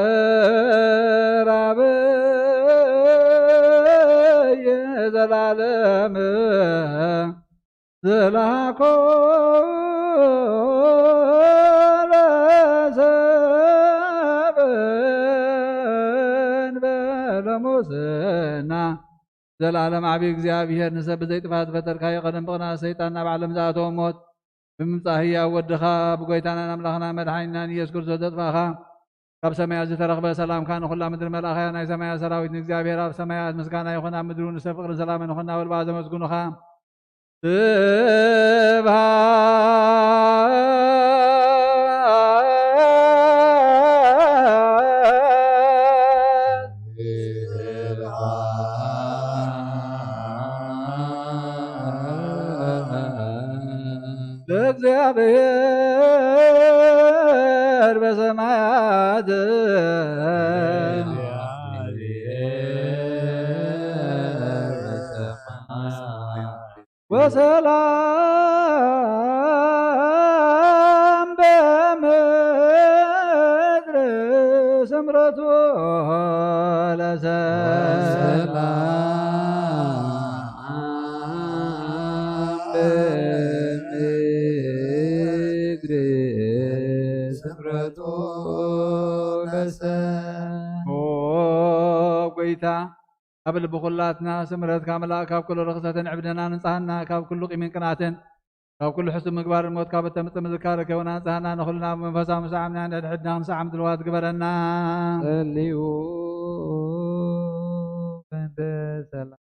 እግዚአብሔር አብ ዘላለም ዘላኮ ለሰብ እንበለ ሙስና። ዘላለም ዓቢ እግዚኣብሔር ንሰብ ብዘይ ጥፋት ዝፈጠርካዮ ቀደም ብቕንኣት ሰይጣን ናብ ዓለም ዝኣተወ ሞት ብምምጻእ ህያው ወድኻ ብጎይታናን ኣምላኽና መድሓኒናን ኢየሱስ ክርስቶስ ዘጥፋእኻ ካብ ሰማያት ዝተረኽበ ሰላምካ ንኹላ ምድሪ መልኣኻያ ናይ ሰማያት ሰራዊት ንእግዚኣብሔር ኣብ ሰማያት ምስጋና ይኹን ኣብ ምድሪ ንሰብ ፍቕርን ሰላምን ይኹን እናበሉ ብኣ ዘመስግኑኻ። ለእግዚአብሔር በሰማያት ወሰላም በምድር ስምረቱ ለሰብ። ሰላም በምድር ስምረቱ ለሰብ። ኦ ጎይታ፣ ኣብ ልቢ ኩላትና ስምረትካ ምላእ፣ ካብ ኩሉ ርኽሰትን ዕብድናን ንጽሃና፣ ካብ ኩሉ ቂምን ቅናትን፣ ካብ ኩሉ ሕሱም ምግባርን ሞት ካብ እተምጽእ ምዝካር ከውን ኣንጽሃና፣ ንኹልና ብመንፈሳዊ ምሳዕምና ንሕድሕድና ክንሰዓም ድልዋት ግበረና። ጸልዩ በእንተ ሰላም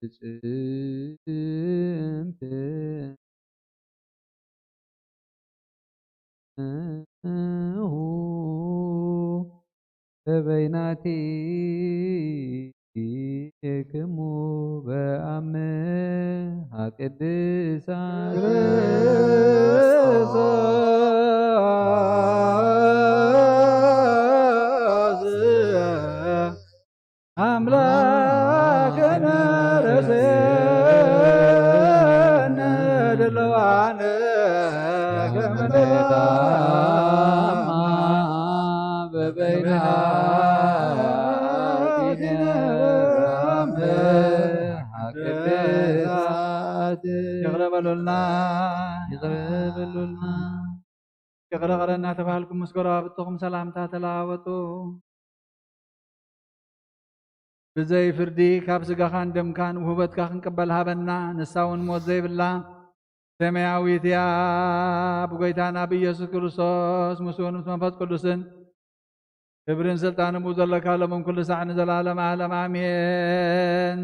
ብጽንት እሁ በበይናቲክሙ በአምሃ ቅድሳት ክርስቶስ አምላክነ ርእሰነ ድልዋነ ከመ ንታማ በበይናቲነ ቅድሳት። ይቕረ በሉልና። ይቕረ በሉልና። ይቕረ ቕረ እናተባህልኩም ምስ ጎረባብትኹም ሰላምታ ተለዋወጡ። ብዘይ ፍርዲ ካብ ስጋኻን ደምካን ውህበትካ ክንቅበል ሃበና። ንሳ እውን ሞት ዘይብላ ሰማያዊት እያ። ብጎይታና ብኢየሱስ ክርስቶስ ምስኡን ምስ መንፈስ ቅዱስን ክብርን ስልጣንን ብኡ ዘለካ ሎምን ኩሉ ሳዕ ንዘለዓለም ዓለም ኣሜን።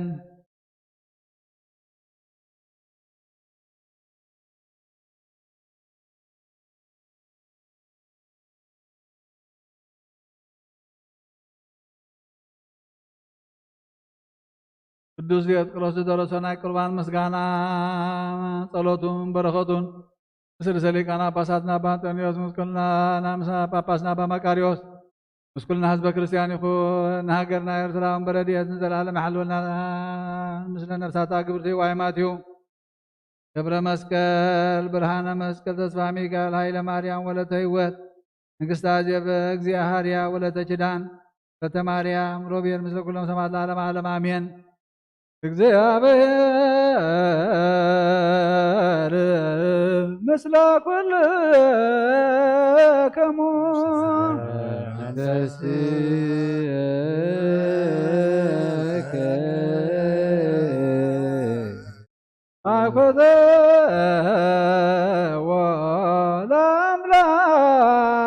ቅዱስ ዲዮስቆሮስ ዝደረሶ ናይ ቁርባን ምስጋና ጸሎቱን በረኸቱን ምስ ርእሰ ሊቃነ ጳጳሳትና ኣባ ኣንጦንዮስ፣ ምስ ኩልና፣ ምስ ጳጳስና ኣባ መቃርዮስ፣ ምስ ኩልና ህዝበ ክርስቲያን ይኹን። ንሃገርና ኤርትራ እውን ብረድኤት ንዘለኣለም ይሓልወልና። ምስለ ነፍሳታ ግብርቲ ዋይ ማትዩ ገብረ መስቀል፣ ብርሃነ መስቀል፣ ተስፋ ሚካኤል፣ ሃይለ ማርያም፣ ወለተ ህይወት፣ ንግስቲ ኣዜብ፣ እግዚኣብሃርያ፣ ወለተ ኪዳን፣ ወለተ ማርያም፣ ሮቤል፣ ምስለ ኩሎም ሰማዕት ለዓለመ ዓለም ኣሜን። እግዚኣብሔር ምስለ ኩልክሙ። መንፈስከ አኮተ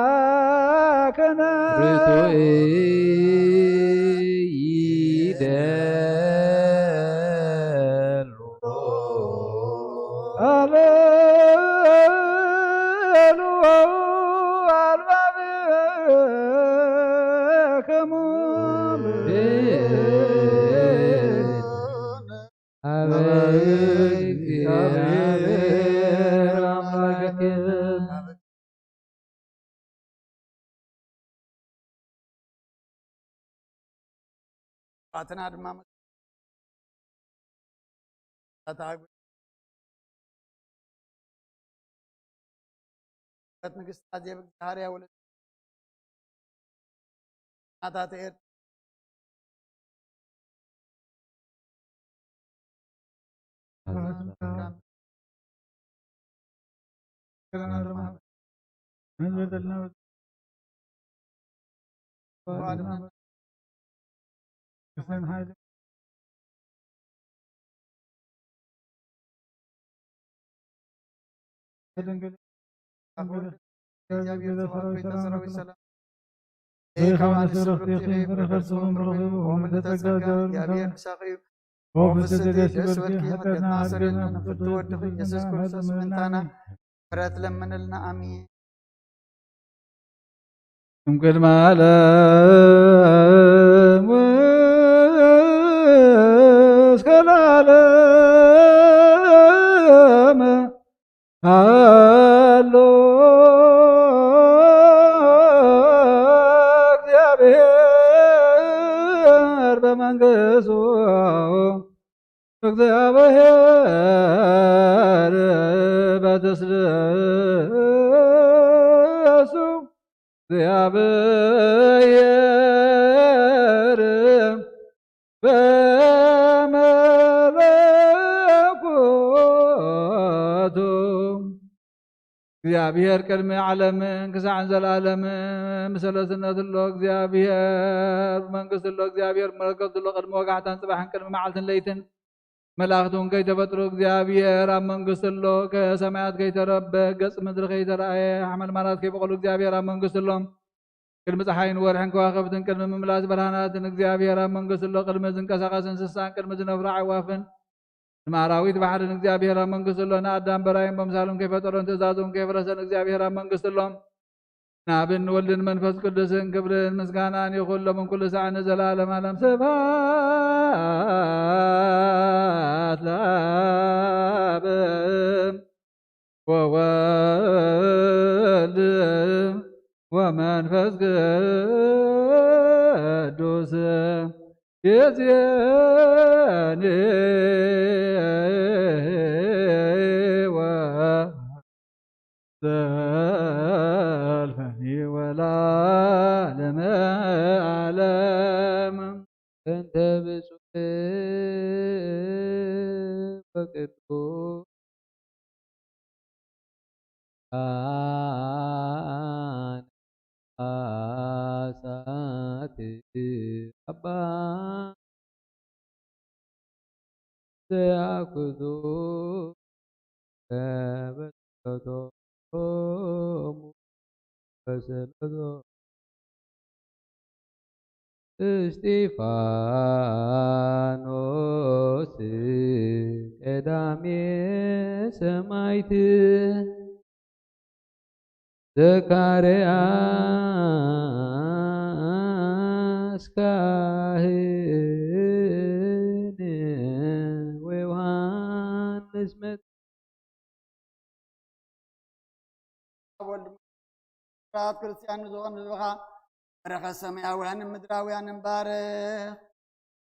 ወለአምላክነ ርቱዕ ይደሉ። አሌሉ አልባብክሙ። አቤት እግዚአብሔር አምላክን። ኣትና ድማ ኣታ ንግስቲ ኣዜብ፣ እግዚኣብሔር ወለድ ናታት ኤር ምሕረት ለምንልና። ኣሜን። እምቅድመ ዓለም እስከ ለዓለም ሃሎ እግዚአብሔር በመንግስቱ። እግዚአብሔር በትስብእቱ። እግዚአብሔር በመለኮቱ። እግዚኣብሔር ቅድሚ ዓለምን ክሳዕን ዘለኣለምን ምስ ሰለስነት ኣሎ እግዚኣብሔር፣ ብመንግስቲ ኣሎ እግዚኣብሔር፣ ብመለኮት ዘሎ ቅድሚ ወጋሕታን ጽባሕን ቅድሚ መዓልትን ለይትን። መላእኽቲ እውን ከይተፈጥሩ እግዚኣብሔር ኣብ መንግስቲ ኣሎ፣ ከሰማያት ከይተረበ፣ ገጽ ምድሪ ከይተራእየ፣ ሓመልማላት ከይበቆሉ እግዚኣብሔር ኣብ መንግስቲ ኣሎ። ቅድሚ ፀሓይን ወርሕን ከዋኽብትን ቅድሚ ምምላስ ብርሃናትን እግዚኣብሔር ኣብ መንግስቲ ኣሎ። ቅድሚ ዝንቀሳቐስ እንስሳን ቅድሚ ዝነፍሩ ኣዕዋፍን ንኣራዊት ባሕርን እግዚኣብሔር ኣብ መንግስቲ ኣሎ። ንኣዳም በራይን በምሳሉን ከይፈጠሮን ትእዛዙን ከየፍረሰን እግዚኣብሔር ኣብ መንግስቲ ኣሎ። ንኣብን ንወልድን መንፈስ ቅዱስን ክብርን ምስጋናን ይኹን ሎምን ኩሉ ሳዕ ንዘለዓለም ዓለም። ስብሐት ለኣብ ወወልድ ወመንፈስ ቅዱስ ይእዜኒ ወዘልፈኒ ወለዓለመ ዓለም። እንተ ብፁዕ ወቅዱስ ሊቃነ ጳጳሳት አባ ዘያኩቱ በጸሎቶሙ በጸሎቶ እስጢፋኖስ ቀዳሜ ሰማዕት ዘካርያስ ካህን ወዮሃንስ መጥምቅ። ወልድ ስርዓት ክርስቲያን ንዝኾነ ህዝብኻ በረኸት ሰማያውያንን ምድራውያንን ባርኽ።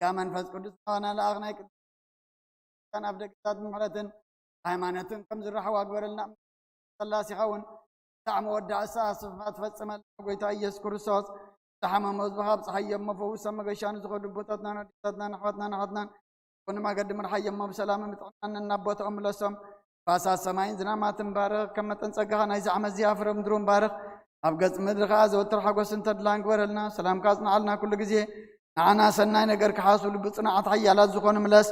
ያ መንፈስ ቅዱስ ናባና ለኣኽ ናይ ቅዱሳን ኣብ ደገታት ብምሕረትን ሃይማኖትን ከም ዝራኸቡ ኣግበረልና። ስላሴኻ እውን ክሳዕ መወዳእታ ስብሐት ትፈጽመልና። ጎይታ ኢየሱስ ክርስቶስ ዝሓመሙ ህዝብኻ ኣብጽሓዮም፣ መፈውሶም መገሻን ዝኾኑ ኣቦታትናን ኣዴታትናን ኣሕዋትናን ኣሓትናን ዝኾኑ መገዲ ምርሓዮም፣ ብሰላምን ብጥዕናን ናብ ቦታኦም ምለሶም። ንፋሳት ሰማይን ዝናማትን ባርኽ፣ ከም መጠን ጸጋኻ ናይዚ ዓመት እዚኣ ፍረ ምድሩን ባርኽ። ኣብ ገጽ ምድሪ ኸኣ ዘወትር ሓጎስን ተድላን ግበረልና። ሰላምካ ኣጽንዓልና ኩሉ ግዜ። ንዓና ሰናይ ነገር ክሓስብሉ ብጽኑዓት ሓያላት ዝኾኑ ምለስ።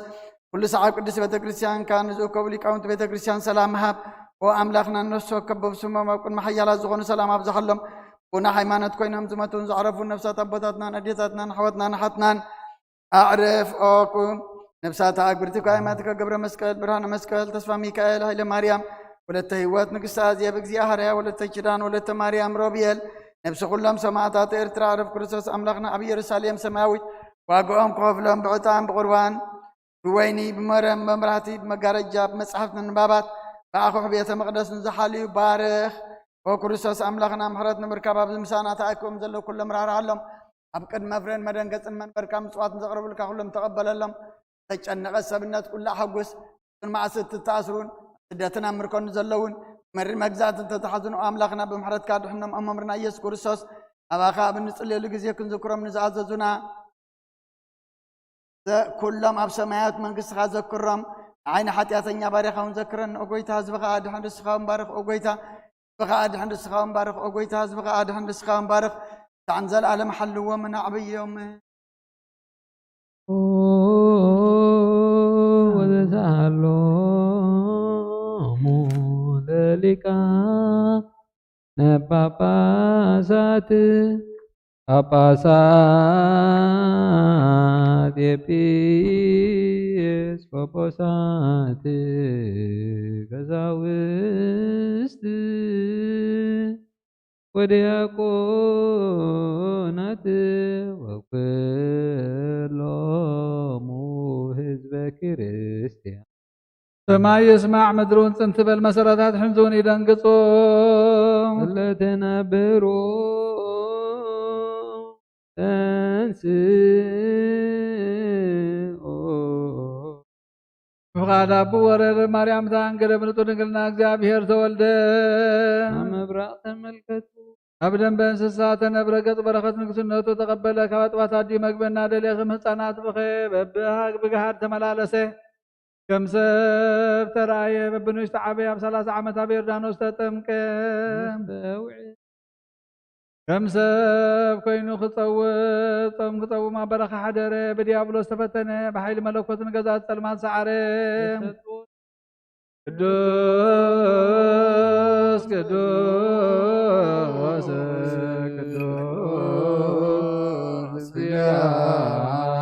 ኩሉ ሰዓብ ቅድስት ቤተ ክርስቲያንካ ንዝእከቡ ሊቃውንቲ ቤተ ክርስቲያን ሰላም ሃብ። ኦ ኣምላኽና፣ ነፍሲ ወከፍ በብስሞም ኣብ ቅድሚ ሓያላት ዝኾኑ ሰላም ኣብዝሓሎም። ብና ሃይማኖት ኮይኖም ዝመቱን ዘዕረፉን ነፍሳት ኣቦታትናን ኣዴታትናን ኣሕዋትናን ኣሓትናን ኣዕርፍ። ኦ ኩ-፣ ነፍሳት ኣግብርቲ ኳይማትከ ገብረ መስቀል፣ ብርሃነ መስቀል፣ ተስፋ ሚካኤል፣ ሃይለ ማርያም፣ ወለተ ህይወት፣ ንግስቲ ኣዜብ፣ እግዚኣብሃርያ፣ ወለተ ኪዳን፣ ወለተ ማርያም፣ ሮብየል፣ ነፍሲ ኩሎም ሰማዕታት ኤርትራ፣ ዕረፍ ክርስቶስ ኣምላኽና ኣብ ኢየሩሳሌም ሰማያዊት ዋጋኦም ክኸፍሎም ብዕጣን ብቁርባን ብወይኒ ብመረም መብራህቲ ብመጋረጃ ብመጽሓፍ ምንባባት ብኣኹሕ ቤተ መቕደስ ንዝሓልዩ ባርኽ። ኦ ክርስቶስ ኣምላኽና፣ ምሕረት ንምርካብ ኣብዚ ምሳና ተኣኪቦም ዘለዉ ኩሎም ራህርሃሎም። ኣብ ቅድሚ መፍረን መደንገጽን መንበርካ ምጽዋት ንዘቕርቡልካ ኩሎም ተቐበለሎም። ተጨነቐ ሰብነት ኩላ ሓጉስ። እቶም መዓስ እትተኣስሩን ኣብ ስደትን ኣብ ምርኮን ዘለውን መሪር መግዛእትን ተተሓዙን፣ ኦ ኣምላኽና፣ ብምሕረትካ ድሕኖም። እሞ ምርና ኢየሱስ ክርስቶስ፣ ኣባኻ ኣብ እንጽልየሉ ግዜ ክንዝክሮም ንዝኣዘዙና ዘ-፣ ኩሎም ኣብ ሰማያዊት መንግስትኻ ዘክሮም። ንዓይ ንሓጢኣተኛ ባሪኻ እውን ዘክረኒ፣ ኦ ጎይታ። ህዝብኻ ኣድሕን፣ ንስኻ እውን ባርኽ፣ ኦ ጎይታ። ህዝብኻ ኣድሕን፣ ንስኻ እውን ባርኽ፣ ኦ ጎይታ። ህዝብኻ ኣድሕን፣ ንስኻ እውን ባርኽ። ክሳዕ ንዘለኣለም ሓልዎምን ኣዕብዮምን። ወዘሰኣሎሙ ለሊቃነ ጳጳሳት ጳጳሳት ኤጲስቆጶሳት ቀሳውስት ወዲያቆናት ወኩሎሙ ህዝበ ክርስቲያን። ሰማይ ይስማዕ ምድሪ እውን ጽን ትበል፣ መሰረታት ሕንዚ እውን ይደንግጹ። እለ ተነብሩ ተንስኡ። ብፍቓድ ኣቡ ወረደ ማርያም ተኣንገደ ብንጹህ ድንግልና እግዚኣብሔር ተወልደ። ኣብ ምብራቕ ተመልከቱ። ኣብ ደንበ እንስሳ ተነብረ፣ ገጽ በረኸት ንግስነቱ ተቐበለ። ካብ ኣጥባት ኣድዩ መግቢ እናደለየ ከም ህፃናት ብኸየ። በብሃግ ብግሃድ ተመላለሰ። ከም ሰብ ተራእየ። በብንእሽቶ ዓበየ ኣብ ሰላሳ ዓመት ኣብ ዮርዳኖስ ተጠምቀ። መስተውዒ። ከም ሰብ ኮይኑ ክጸውዕ፣ ጾም ክጸውም ኣብ በረኻ ሓደረ። ብዲያብሎስ ተፈተነ። ብሓይሊ መለኮት ንገዛእቲ ጸልማት ሰዓረ። ቅዱስ ቅዱስ ቅዱስ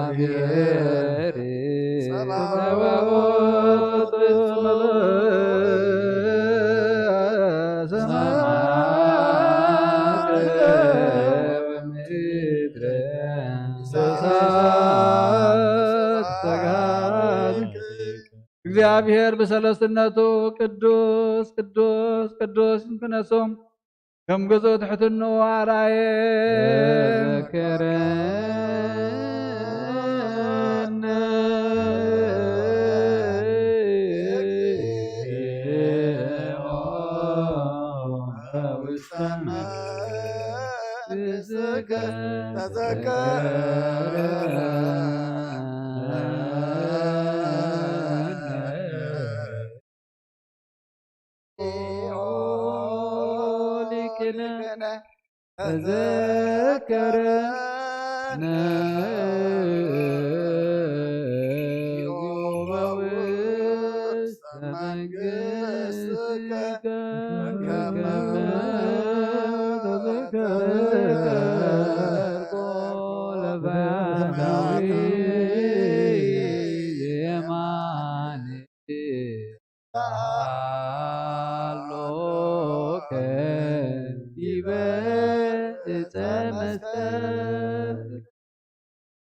እግዚኣብሔር ጸባኦት። እግዚአብሔር ብሰለስትነቱ ቅዱስ ቅዱስ ቅዱስ እንክነሱ ከም ግዙእ ትሕትንኡ ኣርኣየ። ተዘከረነ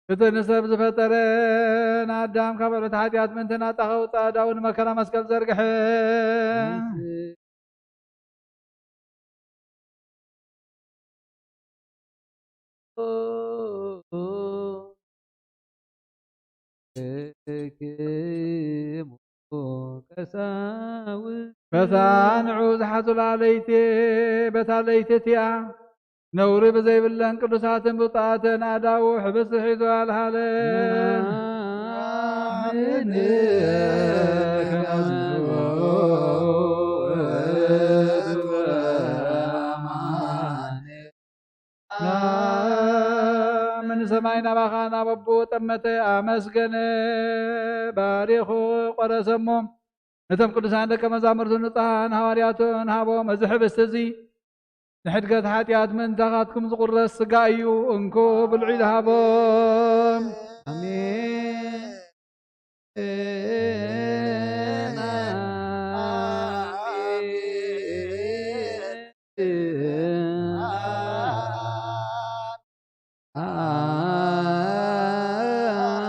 እቲ ንሰብ ዝፈጠረ ንኣዳም ካብ ዕለት ሓጢኣት ምእንቲ ናጻ ከውጽእ ኣእዳዉ ንመከራ መስቀል ዘርግሐ። ክሙ ቀሳውስት። በታ ንዑ ዝሓዙላ ለይቲ፣ በታ ለይቲ እቲኣ ነውሪ ብዘይብለን ቅዱሳትን ብፁዓትን ኣእዳዉ ሕብስቲ ሒዙ ኣልሃለ። ንሰማይ ናባኻ ናብ ኣቦ ጠመተ፣ ኣመስገነ፣ ባሪኹ ቆረሰ እሞ ነቶም ቅዱሳን ደቀ መዛሙርቱ ንጹሓን ሃዋርያቱን ሃቦም። እዚ ሕብስቲ እዚ ንሕድገት ሓጢኣት ምእንታኻትኩም ዝቑረስ ስጋ እዩ፣ እንኩ ብልዑ ኢሉ ሃቦም። ኣሜን።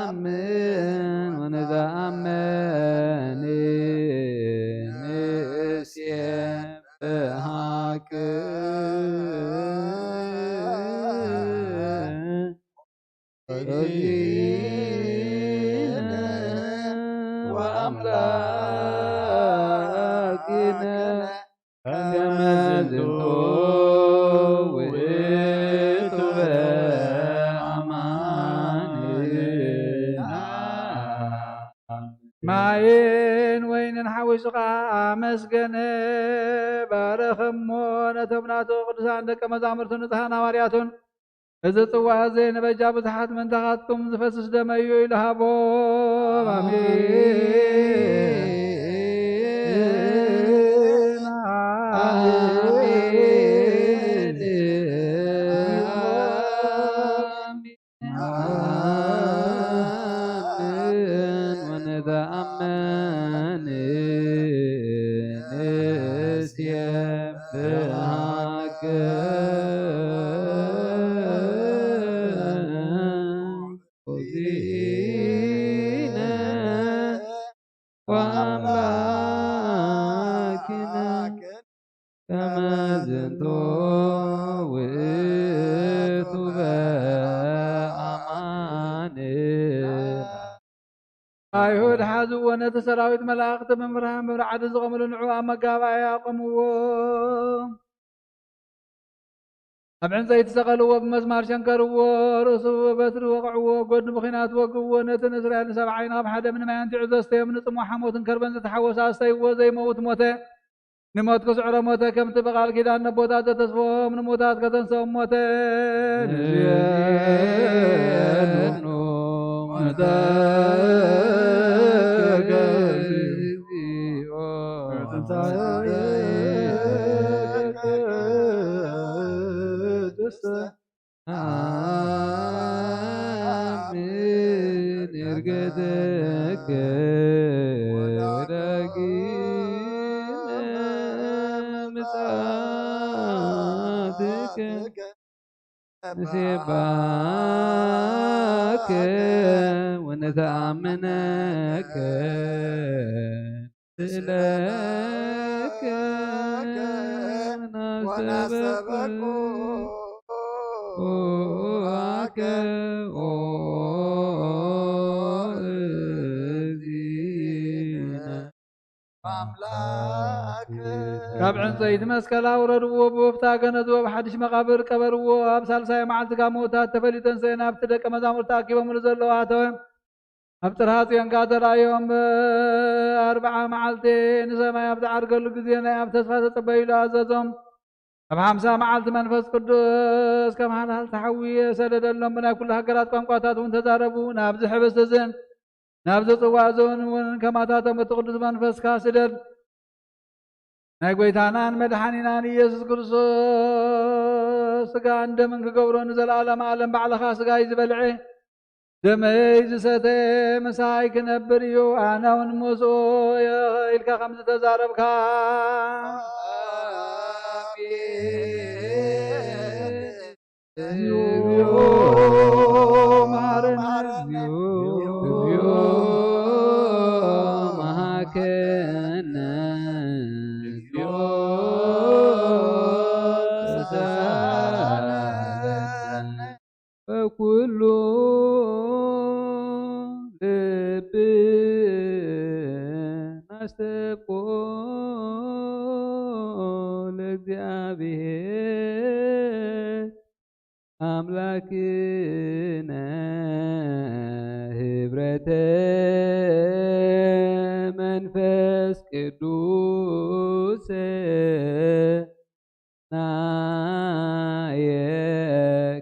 ኣምን ወንዘኣምን ንሴብሐኪ። ወአምላክነ ከመ ዝንቱ ውእቱ በአማንና። ማይን ወይንን ሓዊሱ ኸዓ ኣመስገነ፣ ባረኸ እሞ ነቶም ናቱ ቅዱሳን ደቀ መዛሙርቱን ንጹሓን ሃዋርያቱን፣ እዚ ጽዋ እዚ ንበጃ ብዙሓት ምእንታኻትኩም ዝፈስስ ደመይ እዩ ኢሉ ሃቦም። ኣሜን። ኣሜን። ኣሜን። ወንተኣምን ንሴብሐኪ። ዚነ ወአምላክነ ከመ ዝንቱ ውእቱ በአማንና። ኣይሁድ ሓዝዎ፣ ነቲ ሰራዊት መላእኽቲ ብምፍራህን ብምርዓድን ዝቖምሉ ንዑ ኣብ መጋባእያ ኣቆምዎ። ኣብ ዕንጸይቲ ሰቐልዎ፣ ብመስማር ሸንከርዎ፣ ርእሱ በትሪ ወቕዕዎ፣ ጎድኑ ብኲናት ወግእዎ። ነቲ ንእስራኤል ንሰብዓ ዓይኑ ኣብ ሓደ ምኒ ማይ ኣንቲዑ ዘስተዮም፣ ንጽምዋ ሓሞትን ከርበን ዝተሓወሰ ኣስተይዎ፣ ዘይመውት ሞተ። ንሞት ክስዕሮ ሞተ፣ ከምቲ ብቓል ኪዳን ነቦታት ዘተስፈዎም፣ ንሙታት ከተንስኦም ሞተ። ንሴኑ ሞተከ እግዚኦ። አሜን። እርገተከ ወዳግመ ምጽኣትከ ንሴባከ ወነተኣምነከ። ስእለከ ወናሰበኩ ወናሰበኩ ኦአከ ኦ እግዚእነ። ኣምላክ ካብ ዕንጸይቲ መስቀል ኣውረድዎ፣ ብወፍታ ገነዝዎ፣ ኣብ ሓድሽ መቓብር ቀበርዎ። ኣብ ሳልሳይ መዓልቲ ካብ ምዉታት ተፈልዩ ተንስኤ፣ ናብቲ ደቀ መዛሙርቲ ተኣኪቦምሉ ዘለዉ ኣተወ። ኣብ ጽርሃ ጽዮን ከኣ ተራእዮም። ኣርብዓ መዓልቲ ንሰማይ ኣብ ዝዓርገሉ ግዜ፣ ናይ ኣብ ተስፋ ተጸበዩሉ ኣዘዞም። ኣብ ሓምሳ መዓልቲ መንፈስ ቅዱስ ከም ሃልሃልታ ሓዊ ሰደደሎም። ብናይ ኩሉ ሃገራት ቋንቋታት እውን ተዛረቡ። ናብዚ ሕብስቲ እዝን ናብዚ ጽዋ እዝን እውን ከማታቶም እቲ ቅዱስ መንፈስካ ስደድ። ናይ ጐይታናን መድሓኒናን ኢየሱስ ክርስቶስ ስጋን ደምን ክገብሮ፣ ንዘለኣለም ዓለም ባዕልኻ ስጋይ ዝበልዐ ደመይ ዝሰተ ምሳይ ክነብር እዩ፣ ኣነ እውን ምስኡ እየ ኢልካ ከም ዝተዛረብካ። ኣሜን። እግዚኦ መሐረነ፣ እግዚኦ መሐረነ፣ እግዚኦ ተሳሃለነ። ኣምላክነ ህብረተ መንፈስ ቅዱስ ናየ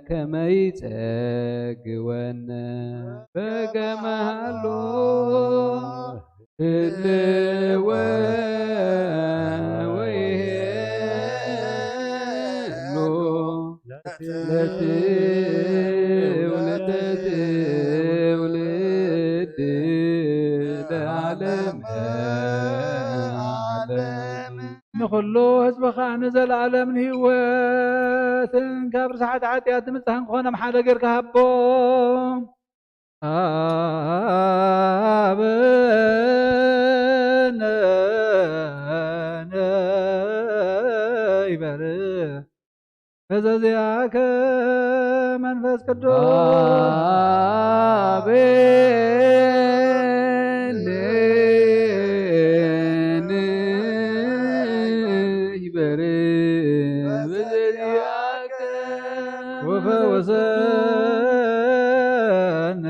ከመይ ጸግወነ በገመሃሎ ህልወ ወይሄሉ ለትውልድ ለትውልድ ለዓለመ ዓለም። ንኹሉ ህዝብኻ ንዘለኣለም ንህይወትን ካብ ርስሓት ሓጢኣት ንምጽሃን ክኾኖም ሓደ ጌርካ ሃቦም። ኣበነ ይበል በዘዚኣከ መንፈስ ቅዱስ። ኣቤን ይበል በዘዚኣከ ወፈውሰነ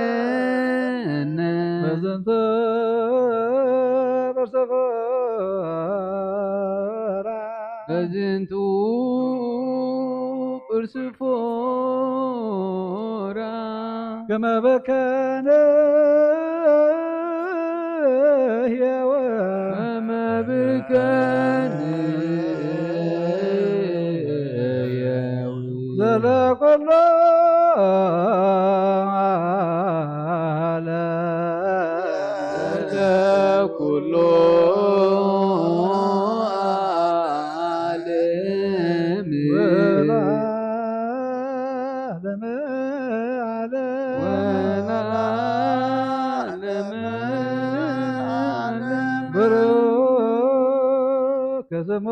ወፈውሰነ በዝንቱ በርሰፎራ በዝንቱ በርሰፎራ ከመ በከነ ህያወ ከመ በከነ ህያወ ዘለኮሎ ዓለም ኩሎ ዓለም ወለዓለመ ዓለም ወለዓለመ ዓለም ብሩክ ስሙ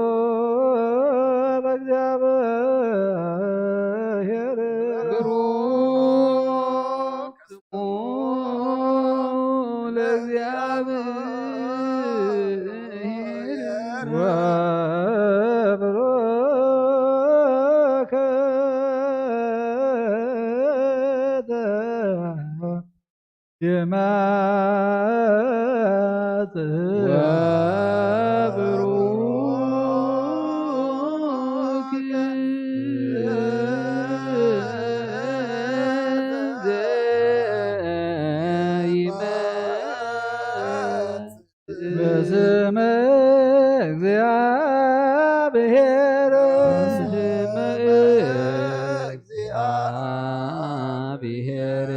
ለእግዚኣብሔር። ብሩክ ስሙ ለእግዚኣብሔር። ወብሩክ ይመጽእ ወብሩክ ዘይመጽእ በስመ እግዚአብሔር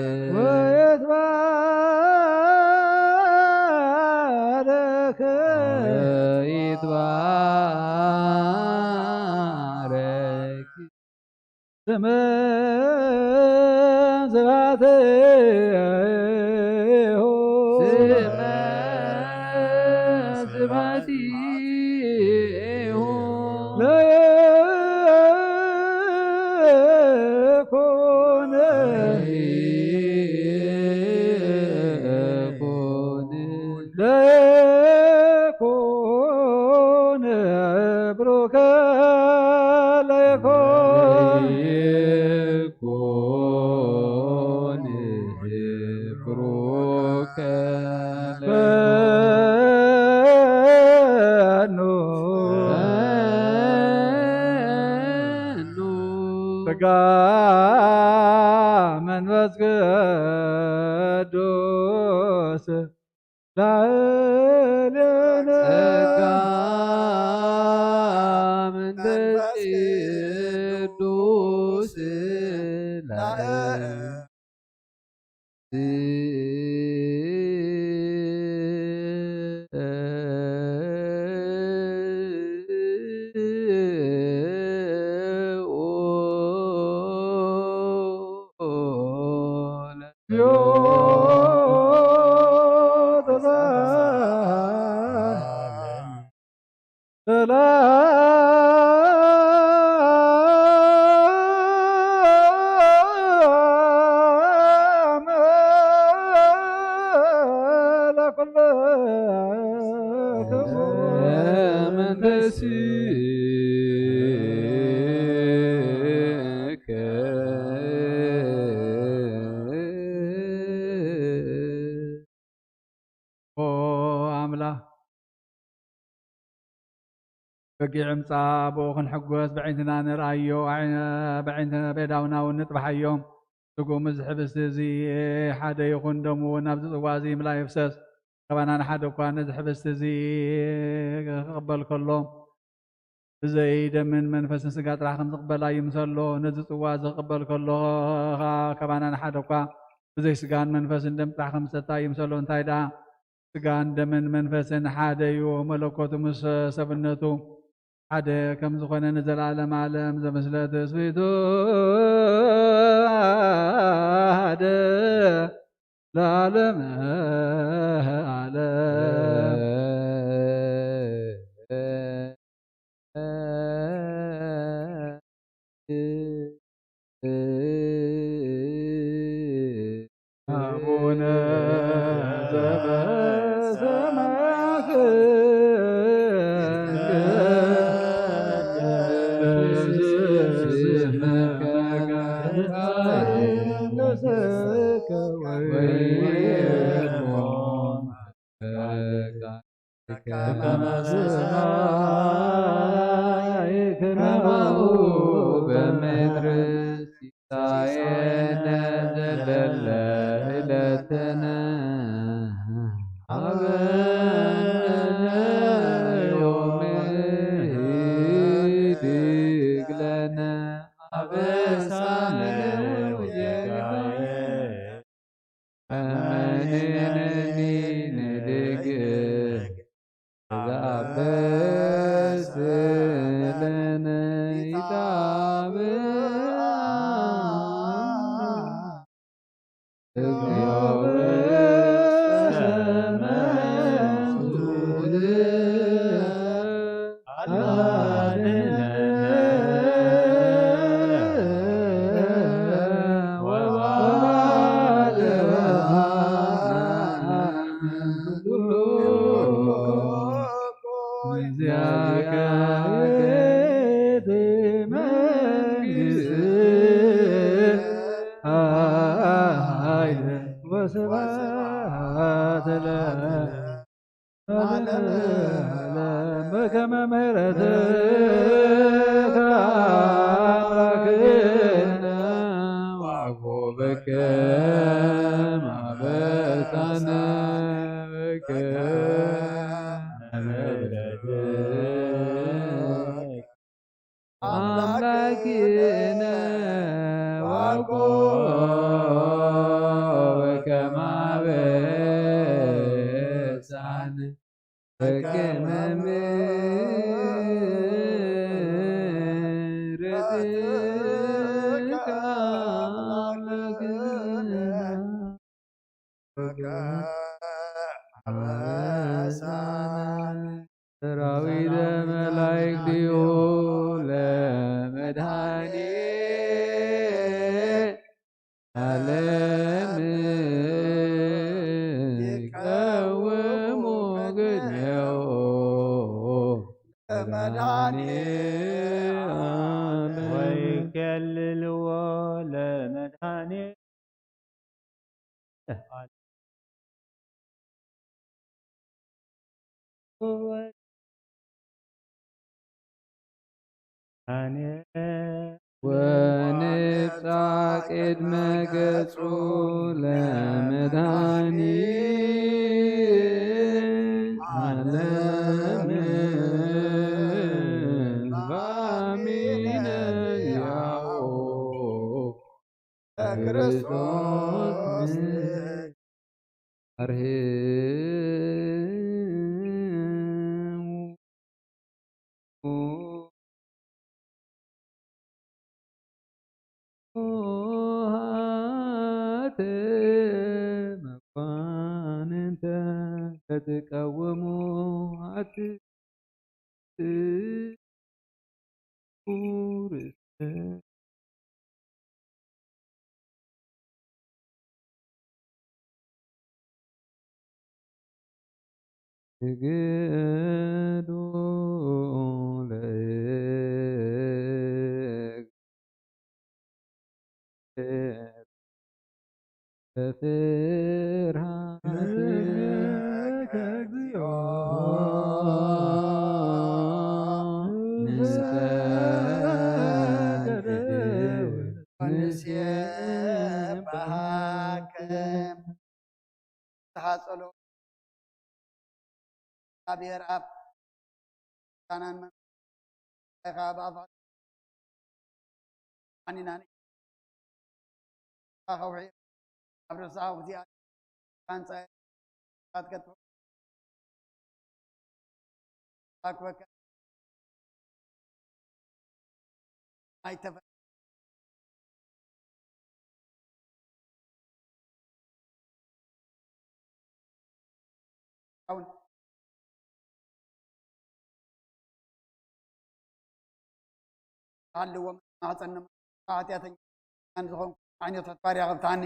ወይትባረክ ወይትባረክ ስመ ስብሐቲሁ ስመ ስብሐቲሁ ለይኩን ለይኩን ለይኩን ብሩከ ለይኩን ለይኩን ብሩከ ለይኩን ፈኑ ፈኑ ጸጋ መንፈስ ቅዱስ ላዕሌነ ጸጋ መንፈስ ቅዱስ ላዕሌነ ሰላም ለኩልክሙ መንፈስ በጊዕ ምጻእ፣ ብኡ ክንሕጎስ፣ በዒንትና ንርኣዮ፣ ኣዒ-፣ በዒንተ-፣ በየዳውና እውን ንጥባሓዮ። ስግኡ ምስዚ ሕብስቲ እዚ ሓደ ይኹን፣ ደሙ እውን ናብዚ ጽዋ እዚ ይምላ ይፍሰስ። ካባና ንሓደ እኳ ነዚ ሕብስቲ እዚ ክቕበል ከሎ፣ ብዘይ ደምን መንፈስን ስጋ ጥራሕ ከም ዝቕበላ ይምሰሎ። ነዚ ጽዋ እዚ ክቕበል ከሎ ኸኣ፣ ካባና ንሓደ እኳ ብዘይ ስጋን መንፈስን ደም ጥራሕ ከም ዝሰታ ይምሰሎ። እንታይ ደኣ? ስጋን ደምን መንፈስን ሓደ እዩ። መለኮቱ ምስ ሰብነቱ ሓደ ከም ዝኾነ ንዘለዓለም ዓለም ዘምስለ ትስብእቱ ሓደ ለዓለመ ዓለም። አቡነ ዘበሰማያት ይትቀደስ ስምከ ወይኩን ከመ በሰማይ ከማሁ በምድር ሲሳየነ ዘለለ ዕለትነ ሀበነ ዮም ህድግ ለነ አበሳነ ወጌጋየ ከመ ንሕነኒ ንድግግ ዘአበስ ለነ ኢታብአ እግዚኦ ውስተ መንሱት አድነነ ወባልዓነ እምኩሉ። ምስያከ ይእቲ መንግስት ኃይል ወስብሐት ለዓለመ ዓለም። በከመ ምሕረትከ አምላክነ ወአቡብከ ማበሳነ በከመ ምሕረትከ አምላክነ ወአቡብከ ማበሳነ በከመ ምሕረትከ አምላክነ በከመ አበሳነ። ሰራዊተ መላእክቲሁ ለመድኃኔ ዓለም ይቀውሙ ቅድሜሁ ለመድኃኔ ዓለም ወይከልልዎ ለመድኃኔ ዓለም። ወንብጻ ቅድመ ገጹ ለመድኃኔ ዓለም ባሚነ ያው ለክርስቶስ አርህሙ ኆኃት መኳንንተ ለትቀውሙ አትእቱ ርእሰ ስግዱ ለእግዚአብሔር በፍርሃት ከእግዚኦ እግዚኣብሔር ኣብ ዛናን መንፈስካ ብኣፋ ዓኒና ንእካ ከውሒ ኣብ ርእሳ እግዚኣብሔር ካንጻ ኣክበካ ኣይተፈ ኣለዎም ማሕፀን ሓጢኣተኛ ዝኾንኩ ዓይነታት ባርያ ከፍትሓኒ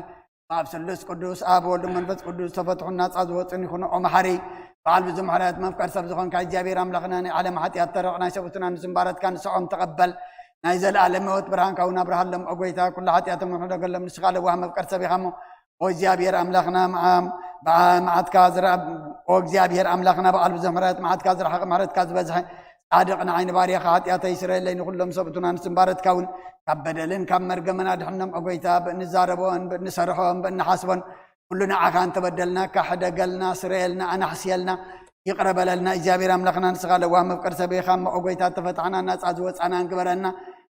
ኣብ ስሉስ ቅዱስ ኣብ ወልድ መንፈስ ቅዱስ ተፈትሑን ናፃ ዝወፅን ይኹን። ኦ መሓሪ በዓል ብዙ ምሕረት መፍቀር ሰብ ዝኾንካ እግዚኣብሔር ኣምላኽና ናይ ዓለም ሓጢኣት ተረቕ ናይ ሰብኡትና ንዝምባረትካ ንስዖም ተቐበል። ናይ ዘለኣለም ህይወት ብርሃንካ እውን ኣብርሃሎም። ኦ ጎይታ ኩሉ ሓጢኣቶም ውሕደገሎም ንስኻ ለዋህ መፍቀር ሰብ ኢኻ እሞ ኦ እግዚኣብሔር ኣምላኽና መዓ- መዓትካ ዝረ- ኦ እግዚኣብሔር ኣምላኽና በዓል ብዙ ምሕረት መዓትካ ዝረሓቐ ምሕረትካ ዝበዝሐ ጻድቕ ንዓይ ንባርያኻ ሓጢኣተይ ስረየለይ ንኹሎም ሰብኡትና ንስምባረትካ እውን ካብ በደልን ካብ መርገምን ኣድሕኖም። ኦ ጎይታ ብእንዛረቦን ብእንሰርሖን ብእንሓስቦን ኩሉ ንዓኻ እንተበደልናካ ሕደገልና ስረየልና ኣናሕስየልና ይቕረ በለልና እግዚኣብሔር ኣምላኽና ንስኻ ለዋህ መፍቀር ሰበይኻ እሞ ኦ ጎይታ ተፈታሕና ናፃ ዝወፃና እንግበረና።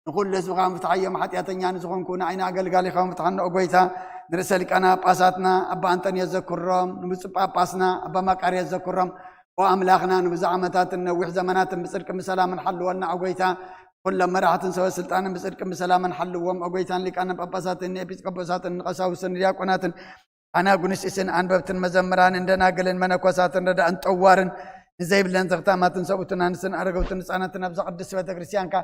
ንኹሉ ህዝብኻ ምፍትሓዮም ሓጢኣተኛ ንዝኾንኩ ንዓይና ኣገልጋሊኻ ምፍትሓና ኦ ጎይታ። ንርእሰ ሊቃና ጳጳሳትና ኣባ ኣንጠንዮስ ዘክሮም ንብፁዕ ጳጳስና ኣባ ማቃርዮስ ዘክሮም። ኦ ኣምላኽና ንብዙ ዓመታትን ነዊሕ ዘመናትን ብፅድቂ ብሰላምን ሓልወልና ኦ ጎይታ። ኩሎም መራሕትን ሰበ ስልጣንን ብፅድቂ ብሰላምን ሓልዎም ኦ ጎይታን ሊቃነ ጳጳሳትን ንኤጲስቆጶሳትን ንቀሳውስትን ንዲያቆናትን ኣናጉንስጢስን ኣንበብትን መዘምራንን ደናግልን መነኮሳትን ረዳእን ጠዋርን ንዘይብለን ዘኽታማትን ሰብኡትን ኣንስትን ኣረገውትን ህፃናትን ኣብዛ ቅድስቲ ቤተክርስትያንካ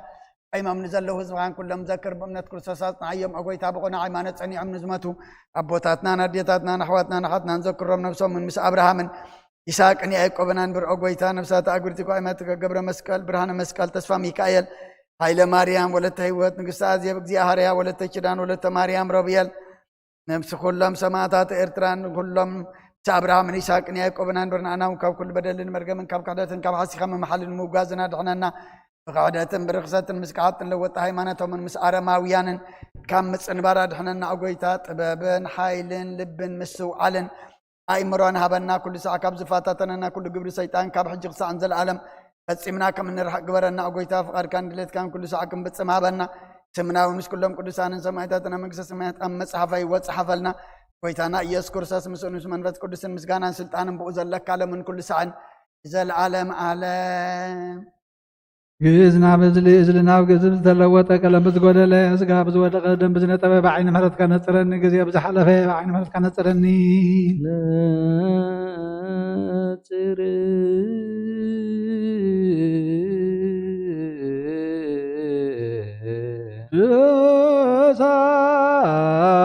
ቀይሞም ንዘለዉ ህዝብኻን ኩሎም ዘክር ብእምነት ክርስቶስ ኣጽንዓዮም። ኦ ጎይታ ብቑና ሃይማኖት ጸኒዖም ንዝመቱ ኣቦታትናን ኣዴታትናን ኣሕዋትናን ኣሓትናን ዘክሮም ነብሶምን ምስ ኣብርሃምን ይስሐቅን ያዕቆብን ኣንብር። ኦ ጎይታ ነብሳት ኣግብርቲ ኳይማት ገብረ መስቀል ብርሃነ መስቀል ተስፋ ሚካኤል ሃይለ ማርያም ወለተ ህይወት ንግስቲ ኣዜብ እግዚኣብሃርያ ወለተ ኪዳን ወለተ ማርያም ሮብየል ነብሲ ኩሎም ሰማእታት ኤርትራን ኩሎም ምስ ኣብርሃምን ይስሐቅን ያዕቆብን ኣንብርና ኣናውን ካብ ኩሉ በደልን መርገምን ካብ ክሕደትን ካብ ሓሲኻ ምምሓልን ምውጋዝን ኣድሕነና። ብክሕደትን ብርኽሰትን ምስ ክሓትን ለወጢ ሃይማኖቶምን ምስ ኣረማውያንን ካብ ምጽንባር ኣድሕነና። ኦ ጎይታ ጥበብን ሓይልን ልብን ምስትውዓልን ኣእምሮን ሃበና። ኩሉ ሳዕ ካብ ዝፈታተነና ኩሉ ግብሪ ሰይጣን ካብ ሕጂ ክሳዕን ዘለኣለም ፈጺምና ከም እንርሕቅ ግበረና። ኦ ጎይታ ፍቓድካን ድሌትካን ኩሉ ሳዕ ክንፍጽም ሃበና። ስምና እውን ምስ ኩሎም ቅዱሳንን ሰማዕታትን ኣብ መንግስተ ሰማያት ኣብ መጽሓፈይ ወጽሓፈልና። ጎይታና ኢየሱስ ክርስቶስ ምስኡን ምስ መንፈስ ቅዱስን ምስጋናን ስልጣንን ብኡ ዘለካ ለምን ኩሉ ሳዕን ንዘለኣለም ኣለም። ግእዝና ብዝሊ እዝልና ኣብ ግእዝብ ዝተለወጠ ቀለም ብዝጎደለ ስጋ ብዝወደቐ ደም ብዝነጠበ ብዓይኒ ምሕረትካ ነጽረኒ። ግዜ ብዝሓለፈ ብዓይኒ ምሕረትካ ነጽረኒ። ነጽር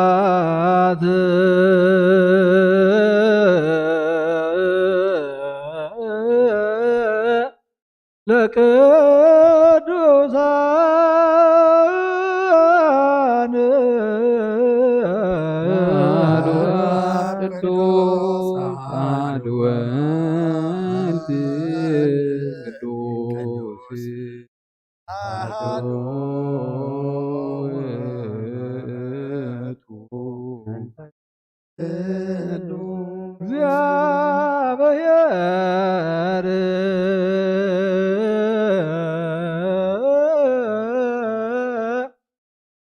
እሳት ለቅዱሳን አሐዱ ቅዱስ አሐዱ ወልድ ቅዱስ አሐዱ ውእቱ። ቅዱስ እግዚአብሔር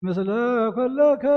ምስለ ኩልክሙ።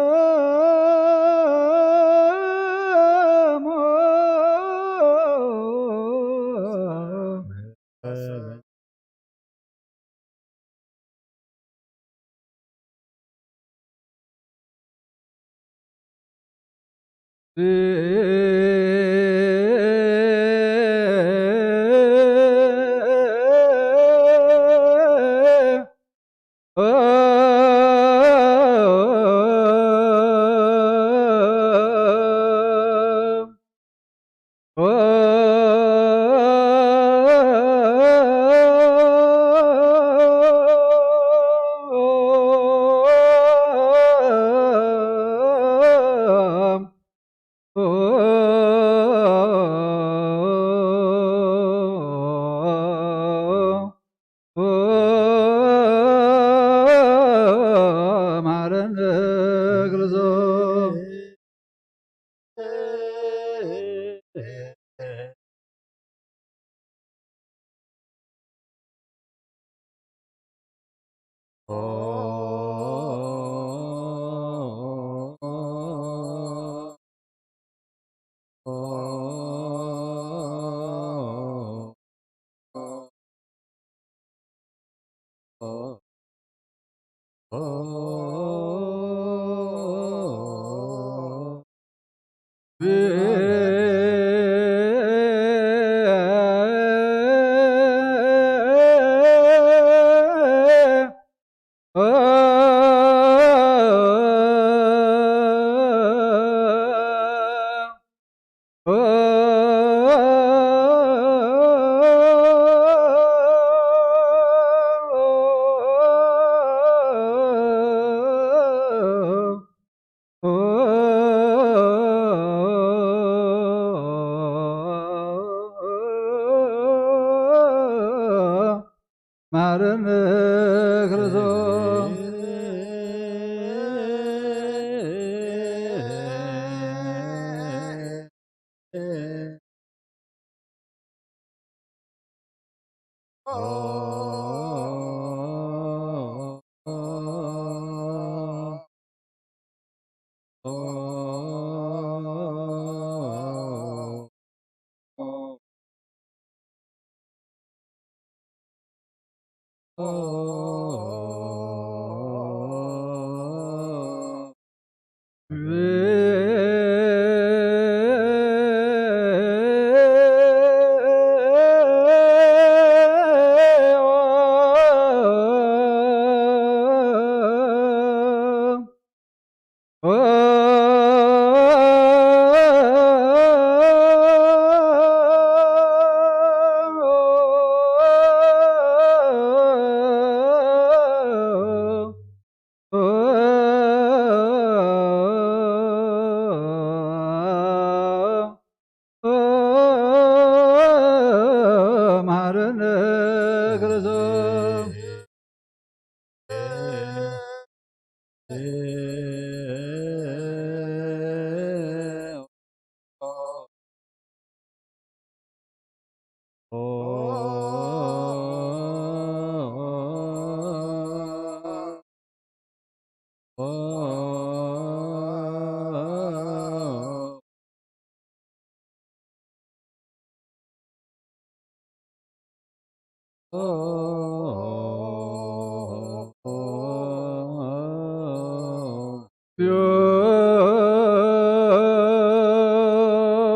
ማረነ ክርስቶስ።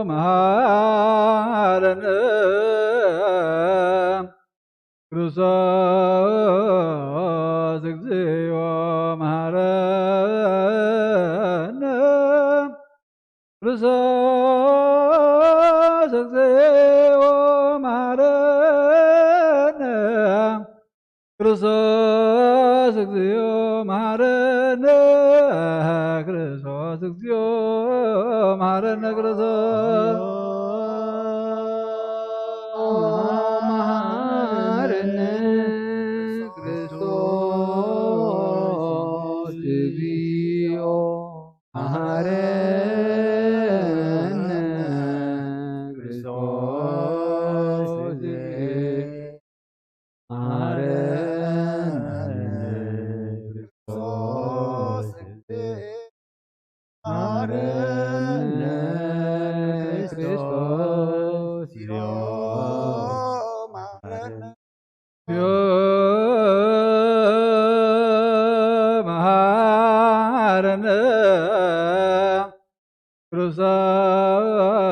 መሐረነ ክርስቶስ። ክርስቶስ እግዚኦ መሐረነ። ክርስቶስ እግዚኦ መሐረነ። ክርስቶስ እግዚኦ መሐረነ። ክርስቶስ መሐረነ። ክርስቶስ እግዚኦ መሐረነ። ክርስቶስ መሐረነ። ክርስቶስ መሐረነ። ክርስቶስ መሐረነ። መሐረነ።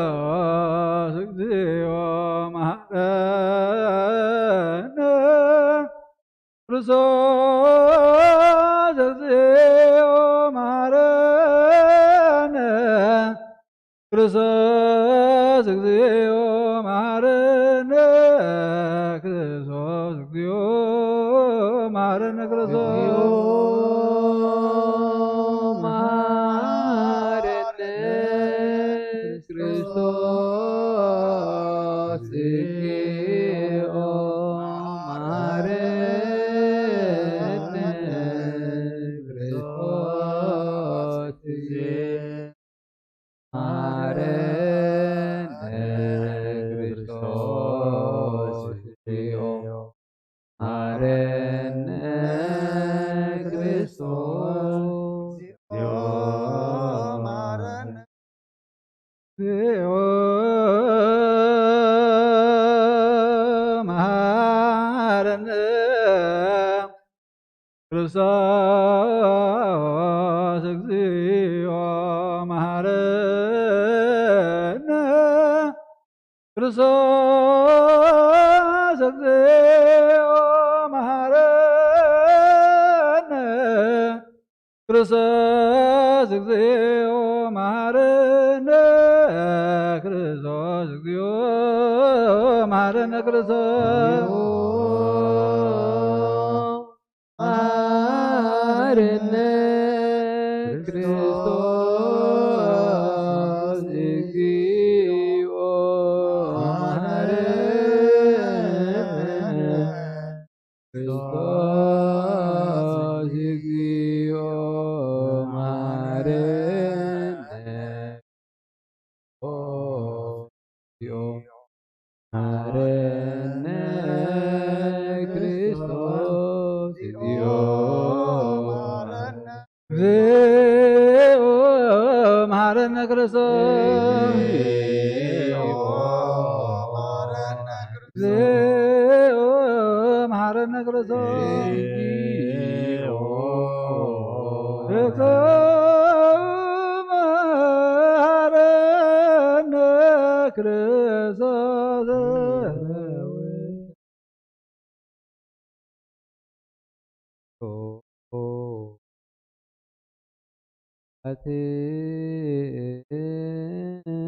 ክርስቶስ እግዚኦ መሐረነ። ክርስቶስ እግዚኦ መሐረነ። ክርስቶስ እግዚኦ መሐረነ። ክርስቶስ እግዚኦ መሐረነ። ክርስቶስ መሐረነ። ክርስቶስ እግዚኦ መሐረነ። ክርስቶስ መሐረነ። ክርስቶስ እግዚኦ መሐረነ። ክርስቶስ እግዚኦ መሐረነ። ክርስቶስ እግዚኦ መሐረነ። ክርስቶስ እግዚኦ መሐረነ። ክርስቶስ እግዚኦ መሐረነ። ክርስቶስ መሐረነ። ክርስቶስ እግዚኦ መሐረነ። ክርስቶስ እግዚኦ መሐረነ። ኦ፣ እግዚኦ መሐረነ። ክርስቶስ እግዚኦ መሐረነ። እግዚኦ መሐረነ። ክርስቶስ እግዚኦ መሐረነ። ክርስቶስ እግዚኦ መሐረነ።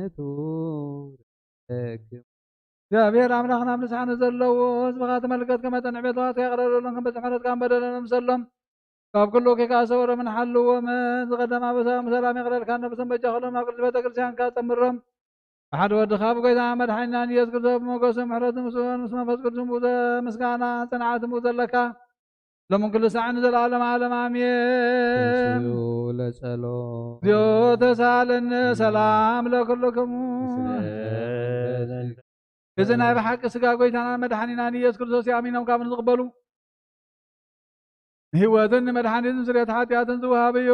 ክርስቶስ እግዚኣብሔር ኣምላኽና ኣብ ንስሓ ንዘለዉ ህዝብኻ ተመልከት፣ ከመ ጠንዕ ቤተዋትካ ይቕረረሎም፣ ከም በዚ ምሕረትካ በደሎም ምሰሎም፣ ካብ ኩሉ ኬካ ሰውሮምን ሓልዎምን። ዝቐደም ኣበሳኦም ሰላም ይቕረልካ፣ ነብሶም በጃ ኩሎም ኣብ ቅድስቲ ቤተ ክርስቲያንካ ጸምሮም። ብሓደ ወድኻ ብጎይታ መድሓኒና ኢየሱስ ክርስቶስ ብሞገሱ ምሕረቱ ምስኡን ምስ መንፈስ ቅዱስ ብኡ ምስጋና ጽንዓት ብኡ ዘለካ ሎምን ኩሉ ሳዕ ንዘለዓለም ዓለም ኣሜን። ተንሥኡ ለጸሎት። እግዚኦ ተሳለነ ሰላም ለኩልክሙ። ምስለ እዚ ናይ ብሓቂ ስጋ ጎይታናን መድሓኒናን ኢየሱስ ክርስቶስ ኣሚኖም ካብ ንዝቕበሉ ንህይወትን ንመድሓኒትን ስርየት ሓጢኣትን ዝወሃብ እዩ።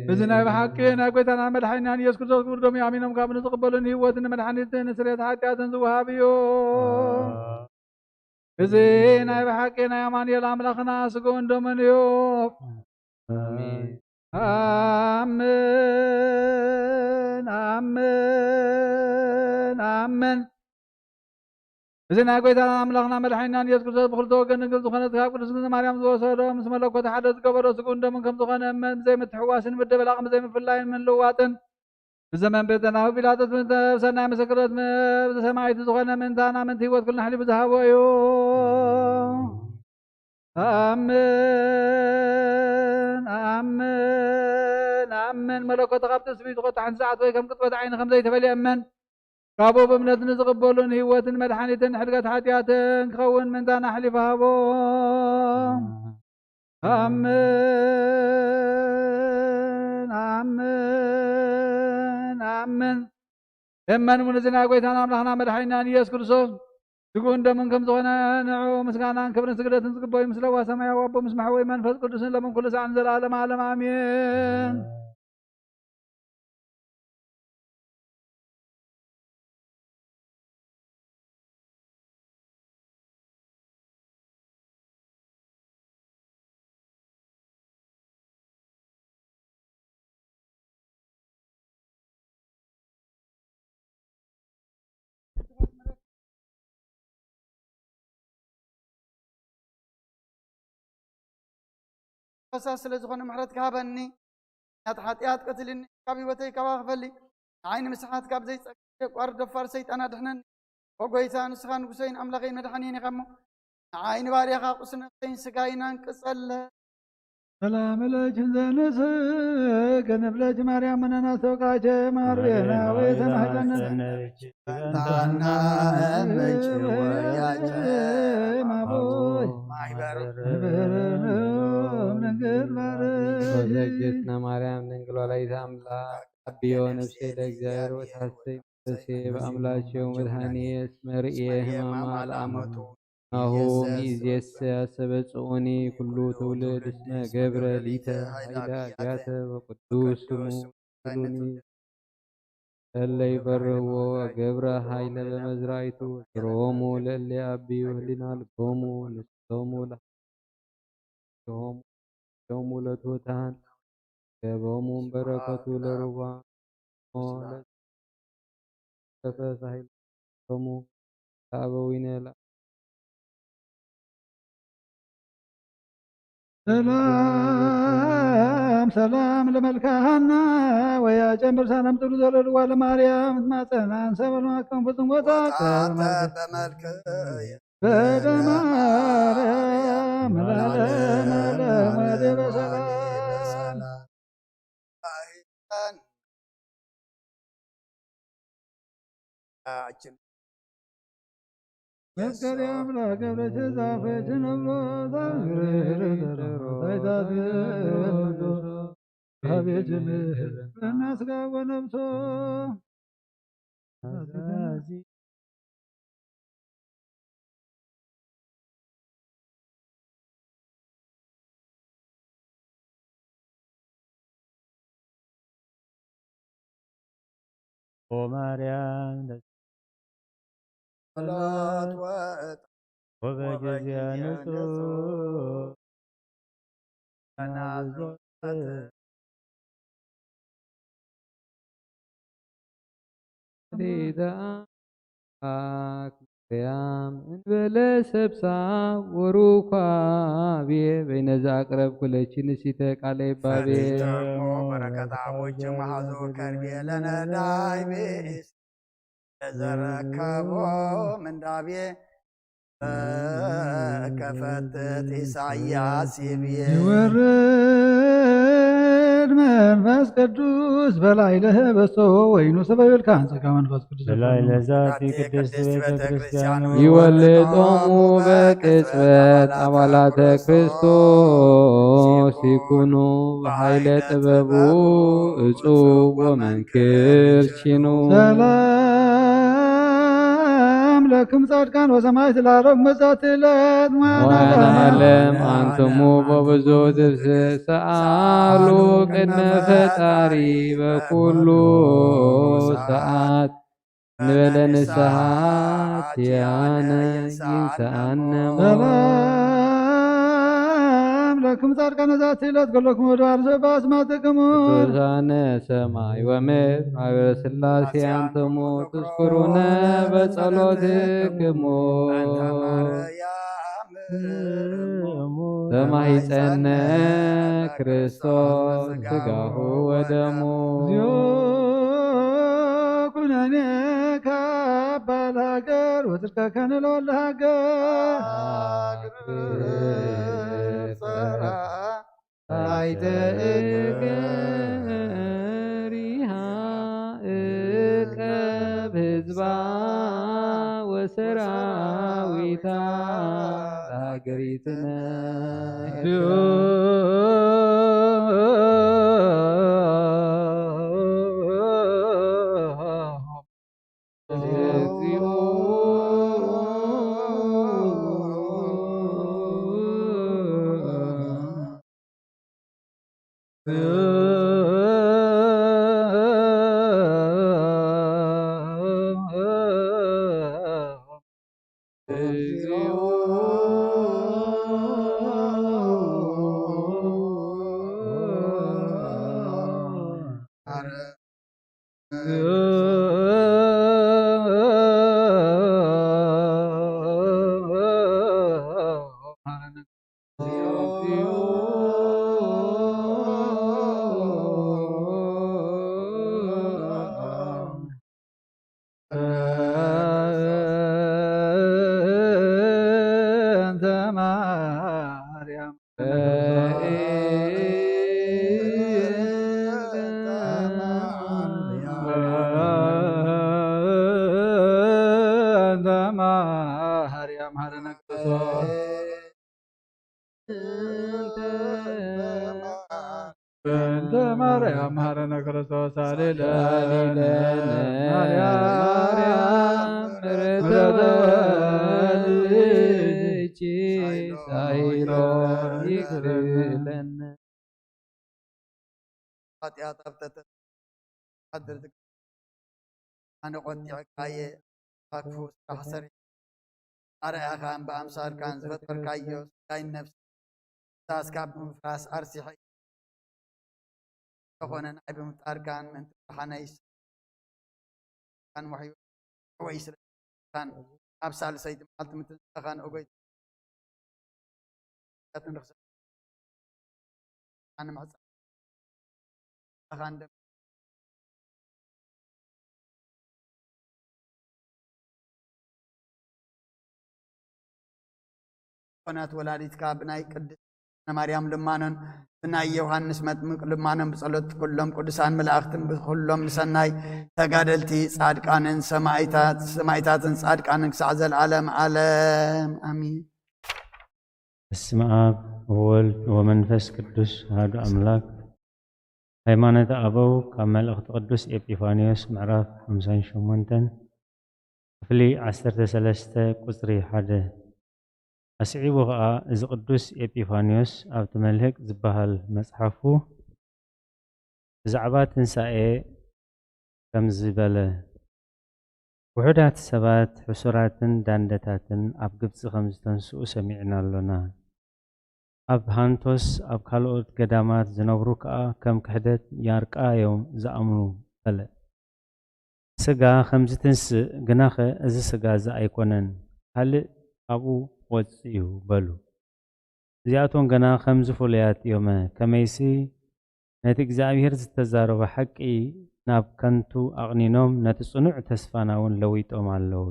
እዚ ናይ ብሓቂ ናይ ጎይታናን መድሓኒናን ኢየሱስ ክርስቶስ ክቡር ደሙ ኣሚኖም ካብ ንዝቕበሉ ንህይወትን ንመድሓኒትን ስርየት ሓጢኣትን ዝወሃብ እዩ። እዚ ናይ ብሓቂ ናይ ኣማኑኤል ኣምላኽና ስግኡን ደሙን እዩ። ኣሜን። ኣሜን፣ ኣሜን፣ ኣሜን። እዚ ናይ ጎይታና ኣምላኽና መድሓኒናን ኢየሱስ ክርስቶስ ብኽልተ ወገን ድንግል ዝኾነት ካብ ቅድስት ድንግል ማርያም ዝወሰዶ ምስ መለኮት ሓደ ዝገበሮ ስግኡን ደሙን ከም ዝኾነ እመን ብዘይምትሕዋስን ምድብላቕ ብዘይምፍላይን ምልውዋጥን ብዘመን ቤተናሁ ጲላጦስ ብሰናይ ምስክርነት ብሰማዕቲ ዝኾነ ምእንታና ምእንቲ ህይወት ኩልና ኣሕሊፉ ዝሃቦ እዩ። ኣምን ኣምን ኣምን። መለኮት ካብ ትስብእቲ ቁጥዓ ሓንቲ ሰዓት ወይ ከም ቅጽበት ዓይኒ ከም ዘይተፈልየ እመን። ካብኡ ብእምነት ንዝቕበሉ ንህይወትን መድሓኒትን ሕድገት ሓጢኣትን ክኸውን ምእንታና ኣሕሊፉ ሃቦ። ኣምን ኣምን ኣምን። እመን እውን እዚ ናይ ጎይታና ኣምላኽና መድሓኒናን ኢየሱስ ክርስቶስ ስግኡን ደሙን ከም ዝኾነ ንዕኡ ምስጋናን ክብርን ስግደትን ዝግበዩ ምስ ለዋ ሰማያዊ ኣቦ ምስ መሕወይ መንፈስ ቅዱስን ለምን ኩሉ ሳዕን ዘለዓለም ዓለም ኣሜን። ፈሳስ ስለ ዝኾነ ምሕረት ክሃበኒ፣ ናት ሓጢኣት ቀትልኒ፣ ካብ ህይወተይ ካባኻ ክፈሊ፣ ንዓይ ንምስሓት ካብ ዘይጸግብ የቋርድ ደፋር ሰይጣን ኣድሕነኒ። ኦ ጎይታ፣ ንስኻ ንጉሰይን ኣምላኸይን መድሓኒን ኢኻ እሞ፣ ንዓይ ንባርያኻ ቁስል ነፍሰይን ስጋይን ኣንቅጸለ። ሰላም ለኪ ዘንስእ ከንብለኪ ማርያም መነና ሰውቃቸ ማርቤና ወይ ተማሕፀነ። ታና እምጭ ወያጨ ማቦይ ማይበር ንበረኖም ድንግል ማርያም። እግዝእትነ ማርያም ድንግል ወላዲተ ኣምላክ ኣቢዮ ነፍሴ ለእግዚኣብሔር ወታሰይ መንፈሴ በአምላኬ ወመድኃኒየ እስመ ርእየ ሕማማ ለአመቱ። ናሁ ሚእዜሰ አስተበጽኡኒ ኩሉ ትውልድ እስመ ገብረ ሊተ ኃይለ አብያተ ወቅዱስ ስሙ። እለ ይፈርህዎ ወገብረ ኃይለ በመዝራይቱ። ስሮሙ ለእለ አብዩ ህሊና ልቦሙ ንስቶሙ ዮም ዮም ውለቱ ህታን ገቦሙ በረከቱ ለርዋ ለፈሳሂል ሎሙ ለአበዊነ ለአ ሰላም ሰላም ለመልክሃና ወያ ጀምር ሰላም ጥሉ ዘለልዋ ለማርያም ማጸናን ሰበል ማከም ፍጹም ወጣ በመልክ በደማርያም ለዓለም ለዓለም ወደ በሰላም መስከረም ለገብረ ተዛፈች ነብሮ ታይታት ቤት እናስጋ ወነብሶ ኦ ማርያም ጸሎት ወበጊዜ ንጹሕ ሪዳ ማርያም እንበለ ሰብሳ ወሩኳቤ በይነዛ ኣቅረብ ኩለቺ ንሲተ ቃለ ይባቤ ፈሪተሞ በረከታ ውጅ መሃዞ ከርቤ ለነዳይ ቤስ ለዘረከቦ ምንዳቤ ከፈትት ኢሳያስ ይብዬ ይወርድ መንፈስ ቅዱስ በላይ ለህበሶ ወይኑ ሰበብልካ አንጸጋ መንፈስ ቅዱስ በላይ ለዛቲ ቅድስት ቤተ ክርስቲያን ይወልጦሙ በቅጽበት አባላተ ክርስቶስ ይኩኑ በኃይለ ጥበቡ እጹብ ወመንክር ኪኑ ሰላም ለክም ጻድቃን ወሰማዕት ለዓለም መጻት ዕለት ዋና ዓለም አንትሙ በብዙ ትብስ ሰአሉ ቅድመ ፈጣሪ በኩሉ ሰዓት ንበለ ንስሓት ያነ ይንስኣነ ሰላም ለክም ጻድቃነ ዛቲ ዕለት ገለኩም ወደ ባርሰ በአስማትክሙ ቅዱሳነ ሰማይ ወምድር ማህበረ ስላሴ አንትሙ ትዝክሩነ በጸሎትክሙ ተማሂፀነ ክርስቶስ ስጋሁ ወደሙ ኩነኔ ካባል ሃገር ወፅድቀከነ ለወልደ ሃገር ጸራ ኣይተ እገሪሃ እቀብ ህዝባ ወሰራዊታ ለሃገሪትነ በእንተ ማርያም መሐረነ ክርስቶስ አሌለ ማርያም ምሕረት ሳይሎ ይግርለነ ኃጢአት ኣብተተ ሓድር ኣነ ቆጢዕካየ ኣክፉ ስራሕ ሰሪ ኣርኣያኻን ብኣምሳልካን ዝፈጠርካዮ ስጋይን ነፍሲ ምፍሳስ ካብ ምፍራስ ኣርሲሐ ዝኾነ ንዓይ ብምፍጣርካን ምእንቲ ብርሃነይ ስልጣን ወሕዩ ወይ ስልጣን ኣብ ሳልሰይቲ መዓልቲ ምትንሳኻን እጎይ ኣነ ምሕጻ ኣኻን ደም ኮናት ወላዲትካ ብናይ ቅድስት ማርያም ልማኖን ብናይ ዮሃንስ መጥምቅ ልማኖን ብጸሎት ኩሎም ቅዱሳን መላእኽትን ብኩሎም ብሰናይ ተጋደልቲ ጻድቃንን ሰማይታት ሰማይታትን ጻድቃንን ክሳዕ ዘለዓለም ዓለም ኣሚን። በስመ አብ ወወልድ ወመንፈስ ቅዱስ አሐዱ አምላክ። ሃይማኖተ አበው ካብ መልእኽቲ ቅዱስ ኤጲፋንዮስ ምዕራፍ ሓምሳን ሸሞንተን ክፍሊ ዓሰርተ ሰለስተ ቁጽሪ ሓደ። ኣስዒቡ ኸኣ እዚ ቅዱስ ኤጲፋንዮስ ኣብቲ መልህቅ ዝበሃል መጽሓፉ ብዛዕባ ትንሳኤ ከምዚ በለ፣ ውሑዳት ሰባት ሕሱራትን ዳንደታትን ኣብ ግብጺ ከም ዝተንስኡ ሰሚዕና ኣሎና። ኣብ ሃንቶስ ኣብ ካልኦት ገዳማት ዝነብሩ ከኣ ከም ክሕደት ያርቃ እዮም ዝኣምኑ በለ። ስጋ ከም ዝትንስእ ግናኸ እዚ ስጋ እዚ ኣይኮነን፣ ካልእ ካብኡ ክወጽእ እዩ በሉ። እዚኣቶም ግና ከምዚ ፍሉያት እዮመ፣ ከመይሲ ነቲ እግዚኣብሔር ዝተዛረቦ ሓቂ ናብ ከንቱ ኣቕኒኖም ነቲ ጽኑዕ ተስፋና እውን ለዊጦም ኣለዉ።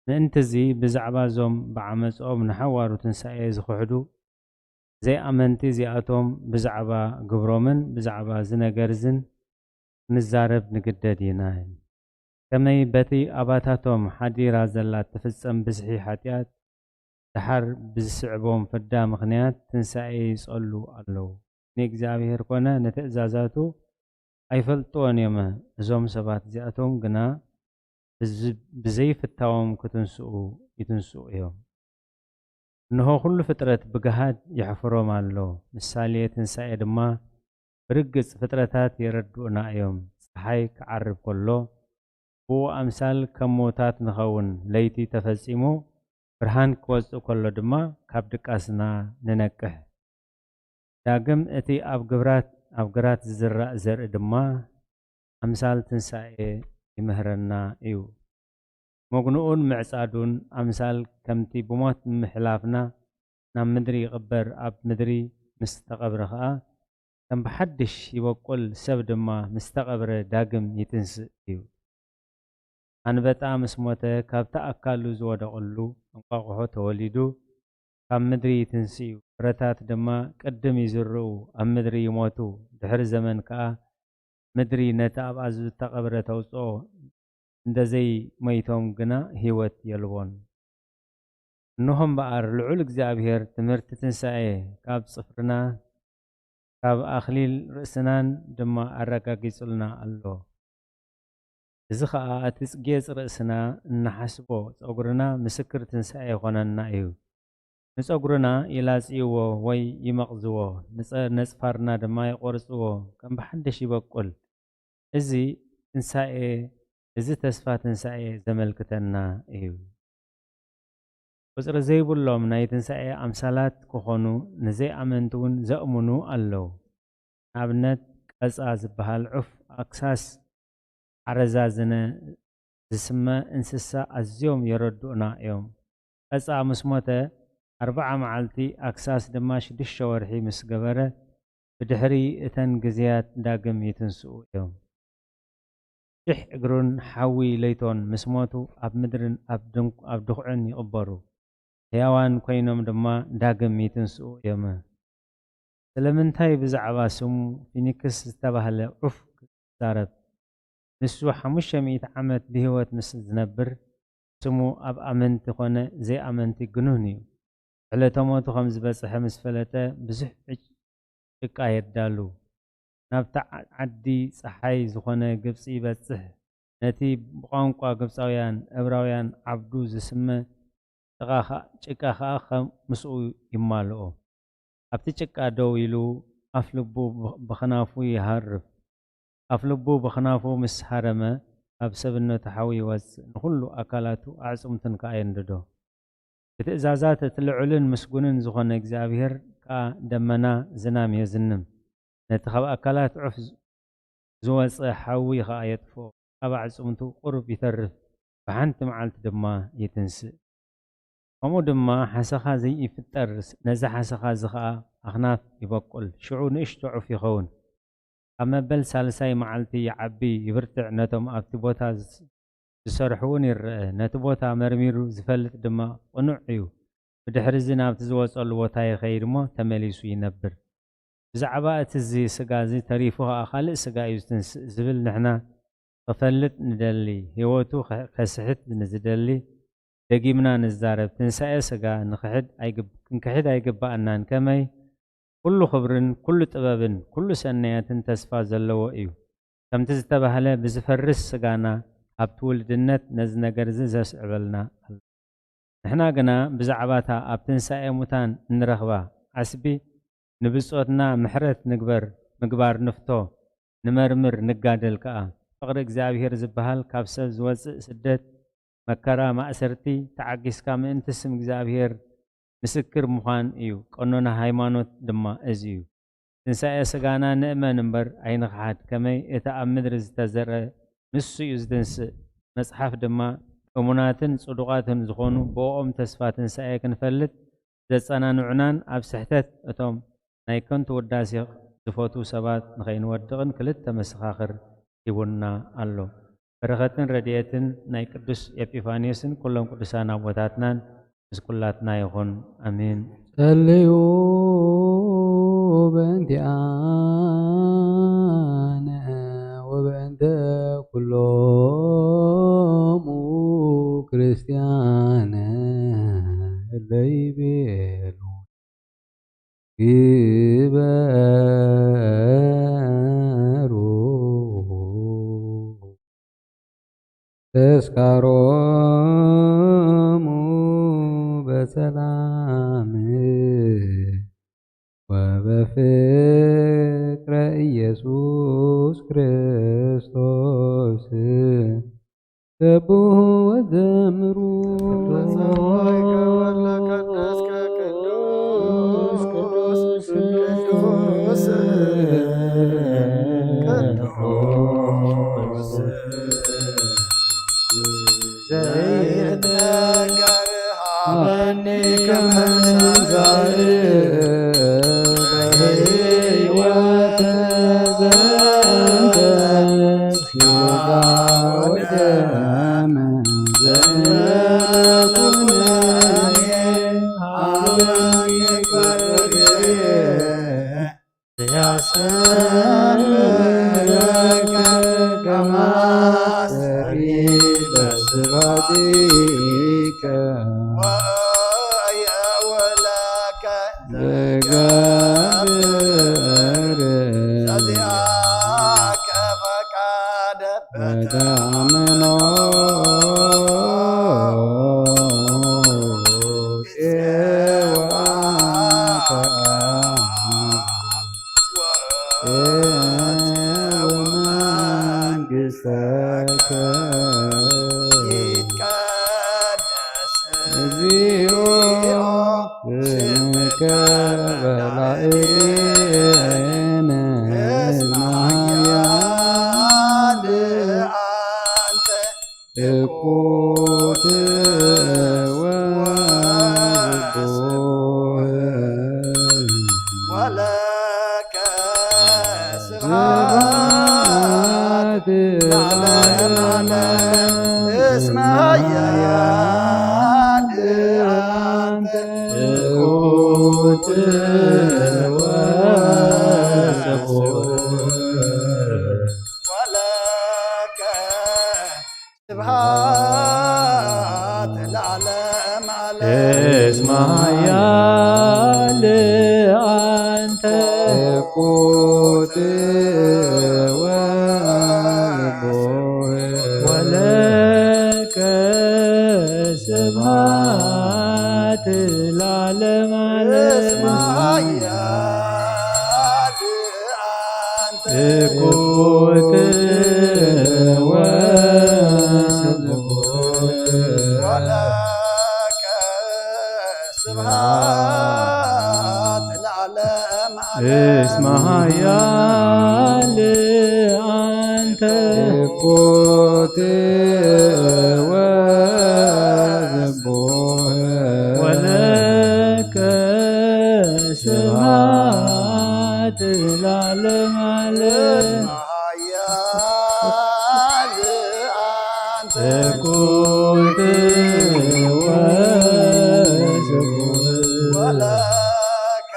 ምእንቲ እዚ ብዛዕባ እዞም ብዓመጾኦም ንሓዋሩ ትንሳኤ ዝኽሕዱ ዘይኣመንቲ እዚኣቶም ብዛዕባ ግብሮምን ብዛዕባ እዚ ነገር እዝን ክንዛረብ ንግደድ ኢና። ከመይ በቲ ኣባታቶም ሓዲራ ዘላ እትፍጸም ብዝሒ ሓጢኣት ደሓር ብዝስዕቦም ፍዳ ምኽንያት ትንሳኤ ይጸሉ ኣለዉ። ንእግዚኣብሔር ኮነ ንትእዛዛቱ ኣይፈልጥዎን እዮመ። እዞም ሰባት እዚኣቶም ግና ብዘይፍታዎም ክትንስኡ ይትንስኡ እዮም። እንሆ ኩሉ ፍጥረት ብግሃድ የሕፍሮም ኣሎ። ምሳሌ ትንሳኤ ድማ ብርግጽ ፍጥረታት የረድኡና እዮም። ጸሓይ ክዓርብ ከሎ ብኡ ኣምሳል ከም ምዉታት ንኸውን። ለይቲ ተፈጺሙ ብርሃን ክወጽእ ከሎ ድማ ካብ ድቃስና ንነቅሕ። ዳግም እቲ ኣብ ግብራት ኣብ ግራት ዝዝራእ ዘርኢ ድማ ኣምሳል ትንሳኤ ይምህረና እዩ። መጉንኡን ምዕጻዱን ኣምሳል ከምቲ ብሞት ምሕላፍና ናብ ምድሪ ይቕበር ኣብ ምድሪ ምስ ተቐብረ ኸኣ ከም ብሓድሽ ይበቁል ሰብ ድማ ምስ ተቐብረ ዳግም ይትንስእ እዩ። ኣንበጣ ምስ ሞተ ካብቲ ኣካሉ ዝወደቐሉ እንቋቑሖ ተወሊዱ ካብ ምድሪ ይትንስእ እዩ። ፍረታት ድማ ቅድም ይዝርኡ ኣብ ምድሪ ይሞቱ። ድሕሪ ዘመን ከኣ ምድሪ ነቲ ኣብኣ ዝተቐብረ ተውጽኦ። እንደዘይ መይቶም ግና ህይወት የልቦን። እንሆ እምበኣር ልዑል እግዚኣብሔር ትምህርቲ ትንሳኤ ካብ ጽፍርና ካብ ኣኽሊል ርእስናን ድማ ኣረጋጊጹልና ኣሎ። እዚ ኸኣ እቲ ጌጽ ርእስና እንሓስቦ ጸጉርና ምስክር ትንሳኤ ይኾነና እዩ። ንጸጉርና ይላጽይዎ ወይ ይመቕዝዎ፣ ንጸ ነጽፋርና ድማ ይቖርጽዎ፣ ከም ብሓድሽ ይበቁል። እዚ ትንሳኤ እዚ ተስፋ ትንሳኤ ዘመልክተና እዩ። ቁጽሪ ዘይብሎም ናይ ትንሳኤ ኣምሳላት ክኾኑ ንዘይኣመንቲ እውን ዘእምኑ ኣለዉ። ንኣብነት ቀጻ ዝበሃል ዑፍ ኣክሳስ ዓረዛዝነ ዝስመ እንስሳ ኣዝዮም የረድኡና እዮም። ቀጻ ምስ ሞተ ኣርብዓ መዓልቲ ኣክሳስ ድማ ሽዱሽተ ወርሒ ምስ ገበረ ብድሕሪ እተን ግዜያት ዳግም ይትንስኡ እዮም። ሽሕ እግሩን ሓዊ ለይቶን ምስ ሞቱ ኣብ ምድርን ኣብ ድንኩ ኣብ ድኹዕን ይቕበሩ። ሕያዋን ኮይኖም ድማ ዳግም ይትንስኡ እዮም። ስለምንታይ ብዛዕባ ስሙ ፊኒክስ ዝተባህለ ዑፍ ክዛረብ? ንሱ ሓሙሽተ ሚእቲ ዓመት ብህይወት ምስ ዝነብር ስሙ ኣብ ኣመንቲ ኾነ ዘይኣመንቲ ግኑን እዩ። ዕለተ ሞቱ ከም ዝበጽሐ ምስ ፈለጠ ብዙሕ ዕጭ ጭቃ የዳሉ። ናብታ ዓዲ ጸሓይ ዝኾነ ግብጺ ይበጽሕ። ነቲ ብቋንቋ ግብጻውያን እብራውያን ዓብዱ ዝስመ ጭቃ ኸኣ ምስኡ ይማልኦ። ኣብቲ ጭቃ ደው ኢሉ ኣፍ ልቡ ብኽናፉ ይሃርፍ። ኣፍ ልቡ ብኽናፉ ምስ ሃረመ ካብ ሰብነቱ ሓዊ ይወጽእ፣ ንኹሉ ኣካላቱ ኣዕጽምቱን ከኣ የንድዶ። ብትእዛዛት እቲ ልዑልን ምስጉንን ዝኾነ እግዚኣብሔር ከኣ ደመና ዝናም የዝንም። ነቲ ካብ ኣካላት ዑፍ ዝወጸ ሓዊ ኸኣ የጥፍኦ፣ ኣብ ኣዕጽምቱ ቁሩብ ይተርፍ፣ ብሓንቲ መዓልቲ ድማ ይትንስእ። ከምኡ ድማ ሓሰኻ ይፍጠር፣ ነዚ ሓሰኻ እዚ ኸኣ ኣኽናፍ ይበቁል፣ ሽዑ ንእሽቶ ዑፍ ይኸውን። ኣብ መበል ሳልሳይ መዓልቲ ይዓቢ፣ ይብርትዕ፣ ነቶም ኣብቲ ቦታ ዝሰርሕውን ይረአ። ነቲ ቦታ መርሚሩ ዝፈልጥ ድማ ቅኑዕ እዩ። ብድሕርዚ ናብቲ ዝወጸሉ ቦታ ይኸይድ እሞ ተመሊሱ ይነብር። ብዛዕባ እቲ እዚ ስጋ እዚ ተሪፉ ኸኣ ካልእ ስጋ እዩ ዝትንስእ ዝብል ንሕና ክፈልጥ ንደሊ። ህይወቱ ከስሕት ንዝደሊ ደጊምና ንዛረብ። ትንሳኤ ስጋ ንክሕድ ኣይግብ- ክንክሕድ ኣይግባኣናን። ከመይ? ኩሉ ክብርን ኩሉ ጥበብን ኩሉ ሰናያትን ተስፋ ዘለዎ እዩ። ከምቲ ዝተባህለ ብዝፈርስ ስጋና ኣብ ትውልድነት ነዚ ነገር እዚ ዘስዕበልና ኣሎ። ንሕና ግና ብዛዕባታ ኣብ ትንሳኤ ሙታን እንረኽባ ዓስቢ ንብጾትና ምሕረት ንግበር፣ ምግባር ንፍቶ፣ ንመርምር፣ ንጋደል ከኣ። ፍቕሪ እግዚኣብሔር ዝበሃል ካብ ሰብ ዝወጽእ ስደት፣ መከራ፣ ማእሰርቲ ተዓጊስካ ምእንቲ ስም እግዚኣብሔር ምስክር ምዃን እዩ። ቀኖና ሃይማኖት ድማ እዚ እዩ። ትንሳኤ ስጋና ንእመን እምበር ኣይንኽሓድ። ከመይ እቲ ኣብ ምድሪ ዝተዘርአ ንሱ እዩ ዝትንስእ። መጽሓፍ ድማ እሙናትን ጽዱቓትን ዝኾኑ ብእኦም ተስፋ ትንሳኤ ክንፈልጥ ዘጸናንዑናን ኣብ ስሕተት እቶም ናይ ከንቱ ውዳሴ ዝፈትዉ ሰባት ንኸይንወድቕን ክልተ መሰኻኽር ሂቡና ኣሎ። በረኸትን ረድኤትን ናይ ቅዱስ ኤጲፋንዮስን ኩሎም ቅዱሳን ኣቦታትናን ምስ ኩላትና ይኹን። ኣሜን። ጸልዩ በእንቲኣነ ወበእንተ ኩሎሙ ክርስቲያን እለ ይቤሉ ግበሩ ተስካሮሙ በሰላም ወበፍቅረ ኢየሱስ ክርስቶስ። ሰብሑ ወዘምሩ። ዘይትነገር ሃበኒ ከመ ዛርኢ በሕይወት ዘንተ ስጋ ወደም ዘይኩነኒ ሃበኒ ክብሪ ያሰምረከ ከመ አስተሪ በስባቲከ ወእየውለከ ዝገብር ዘዚአከ ፈቃደ በተአምኖ ጽዋተ አብ ወመንግሥተከ ይትቀደስ እግዚኦ ስምከ በላዕሌነ እስመ ኃያል አንተ እኩት ወስቡሕ ወለከ ስብሐት ለዓለመ ዓለም እስመ ኃያል አንተ እኩት ወስቡሕ ወለከ ስብሐት ለዓለመ ዓለም። እስመ ኃያል አንተ እኩት ወስቡሕ ወለከ ስብሐት ለዓለመ ዓለም። እስመ ኃያል አንተ እኩት ወስቡሕ ወለከ ስብሐት እስመ ኃያል አንተ። እኩት ወስቡህ። ወለከ ስብሐት ለዓለመ ዓለም። ኃያል አንተ። እኩት ወስቡህ። ወለከ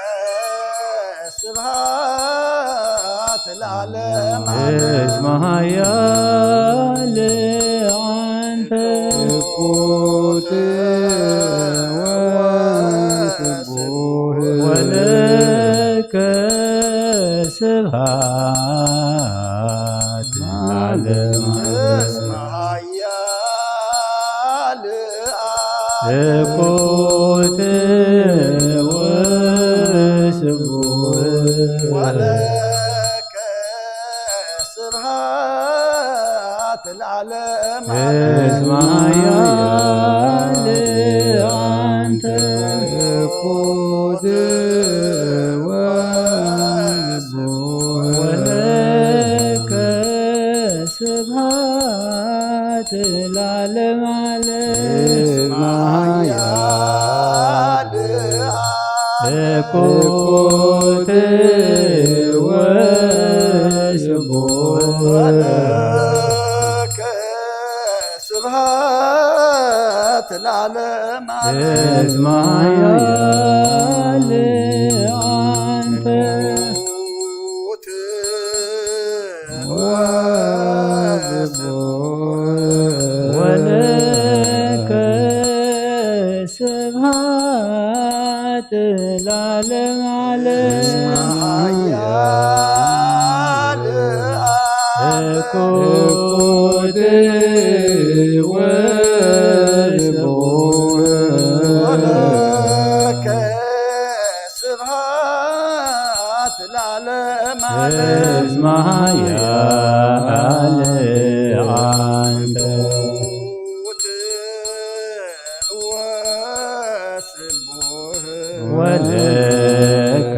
ስብሐት ለዓለመ ዓለም። እስመ ኃያል አንተ። እኩት ወስቡህ። ወለከ ስብሐት ለዓለመ ዓለም። እስመ ኃያል እኩት ወስቡህ። ወለከ ስብሐት ለዓለመ ዓለም። እስመ ኃያል አንተ። እኩት ወስቡህ። ወለከ ስብሐት ለዓለመ ዓለም። እስመ ኃያል እኩት ወስቡህ። ወለከ ስብሐት ለዓለመ ዓለም። እስመ ኃያል አንተ። እኩት ወስቡህ። ወለከ ስብሐት ለዓለመ ዓለም። እስመ ኃያል እኩት ወስቡህ። ወለከ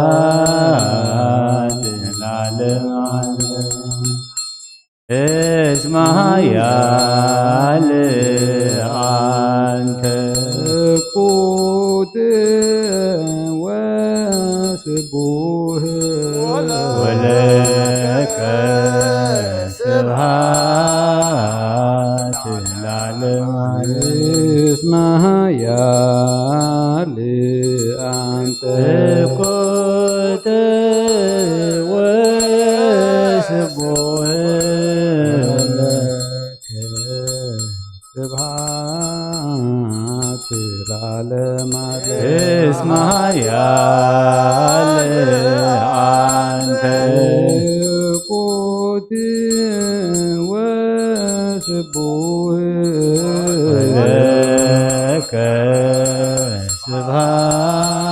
ስብሐት ለዓለመ ዓለም። እስመ ኃያል አንተ። እኩት ወስቡህ። ወለከ ስብሐት ለዓለመ ዓለም። እስመ ኃያል አንተ። እኩት ወስቡህ። ወለከ ስብሐት ለዓለመ ዓለም። እስመ ኃያል አንተ። እኩት ወስቡህ። ወለከ ስብሐት ለዓለመ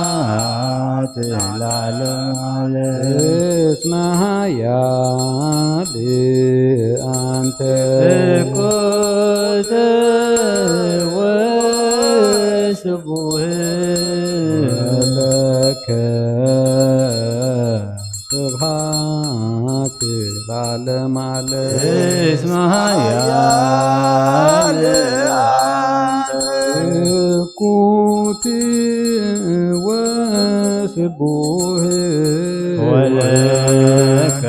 ዓለም። እስመ ኃያል አንተ። እኩት ወስቡህ። ወለከ ስብሐት ለዓለመ ዓለም። እስመ ኃያል አንተ። እኩት ወስቡህ። ወለከ ስብሐት ለዓለመ ዓለም። እስመ ኃያል አንተ። እኩት ወስቡህ። ወለከ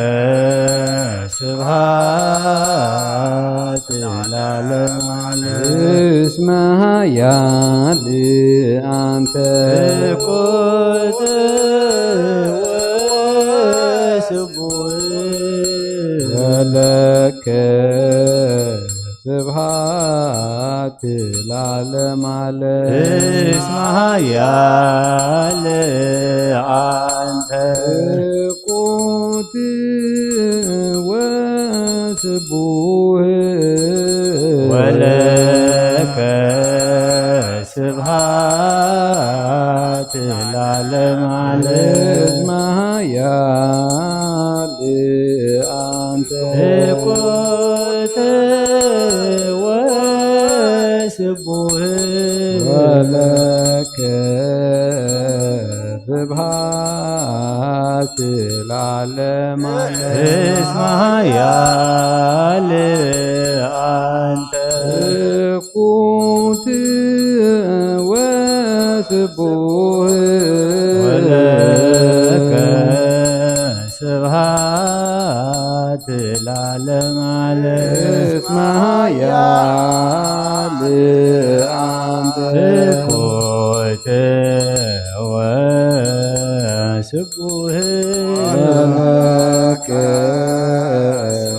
ስብሐት ለዓለመ ዓለም። እስመ ኃያል አንተ። እኩት ወስቡህ። ወለከ ስብሐት ለዓለመ ዓለም። እስመ ኃያል አንተ። እኩት ወስቡህ። ወለከ ስብሐት ለዓለመ ዓለም። እስመ ኃያል አንተ። እኩት ወስቡህ። ወለከ ስብሐት ለዓለመ ዓለም። እስመ ኃያል አንተ። ስኩት ወስቡህ። ወለከ ስብሐት ለዓለመ ዓለም። እስመ ኃያል አንተ። ስኩት ወስቡህ። ለከ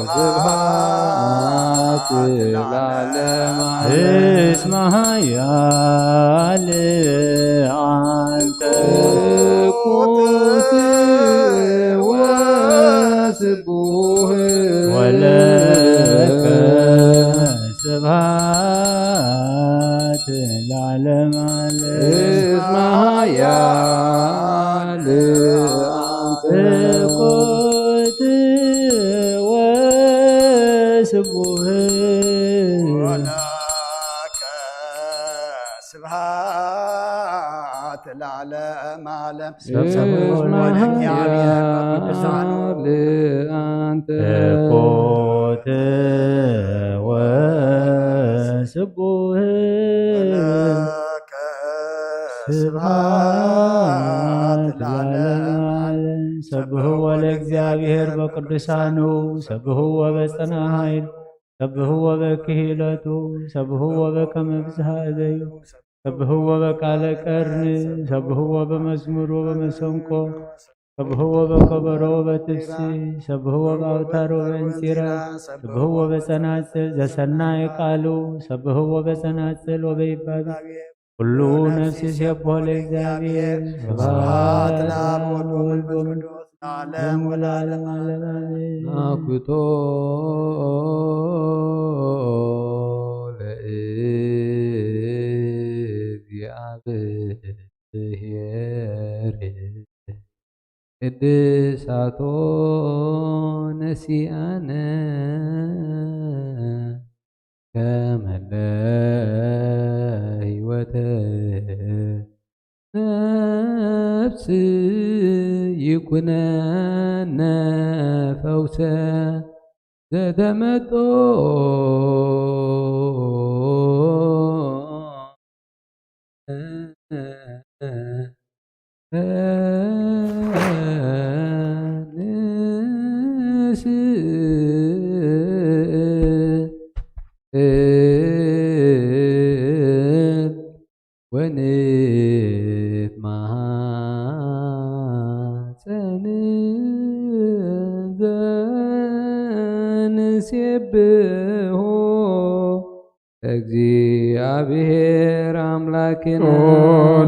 ስብሐት ለዓለመ ዓለም። እስመ ኃያል አንተ። ስኩት ወስቡህ። ወለከ ስብሐት ለዓለመ ዓለም። እስመ ኃያል አንተ። ስኩት ወስቡህ። ወለከ ስብሐት ለዓለመ ዓለም። እስመ ስብሐት ለእግዚአብሔር በቅዱሳኑ። ኃያል አንተ። ስኩት ወስቡህ። ወለከ ስብሐት ስብሐት ለዓለመ ለዓለመ ዓለም። ሰብሕዎ ለእግዚአብሔር በቅዱሳኑ፣ ሰብሕዎ በጽንዓ ኃይሉ፣ ሰብሕዎ በክሂለቱ፣ ሰብሕዎ በከመ ብዝሃ እበዩ፣ ሰብሕዎ በቃለ ቀርኒ፣ ሰብሕዎ በመዝሙር ወበመሰንቆ፣ ሰብሕዎ በከበሮ ወበትፍሲ፣ ሰብሕዎ በአውታር ወበእንጺራ፣ ሰብሕዎ በጸናጽል ዘሰናይ ቃሉ፣ ሰብሕዎ በጸናጽል ወበይባቤ። ኩሉ ነፍሲ ሴብሖ ለእግዚአብሔር። ስብሐት ለአብ ወወልድ ወመንፈስ ቅዱስ ለዓለም ወለዓለመ ዓለም አሜን። አኩቶ ለእግዚአብሔር። ቅድሳቶ ነሲአነ ከመለ ሕይወተ ነፍስ ይኩነነ ፈውሰ ዘተመጦ ወንትማሐፀን ዘንሴብሖ ለእግዚአብሔር አምላክነ። ኦ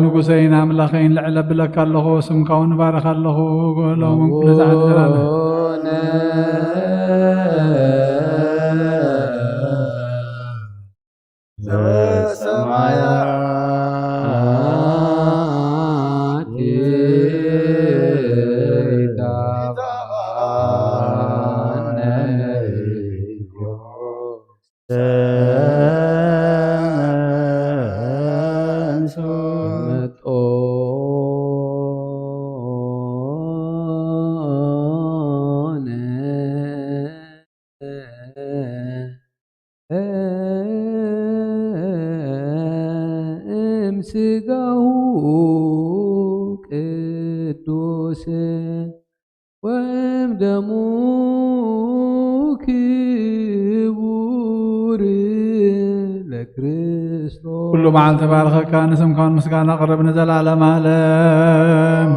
ንጉሰይን ኣምላኸይን፣ ልዕል ኣብለካ ኣለኹ፣ ስምካ እውን እባርኽ ኣለኹ፣ ሎምን ኩሉ ዛዕት ዘላለም። እምስጋሁ ቅዱስ ወእምደሙ ክቡር ለክርስቶስ። ኩሉ መዓልቲ ባርኸካ፣ ንስምካውን ምስጋና ቅርብ ንዘላለም ዓለም።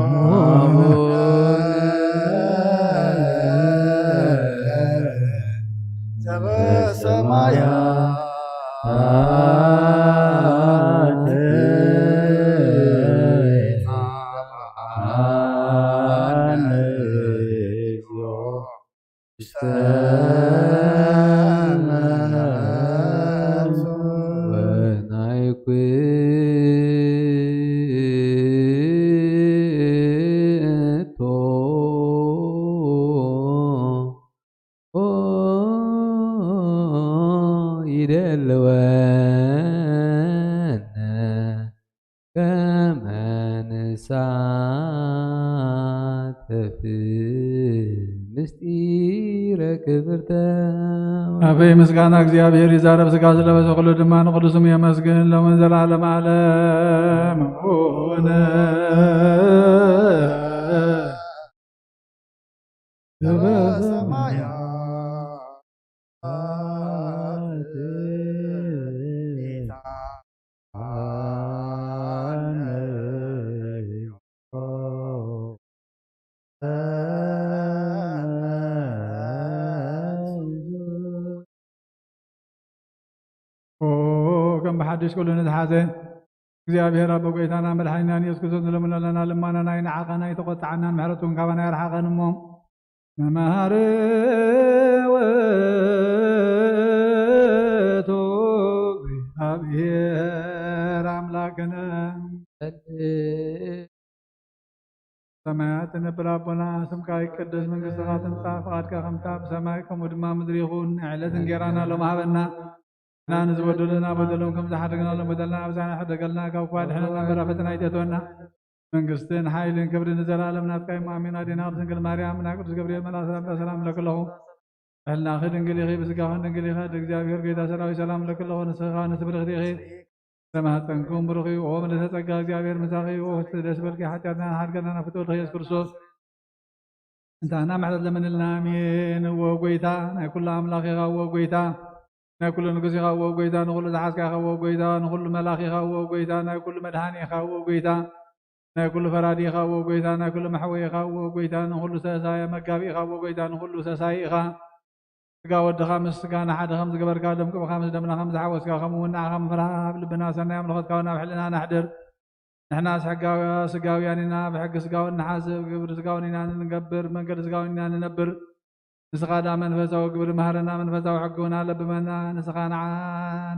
ሳተፍ ምስጢረ ክብርተ። ኣበይ ምስጋና እግዚኣብሔር ይዛረብ፣ ስጋ ዝለበሰ ኩሉ ድማ ንቅዱስም የመስግን። ሎምን ዘላለም ዓለም ሆነ። በሰማያት ኦ፣ ከም ብሓድሽ ኩሉ ንዝሓዘ እግዚኣብሔር ኣቦ ጎይታና መድሓኒናን ኢየሱስ ክርስቶስ ንለምኖ ኣለና። ልማናና ኣይንዓቐን፣ ኣይተቖጥዓናን፣ ምሕረቱ እውን ካባና ኣይርሓቐን እሞ፣ መማህሪ ውእቱ እግዚኣብሔር ኣምላክነ። ሰማያት ትነብር ኣቦና፣ ስምካ ይቀደስ፣ መንግስትኻ ትምጻእ፣ ፍቓድካ ከምታ ብሰማይ ከምኡ ድማ ምድሪ ይኹን። ዕለት እንጌራና ሎም ሃበና፣ ንሕና ንዝበደሉና በደሎም ከም ዝሓደግና ሎም በደልና፣ ኣብዛና ሕደገልና፣ ካብ ክፉእ ኣድሕነና፣ እምበር ኣብ ፈተና ኣይተእትወና። መንግስትን ሓይልን ክብርን ንዘለኣለም ናትካ እዩ። ኣሜን። ኣዴና ቅድስት ድንግል ማርያም፣ ናይ ቅዱስ ገብርኤል መልኣክ ሰላምታ ሰላም እብለኪ ኣለኹ። ብሕልናኺ ድንግል ኢኺ፣ ብስጋኺ ድንግል ኢኺ። ኣደ እግዚኣብሔር ጌታ ሰራዊት ሰላም እብለኪ ኣለኹ። ንስኺ ከኣ ንስብርኽቲ ኢኺ። ተማህፀንኩም ብሩኽ እዩ። ኦ ምልዕተ ጸጋ፣ እግዚኣብሔር ምሳኺ እዩ። ኦ ፍስህ ደስ በልኪ፣ ሓጢኣትና ሓድገና ናብ ፍትወልኺ ኢየሱስ ክርስቶስ። እንታና ምሕረት ለምንልና። ኣሜን። እዎ ጎይታ ናይ ኩሉ ኣምላኽ ኢኻ። እዎ ጎይታ ናይ ኩሉ ንጉስ ኢኻ። እዎ ጎይታ ንኹሉ ዝሓዝካ ኢኻ። እዎ ጎይታ ንኹሉ መላኽ ኢኻ። እዎ ጎይታ ናይ ኩሉ መድሃኒ ኢኻ። እዎ ጎይታ ናይ ኩሉ ፈራዲ ኢኻ። እዎ ጎይታ ናይ ኩሉ መሕወይ ኢኻ። እዎ ጎይታ ንኹሉ ሰሳይ መጋቢ ኢኻ። እዎ ጎይታ ንኹሉ ሰሳይ ኢኻ። ስጋ ወድኻ ምስ ስጋና ሓደ ከም ዝገበርካ፣ ደም ቅብኻ ምስ ደምና ከም ዝሓወስካ፣ ከምኡ እውን ንዓኻ ምፍራህ ኣብ ልብና ሰናይ ኣምልኾትካ እውን ኣብ ሕልናና ኣሕድር። ንሕናስ ሕጋዊ ስጋውያን ኢና፣ ብሕጊ ስጋውን ንሓስብ፣ ግብሪ ስጋውን ኢና ንገብር፣ መንገዲ ስጋውን ኢና ንነብር። ንስኻ ደኣ መንፈሳዊ ግብሪ መሃረና፣ መንፈሳዊ ሕጊ እውን ኣለብመና። ንስኻ ንዓ-፣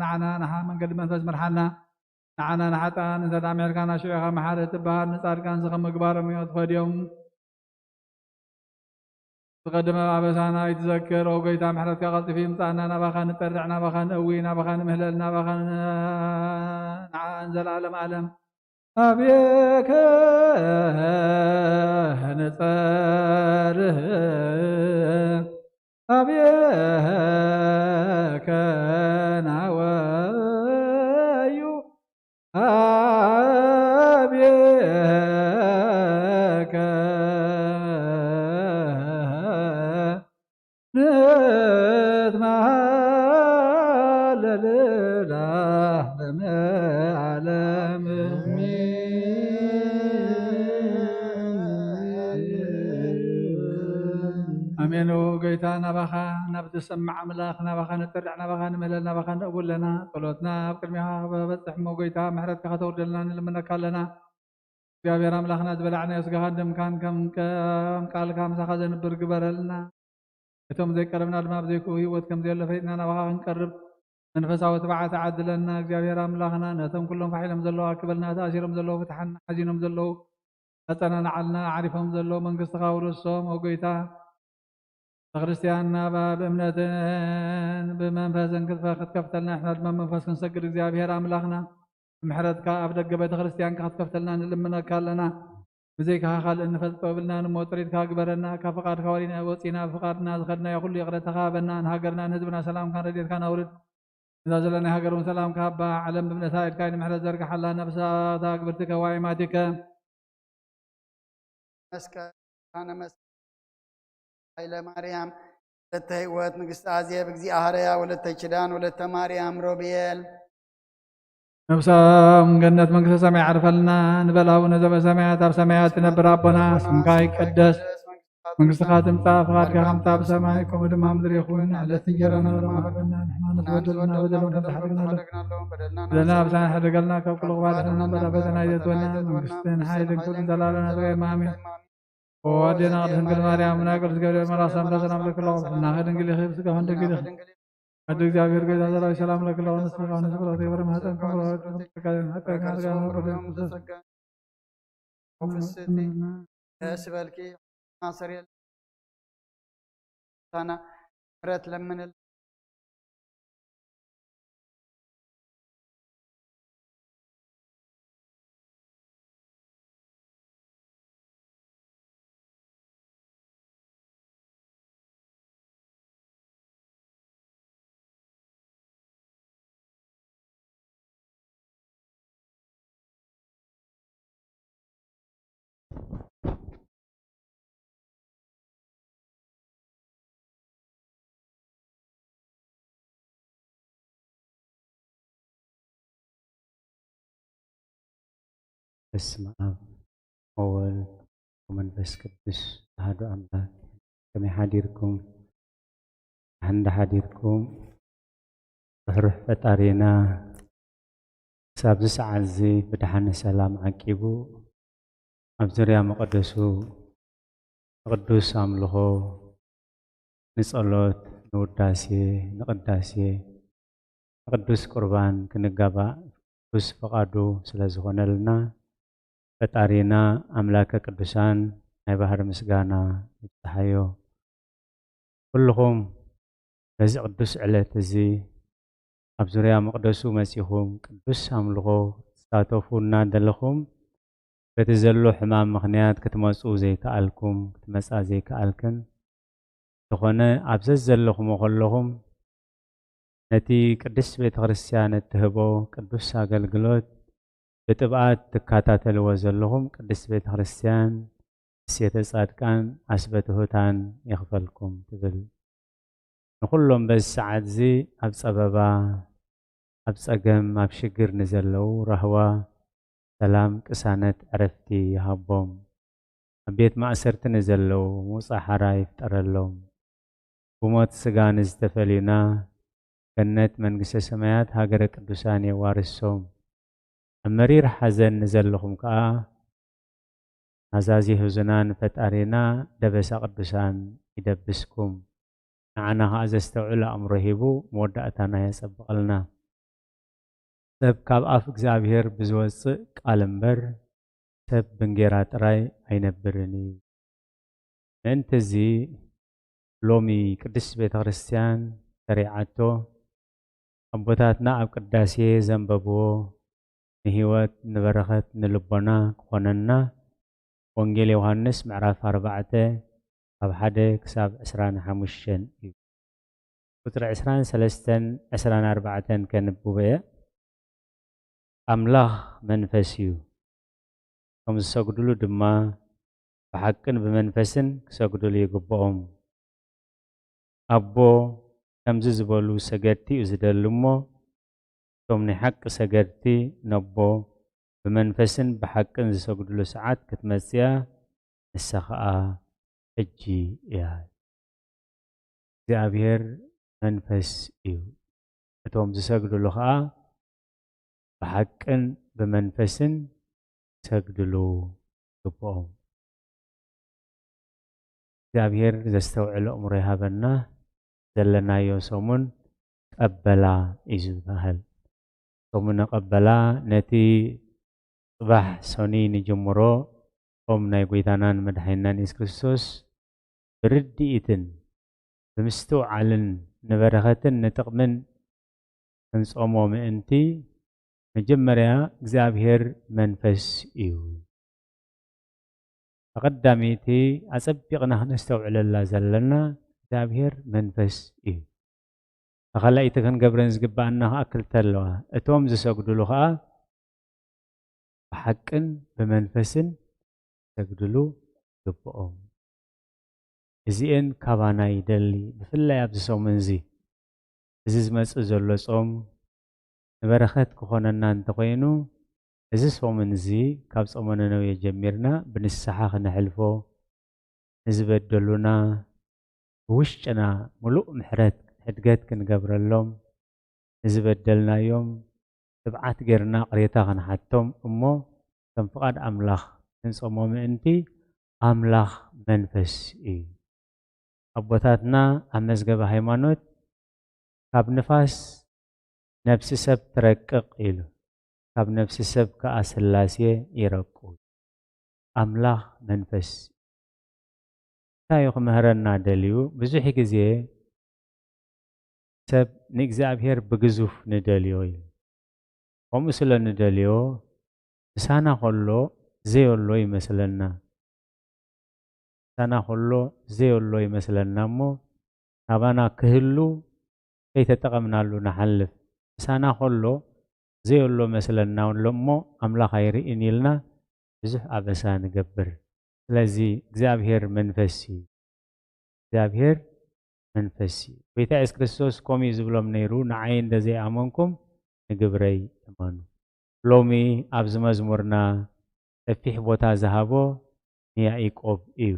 ንዓና ንሓ መንገዲ መንፈስ ምርሓና። ንዓና ንሓጥኣን እንተ ደኣ ምሒርካና ሽዑ ኢኻ መሓሪ እትበሃል። ንጻድቃንስ ከም ምግባሮም እዮም ትፈድዮም። ዝቐደመ ኣበሳና ኣይትዘክር። ኦ ጎይታ፣ ምሕረትካ ቀልጢፉ ይምጻእና። ናባኻ ንጠርዕ፣ ናባኻ ንእዊ፣ ናባኻ ንምህለል፣ ናባኻ ን-፣ ንዓን ዘላለም ዓለም ኣብየከ ንጸርህ፣ ኣብየከ ናወዩ፣ ኣብየከ ንትማሃለል ለዓለመ ዓለም። ኣሜን። ኦ ጎይታ፣ ናባኻ ናብ ትሰምዕ ኣምላኽ፣ ናባኻ ንጠርዕ፣ ናባኻ ንምህለል፣ ናባኻ ንእቡ ኣለና። ጸሎትና ኣብ ቅድሚኻ ክበጽሕ እሞ፣ ጎይታ፣ ምሕረትካ ከተውርደልና ንልምነካ ኣለና። እግዚኣብሔር ኣምላኽና፣ ዝበላዕናዮ ስጋኻን ደምካን ከም፣ ከም ቃልካ ምሳኻ ዘንብር ግበረልና። እቶም ዘይቀረብና ድማ ብዘይክኡ ህይወት ከም ዘየሎ ፈሊጥና ናባኻ ክንቀርብ መንፈሳዊ ትብዓት ዓድለና። እግዚኣብሔር ኣምላኽና፣ ነቶም ኩሎም ፋሕ ኢሎም ዘለዉ ኣክበልና፣ ተኣሲሮም ዘለዉ ፍትሓና፣ ሓዚኖም ዘለዉ ኣጸናንዓልና፣ ዓሪፎም ዘለዉ መንግስትኻ ውርሶም። ኦ ጎይታ፣ ቤተክርስትያንና ብእምነትን ብመንፈስን ክትፈ-፣ ክትከፍተልና፣ ንሕና ድማ መንፈስ ክንሰግድ እግዚኣብሔር ኣምላኽና፣ ብምሕረትካ ኣብ ደገ ቤተክርስትያንካ ክትከፍተልና ንልምነካ ኣለና። ብዘይካኻ ካልእ እንፈልጦ የብልናን እሞ፣ ጥሪትካ ግበረና። ካብ ፍቓድካ ወሊና ወጺና፣ ብፍቓድና ዝኸድናዮ ኩሉ ይቕረታ ሃበና። ንሃገርና ንህዝብና ሰላምካን ረድኤትካን ኣውርድ። ነዛ ዘለናያ ሃገር እውን ሰላምካ ሃባ። ዓለም ብእምነታ ኢድካ ንምሕረት ዘርግሓላ። ነፍሳታ ግብርቲ ከዋይማቲከ መስቀል፣ ብርሃነ መስቀል፣ ኃይለ ማርያም፣ ወለተ ሕይወት፣ ንግሥተ አዜብ፣ እግዚአ ሐረያ፣ ወለተ ኪዳን፣ ወለተ ማርያም፣ ሮብኤል። ነፍሳም ገነት መንግሥተ ሰማይ ዓርፈልና። ንበል አቡነ ዘበሰማያት፣ ኣብ ሰማያት ትነብር ኣቦና፣ ስምካ ይቀደስ፣ መንግሥትኻ ትምጻእ፣ ፍቓድካ ከምታ ብሰማይ ከምኡ ድማ ምድሪ ይኹን። ዕለት እንጀራና ሎሚ ሃበና፣ ንሕና ንዝበደሉና በደሎም ከም ዝሓደግና በደልና ብሳን ሕደገልና፣ ካብ ኩሉ ክፋት ሕማም በላ ፈተና ይዘትወና፣ መንግስትን ሓይልን ክብርን ዘላለና ዘጋይማ ኣሜን። ኦ ኣዴና ቅድስት ድንግል ማርያም፣ ናይ ቅዱስ ገብርኤል መልኣክ ሰላምታ ሰላም ለኪ ኣለኹ። ብሕልናኺ ድንግል ኢኺ፣ ብስጋኺ ድንግል ኢኺ። ኣደ እግዚኣብሔር ጌታ ሰራዊት ሰላም ለኪ ኣለኹ። ንስኺ ከኣ ንስፍረት የብረ ማህፀን ከም ጸጋ ጸጋ ፍስሕቲ ደስ በልኪ ማሰር ሳና ምሕረት ለምንል በስመ ኣብ ወወልድ ወመንፈስ ቅዱስ ኣሐዱ ኣምላክ። ከመይ ሓዲርኩም? ደሓን ዶ ሓዲርኩም? ርሕሩሕ ፈጣሪና ክሳብ እዚ ሰዓት እዚ ብደሓን ሰላም ዓቂቡ ኣብ ዙርያ መቐደሱ ንቅዱስ ኣምልኾ፣ ንጸሎት፣ ንውዳሴ፣ ንቅዳሴ፣ ንቅዱስ ቁርባን ክንጋባእ ቅዱስ ፍቓዱ ስለ ዝኾነልና ፈጣሪና ኣምላከ ቅዱሳን ናይ ባህሪ ምስጋና ይብጽሓዮ። ኩልኹም በዚ ቅዱስ ዕለት እዚ ኣብ ዙርያ መቕደሱ መጺኹም ቅዱስ ኣምልኾ ክትሳተፉ እናደለኹም በቲ ዘሎ ሕማም ምኽንያት ክትመጹ ዘይከኣልኩም፣ ክትመጻ ዘይከኣልክን፣ ዝኾነ ኣብ ዘዘለኹሞ ከለኹም ነቲ ቅድስት ቤተ ክርስቲያን እትህቦ ቅዱስ ኣገልግሎት ብጥብኣት ትከታተልዎ ዘለኹም ቅድስት ቤተ ክርስቲያን እሴተ ጻድቃን ኣስበ ትሑታን ይኽፈልኩም ትብል። ንኹሎም በዚ ሰዓት እዚ ኣብ ጸበባ፣ ኣብ ጸገም፣ ኣብ ሽግር ንዘለዉ ራህዋ፣ ሰላም፣ ቅሳነት፣ ዕረፍቲ ይሃቦም። ኣብ ቤት ማእሰርቲ ንዘለዉ ምውጻእ ሓራ ይፍጠረሎም። ብሞት ስጋ ንዝተፈልዩና ገነት መንግስተ ሰማያት ሃገረ ቅዱሳን የዋርሶም። ኣብ መሪር ሓዘን ንዘለኹም ከኣ ናዛዚ ህዙናን ፈጣሪና ደበሳ ቅዱሳን ይደብስኩም። ንዓና ከኣ ዘስተውዕል ኣእምሮ ሂቡ መወዳእታና የጸብቐልና። ሰብ ካብ ኣፍ እግዚኣብሔር ብዝወጽእ ቃል እምበር ሰብ ብእንጌራ ጥራይ ኣይነብርን እዩ። ምእንትዚ ሎሚ ቅድስት ቤተ ክርስቲያን ሰሪዓቶ ኣቦታትና ኣብ ቅዳሴ ዘንበብዎ ንህይወት ንበረኸት ንልቦና ክኾነና ወንጌል ዮሃንስ ምዕራፍ ኣርባዕተ ካብ ሓደ ክሳብ ዕስራን ሓሙሽተን እዩ። ቁጽሪ ዕስራን ሰለስተን ዕስራን ኣርባዕተን ከንብቦ እየ። ኣምላኽ መንፈስ እዩ፣ ከም ዝሰግድሉ ድማ ብሓቅን ብመንፈስን ክሰግድሉ ይግብኦም። ኣቦ ከምዚ ዝበሉ ሰገድቲ እዩ ዝደሊ እሞ፣ እቶም ናይ ሓቂ ሰገድቲ ነቦ ብመንፈስን ብሓቅን ዝሰግድሉ ሰዓት ክትመጽእ እያ፣ ንሳ ኸኣ ሕጂ እያ። እግዚኣብሔር መንፈስ እዩ። እቶም ዝሰግድሉ ኸኣ ብሓቅን ብመንፈስን ክሰግድሉ ይግብኦም። እግዚኣብሔር ዘስተውዕል ኣእምሮ ይሃበና። ዘለናዮ ሰሙን ቀበላ እዩ ዝበሃል። ሰሙነ ቀበላ ነቲ ጽባሕ ሰኑይ ንጅምሮ፣ ጾም ናይ ጐይታናን መድሓኒናን የሱስ ክርስቶስ ብርድኢትን ብምስትውዓልን ንበረኸትን ንጥቕምን ክንጾሞ ምእንቲ፣ መጀመርያ እግዚኣብሔር መንፈስ እዩ። ቀዳመይቲ ኣጸቢቕና ክነስተውዕለላ ዘለና እግዚኣብሔር መንፈስ እዩ። ካልኣይቲ ክንገብረን ዝግባኣና ኸኣ ክልተ ኣለዋ። እቶም ዝሰግድሉ ኸኣ ብሓቅን ብመንፈስን ክሰግድሉ ይግብኦም። እዚኤን ካባና ይደሊ። ብፍላይ ኣብዚ ሰሙን እዚ፣ እዚ ዝመጽእ ዘሎ ጾም ንበረኸት ክኾነና እንተኾይኑ፣ እዚ ሰሙን እዚ ካብ ጾመ ነነዌ ጀሚርና ብንስሓ ክነሕልፎ፣ ንዝበደሉና ብውሽጥና ምሉእ ምሕረት ሕድገት ክንገብረሎም፣ ንዝበደልናዮም ትብዓት ጌርና ቅሬታ ክንሓቶም እሞ፣ ከም ፍቓድ ኣምላኽ ክንጾሞ ምእንቲ፣ ኣምላኽ መንፈስ እዩ። ኣቦታትና ኣብ መዝገበ ሃይማኖት፣ ካብ ንፋስ ነፍሲ ሰብ ትረቅቕ ኢሉ፣ ካብ ነፍሲ ሰብ ከኣ ስላሴ ይረቁ። ኣምላኽ መንፈስ እንታይ እዩ ክምህረና ደልዩ? ብዙሕ ግዜ ሰብ ንእግዚኣብሔር ብግዙፍ ንደልዮ እዩ። ከምኡ ስለ ንደልዮ፣ ምሳና ከሎ ዘየሎ ይመስለና። ምሳና ከሎ ዘየሎ ይመስለና እሞ፣ ናባና ክህሉ ከይተጠቐምናሉ ንሓልፍ። ምሳና ከሎ ዘየሎ መስለና ኣሎ እሞ፣ ኣምላኽ ኣይርእን ኢልና ብዙሕ ኣበሳ ንገብር። ስለዚ እግዚኣብሔር መንፈስ እዩ። እግዚኣብሔር መንፈስ እዩ። ጎይታ የሱስ ክርስቶስ ከምኡ እዩ ዝብሎም ነይሩ፣ "ንዓይ እንደ ዘይኣመንኩም ንግብረይ እመኑ።" ሎሚ ኣብዚ መዝሙርና ሰፊሕ ቦታ ዝሃቦ ንያዕቆብ እዩ።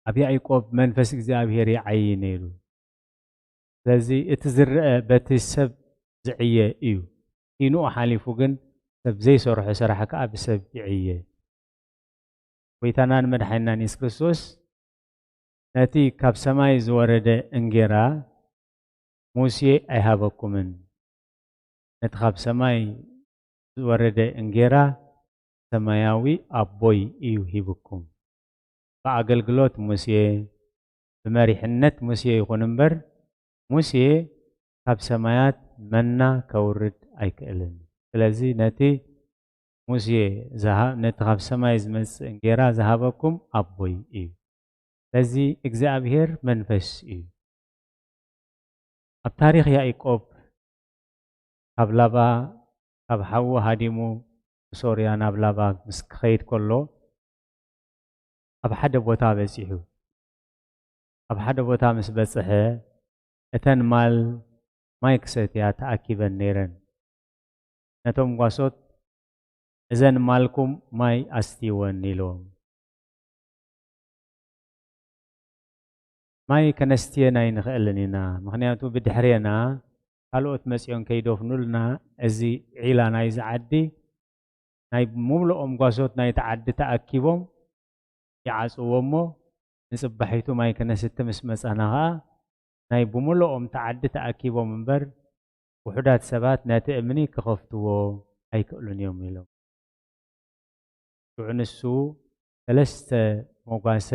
ኣብ ያዕቆብ መንፈስ እግዚኣብሔር ይዓዪ ነይሩ። ስለዚ እቲ ዝርአ በቲ ሰብ ዝዕየ እዩ። ኪንኡ ሓሊፉ ግን ሰብ ዘይሰርሖ ስራሕ ከኣ ብሰብ ይዕየ። ጎይታናን መድሓኒናን የሱስ ክርስቶስ ነቲ ካብ ሰማይ ዝወረደ እንጌራ ሙሴ ኣይሃበኩምን። ነቲ ካብ ሰማይ ዝወረደ እንጌራ ሰማያዊ ኣቦይ እዩ ሂብኩም። ብኣገልግሎት ሙሴ፣ ብመሪሕነት ሙሴ ይኹን እምበር፣ ሙሴ ካብ ሰማያት መና ከውርድ ኣይክእልን። ስለዚ ነቲ ሙሴ ዝሃ-፣ ነቲ ካብ ሰማይ ዝመጽእ እንጌራ ዝሃበኩም ኣቦይ እዩ። ስለዚ እግዚኣብሔር መንፈስ እዩ። ኣብ ታሪኽ ያዕቆብ ካብ ላባ፣ ካብ ሓዉ ሃዲሙ ብሶርያ ናብ ላባ ምስ ክኸይድ ከሎ፣ ኣብ ሓደ ቦታ በጺሑ። ኣብ ሓደ ቦታ ምስ በጽሐ፣ እተን ማል ማይ ክሰትያ ተኣኪበን ነይረን። ነቶም ጓሶት፣ "እዘን ማልኩም ማይ ኣስትይወን" ኢልዎም። ማይ ከነስትየን ኣይንኽእልን ኢና፣ ምኽንያቱ ብድሕሬና ካልኦት መጺኦም ከይደፍኑልና፣ እዚ ዒላ ናይዚ ዓዲ ናይ ምሉኦም ጓሶት ናይቲ ዓዲ ተኣኪቦም ይዓጽዎ እሞ፣ ንጽባሒቱ ማይ ከነስቲ ምስ መጻና ኸኣ፣ ናይ ብምሉኦም እቲ ዓዲ ተኣኪቦም እምበር፣ ውሑዳት ሰባት ነቲ እምኒ ክኸፍትዎ ኣይክእሉን እዮም ኢሎም። ሽዑ ንሱ ሰለስተ መጓሰ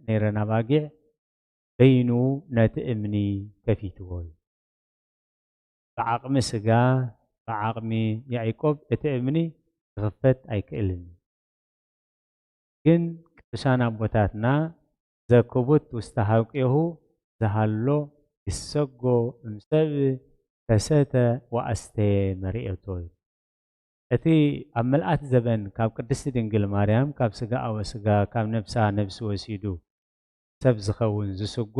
ነይረን ኣባጊዕ በይኑ ነቲ እምኒ ከፊትዎ እዩ። ብዓቕሚ ስጋ፣ ብዓቕሚ ያዕቆብ እቲ እምኒ ክኽፈት ኣይክእልን እዩ። ግን ቅዱሳን ኣቦታትና ዘክቡት ውስተ ሐውቄሁ ዝሃሎ ይሰጎ እምሰብ ከሰተ ወኣስተየ መርኤቶ እዩ። እቲ ኣብ ምልኣት ዘበን ካብ ቅድስቲ ድንግል ማርያም ካብ ስጋኣ ወስጋ ካብ ነብሳ ነብሲ ወሲዱ ሰብ ዝኸውን ዝስጎ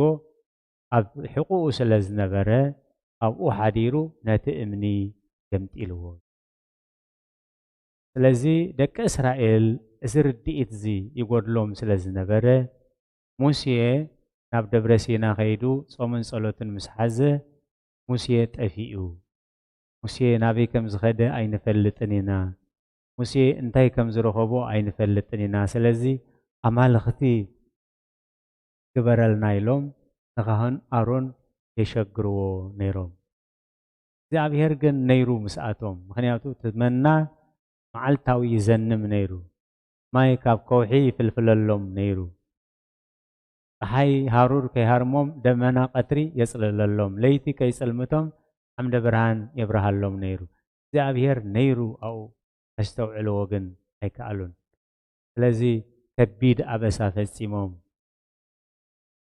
ኣብ ሕቑኡ ስለ ዝነበረ ኣብኡ ሓዲሩ ነቲ እምኒ ገምጢልዎ። ስለዚ ደቂ እስራኤል እዚ ርድኢት እዚ ይጎድሎም ስለ ዝነበረ ሙሴ ናብ ደብረ ሲና ከይዱ ጾምን ጸሎትን ምስ ሓዘ ሙሴ ጠፊኡ። ሙሴ ናበይ ከም ዝኸደ ኣይንፈልጥን ኢና። ሙሴ እንታይ ከም ዝረኸቦ ኣይንፈልጥን ኢና። ስለዚ ኣማልኽቲ ግበረልና ኢሎም ንካህን ኣሮን የሸግርዎ ነይሮም። እግዚኣብሔር ግን ነይሩ ምስኣቶም። ምኽንያቱ እቲ መና መዓልታዊ ይዘንም ነይሩ። ማይ ካብ ከውሒ ይፍልፍለሎም ነይሩ። ጸሓይ ሃሩር ከይሃርሞም ደመና ቀትሪ የጽልለሎም። ለይቲ ከይጽልምቶም ዓምደ ብርሃን የብርሃሎም ነይሩ። እግዚኣብሔር ነይሩ ኣብኡ፣ ከስተውዕልዎ ግን ኣይከኣሉን። ስለዚ ከቢድ ኣበሳ ፈጺሞም።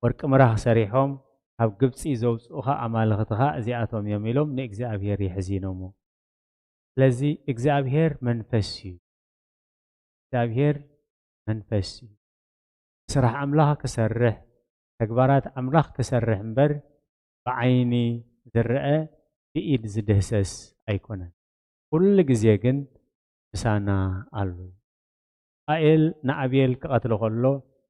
ወርቂ ምራኽ ሰሪሖም፣ "ካብ ግብጺ ዘውጽኡኻ ኣማልኽትኻ እዚኣቶም እዮም" ኢሎም ንእግዚኣብሔር የሕዚኖሞ። ስለዚ እግዚኣብሔር መንፈስ እዩ። እግዚኣብሔር መንፈስ እዩ። ስራሕ ኣምላኽ ክሰርሕ፣ ተግባራት ኣምላኽ ክሰርሕ እምበር ብዓይኒ ዝረአ ብኢድ ዝድህሰስ ኣይኮነን። ኩሉ ግዜ ግን ምሳና ኣሎ። ቃኤል ንኣቤል ክቐትሎ ከሎ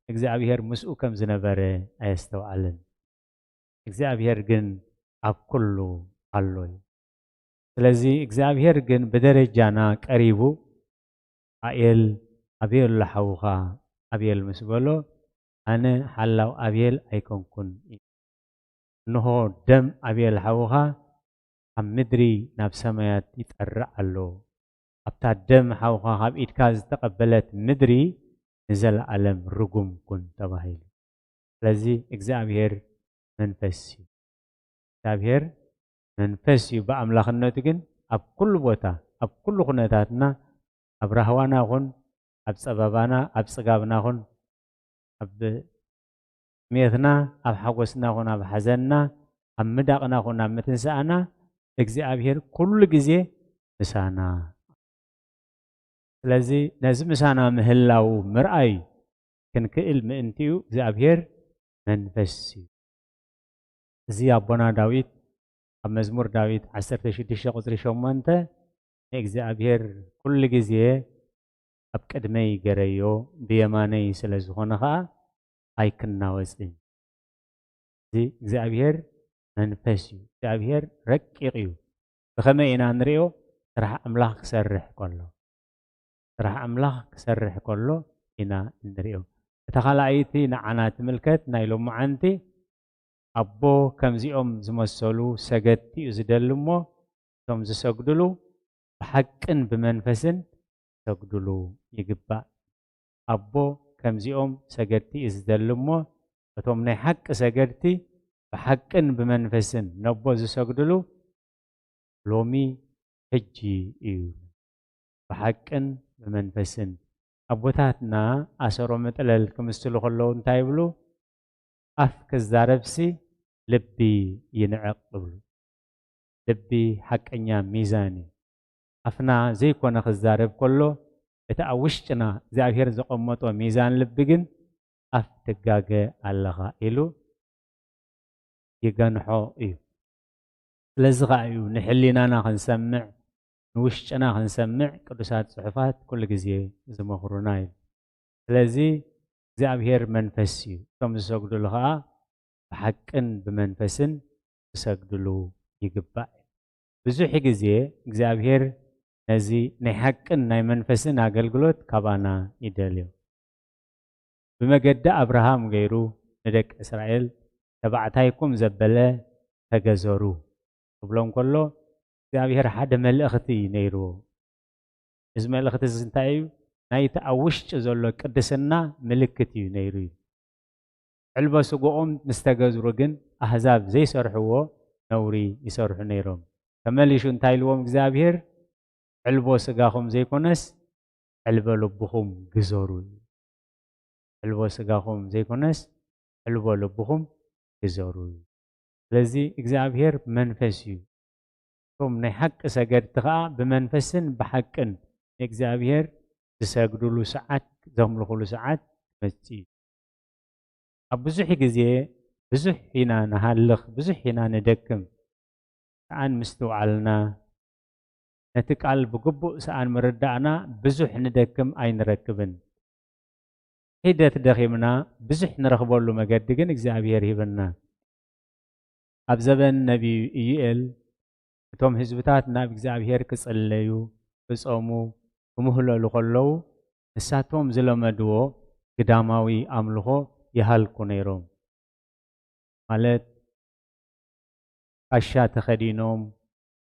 እግዚኣብሔር ምስኡ ከም ዝነበረ ኣየስተውዓለን። እግዚኣብሔር ግን ኣብ ኩሉ ኣሎ እዩ። ስለዚ እግዚኣብሔር ግን ብደረጃና ቀሪቡ ቃኤል ኣቤል ኣሎ ሓውኻ ኣቤል ምስ በሎ ኣነ ሓላው ኣቤል ኣይኮንኩን እዩ። እንሆ ደም ኣቤል ሓውኻ ኣብ ምድሪ ናብ ሰማያት ይጠርዕ ኣሎ። ኣብታ ደም ሓውኻ ካብ ኢድካ ዝተቐበለት ምድሪ ንዘለኣለም ርጉም ኩን ተባሂሉ። ስለዚ እግዚኣብሔር መንፈስ እዩ። እግዚኣብሔር መንፈስ እዩ። ብኣምላኽነቱ ግን ኣብ ኩሉ ቦታ፣ ኣብ ኩሉ ኩነታትና፣ ኣብ ራህዋና ኹን፣ ኣብ ጸበባና፣ ኣብ ጽጋብና ኹን፣ ኣብ ጥሜትና፣ ኣብ ሓጎስና ኹን፣ ኣብ ሓዘንና፣ ኣብ ምዳቕና ኹን፣ ኣብ ምትንሳእና፣ እግዚኣብሔር ኩሉ ግዜ ምሳና። ስለዚ ነዚ ምሳና ምህላው ምርኣይ ክንክእል ምእንቲኡ እግዚኣብሔር መንፈስ እዩ። እዚ ኣቦና ዳዊት ኣብ መዝሙር ዳዊት ዓሰርተ ሽዱሽተ ቁጽሪ ሸሞንተ ንእግዚኣብሔር ኩሉ ግዜ ኣብ ቅድመይ ገረዮ፣ ብየማነይ ስለ ዝኾነ ኸኣ ኣይክናወጽን። እዚ እግዚኣብሔር መንፈስ እዩ። እግዚኣብሔር ረቂቕ እዩ። ብኸመይ ኢና ንሪኦ? ስራሕ ኣምላኽ ክሰርሕ ከሎ፣ ስራሕ ኣምላኽ ክሰርሕ ከሎ ኢና እንሪኦ። እታ ካልኣይቲ ንዓና ትምልከት፣ ናይ ሎማዓንቲ። ኣቦ ከምዚኦም ዝመሰሉ ሰገድቲ እዩ ዝደሊ እሞ፣ እቶም ዝሰግድሉ ብሓቅን ብመንፈስን ክሰግድሉ ይግባእ። ኣቦ ከምዚኦም ሰገድቲ እዩ ዝደሊ እሞ፣ እቶም ናይ ሓቂ ሰገድቲ ብሓቅን ብመንፈስን ነቦ ዝሰግድሉ ሎሚ ሕጂ እዩ። ብሓቅን ብመንፈስን ኣቦታትና ኣሰሮም መጠለል ክምስሉ ከለዉ እንታይ ይብሉ? ኣፍ ክዛረብሲ ልቢ ይንዕቕ ይብሉ። ልቢ ሓቀኛ ሚዛን እዩ። ኣፍና ዘይኮነ ክዛረብ ከሎ፣ እቲ ኣብ ውሽጥና እግዚኣብሔር ዘቐመጦ ሚዛን ልቢ ግን ኣፍ ትጋገ ኣለኻ ኢሉ ይገንሖ እዩ። ስለዚ ኸዓ እዩ ንሕሊናና ክንሰምዕ፣ ንውሽጥና ክንሰምዕ ቅዱሳት ጽሑፋት ኩሉ ግዜ ዝመኽሩና እዩ። ስለዚ እግዚኣብሔር መንፈስ እዩ። እቶም ዝሰግዱሉ ኸዓ ብሓቅን ብመንፈስን ክሰግዱሉ ይግባእ። ብዙሕ ግዜ እግዚኣብሔር ነዚ ናይ ሓቅን ናይ መንፈስን ኣገልግሎት ካባና ይደልዮ። ብመገዲ ኣብርሃም ገይሩ ንደቂ እስራኤል፣ "ተባዕታይኩም ዘበለ ተገዘሩ" ክብሎም ከሎ፣ እግዚኣብሔር ሓደ መልእኽቲ ነይርዎ። እዚ መልእኽቲ እዚ እንታይ እዩ? ናይቲ ኣብ ውሽጢ ዘሎ ቅድስና ምልክት እዩ ነይሩ እዩ። ዕልቦ ስግኦም ምስ ተገዝሩ ግን ኣህዛብ ዘይሰርሕዎ ነውሪ ይሰርሑ ነይሮም። ተመሊሹ እንታይ ኢልዎም እግዚኣብሔር? "ዕልቦ ስጋኹም ዘይኮነስ ዕልቦ ልብኹም ግዘሩ" እዩ። ዕልቦ ስጋኹም ዘይኮነስ ዕልቦ ልብኹም ግዘሩ እዩ። ስለዚ እግዚኣብሔር መንፈስ እዩ። እቶም ናይ ሓቂ ሰገድቲ ኸዓ ብመንፈስን ብሓቅን ንእግዚኣብሔር ዝሰግድሉ ሰዓት፣ ዘምልኹሉ ሰዓት ክመጽእ እዩ። ኣብ ብዙሕ ግዜ ብዙሕ ኢና ንሃልኽ፣ ብዙሕ ኢና ንደክም። ሰኣን ምስትውዓልና፣ ነቲ ቃል ብግቡእ ሰኣን ምርዳእና ብዙሕ ንደክም ኣይንረክብን። ሒደት ደኺምና ብዙሕ ንረኽበሉ መገዲ ግን እግዚኣብሔር ሂብና። ኣብ ዘበን ነቢዩ ኢዩኤል እቶም ህዝብታት ናብ እግዚኣብሔር ክጽለዩ፣ ክጾሙ፣ ክምህለሉ ከለዉ፣ ንሳቶም ዝለመድዎ ግዳማዊ ኣምልኾ ይሃልኩ ነይሮም። ማለት፣ ፋሻ ተኸዲኖም፣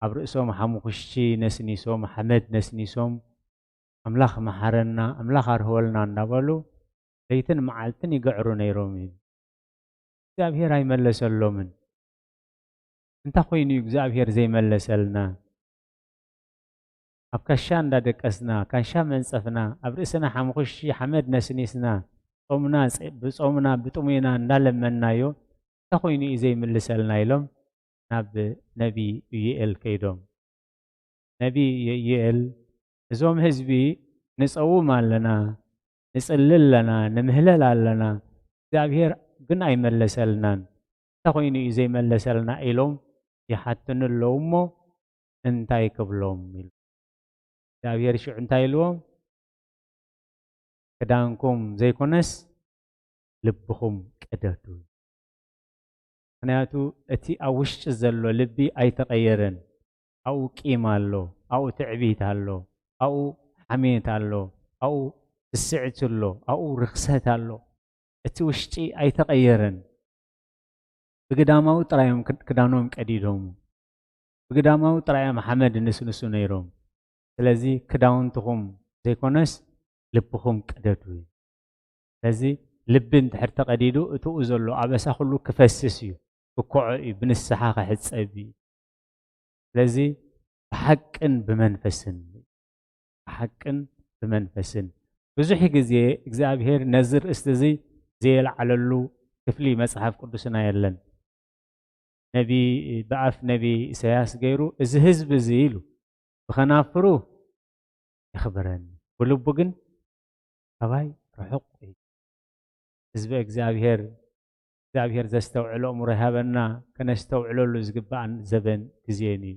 ኣብ ርእሶም ሓሙኽሽቲ ነስኒሶም፣ ሓመድ ነስኒሶም፣ "ኣምላኽ መሓረና፣ ኣምላኽ ኣርህወልና" እንዳበሉ ለይትን መዓልትን ይግዕሩ ነይሮም እዩ። እግዚኣብሔር ኣይመለሰሎምን። እንታይ ኮይኑ እዩ እግዚኣብሔር ዘይመለሰልና? ኣብ ካሻ እንዳደቀስና፣ ካሻ መንጸፍና፣ ኣብ ርእስና ሓሙኽሽቲ ሓመድ ነስኒስና፣ ጾምና፣ ጸ-፣ ብጾምና፣ ብጥሙና እንዳለመንናዮ፣ እንታይ ኮይኑ እዩ ዘይምልሰልና? ኢሎም ናብ ነቢ ኢዩኤል ከይዶም። ነቢ ኢዩኤል፣ "እዞም ህዝቢ ንጸውም ኣለና፣ ንጽሊ ኣለና፣ ንምህለል ኣለና፣ እግዚኣብሔር ግን ኣይመለሰልናን። እንታይ ኮይኑ እዩ ዘይመለሰልና?" ኢሎም ይሓትኑ ኣለዉ እሞ፣ እንታይ ክብሎም ኢሉ? እግዚኣብሔር ሽዑ እንታይ ኢልዎም? "ክዳንኩም ዘይኮነስ ልብኹም ቅደዱ።" ምኽንያቱ እቲ ኣብ ውሽጢ ዘሎ ልቢ ኣይተቐየረን። ኣብኡ ቂም ኣሎ፣ ኣብኡ ትዕቢት ኣሎ፣ ኣብኡ ሓሜት ኣሎ፣ ኣብኡ ስስዕቲ ኣሎ፣ ኣብኡ ርኽሰት ኣሎ። እቲ ውሽጢ ኣይተቐየረን። ብግዳማዊ ጥራይ እዮም ክድ-፣ ክዳኖም ቀዲዶም። ብግዳማዊ ጥራይ እዮም ሓመድ ንስንሱ ነይሮም። ስለዚ ክዳውንትኹም ዘይኮነስ ልብኹም ቅደዱ እዩ። ስለዚ ልቢ እንድሕር ተቐዲዱ፣ እትኡ ዘሎ ኣበሳ ኩሉ ክፈስስ እዩ፣ ክኮዖ እዩ፣ ብንስሓ ክሕጸብ እዩ። ስለዚ ብሓቅን ብመንፈስን፣ ብሓቅን ብመንፈስን። ብዙሕ ግዜ እግዚኣብሔር ነዚ ርእስቲ እዚ ዘየልዓለሉ ክፍሊ መጽሓፍ ቅዱስና የለን። ነቢ፣ ብኣፍ ነቢ ኢሳያስ ገይሩ፣ "እዚ ህዝቢ እዚ" ኢሉ፣ "ብኸናፍሩ የኽብረኒ፣ ብልቡ ግን ካባይ ርሑቕ እዩ።" ህዝቢ እግዚኣብሔር፣ እግዚኣብሔር ዘስተውዕል ኣእምሮ ይሃበና፣ ከነስተውዕለሉ ዝግባእ ዘበን ግዜን እዩ።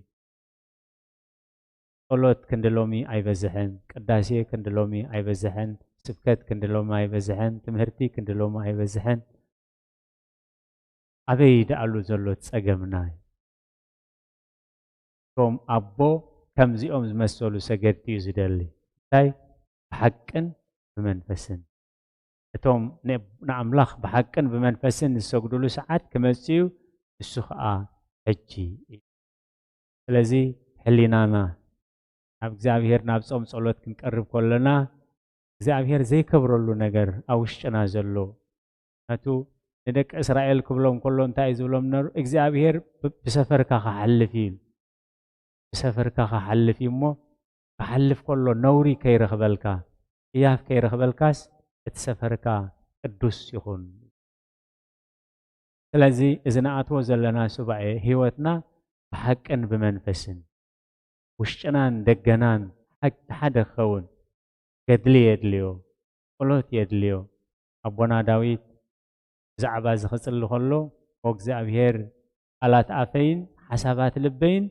ጸሎት ክንዲ ሎሚ ኣይበዝሕን፣ ቅዳሴ ክንዲ ሎሚ ኣይበዝሕን፣ ስብከት ክንዲ ሎሚ ኣይበዝሕን፣ ትምህርቲ ክንዲ ሎሚ ኣይበዝሕን። ኣበይ ደኣሉ ዘሎ ጸገምና እዩ? እቶም ኣቦ ከምዚኦም ዝመሰሉ ሰገድቲ እዩ ዝደሊ። እንታይ? ብሓቅን ብመንፈስን። እቶም ን-፣ ንኣምላኽ ብሓቅን ብመንፈስን ዝሰግዱሉ ሰዓት ክመጽእ እዩ፣ እሱ ኸኣ ሕጂ እዩ። ስለዚ ሕሊናና ናብ እግዚኣብሔር ናብ ጾም ጸሎት ክንቀርብ ከለና እግዚኣብሔር ዘይከብረሉ ነገር ኣብ ውሽጥና ዘሎ፣ ነቱ ንደቂ እስራኤል ክብሎም ከሎ እንታይ እዩ ዝብሎም ነሩ? እግዚኣብሔር ብ-፣ ብሰፈርካ ክሓልፍ እዩ። ብሰፈርካ ክሓልፍ እዩ እሞ፣ ክሓልፍ ከሎ ነውሪ ከይረኽበልካ፣ እያፍ ከይረኽበልካስ፣ እቲ ሰፈርካ ቅዱስ ይኹን። ስለዚ እዚ ንኣትዎ ዘለና ሱባኤ፣ ህይወትና ብሓቅን ብመንፈስን፣ ውሽጥናን ደገናን ሓ-፣ ሓደ ክኸውን ገድሊ የድልዮ፣ ጸሎት የድልዮ። ኣቦና ዳዊት ብዛዕባ እዚ ክጽሊ ከሎ፣ "ኦ እግዚኣብሔር፣ ቃላት ኣፈይን ሓሳባት ልበይን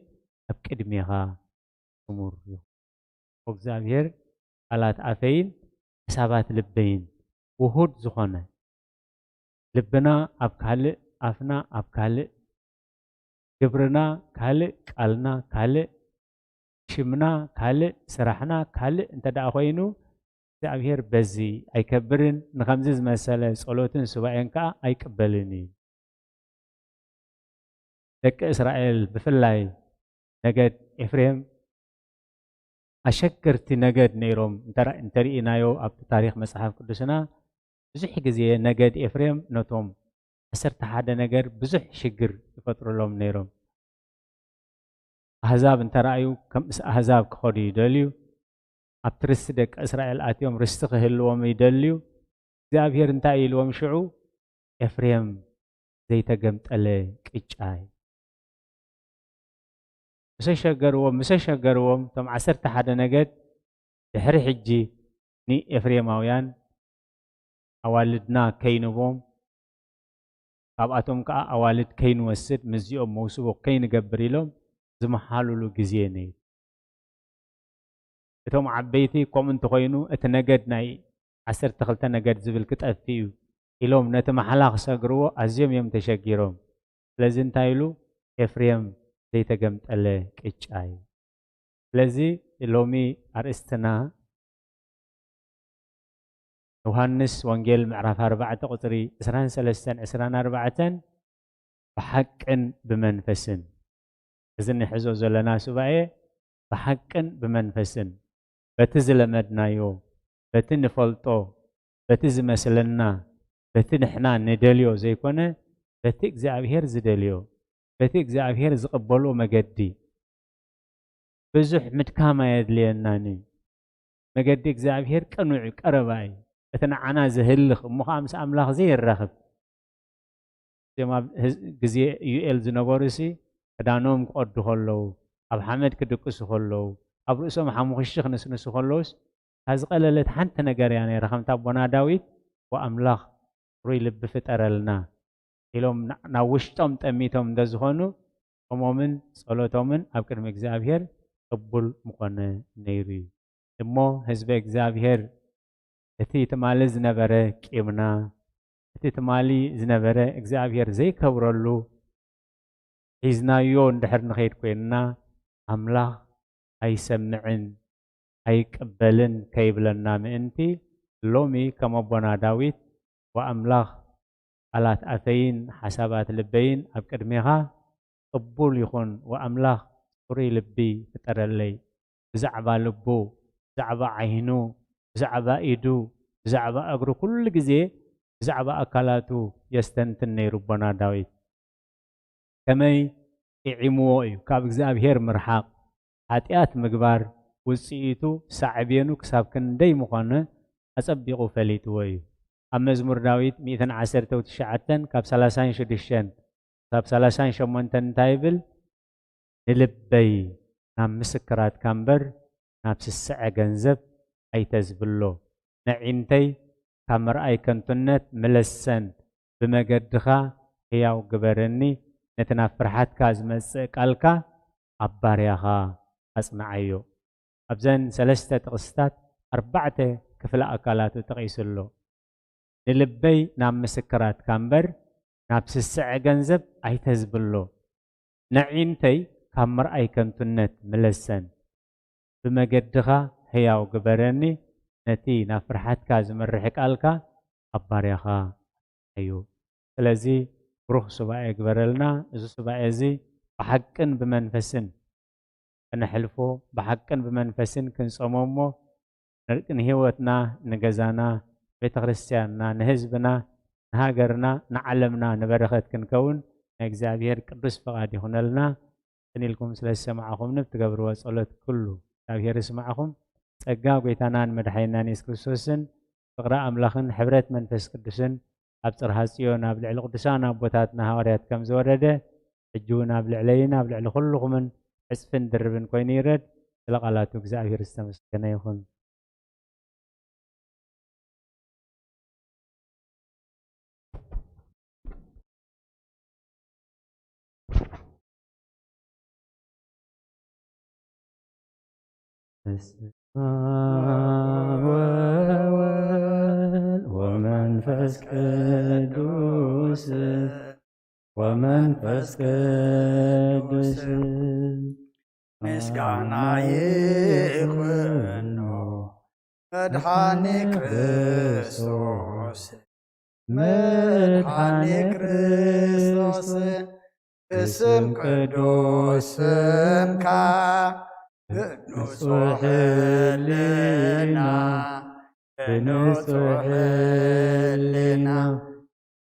ኣብ ቅድሜኻ ስሙር ይኹን።" ኦ እግዚኣብሔር፣ ቃላት ኣፈይን ሓሳባት ልበይን ውሁድ ዝኾነ፣ ልብና ኣብ ካልእ፣ ኣፍና ኣብ ካልእ፣ ግብርና ካልእ፣ ቃልና ካልእ፣ ሽምና ካልእ፣ ስራሕና ካልእ እንተ ደኣ ኮይኑ፣ እግዚኣብሔር በዚ ኣይከብርን፣ ንኸምዚ ዝመሰለ ጸሎትን ሱባኤን ከኣ ኣይቅበልን እዩ። ደቂ እስራኤል፣ ብፍላይ ነገድ ኤፍሬም፣ ኣሸገርቲ ነገድ ነይሮም። እንተ-፣ እንተርኢናዮ ኣብቲ ታሪኽ መጽሓፍ ቅዱስና፣ ብዙሕ ግዜ ነገድ ኤፍሬም ነቶም ዓሰርተ ሓደ ነገድ ብዙሕ ሽግር ይፈጥሩሎም ነይሮም። ኣህዛብ እንተረኣዩ፣ ከም ምስ ኣህዛብ ክኸዱ ይደልዩ። ኣብቲ ርስቲ ደቂ እስራኤል ኣትዮም ርስቲ ክህልዎም ይደልዩ። እግዚኣብሔር እንታይ ኢልዎም ሽዑ? "ኤፍሬም ዘይተገምጠለ ቅጫ እዩ።" ምስ ኣሸገርዎም፣ ምስ ኣሸገርዎም፣ እቶም ዓሰርተ ሓደ ነገድ ድሕሪ ሕጂ ንኤፍሬማውያን ኣዋልድና ከይንቦም፣ ካብኣቶም ከኣ ኣዋልድ ከይንወስድ፣ ምስዚኦም መውስቦ ከይንገብር ኢሎም ዝመሓሉሉ ግዜ ነይሩ። እቶም ዓበይቲ፣ "ከምኡ እንተኾይኑ፣ እቲ ነገድ ናይ ዓሰርተ ክልተ ነገድ ዝብል ክጠፍእ እዩ" ኢሎም ነቲ ማሕላ ክሰግርዎ ኣዝዮም እዮም ተሸጊሮም። ስለዚ እንታይ ኢሉ? "ኤፍሬም ዘይተገምጠለ ቅጫ እዩ።" ስለዚ ሎሚ ኣርእስትና ዮሃንስ ወንጌል ምዕራፍ ኣርባዕተ ቁጽሪ ዕስራን ሰለስተን ዕስራን ኣርባዕተን፣ ብሓቅን ብመንፈስን። እዚ ንሕዞ ዘለና ሱባኤ ብሓቅን ብመንፈስን፣ በቲ ዝለመድናዮ፣ በቲ ንፈልጦ፣ በቲ ዝመስለና፣ በቲ ንሕና ንደልዮ ዘይኮነ፣ በቲ እግዚኣብሔር ዝደልዮ፣ በቲ እግዚኣብሔር ዝቕበሎ መገዲ። ብዙሕ ምድካም ኣየድልየናን እዩ። መገዲ እግዚኣብሔር ቅኑዕ እዩ፣ ቀረባ እዩ። እቲ ንዓና ዝህልኽ እሞ ኸዓ ምስ ኣምላኽ ዘየራኽብ። እዚኦም ኣብ ህዝ-፣ ግዜ ዩኤል ዝነበሩሲ፣ ክዳኖም ክቐዱ ከለዉ፣ ኣብ ሓመድ ክድቅሱ ከለዉ፣ ኣብ ርእሶም ሓሙኽሽቲ ክንስንሱ ከለዉስ፣ እታ ዝቐለለት ሓንቲ ነገር እያ ነይራ። ከምቲ ኣቦና ዳዊት፣ "ወኣምላኽ ጽሩይ ልቢ ፍጠረልና" ኢሎም ና-፣ ናብ ውሽጦም ጠሚቶም እንተ ዝኾኑ፣ ጾሞምን ጸሎቶምን ኣብ ቅድሚ እግዚኣብሔር ቅቡል ምኾነ ነይሩ እዩ። እሞ ህዝበ እግዚኣብሔር፣ እቲ ትማሊ ዝነበረ ቂምና፣ እቲ ትማሊ ዝነበረ እግዚኣብሔር ዘይከብረሉ ሒዝናዮ እንድሕር ንኸይድ ኮይንና፣ ኣምላኽ ኣይሰምዕን ኣይቅበልን ከይብለና ምእንቲ፣ ሎሚ ከም ኣቦና ዳዊት፣ "ወኣምላኽ፣ ቃላት ኣፈይን ሓሳባት ልበይን ኣብ ቅድሜኻ ቅቡል ይኹን፣ ወኣምላኽ፣ ጽሩይ ልቢ ፍጠረለይ።" ብዛዕባ ልቡ፣ ብዛዕባ ዓይኑ፣ ብዛዕባ ኢዱ፣ ብዛዕባ እግሩ፣ ኩሉ ግዜ ብዛዕባ ኣካላቱ የስተንትን ነይሩ ኣቦና ዳዊት። ከመይ ጥዒምዎ እዩ ካብ እግዚኣብሔር ምርሓቕ፣ ሓጢኣት ምግባር ውጽኢቱ ሳዕቤኑ ክሳብ ክንደይ ምዃነ ኣጸቢቑ ፈሊጥዎ እዩ። ኣብ መዝሙር ዳዊት ሚእትን ዓሰርተ ትሽዓተን ካብ ሰላሳን ሽዱሽተን ክሳብ ሰላሳን ሸሞንተን እንታይ ይብል? "ንልበይ ናብ ምስክራትካ እምበር ናብ ስስዐ ገንዘብ ኣይተዝብሎ፣ ነዒንተይ ካብ ምርኣይ ከንቱነት ምለሰን፣ ብመገድኻ ህያው ግበረኒ፣ ነቲ ናብ ፍርሓትካ ዝመጽእ ቃልካ ኣብ ባርያኻ ኣጽንዓዮ።" ኣብዘን ሰለስተ ጥቕስታት ኣርባዕተ ክፍለ ኣካላቱ ጠቒሱ ኣሎ። ንልበይ ናብ ምስክራትካ እምበር ናብ ስስዐ ገንዘብ ኣይተዝብሎ። ነዒንተይ ካብ ምርኣይ ከንቱነት ምለሰን። ብመገድኻ ህያው ግበረኒ፣ ነቲ ናብ ፍርሓትካ ዝመርሕ ቃልካ ኣብ ባርያኻ እዩ። ስለዚ ብሩኽ ሱባኤ ግበረልና። እዚ ሱባኤ እዚ ብሓቅን ብመንፈስን ከነሕልፎ፣ ብሓቅን ብመንፈስን ክንጸሞ እሞ ንህይወትና፣ ንገዛና፣ ቤተ ክርስቲያንና፣ ንህዝብና፣ ንሃገርና፣ ንዓለምና ንበረኸት ክንከውን ናይ እግዚኣብሔር ቅዱስ ፍቓድ ይኹነልና። ጽን ኢልኩም ስለ ዝሰማዕኹምኒ ብትገብርዎ ጸሎት ኩሉ እግዚኣብሔር ይስማዕኹም። ጸጋ ጐይታናን መድሓኒናን የሱስ ክርስቶስን ፍቕሪ ኣምላኽን ሕብረት መንፈስ ቅዱስን ኣብ ጽርሃ ጽዮን ኣብ ልዕሊ ቅዱሳን ኣቦታትና ሃዋርያት ከም ዝወረደ፣ ሕጂ እውን ኣብ ልዕለይን ኣብ ልዕሊ ኩልኹምን ዕጽፍን ድርብን ኮይኑ ይረድ። ስለ ቃላቱ እግዚኣብሔር ዝተመስገነ ይኹን። በስመ አብ ወወልድ ወመንፈስ ቅዱስ፣ ወመንፈስ ቅዱስ ምስጋና ይኹኖ መድሓኒ ክርስቶስ፣ መድሓኒ ክርስቶስ፣ ብስም ቅዱስ ስምካ፣ ብንጹሕ ህሊና፣ ብንጹሕ ህሊና፣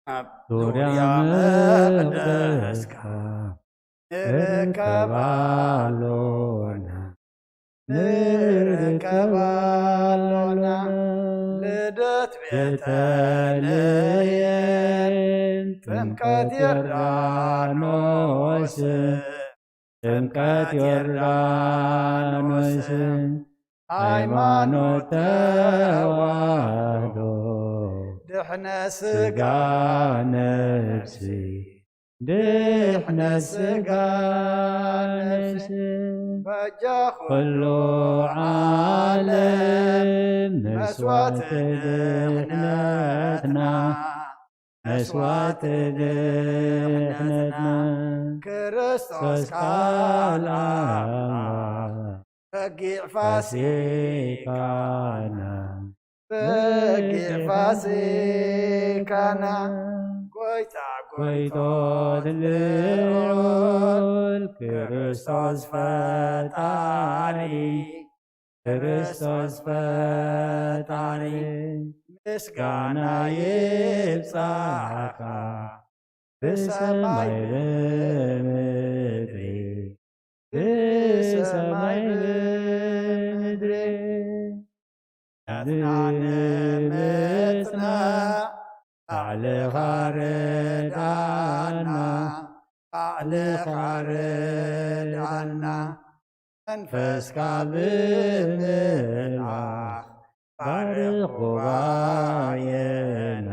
ኣብ ዙርያ መቕደስካ ንርከብ ኣሎና፣ ንርከብ ኣሎና። ልደት ቤተልሔም፣ ጥምቀት ዮርዳኖስ፣ ጥምቀት ዮርዳኖስ፣ ሃይማኖት ተዋህዶ፣ ድሕነ ስጋ ነፍሲ፣ ድሕነ ስጋ ነፍሲ፣ በጃ ኩሉ ዓለም፣ መስዋዕቲ ድሕነትና፣ መስዋዕቲ ድሕነትና፣ ክርስቶስ ቃል ኣምላኽ፣ በጊዕ ፋሲካና፣ በጊዕ ፋሲካና፣ ጎይታ ጎይቶት ልዑል፣ ክርስቶስ ፈጣሪ፣ ክርስቶስ ፈጣሪ፣ ምስጋና ይብጻሕካ፣ ብሰማይ ብምድሪ፣ ብሰማይ ብምድሪ። ናትና ንምጽና፣ ባዕልኻ ርዳና፣ ባዕልኻ ርዳና፣ መንፈስካ ብምልኣኽ፣ ባርኽ ጉባኤና፣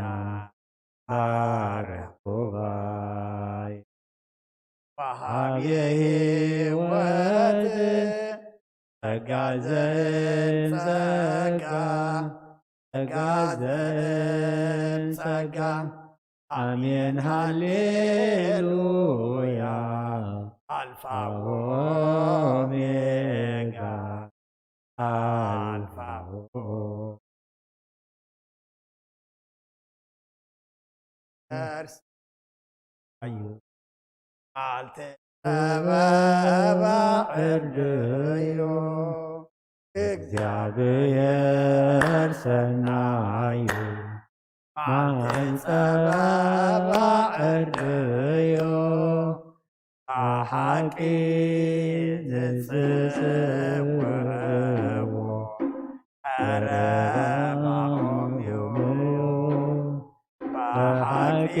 ባርኽ ጉባኤ። ወሃብየ ህይወት፣ ጸጋ ዘእም ጸጋ፣ ጸጋ ዘእም ጸጋ፣ ኣሜን ሃሌሉያ፣ ኣልፋ ኦሜጋ፣ ኣልፋ ኦ-፣ ነርስ እዩ። ቃል ተጸበባ ዕርድዮ፣ እግዚኣብሔር ሰናዩ። ማን ጸበባ ዕርድዮ፣ ብሓቂ ንዝጽውዕዎ፣ ቀረባኦም እዩ። ብሓቂ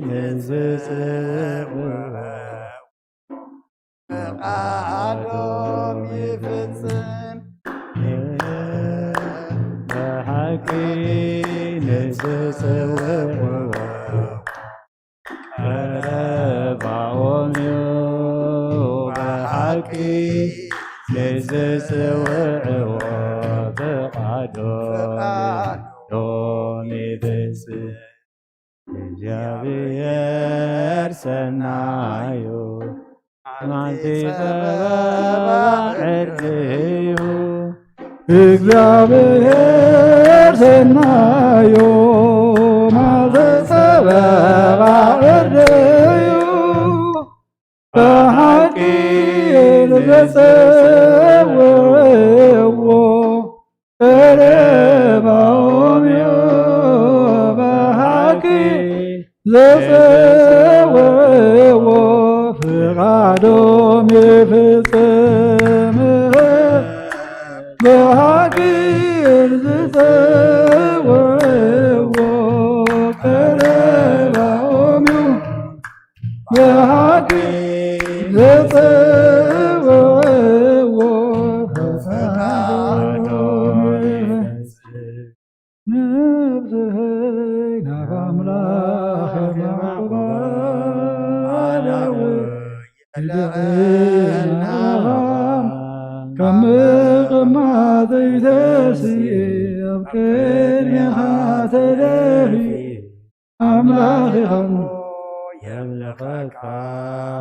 ንዝጽውዕዎ፣ ፍቓዶም ይፍጽም። ብሓቂ ንዝጽውዕዎ፣ ቀረባኦም እዩ። ብሓቂ ንዝጽ ስውዕዎ ፍቓዱ ፍቓዱ ሎሚ ብጽእ እግዚኣብሔር ሰናዩ፣ መዓልቲ ጸበባ ዕርድዩ። እግዚኣብሔር ሰናዩ፣ መዓልቲ ጸበባ ዕርድዩ። ብሓቂ ዘጸውዕዎ ቀረባኦም እዩ፣ ብሓቂ ዘጸውዕዎ ፍቓዶም ይፍጽም። ብሓቂ ዝጸውዕዎ ቀረባኦም እዩ። ብሓቂ ዘጸውዕዎ ፈቃዶም ይፈጽም። ነፍስይ ናብ ኣምላኽ የማዕቁባ፣ ኣዳው የለዕል ናባኻ፣ ካብ ምቕማጠይ ተስየ ኣብ ቅድሜኻ ተደፍየ። ኣምላኽ ኢኻ እሞ የምልኸካ፣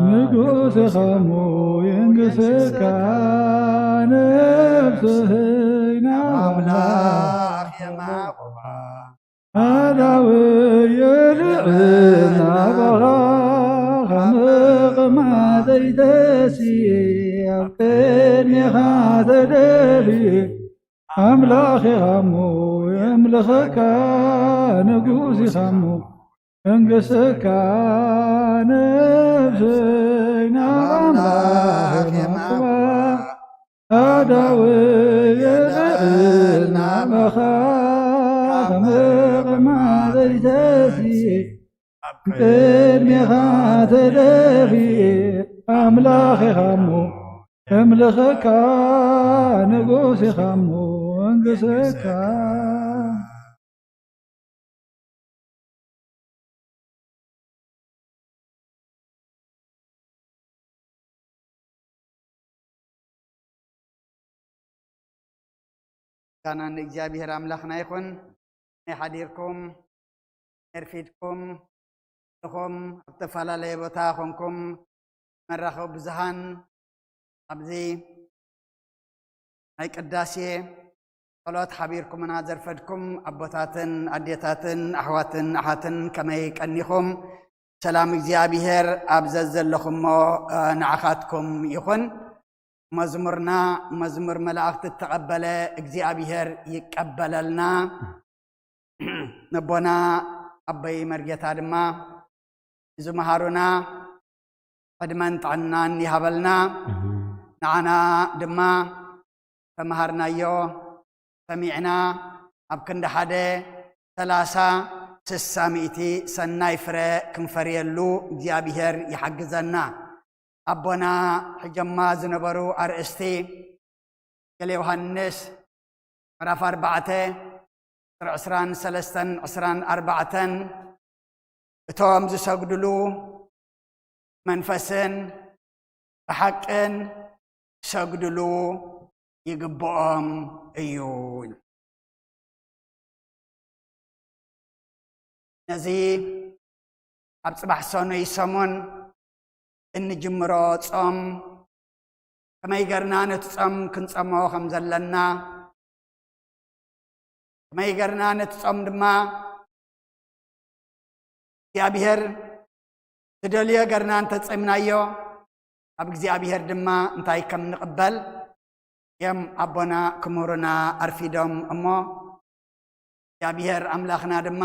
ንጉስ ኢኻ እሞ የንግሰካ። ነፍስይ ናብ ኣምላኽ የማዕቁባ፣ ኣዳው የልዕል ናባኻ፣ ካብ ምቕማጠይ ተስየ ኣብ ቅድሜኻ ተደፍየ። ኣምላኽ ኢኻ እሞ የምልኸካ፣ ንጉስ ኢኻ እሞ የንግሰካ። ነፍሰይ ናብ ኣምላኽ የማዕቁባ፣ ኣዳው የልዕል ናባኻ፣ ካብ ምቕማጠይ ተስየ ኣብ ቅድሜኻ ተደፍየ። ኣምላኽ ኢኻ እሞ የምልኸካ፣ ንጉስ ኢኻ እሞ የንግሰካ። ምስጋና ንእግዚኣብሔር ኣምላኽና ይኹን። ናይ ሓዲርኩም፣ ኣርፊድኩም፣ ንኹም ኣብ ዝተፈላለየ ቦታ ኮንኩም መራኸቢ ብዙሃን ኣብዚ ናይ ቅዳሴ ጸሎት ሓቢርኩምና ዘርፈድኩም ኣቦታትን ኣዴታትን ኣሕዋትን ኣሓትን ከመይ ቀኒኹም? ሰላም እግዚኣብሔር ኣብ ዘዘለኹሞ፣ እ፣ ንዓኻትኩም ይኹን። መዝሙርና መዝሙር መላእኽቲ እተቐበለ እግዚኣብሔር ይቀበለልና። ነቦና ኣቦይ መርጌታ ድማ ንዝመሃሩና ዕድመን ጥዕናን ይሃበልና። ኣሜን። ንዓና ድማ ተምሃርናዮ ሰሚዕና ኣብ ክንዲ ሓደ ሰላሳ ስሳ ሚእቲ ሰናይ ፍረ ክንፈርየሉ እግዚኣብሔር ይሓግዘና። ኣቦና ሕጀማ ዝነበሩ ኣርእስቲ ገለ ዮሃንስ ምዕራፍ ኣርባዕተ ቁጽሪ ዕስራን ሰለስተን ዕስራን ኣርባዕተን እቶም ዝሰግድሉ መንፈስን ብሓቅን ክሰግድሉ ይግብኦም እዩ። ነዚ ኣብ ጽባሕ ሰኑይ ሰሙን እንጅምሮ ጾም ከመይ ገርና ነቲ ጾም ክንጸሞ ከም ዘለና፣ ከመይ ገርና ነቲ ጾም ድማ እግዚኣብሔር ዝደልዮ ገርና እንተጸምናዮ፣ ኣብ እግዚኣብሔር ድማ እንታይ ከም ንቕበል እዮም ኣቦና ክምህሩና ኣርፊዶም እሞ፣ እግዚኣብሔር ኣምላኽና ድማ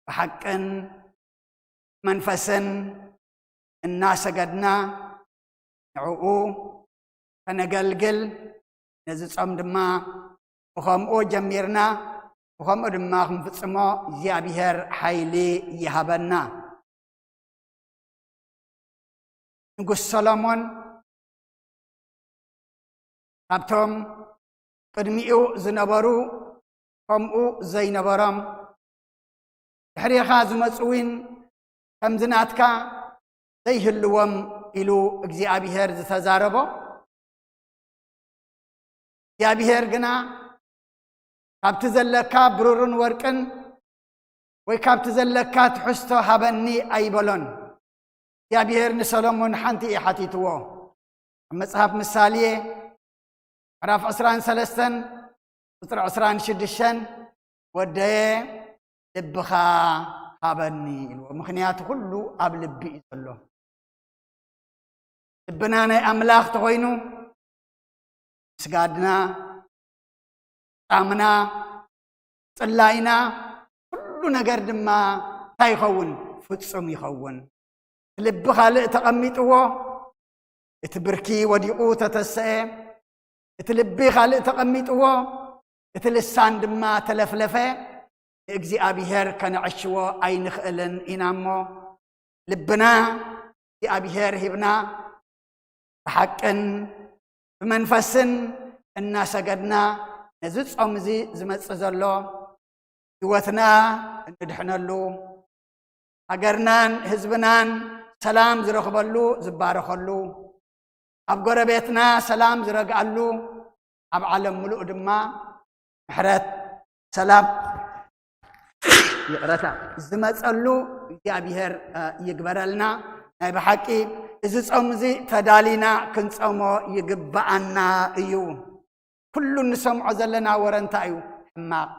ብሓቅን መንፈስን እናሰገድና ንዕኡ ከነገልግል፣ ነዚ ጾም ድማ ብኸምኡ ጀሚርና፣ ብኸምኡ ድማ ክንፍጽሞ እግዚኣብሔር ሓይሊ ይሃበና። ንጉስ ሰሎሞን ካብቶም ቅድሚኡ ዝነበሩ ከምኡ ዘይነበሮም፣ ድሕሬኻ ዝመጹ እውን ከምዚ ናትካ ዘይህልዎም ኢሉ እግዚኣብሔር ዝተዛረቦ፣ እግዚኣብሔር ግና ካብቲ ዘለካ ብሩርን ወርቅን ወይ ካብቲ ዘለካ ትሕዝቶ ሃበኒ ኣይበሎን። እግዚኣብሔር ንሰሎሞን ሓንቲ እዩ ሓቲትዎ። ኣብ መጽሓፍ ምሳሌ ምዕራፍ ዕስራን ሰለስተን ቁጽሪ ዕስራን ሽዱሽተን፣ "ወደየ ልብኻ ሃበኒ" ኢልዎ። ምኽንያቱ ኩሉ ኣብ ልቢ እዩ ዘሎ። ልብና ናይ ኣምላኽ ተኾይኑ፣ ስጋድና፣ ጻምና፣ ጽላይና፣ ኩሉ ነገር ድማ እንታይ ይኸውን? ፍጹም ይኸውን። እቲ ልቢ ካልእ ተቐሚጥዎ፣ እቲ ብርኪ ወዲቑ ተተሰኤ፣ እቲ ልቢ ካልእ ተቐሚጥዎ፣ እቲ ልሳን ድማ ተለፍለፈ፣ ንእግዚኣብሔር ከነዕሽዎ ኣይንኽእልን ኢና እሞ፣ ልብና እግዚኣብሔር ሂብና፣ ብሓቅን ብመንፈስን እናሰገድና፣ ነዚ ጾም እዚ ዝመጽእ ዘሎ ህይወትና እንድሕነሉ፣ ሃገርናን ህዝብናን ሰላም ዝረኽበሉ፣ ዝባረኸሉ፣ ኣብ ጎረቤትና ሰላም ዝረግኣሉ፣ ኣብ ዓለም ምሉእ ድማ ምሕረት፣ ሰላም፣ ይቕረታ፣ ዝመጸሉ እግዚኣብሔር፣ እ፣ ይግበረልና። ናይ ብሓቂ እዚ ጾም እዚ ተዳሊና ክንጸሞ ይግብኣና እዩ። ኩሉ እንሰምዖ ዘለና ወረ እንታይ እዩ? ሕማቕ።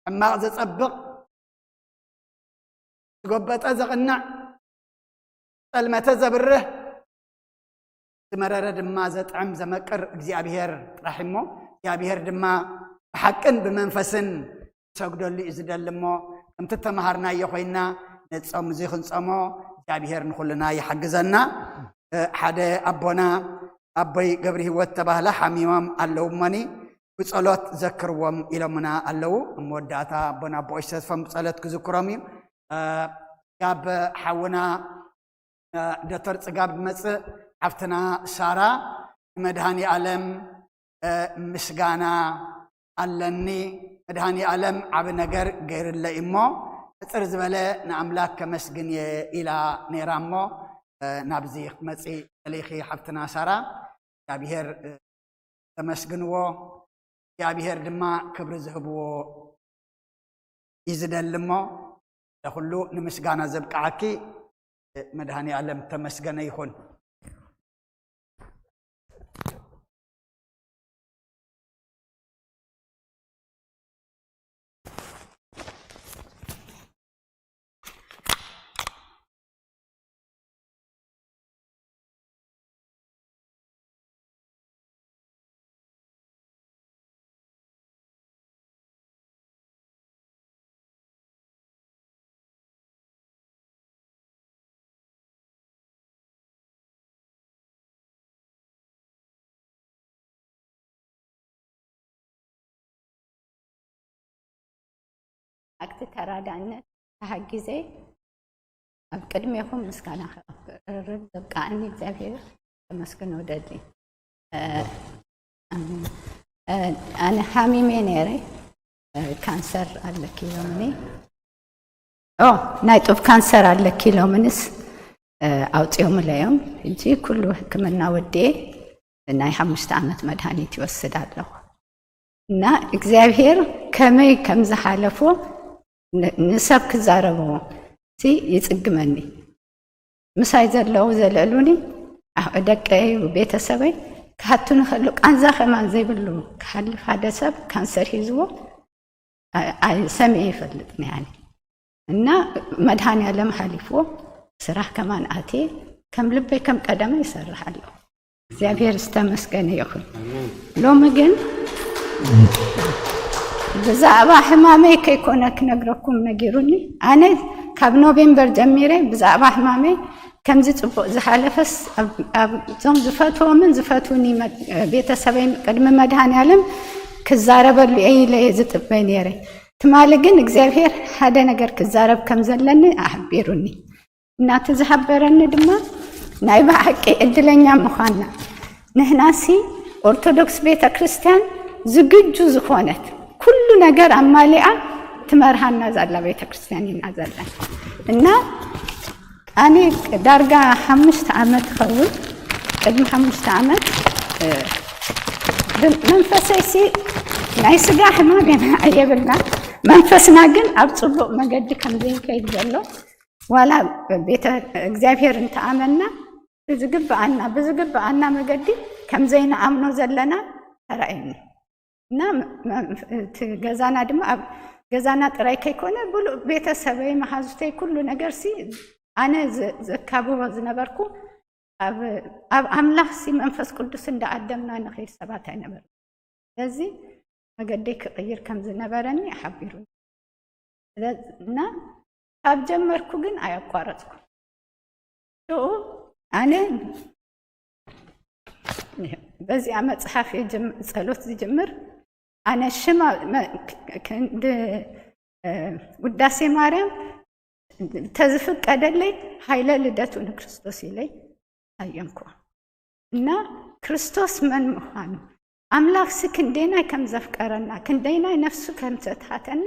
ሕማቕ ዘጸብቕ፣ ዝጎበጠ ዘቕንዕ፣ ዝጸልመተ ዘብርህ፣ ዝመረረ ድማ ዘጥዕም ዘመቅር እግዚኣብሔር ጥራሕ እሞ፣ እግዚኣብሔር ድማ ብሓቅን ብመንፈስን ክሰግደሉ እዩ ዝደሊ እሞ፣ ከምቲ እተምሃርናዮ ኮይንና ነዚ ጾም እዚ ክንጸሞ እግዚኣብሔር ንኹልና ይሓግዘና። እ፣ ሓደ ኣቦና ኣቦይ ገብረ ህይወት ተባህለ ሓሚሞም ኣለዉ እሞኒ ብጸሎት ዘክርዎም ኢሎምና ኣለዉ። ኣብ መወዳእታ ኣቦና ኣቦ ተስፎም ብጸሎት ክዝክሮም እዩ። እ፣ ካብ ሓውና፣ እ፣ ዶክተር ጽጋብ ዝመጽእ ሓፍትና ሳራ ንመድሃኒ ኣለም፣ እ፣ ምስጋና ኣለኒ። መድሃኒ ኣለም ዓቢ ነገር ገይርለ እዩ እሞ፣ ሕጽር ዝበለ ንኣምላክ ከመስግን እየ ኢላ ነይራ እሞ፣ እ፣ ናብዚ ክትመጺ ደሊኺ ሓፍትና ሳራ፣ እግዚኣብሔር፣ እ፣ ተመስግንዎ፣ እግዚኣብሔር ድማ ክብሪ ዝህብዎ እዩ ዝደሊ እሞ፣ ለኹሉ ንምስጋና ዘብቅዓኪ፣ እ፣ መድሃኒ ኣለም ተመስገነ ይኹን። ኣክቲ ተራዳእነት ተሃጊዘ ኣብ ቅድሜኹም ምስጋና ከቕርብ ዘብቃዕኒ እግዚኣብሔር ከመስግኖ ደሊ። እ፣ ኣሜን። እ፣ ኣነ ሃሚሜ ነይረ፣ እ፣ ካንሰር ኣለኪ ኢሎምኒ። ኦ፣ ናይ ጡብ ካንሰር ኣለኪ ኢሎምንስ፣ እ፣ ኣውፂኦምለይ እዮም። ሕጂ ኩሉ ሕክምና ወዲኤ ናይ ሓሙሽተ ዓመት መድሃኒት ይወስድ ኣለኹ። እና እግዚኣብሔር ከመይ ከም ዝሓለፎ ን-፣ ንሰብ ክዛረቦ ሲ ይጽግመኒ። ምሳይ ዘለዉ ዘልዕሉኒ፣ ኣሕ-፣ ደቀይ፣ ቤተሰበይ ክሓቱኒ ከሎ ቃንዛ ከማን ዘይብሉ ክሓልፍ ሓደ ሰብ ካንሰር ሒዝዎ፣ ኣ-፣ ኣይ-፣ ሰሚዐ ይፈልጥን እየ ኣነ። እና መድሃኔ ዓለም ሓሊፍዎ፣ ስራሕ ከማን ኣትየ፣ ከም ልበይ ከም ቀደመ ይሰርሕ ኣለኹ። እግዚኣብሔር ዝተመስገነ ይኹን። ሎሚ ግን ብዛዕባ ሕማመይ ከይኮነ ክነግረኩም ነጊሩኒ። ኣነ ካብ ኖቬምበር ጀሚረ ብዛዕባ ሕማመይ ከምዚ ጽቡቕ ዝሓለፈስ ኣብ፣ ኣብ እዞም ዝፈትዎምን ዝፈትውኒ መ-፣ ቤተሰበይ ቅድሚ መድሃኔ ዓለም ክዛረበሉ እየ ኢለ እየ ዝጥበይ ነይረ። ትማሊ ግን እግዚኣብሔር ሓደ ነገር ክዛረብ ከም ዘለኒ ኣሕቢሩኒ። እናተ ዝሓበረኒ ድማ ናይ ብሓቂ ዕድለኛ ምዃንና። ንሕናሲ ኦርቶዶክስ ቤተ ክርስቲያን ዝግጁ ዝኾነት ኩሉ ነገር ኣማሊኣ ትመርሃና ዘላ ቤተ ክርስቲያን ኢና ዘለና። እና ኣነ ዳርጋ ሓሙሽተ ዓመት ኸውን፣ ቅድሚ ሓሙሽተ ዓመት፣ እ፣ ብ-፣ መንፈሰይሲ ናይ ስጋ ሕማም የና-፣ የብልና። መንፈስና ግን ኣብ ጽቡቕ መገዲ ከም ዘይከይድ ዘሎ፣ ዋላ ቤተ እግዚኣብሔር እንተኣመና ብዝግብኣና፣ ብዝግብኣና መገዲ ከም ዘይንኣምኖ ዘለና ተራእዩኒ። እና መ-፣ መ-፣ እቲ ገዛና ድማ ኣብ ገዛና ጥራይ ከይኮነ ብሉእ ቤተሰበይ፣ መሃዙተይ፣ ኩሉ ነገርሲ ኣነ ዘ-፣ ዘካብቦ ዝነበርኩ ኣብ፣ ኣብ ኣምላኽሲ መንፈስ ቅዱስ እንዳኣደምና ንኸይድ ሰባት ኣይነበርና። ስለዚ መገደይ ክቕይር ከም ዝነበረኒ ሓቢሩኒ። ስለ-፣ እና ካብ ጀመርኩ ግን ኣየቋረጽኩ። ሽኡ ኣነ በዚኣ መጽሓፍ እየ ጀም-፣ ጸሎት ዝጅምር። ኣነ ሽማ መ-፣ ክ-፣ ክንዲ፣ እ፣ ውዳሴ ማርያም ተዝፍቀደለይ፣ ሃይለ ልደቱ ንክርስቶስ ኢለይ ኣየንኩ። እና ክርስቶስ መን ምዃኑ፣ ኣምላኽሲ ክንደይናይ ከም ዘፍቀረና፣ ክንደይናይ ነፍሱ ከም ዘትሓተና፣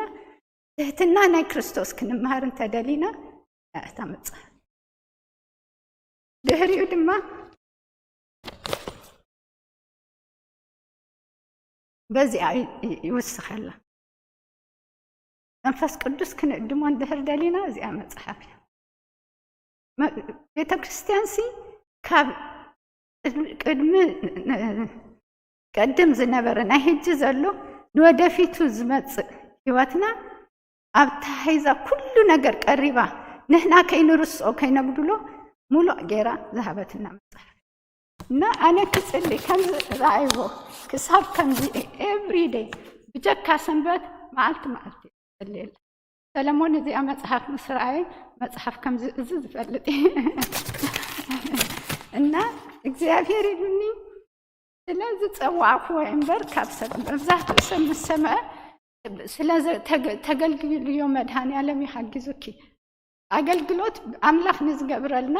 ትህትና ናይ ክርስቶስ ክንምሃር እንተደሊና፣ እታ መጽሓፍ። ድሕሪኡ ድማ በዚኣ ይ-፣ ይ-፣ ይውስኸላ። መንፈስ ቅዱስ ክንእድሞ እንድሕር ደሊና፣ እዚኣ መጽሓፍ እያ። መ-፣ ቤተ ክርስቲያንሲ ካብ ቅድሚ፣ ቅድሚ፣ ቀድም ዝነበረ፣ ናይ ሕጂ ዘሎ፣ ንወደፊቱ ዝመጽእ ህይወትና ኣብ ተሓይዛ ኩሉ ነገር ቀሪባ፣ ንሕና ከይንርስኦ ከይነጉድሎ ሙሉእ ጌራ ዝሃበትና መጽሓፍ። እና ኣነ ክጽሊ ከምዚ ረኣይዎ፣ ክሳብ ከምዚ every day፣ ብጀካ ሰንበት መዓልቲ መዓልቲ ይጸልየላ። ሰለሞን እዚኣ መጽሓፍ ምስ ረኣየ፣ መጽሓፍ ከምዚ እዚ ዝፈልጥ እዩ። እና እግዚኣብሔር ኢሉኒ ስለ ዝጸዋዕክዎ እምበር፣ ካብ ሰብ፣ መብዛሕትኡ ሰብ ምስ ሰምዐ፣ ስለ ዘ-፣ ተገ-፣ ተገልግልዮ፣ መድኃኔ ዓለም ይሓግዙኪ። ኣገልግሎት ኣምላኽ ንዝገብረልና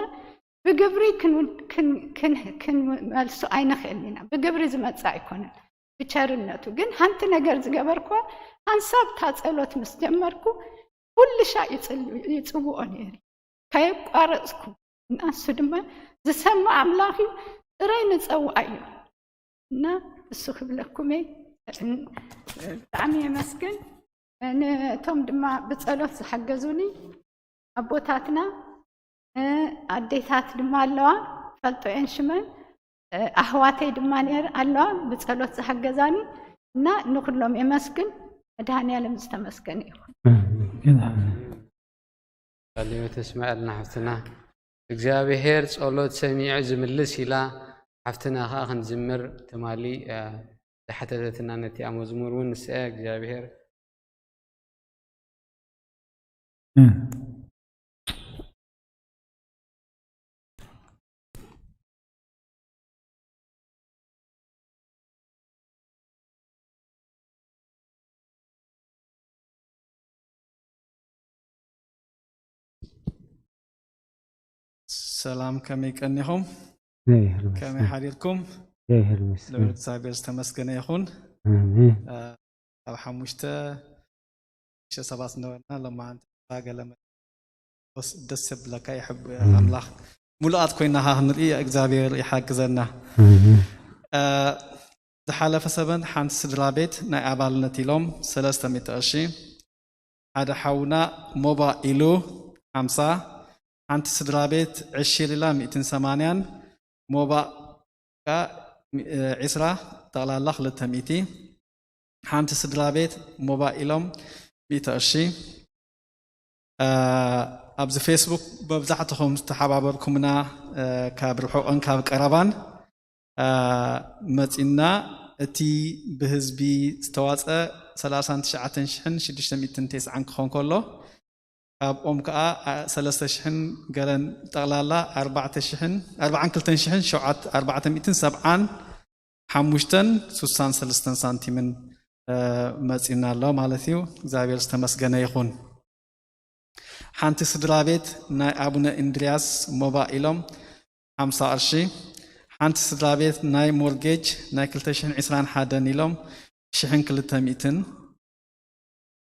ብግብሪ ክን-፣ ክን-፣ ክን-፣ ክንመልሶ ኣይንኽእልን ኢና። ብግብሪ ዝመጽእ ኣይኮነን፣ ብቸርነቱ። ግን ሓንቲ ነገር ዝገበርኩዋ፣ ሓንሳብ እታ ጸሎት ምስ ጀመርኩ፣ ኩሉ ሻዕ ይጽል-፣ ይጽውኦ ነይረ፣ ከየቋረጽኩ። እና እሱ ድማ ዝሰምዕ ኣምላኽ እዩ፣ ጥራይ ንጸውዓዮ። እና እሱ ክብለኩም እየ። ብጣዕሚ የመስግን። ነቶም ድማ ብጸሎት ዝሓገዙኒ ኣቦታትና፣ እ፣ ኣዴታት ድማ ኣለዋ፣ ፈልጦ እየን ሽመን፣ እ፣ ኣሕዋተይ ድማ ነር-፣ ኣለዋ ብጸሎት ዝሓገዛኒ። እና ንኹሎም የመስግን። መድኃኔዓለም ዝተመስገነ ይኹን። ኣሜን። ሃሌሉያ፣ ተስመዐልና ሓፍትና። እግዚኣብሔር ጸሎት ሰሚዑ ዝምልስ ኢላ ሓፍትና ኸኣ ክንዝምር ትማሊ፣ እ፣ ዝሓተተትና ነቲኣ መዝሙር እውን ንስኣ እግዚኣብሔር ሰላም፣ ከመይ ቀኒኹም? ከመይ ሓዲርኩም? ንብረት እግዚኣብሔር ዝተመስገነ ይኹን። ኣሜን። ኣብ ሓሙሽተ ሽሕ ሰባት ነበርና፣ ሎማዓንቲ ገለ መ-፣ ደስ፣ ደስ የብለካ፣ ይሕብ-፣ ኣምላኽ ምሉኣት ኮይና ክንርኢ እግዚኣብሔር ይሓግዘና። እ፣ ዝሓለፈ ሰበን ሓንቲ ስድራ ቤት ናይ ኣባልነት ኢሎም ሰለስተ ሚእቲ ቅርሺ፣ ሓደ ሓውና ሞባ ኢሉ ሓምሳ፣ ሓንቲ ስድራ ቤት ዕሺር ኢላ ሚእትን ሰማንያን፣ ሞባ ከኣ ሚ-፣ ዒስራ፣ ጠቕላላ ክልተ ሚእቲ። ሓንቲ ስድራ ቤት ሞባ ኢሎም ሚእቲ ቅርሺ። እ፣ ኣብዚ ፌስቡክ መብዛሕትኹም ዝተሓባበርኩምና፣ እ፣ ካብ ርሑቕን ካብ ቀረባን፣ እ፣ መጺና። እቲ ብህዝቢ ዝተዋጸ ሰላሳን ትሽዓተን ሽሕን ሽዱሽተ ሚእትን ተስዓን ክኾን ከሎ፣ ካብኦም ከኣ፣ ኣ፣ ሰለስተ ሽሕን ገለን፣ ጠቕላላ ኣርባዕተ ሽሕን፣ ኣርባዓን ክልተን ሽሕን ሸውዓተ፣ ኣርባዕተ ሚእትን ሰብዓን ሓሙሽተን ሱሳን ሰለስተን ሳንቲምን፣ እ፣ መጺና ኣሎ ማለት እዩ። እግዚኣብሔር ዝተመስገነ ይኹን። ሓንቲ ስድራ ቤት ናይ ኣቡነ እንድርያስ ሞባ ኢሎም ሓምሳ ቅርሺ፣ ሓንቲ ስድራ ቤት ናይ ሞርጌጅ ናይ ክልተ ሽሕን ዕስራን ሓደን ኢሎም ሽሕን ክልተ ሚእትን፣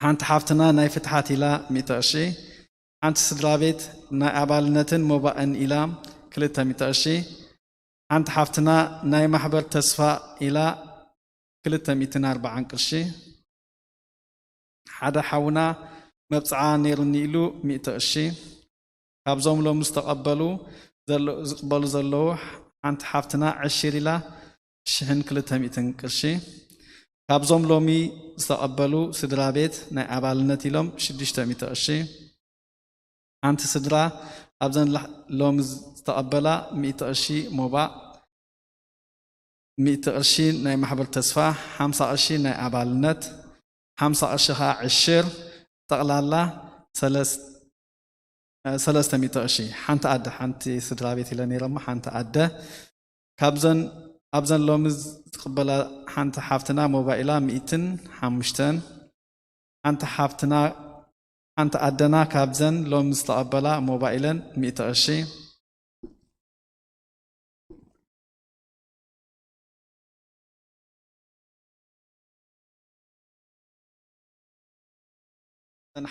ሓንቲ ሓፍትና ናይ ፍትሓት ኢላ ሚእቲ ቅርሺ፣ ሓንቲ ስድራ ቤት ናይ ኣባልነትን ሞባእን ኢላ ክልተ ሚእቲ ቅርሺ፣ ሓንቲ ሓፍትና ናይ ማሕበር ተስፋ ኢላ ክልተ ሚእትን ኣርባዓን ቅርሺ፣ ሓደ ሓውና መብጽዓ ነይሩኒ ኢሉ ሚእቲ ቅርሺ፣ ካብዞም ሎሚ ዝተቐበሉ ዘሎ- ዝቕበሉ ዘለዉ ሓንቲ ሓፍትና ዕሽር ኢላ ሽሕን ክልተ ሚእትን ቅርሺ፣ ካብዞም ሎሚ ዝተቐበሉ ስድራ ቤት ናይ ኣባልነት ኢሎም ሽዱሽተ ሚእቲ ቅርሺ፣ ሓንቲ ስድራ ኣብዘን ላ- ሎሚ ዝተቐበላ ሚእቲ ቅርሺ ሞባእ፣ ሚእቲ ቅርሺ ናይ ማሕበር ተስፋ፣ ሓምሳ ቅርሺ ናይ ኣባልነት፣ ሓምሳ ቅርሺ ኸዓ ዕሽር፣ ጠቕላላ ሰለስ- እ፣ ሰለስተ ሚእቲ ቅርሺ። ሓንቲ ኣደ፣ ሓንቲ ስድራ ቤት ኢለ ነይረ እሞ ሓንቲ ኣደ። ካብዘን ኣብዘን ሎሚ ዝቕበላ ሓንቲ ሓፍትና ሞባይላ ሚእትን ሓሙሽተን፣ ሓንቲ ሓፍትና ሓንቲ ኣደና ካብዘን ሎሚ ዝተቐበላ ሞባይለን ሚእቲ ቅርሺ፣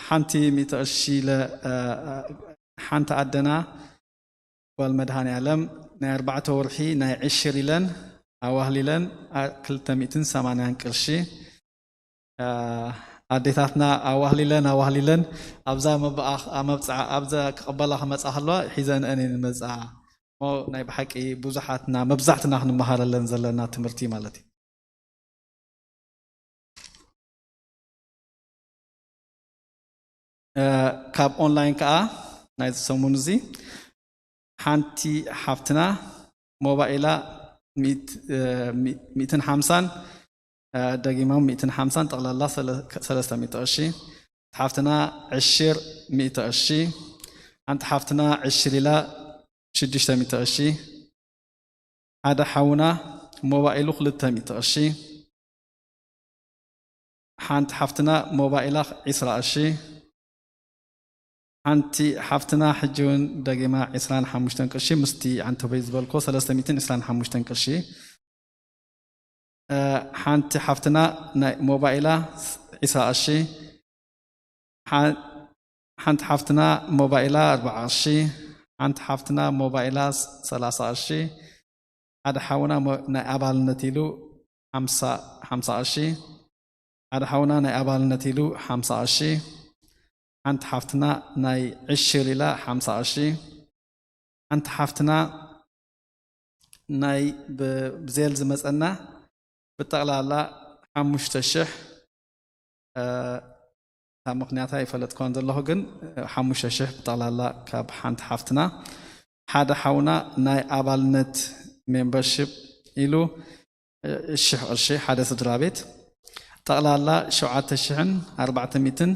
ሓንቲ ሚእቲ ቅርሺ ኢለ፣ እ፣ እ፣ ሓንቲ ኣደና ጓል መድሃኔ ኣለም ናይ ኣርባዕተ ወርሒ ናይ ዕሽር ኢለን ኣዋህሊለን ኣ- ክልተ ሚእትን ሰማንያን ቅርሺ፣ እ፣ ኣዴታትና ኣዋህሊለን ኣዋህሊለን ኣብዛ መብኣ- ኣብ መብፅዓ ኣብዛ ክቕበላ ክመፃ ከለዋ ሒዘንአን እየን ዝመፅኣ። እሞ ናይ ብሓቂ ብዙሓትና መብዛሕትና ክንመሃረለን ዘለና ትምህርቲ ማለት እዩ። እ፣ ካብ ኦንላይን ከዓ ናይዚ ሰሙን እዚ ሓንቲ ሓፍትና ሞባይላ ሚእት- እ፣ ሚ- ሚእትን ሓምሳን፣ እ፣ ደጊሞም ሚእትን ሓምሳን፣ ጠቕላላ ሰለ- ሰለስተ ሚእቲ ቅርሺ። ሓፍትና ዕሽር ሚእቲ ቅርሺ። ሓንቲ ሓፍትና ዕሽር ኢላ ሽዱሽተ ሚእቲ ቅርሺ። ሓደ ሓውና ሞባይሉ ክልተ ሚእቲ ቅርሺ። ሓንቲ ሓፍትና ሞባይላ ዒስራ ቅርሺ። ሓንቲ ሓፍትና ሕጂ እውን ደጊማ ዒስራን ሓሙሽተን ቅርሺ ምስቲ ዓንተቦይ ዝበልኮ ሰለስተ ሚእትን ዒስራን ሓሙሽተን ቅርሺ። እ፣ ሓንቲ ሓፍትና ናይ ሞባይላ ዒስራ ቅርሺ። ሓ- ሓንቲ ሓፍትና ሞባይላ ኣርባዓ ቅርሺ። ሓንቲ ሓፍትና ሞባይላ ሰላሳ ቅርሺ። ሓደ ሓውና ሞ- ናይ ኣባልነት ኢሉ ሓምሳ ሓምሳ ቅርሺ። ሓደ ሓውና ናይ ኣባልነት ኢሉ ሓምሳ ቅርሺ። ሓንቲ ሓፍትና ናይ ዕሽር ኢላ ሓምሳ ቅርሺ። ሓንቲ ሓፍትና ናይ ብ- ብዜል ዝመጸና ብጠቕላላ ሓሙሽተ ሽሕ፣ እ፣ እታ ምኽንያታ ኣይፈለጥኳን ዘለኹ፣ ግን ሓሙሽተ ሽሕ ብጠቕላላ ካብ ሓንቲ ሓፍትና። ሓደ ሓውና ናይ ኣባልነት ሜምበርሺፕ ኢሉ፣ እ፣ ሽሕ ቅርሺ ሓደ ስድራ ቤት። ጠቕላላ ሸውዓተ ሽሕን ኣርባዕተ ሚእትን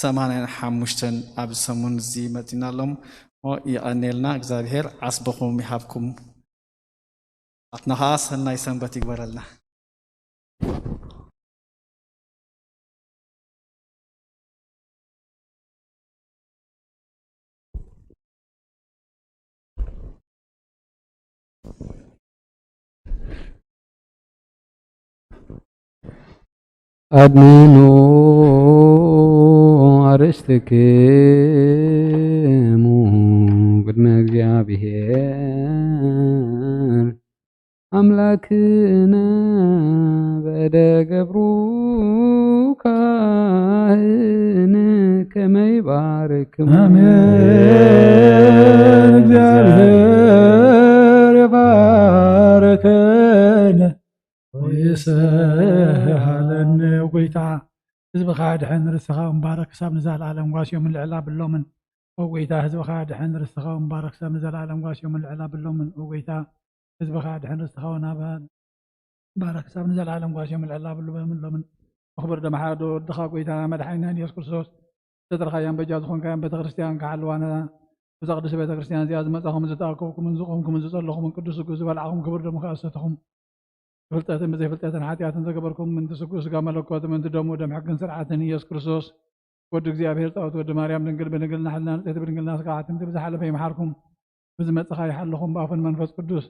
ሰማንያን ሓሙሽተን ኣብ ሰሙን እዚ መጺና ኣሎም። እሞ የቐንየልና፣ እግዚኣብሔር ዓስብኹም ይሃብኩም። ኣትና ኸዓ ሰናይ ሰንበት ይግበረልና። ኣድንኑ ኣርእስትክሙ ቅድመ እግዚኣብሔር ኣምላክነ በደ ገብሩ ካህን ከመይ ባርክሙ። ኣሜን። እግዚኣብሔር ይባርክን ወይስሃለን። ጎይታ ህዝብኻ ድሕን ርስትኻ ምባረክ ክሳብ ንዘለኣለም ዋስዮም ልዕላ ብሎምን። ኦ ጎይታ ህዝብኻ ድሕን ርስትኻ ምባረክ ክሳብ ንዘለኣለም ዋስዮም ልዕላ ብሎምን። ኦ ጎይታ ህዝብኻ ድሕን ርስትኻ ወናባ ባረክ ክሳብ ንዘለኣለም ጓስዮም ልዕላ ብሉ በምሎምን። ብክብር ደመሓረ ወድኻ ጎይታና መድሓኒናን ኢየሱስ ክርስቶስ ዝተጠርኻያን በጃ ዝኾንካያን ቤተክርስትያን ክሓልዋና። ብዛ ቅድስቲ ቤተክርስትያን እዚኣ ዝመጻኹምን ዝተኣከብኩምን ዝቆምኩምን ዝጸለኹምን ቅዱስ ስጉ ዝበልዓኹም ክብር ደሙ ከኣሰተኹም ብፍልጠትን ብዘይፍልጠትን ሓጢኣትን ዘገበርኩም ምንቲ ስጉ ስጋ መለኮት ምንቲ ደሙ ደም ሕግን ስርዓትን ኢየሱስ ክርስቶስ ወዲ እግዚኣብሔር ጻውት ወዲ ማርያም ድንግል ብድንግልና ሕልና ንጽሕቲ ብድንግልና ስጋ ሓትምቲ ብዝሓለፈ ይምሓርኩም ብዝመጽኻ ይሓልኹም ብኣፉን መንፈስ ቅዱስ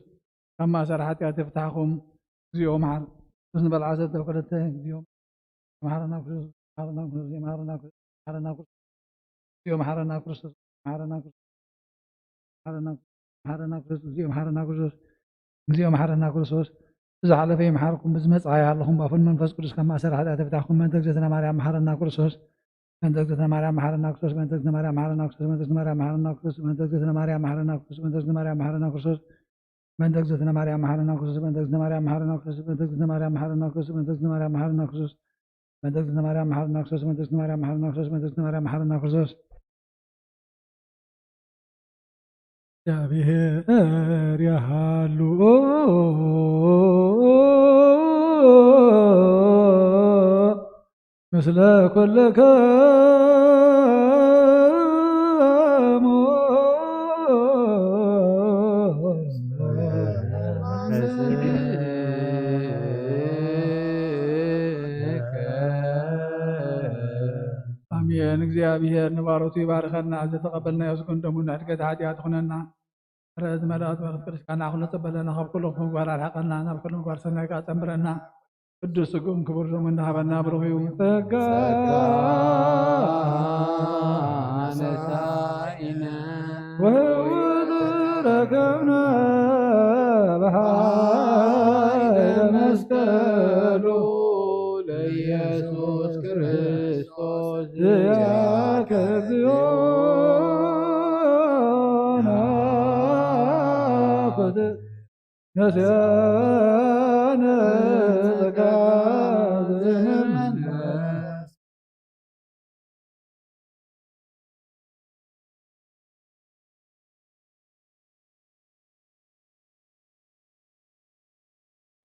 ካብ ማእሰር ሓጢኣት ይፍታሕኹም። እግዚኦ መሓር። ሱስ ንበልዓ ሰተ ክልተ። እግዚኦ መሓረና ክርስቶስ፣ መሓረና ክርስቶስ፣ መሓረና ክርስቶስ፣ መሓረና ክርስቶስ። እግዚኦ መሓረና ክርስቶስ፣ መሓረና ክርስቶስ፣ መሓረና፣ መሓረና ክርስቶስ፣ እግዚኦ መሓረና ክርስቶስ፣ እግዚኦ መሓረና ክርስቶስ። ብዝሓለፈ ይምሓርኩም፣ ብዝመጽኣ ይሃልኹም፣ ባፉን መንፈስ ቅዱስ ካብ ማእሰር ሓጢኣት ይፍታሕኩም። በእንተ እግዝእትነ ማርያም መሓረና ክርስቶስ፣ በእንተ እግዝእትነ ማርያም መሓረና ክርስቶስ፣ በእንተ እግዝእትነ ማርያም መሓረና ክርስቶስ፣ በእንተ እግዝእትነ ማርያም መሓረና ክርስቶስ፣ በእንተ እግዝእትነ ማርያም መሓረና ክርስቶስ፣ በእንተ እግዝእትነ ማርያም መሓረና ክርስቶስ፣ በእንተ እግዝእትነ ማርያም መሓረና ክርስቶስ፣ በእንተ እግዝእትነ ማርያም መሓረና ክርስቶስ፣ በእንተ እግዝእትነ ማርያም መሓረና ክርስቶስ፣ በእንተ እግዝእትነ ማርያም መሓረና ክርስቶስ፣ በእንተ እግዝእትነ ማርያም መሓረና ክርስቶስ፣ በእንተ እግዝእትነ ማርያም መሓረና ክርስቶስ፣ በእንተ እግዝእትነ ማርያም መሓረና ክርስቶስ። እግዚኣብሔር ያሃሉ ምስለ ኩልክሙ። ኣሜን። እግዚኣብሔር ንባሮቱ ይባርከና። ዝተቐበልናዮ ስግኡን ደሙን ንዕድገት ሓጢኣት ይኹነና። ምሕረት ዝመልኣት በረኸት ቅዱስ ቃና ኩሉ ጸበለና፣ ካብ ኩሉ ክፉእ ምግባር ኣርሕቐና፣ ናብ ኩሉ ምግባር ሰናይ ከኣ ጸንብረና። ቅዱስ ስግኡን ክቡር ደሙን እንዳሃበና ብሩኽ እዩ። ጸጋ ነሳኢነ ወህይወት ረከብና ብሓይለ መስቀሉ ለኢየሱስ ክርስቶስ ዚአከ እግዚኦ ናኩት ነስያነ ጸጋ ዘመንፈስ።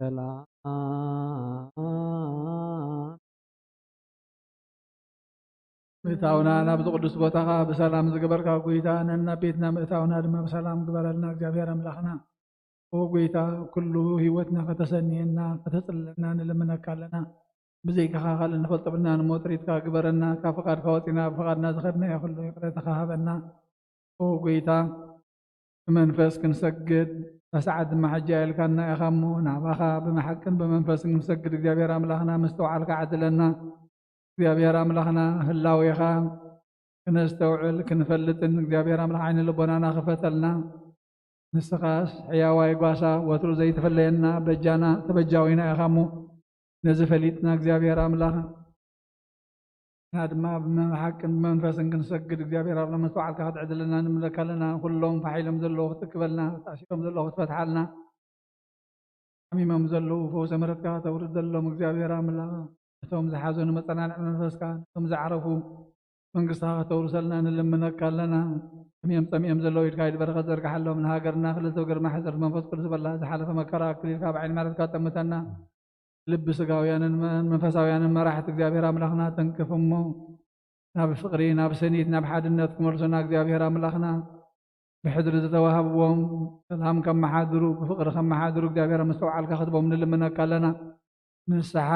ሰላም። ምእታውና ናብዚ ቅዱስ ቦታኻ ብሰላም ዝገበርካ ጐይታ፣ ነናብ ቤትና ምእታውና ድማ ብሰላም ግበረልና። እግዚኣብሔር ኣምላኽና፣ ኦ ጐይታ፣ ኩሉ ህይወትና ከተሰንየና፣ ከተጽልለና ንልምነካ ኣለና። ብዘይካኻ ካልእ ንፈልጦ የብልናን እሞ፣ ጥሪትካ ግበረና። ካብ ፍቓድካ ወጺና፣ ብፍቓድና ዝኸድናዮ ኩሉ ይቕሬታኻ ሃበና። ኦ ጐይታ፣ ብመንፈስ ክንሰግድ፣ እታ ሰዓት ድማ ሕጂ ኣያ ኢልካና ኢኻ እሞ፣ ናባኻ ብሓቅን ብመንፈስን ክንሰግድ፣ እግዚኣብሔር ኣምላኽና፣ ምስትውዓልካ ዓድለና። እግዚኣብሔር ኣምላኽና፣ ህላዌኻ ክነስተውዕል ክንፈልጥን፣ እግዚኣብሔር ኣምላኽ፣ ዓይኒ ልቦናና ክፈተልና። ንስኻስ ሕያዋይ ጓሳ፣ ወትሩ ዘይትፍለየና፣ በጃና ተበጃዊና ኢኻ እሞ፣ ነዚ ፈሊጥና፣ እግዚኣብሔር ኣምላኽ፣ ንሕና ድማ ብሓቅን ብመንፈስን ክንሰግድ፣ እግዚኣብሔር ኣብ መስተውዓልካ ክትዕድለና ንምለካ ኣለና። ኩሎም ፋሕ ኢሎም ዘለዉ ክትእክበልና፣ ተኣሲሮም ዘለዉ ክትፈትሓልና፣ ሓሚሞም ዘለዉ ፈውሰ ምሕረትካ ከተውርደሎም፣ እግዚኣብሔር ኣምላኽ፣ ነቶም ዝሓዘኑ መጸናንዒ መንፈስካ፣ ነቶም ዝዓረፉ መንግስትኻ ከተውርሰልና ንልምነካ ኣለና። ጥምዮም ጸሚኦም ዘለዉ ኢድካ ኢድ በረኸት ዘርግሓሎም፣ ንሃገርና ክልተ ግርማ ሕጽርቲ መንፈስ ቅዱስ በላ፣ ዝሓለፈ መከራ ኣክሊልካ ብዓይኒ ምሕረትካ ጠምተና። ልቢ ስጋውያንን መ-፣ መንፈሳውያንን መራሕቲ እግዚኣብሔር ኣምላኽና ተንክፍ እሞ፣ ናብ ፍቕሪ፣ ናብ ስኒት፣ ናብ ሓድነት ክመልሱና እግዚኣብሔር ኣምላኽና፣ ብሕድሪ ዝተዋህብዎም ሰላም ከመሓድሩ፣ ብፍቕሪ ከመሓድሩ እግዚኣብሔር ምስትውዓልካ ክትቦም ንልምነካ ኣለና። ንስሓ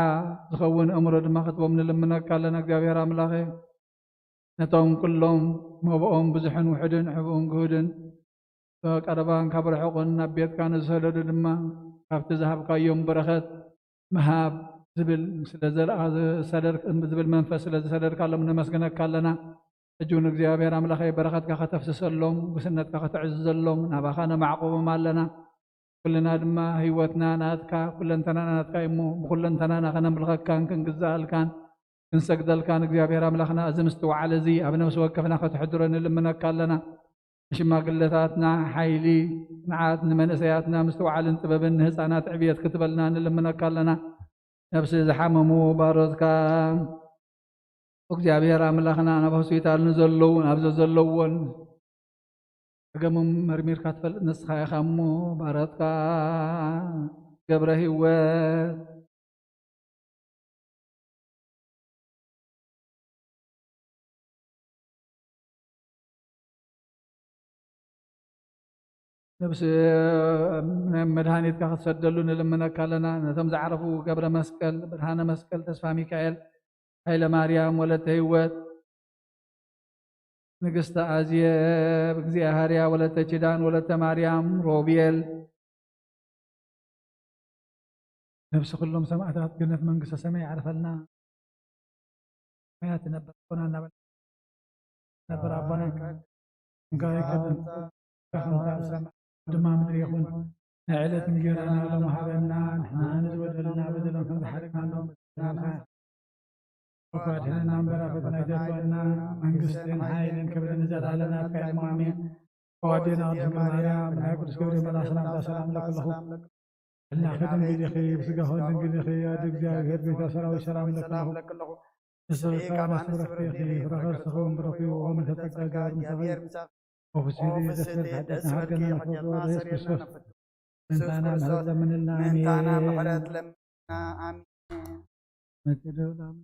ዝኸውን ኣእምሮ ድማ ክትቦም ንልምነካ ኣለና እግዚኣብሔር ኣምላኸ። ነቶም ኩሎም መብኦም ብዙሕን ውሑድን፣ ሕቡእን ግሁድን፣ ካብ ቀረባን ካብ ርሑቕን ናብ ቤትካ ንዝሰደዱ ድማ ካብቲ ዝሃብካዮም በረኸት ምሃብ ዝብል ስለ ዘልኣ-፣ ዝሰደድ-፣ ዝብል መንፈስ ስለ ዝሰደድካሎም ነመስግነካ ኣለና። ሕጂ እውን እግዚኣብሔር ኣምላኸይ በረኸትካ ከተፍስሰሎም፣ ጉስነትካ ከተዕዝዘሎም ናባኻ ነማዕቁቦም ኣለና። ኩልና ድማ ህይወትና ናትካ፣ ኩለንተናና ናትካ እዩ እሞ፣ ብኩለንተናና ከነምልኸካን ክንግዛኣልካን ክንሰግደልካን እግዚኣብሔር ኣምላኽና፣ እዚ ምስትውዓል እዚ ኣብ ነፍሲ ወከፍና ከተሕድሮ ንልምነካ ኣለና። ንሽማግለታትና ሓይሊ፣ ጽንዓት፣ ንመንእሰያትና ምስትውዓልን ጥበብን፣ ንህፃናት ዕብየት ክትበልና ንልምነካ ኣለና። ነፍሲ ዝሓመሙ ባሮትካ እግዚኣብሔር ኣምላኽና፣ ናብ ሆስፒታል ንዘለዉ፣ ናብ ዘዘለዎን ጸገሞም መርሚርካ ትፈልጥ ንስኻ ኢኻ እሞ፣ ባሮትካ ገብረ ህይወት ነብሲ መድሃኒትካ ክትሰደሉ ንልምነካ ኣለና። ነቶም ዝዓረፉ ገብረ መስቀል፣ ብርሃነ መስቀል፣ ተስፋ ሚካኤል፣ ሃይለ ማርያም፣ ወለተ ህይወት፣ ንግስተ ኣዜብ፣ እግዚኣብሃርያ፣ ወለተ ኪዳን፣ ወለተ ማርያም፣ ሮቤል፣ ነብሲ ኩሎም ሰማእታት ገነት መንግስተ ሰማይ ይዓርፈልና። ሰማያት ትነብር ኮና እናበልና ነበር ኣቦና ጋይ ከደም ከኸምታ ሰማይ ድማ ምድሪ ይኹን። ናይ ዕለት እንጌራና ሎም ሃበና። ንሕና ንዝበደሉና በደሎም ከም ዝሓለፍናሎም በደልናልካ። እኳ ድሕነና እምበር ኣብ ፈተና ኣይተእትወና። መንግስትን ሓይልን ክብርን ንዘለኣለም ናትካ እዮም። ኣሜን። ኣዋዴና ቅድስት ድንግል ማርያም፣ ናይ ቅዱስ ገብርኤል መልኣክ ሰላምታ ሰላም እለኪ ኣለኹ። ህልናኺ ድንግል ኢኺ፣ ብስጋኺ ድንግል ኢኺ። ኣደ እግዚኣብሔር ቤተ ሰራዊት ሰላም እለኪ ኣለኹ። ንስኺ ካብ ኣንስቲ ብሩኽቲ ኢኺ፣ ፍረ ከርስኺ እውን ብሩኽ እዩ። ኦ ምልዕተ ጸጋ፣ እግዚኣብሔር ምሳኺ። ኦ ፍስሕቲ ደስ በልኪ፣ ደስ በልኪ፣ ሓጢኣትና ሓጢኣትና ኣስተሰርየልና፣ ኣስተሰርየልና፣ ነፍቱ። ነፍቱ። ንስንታና ምሕረት ለምንልና። ምእንታና ኣሜን። ምሕረት ለምንልና። ኣሜን። መጽደው ላም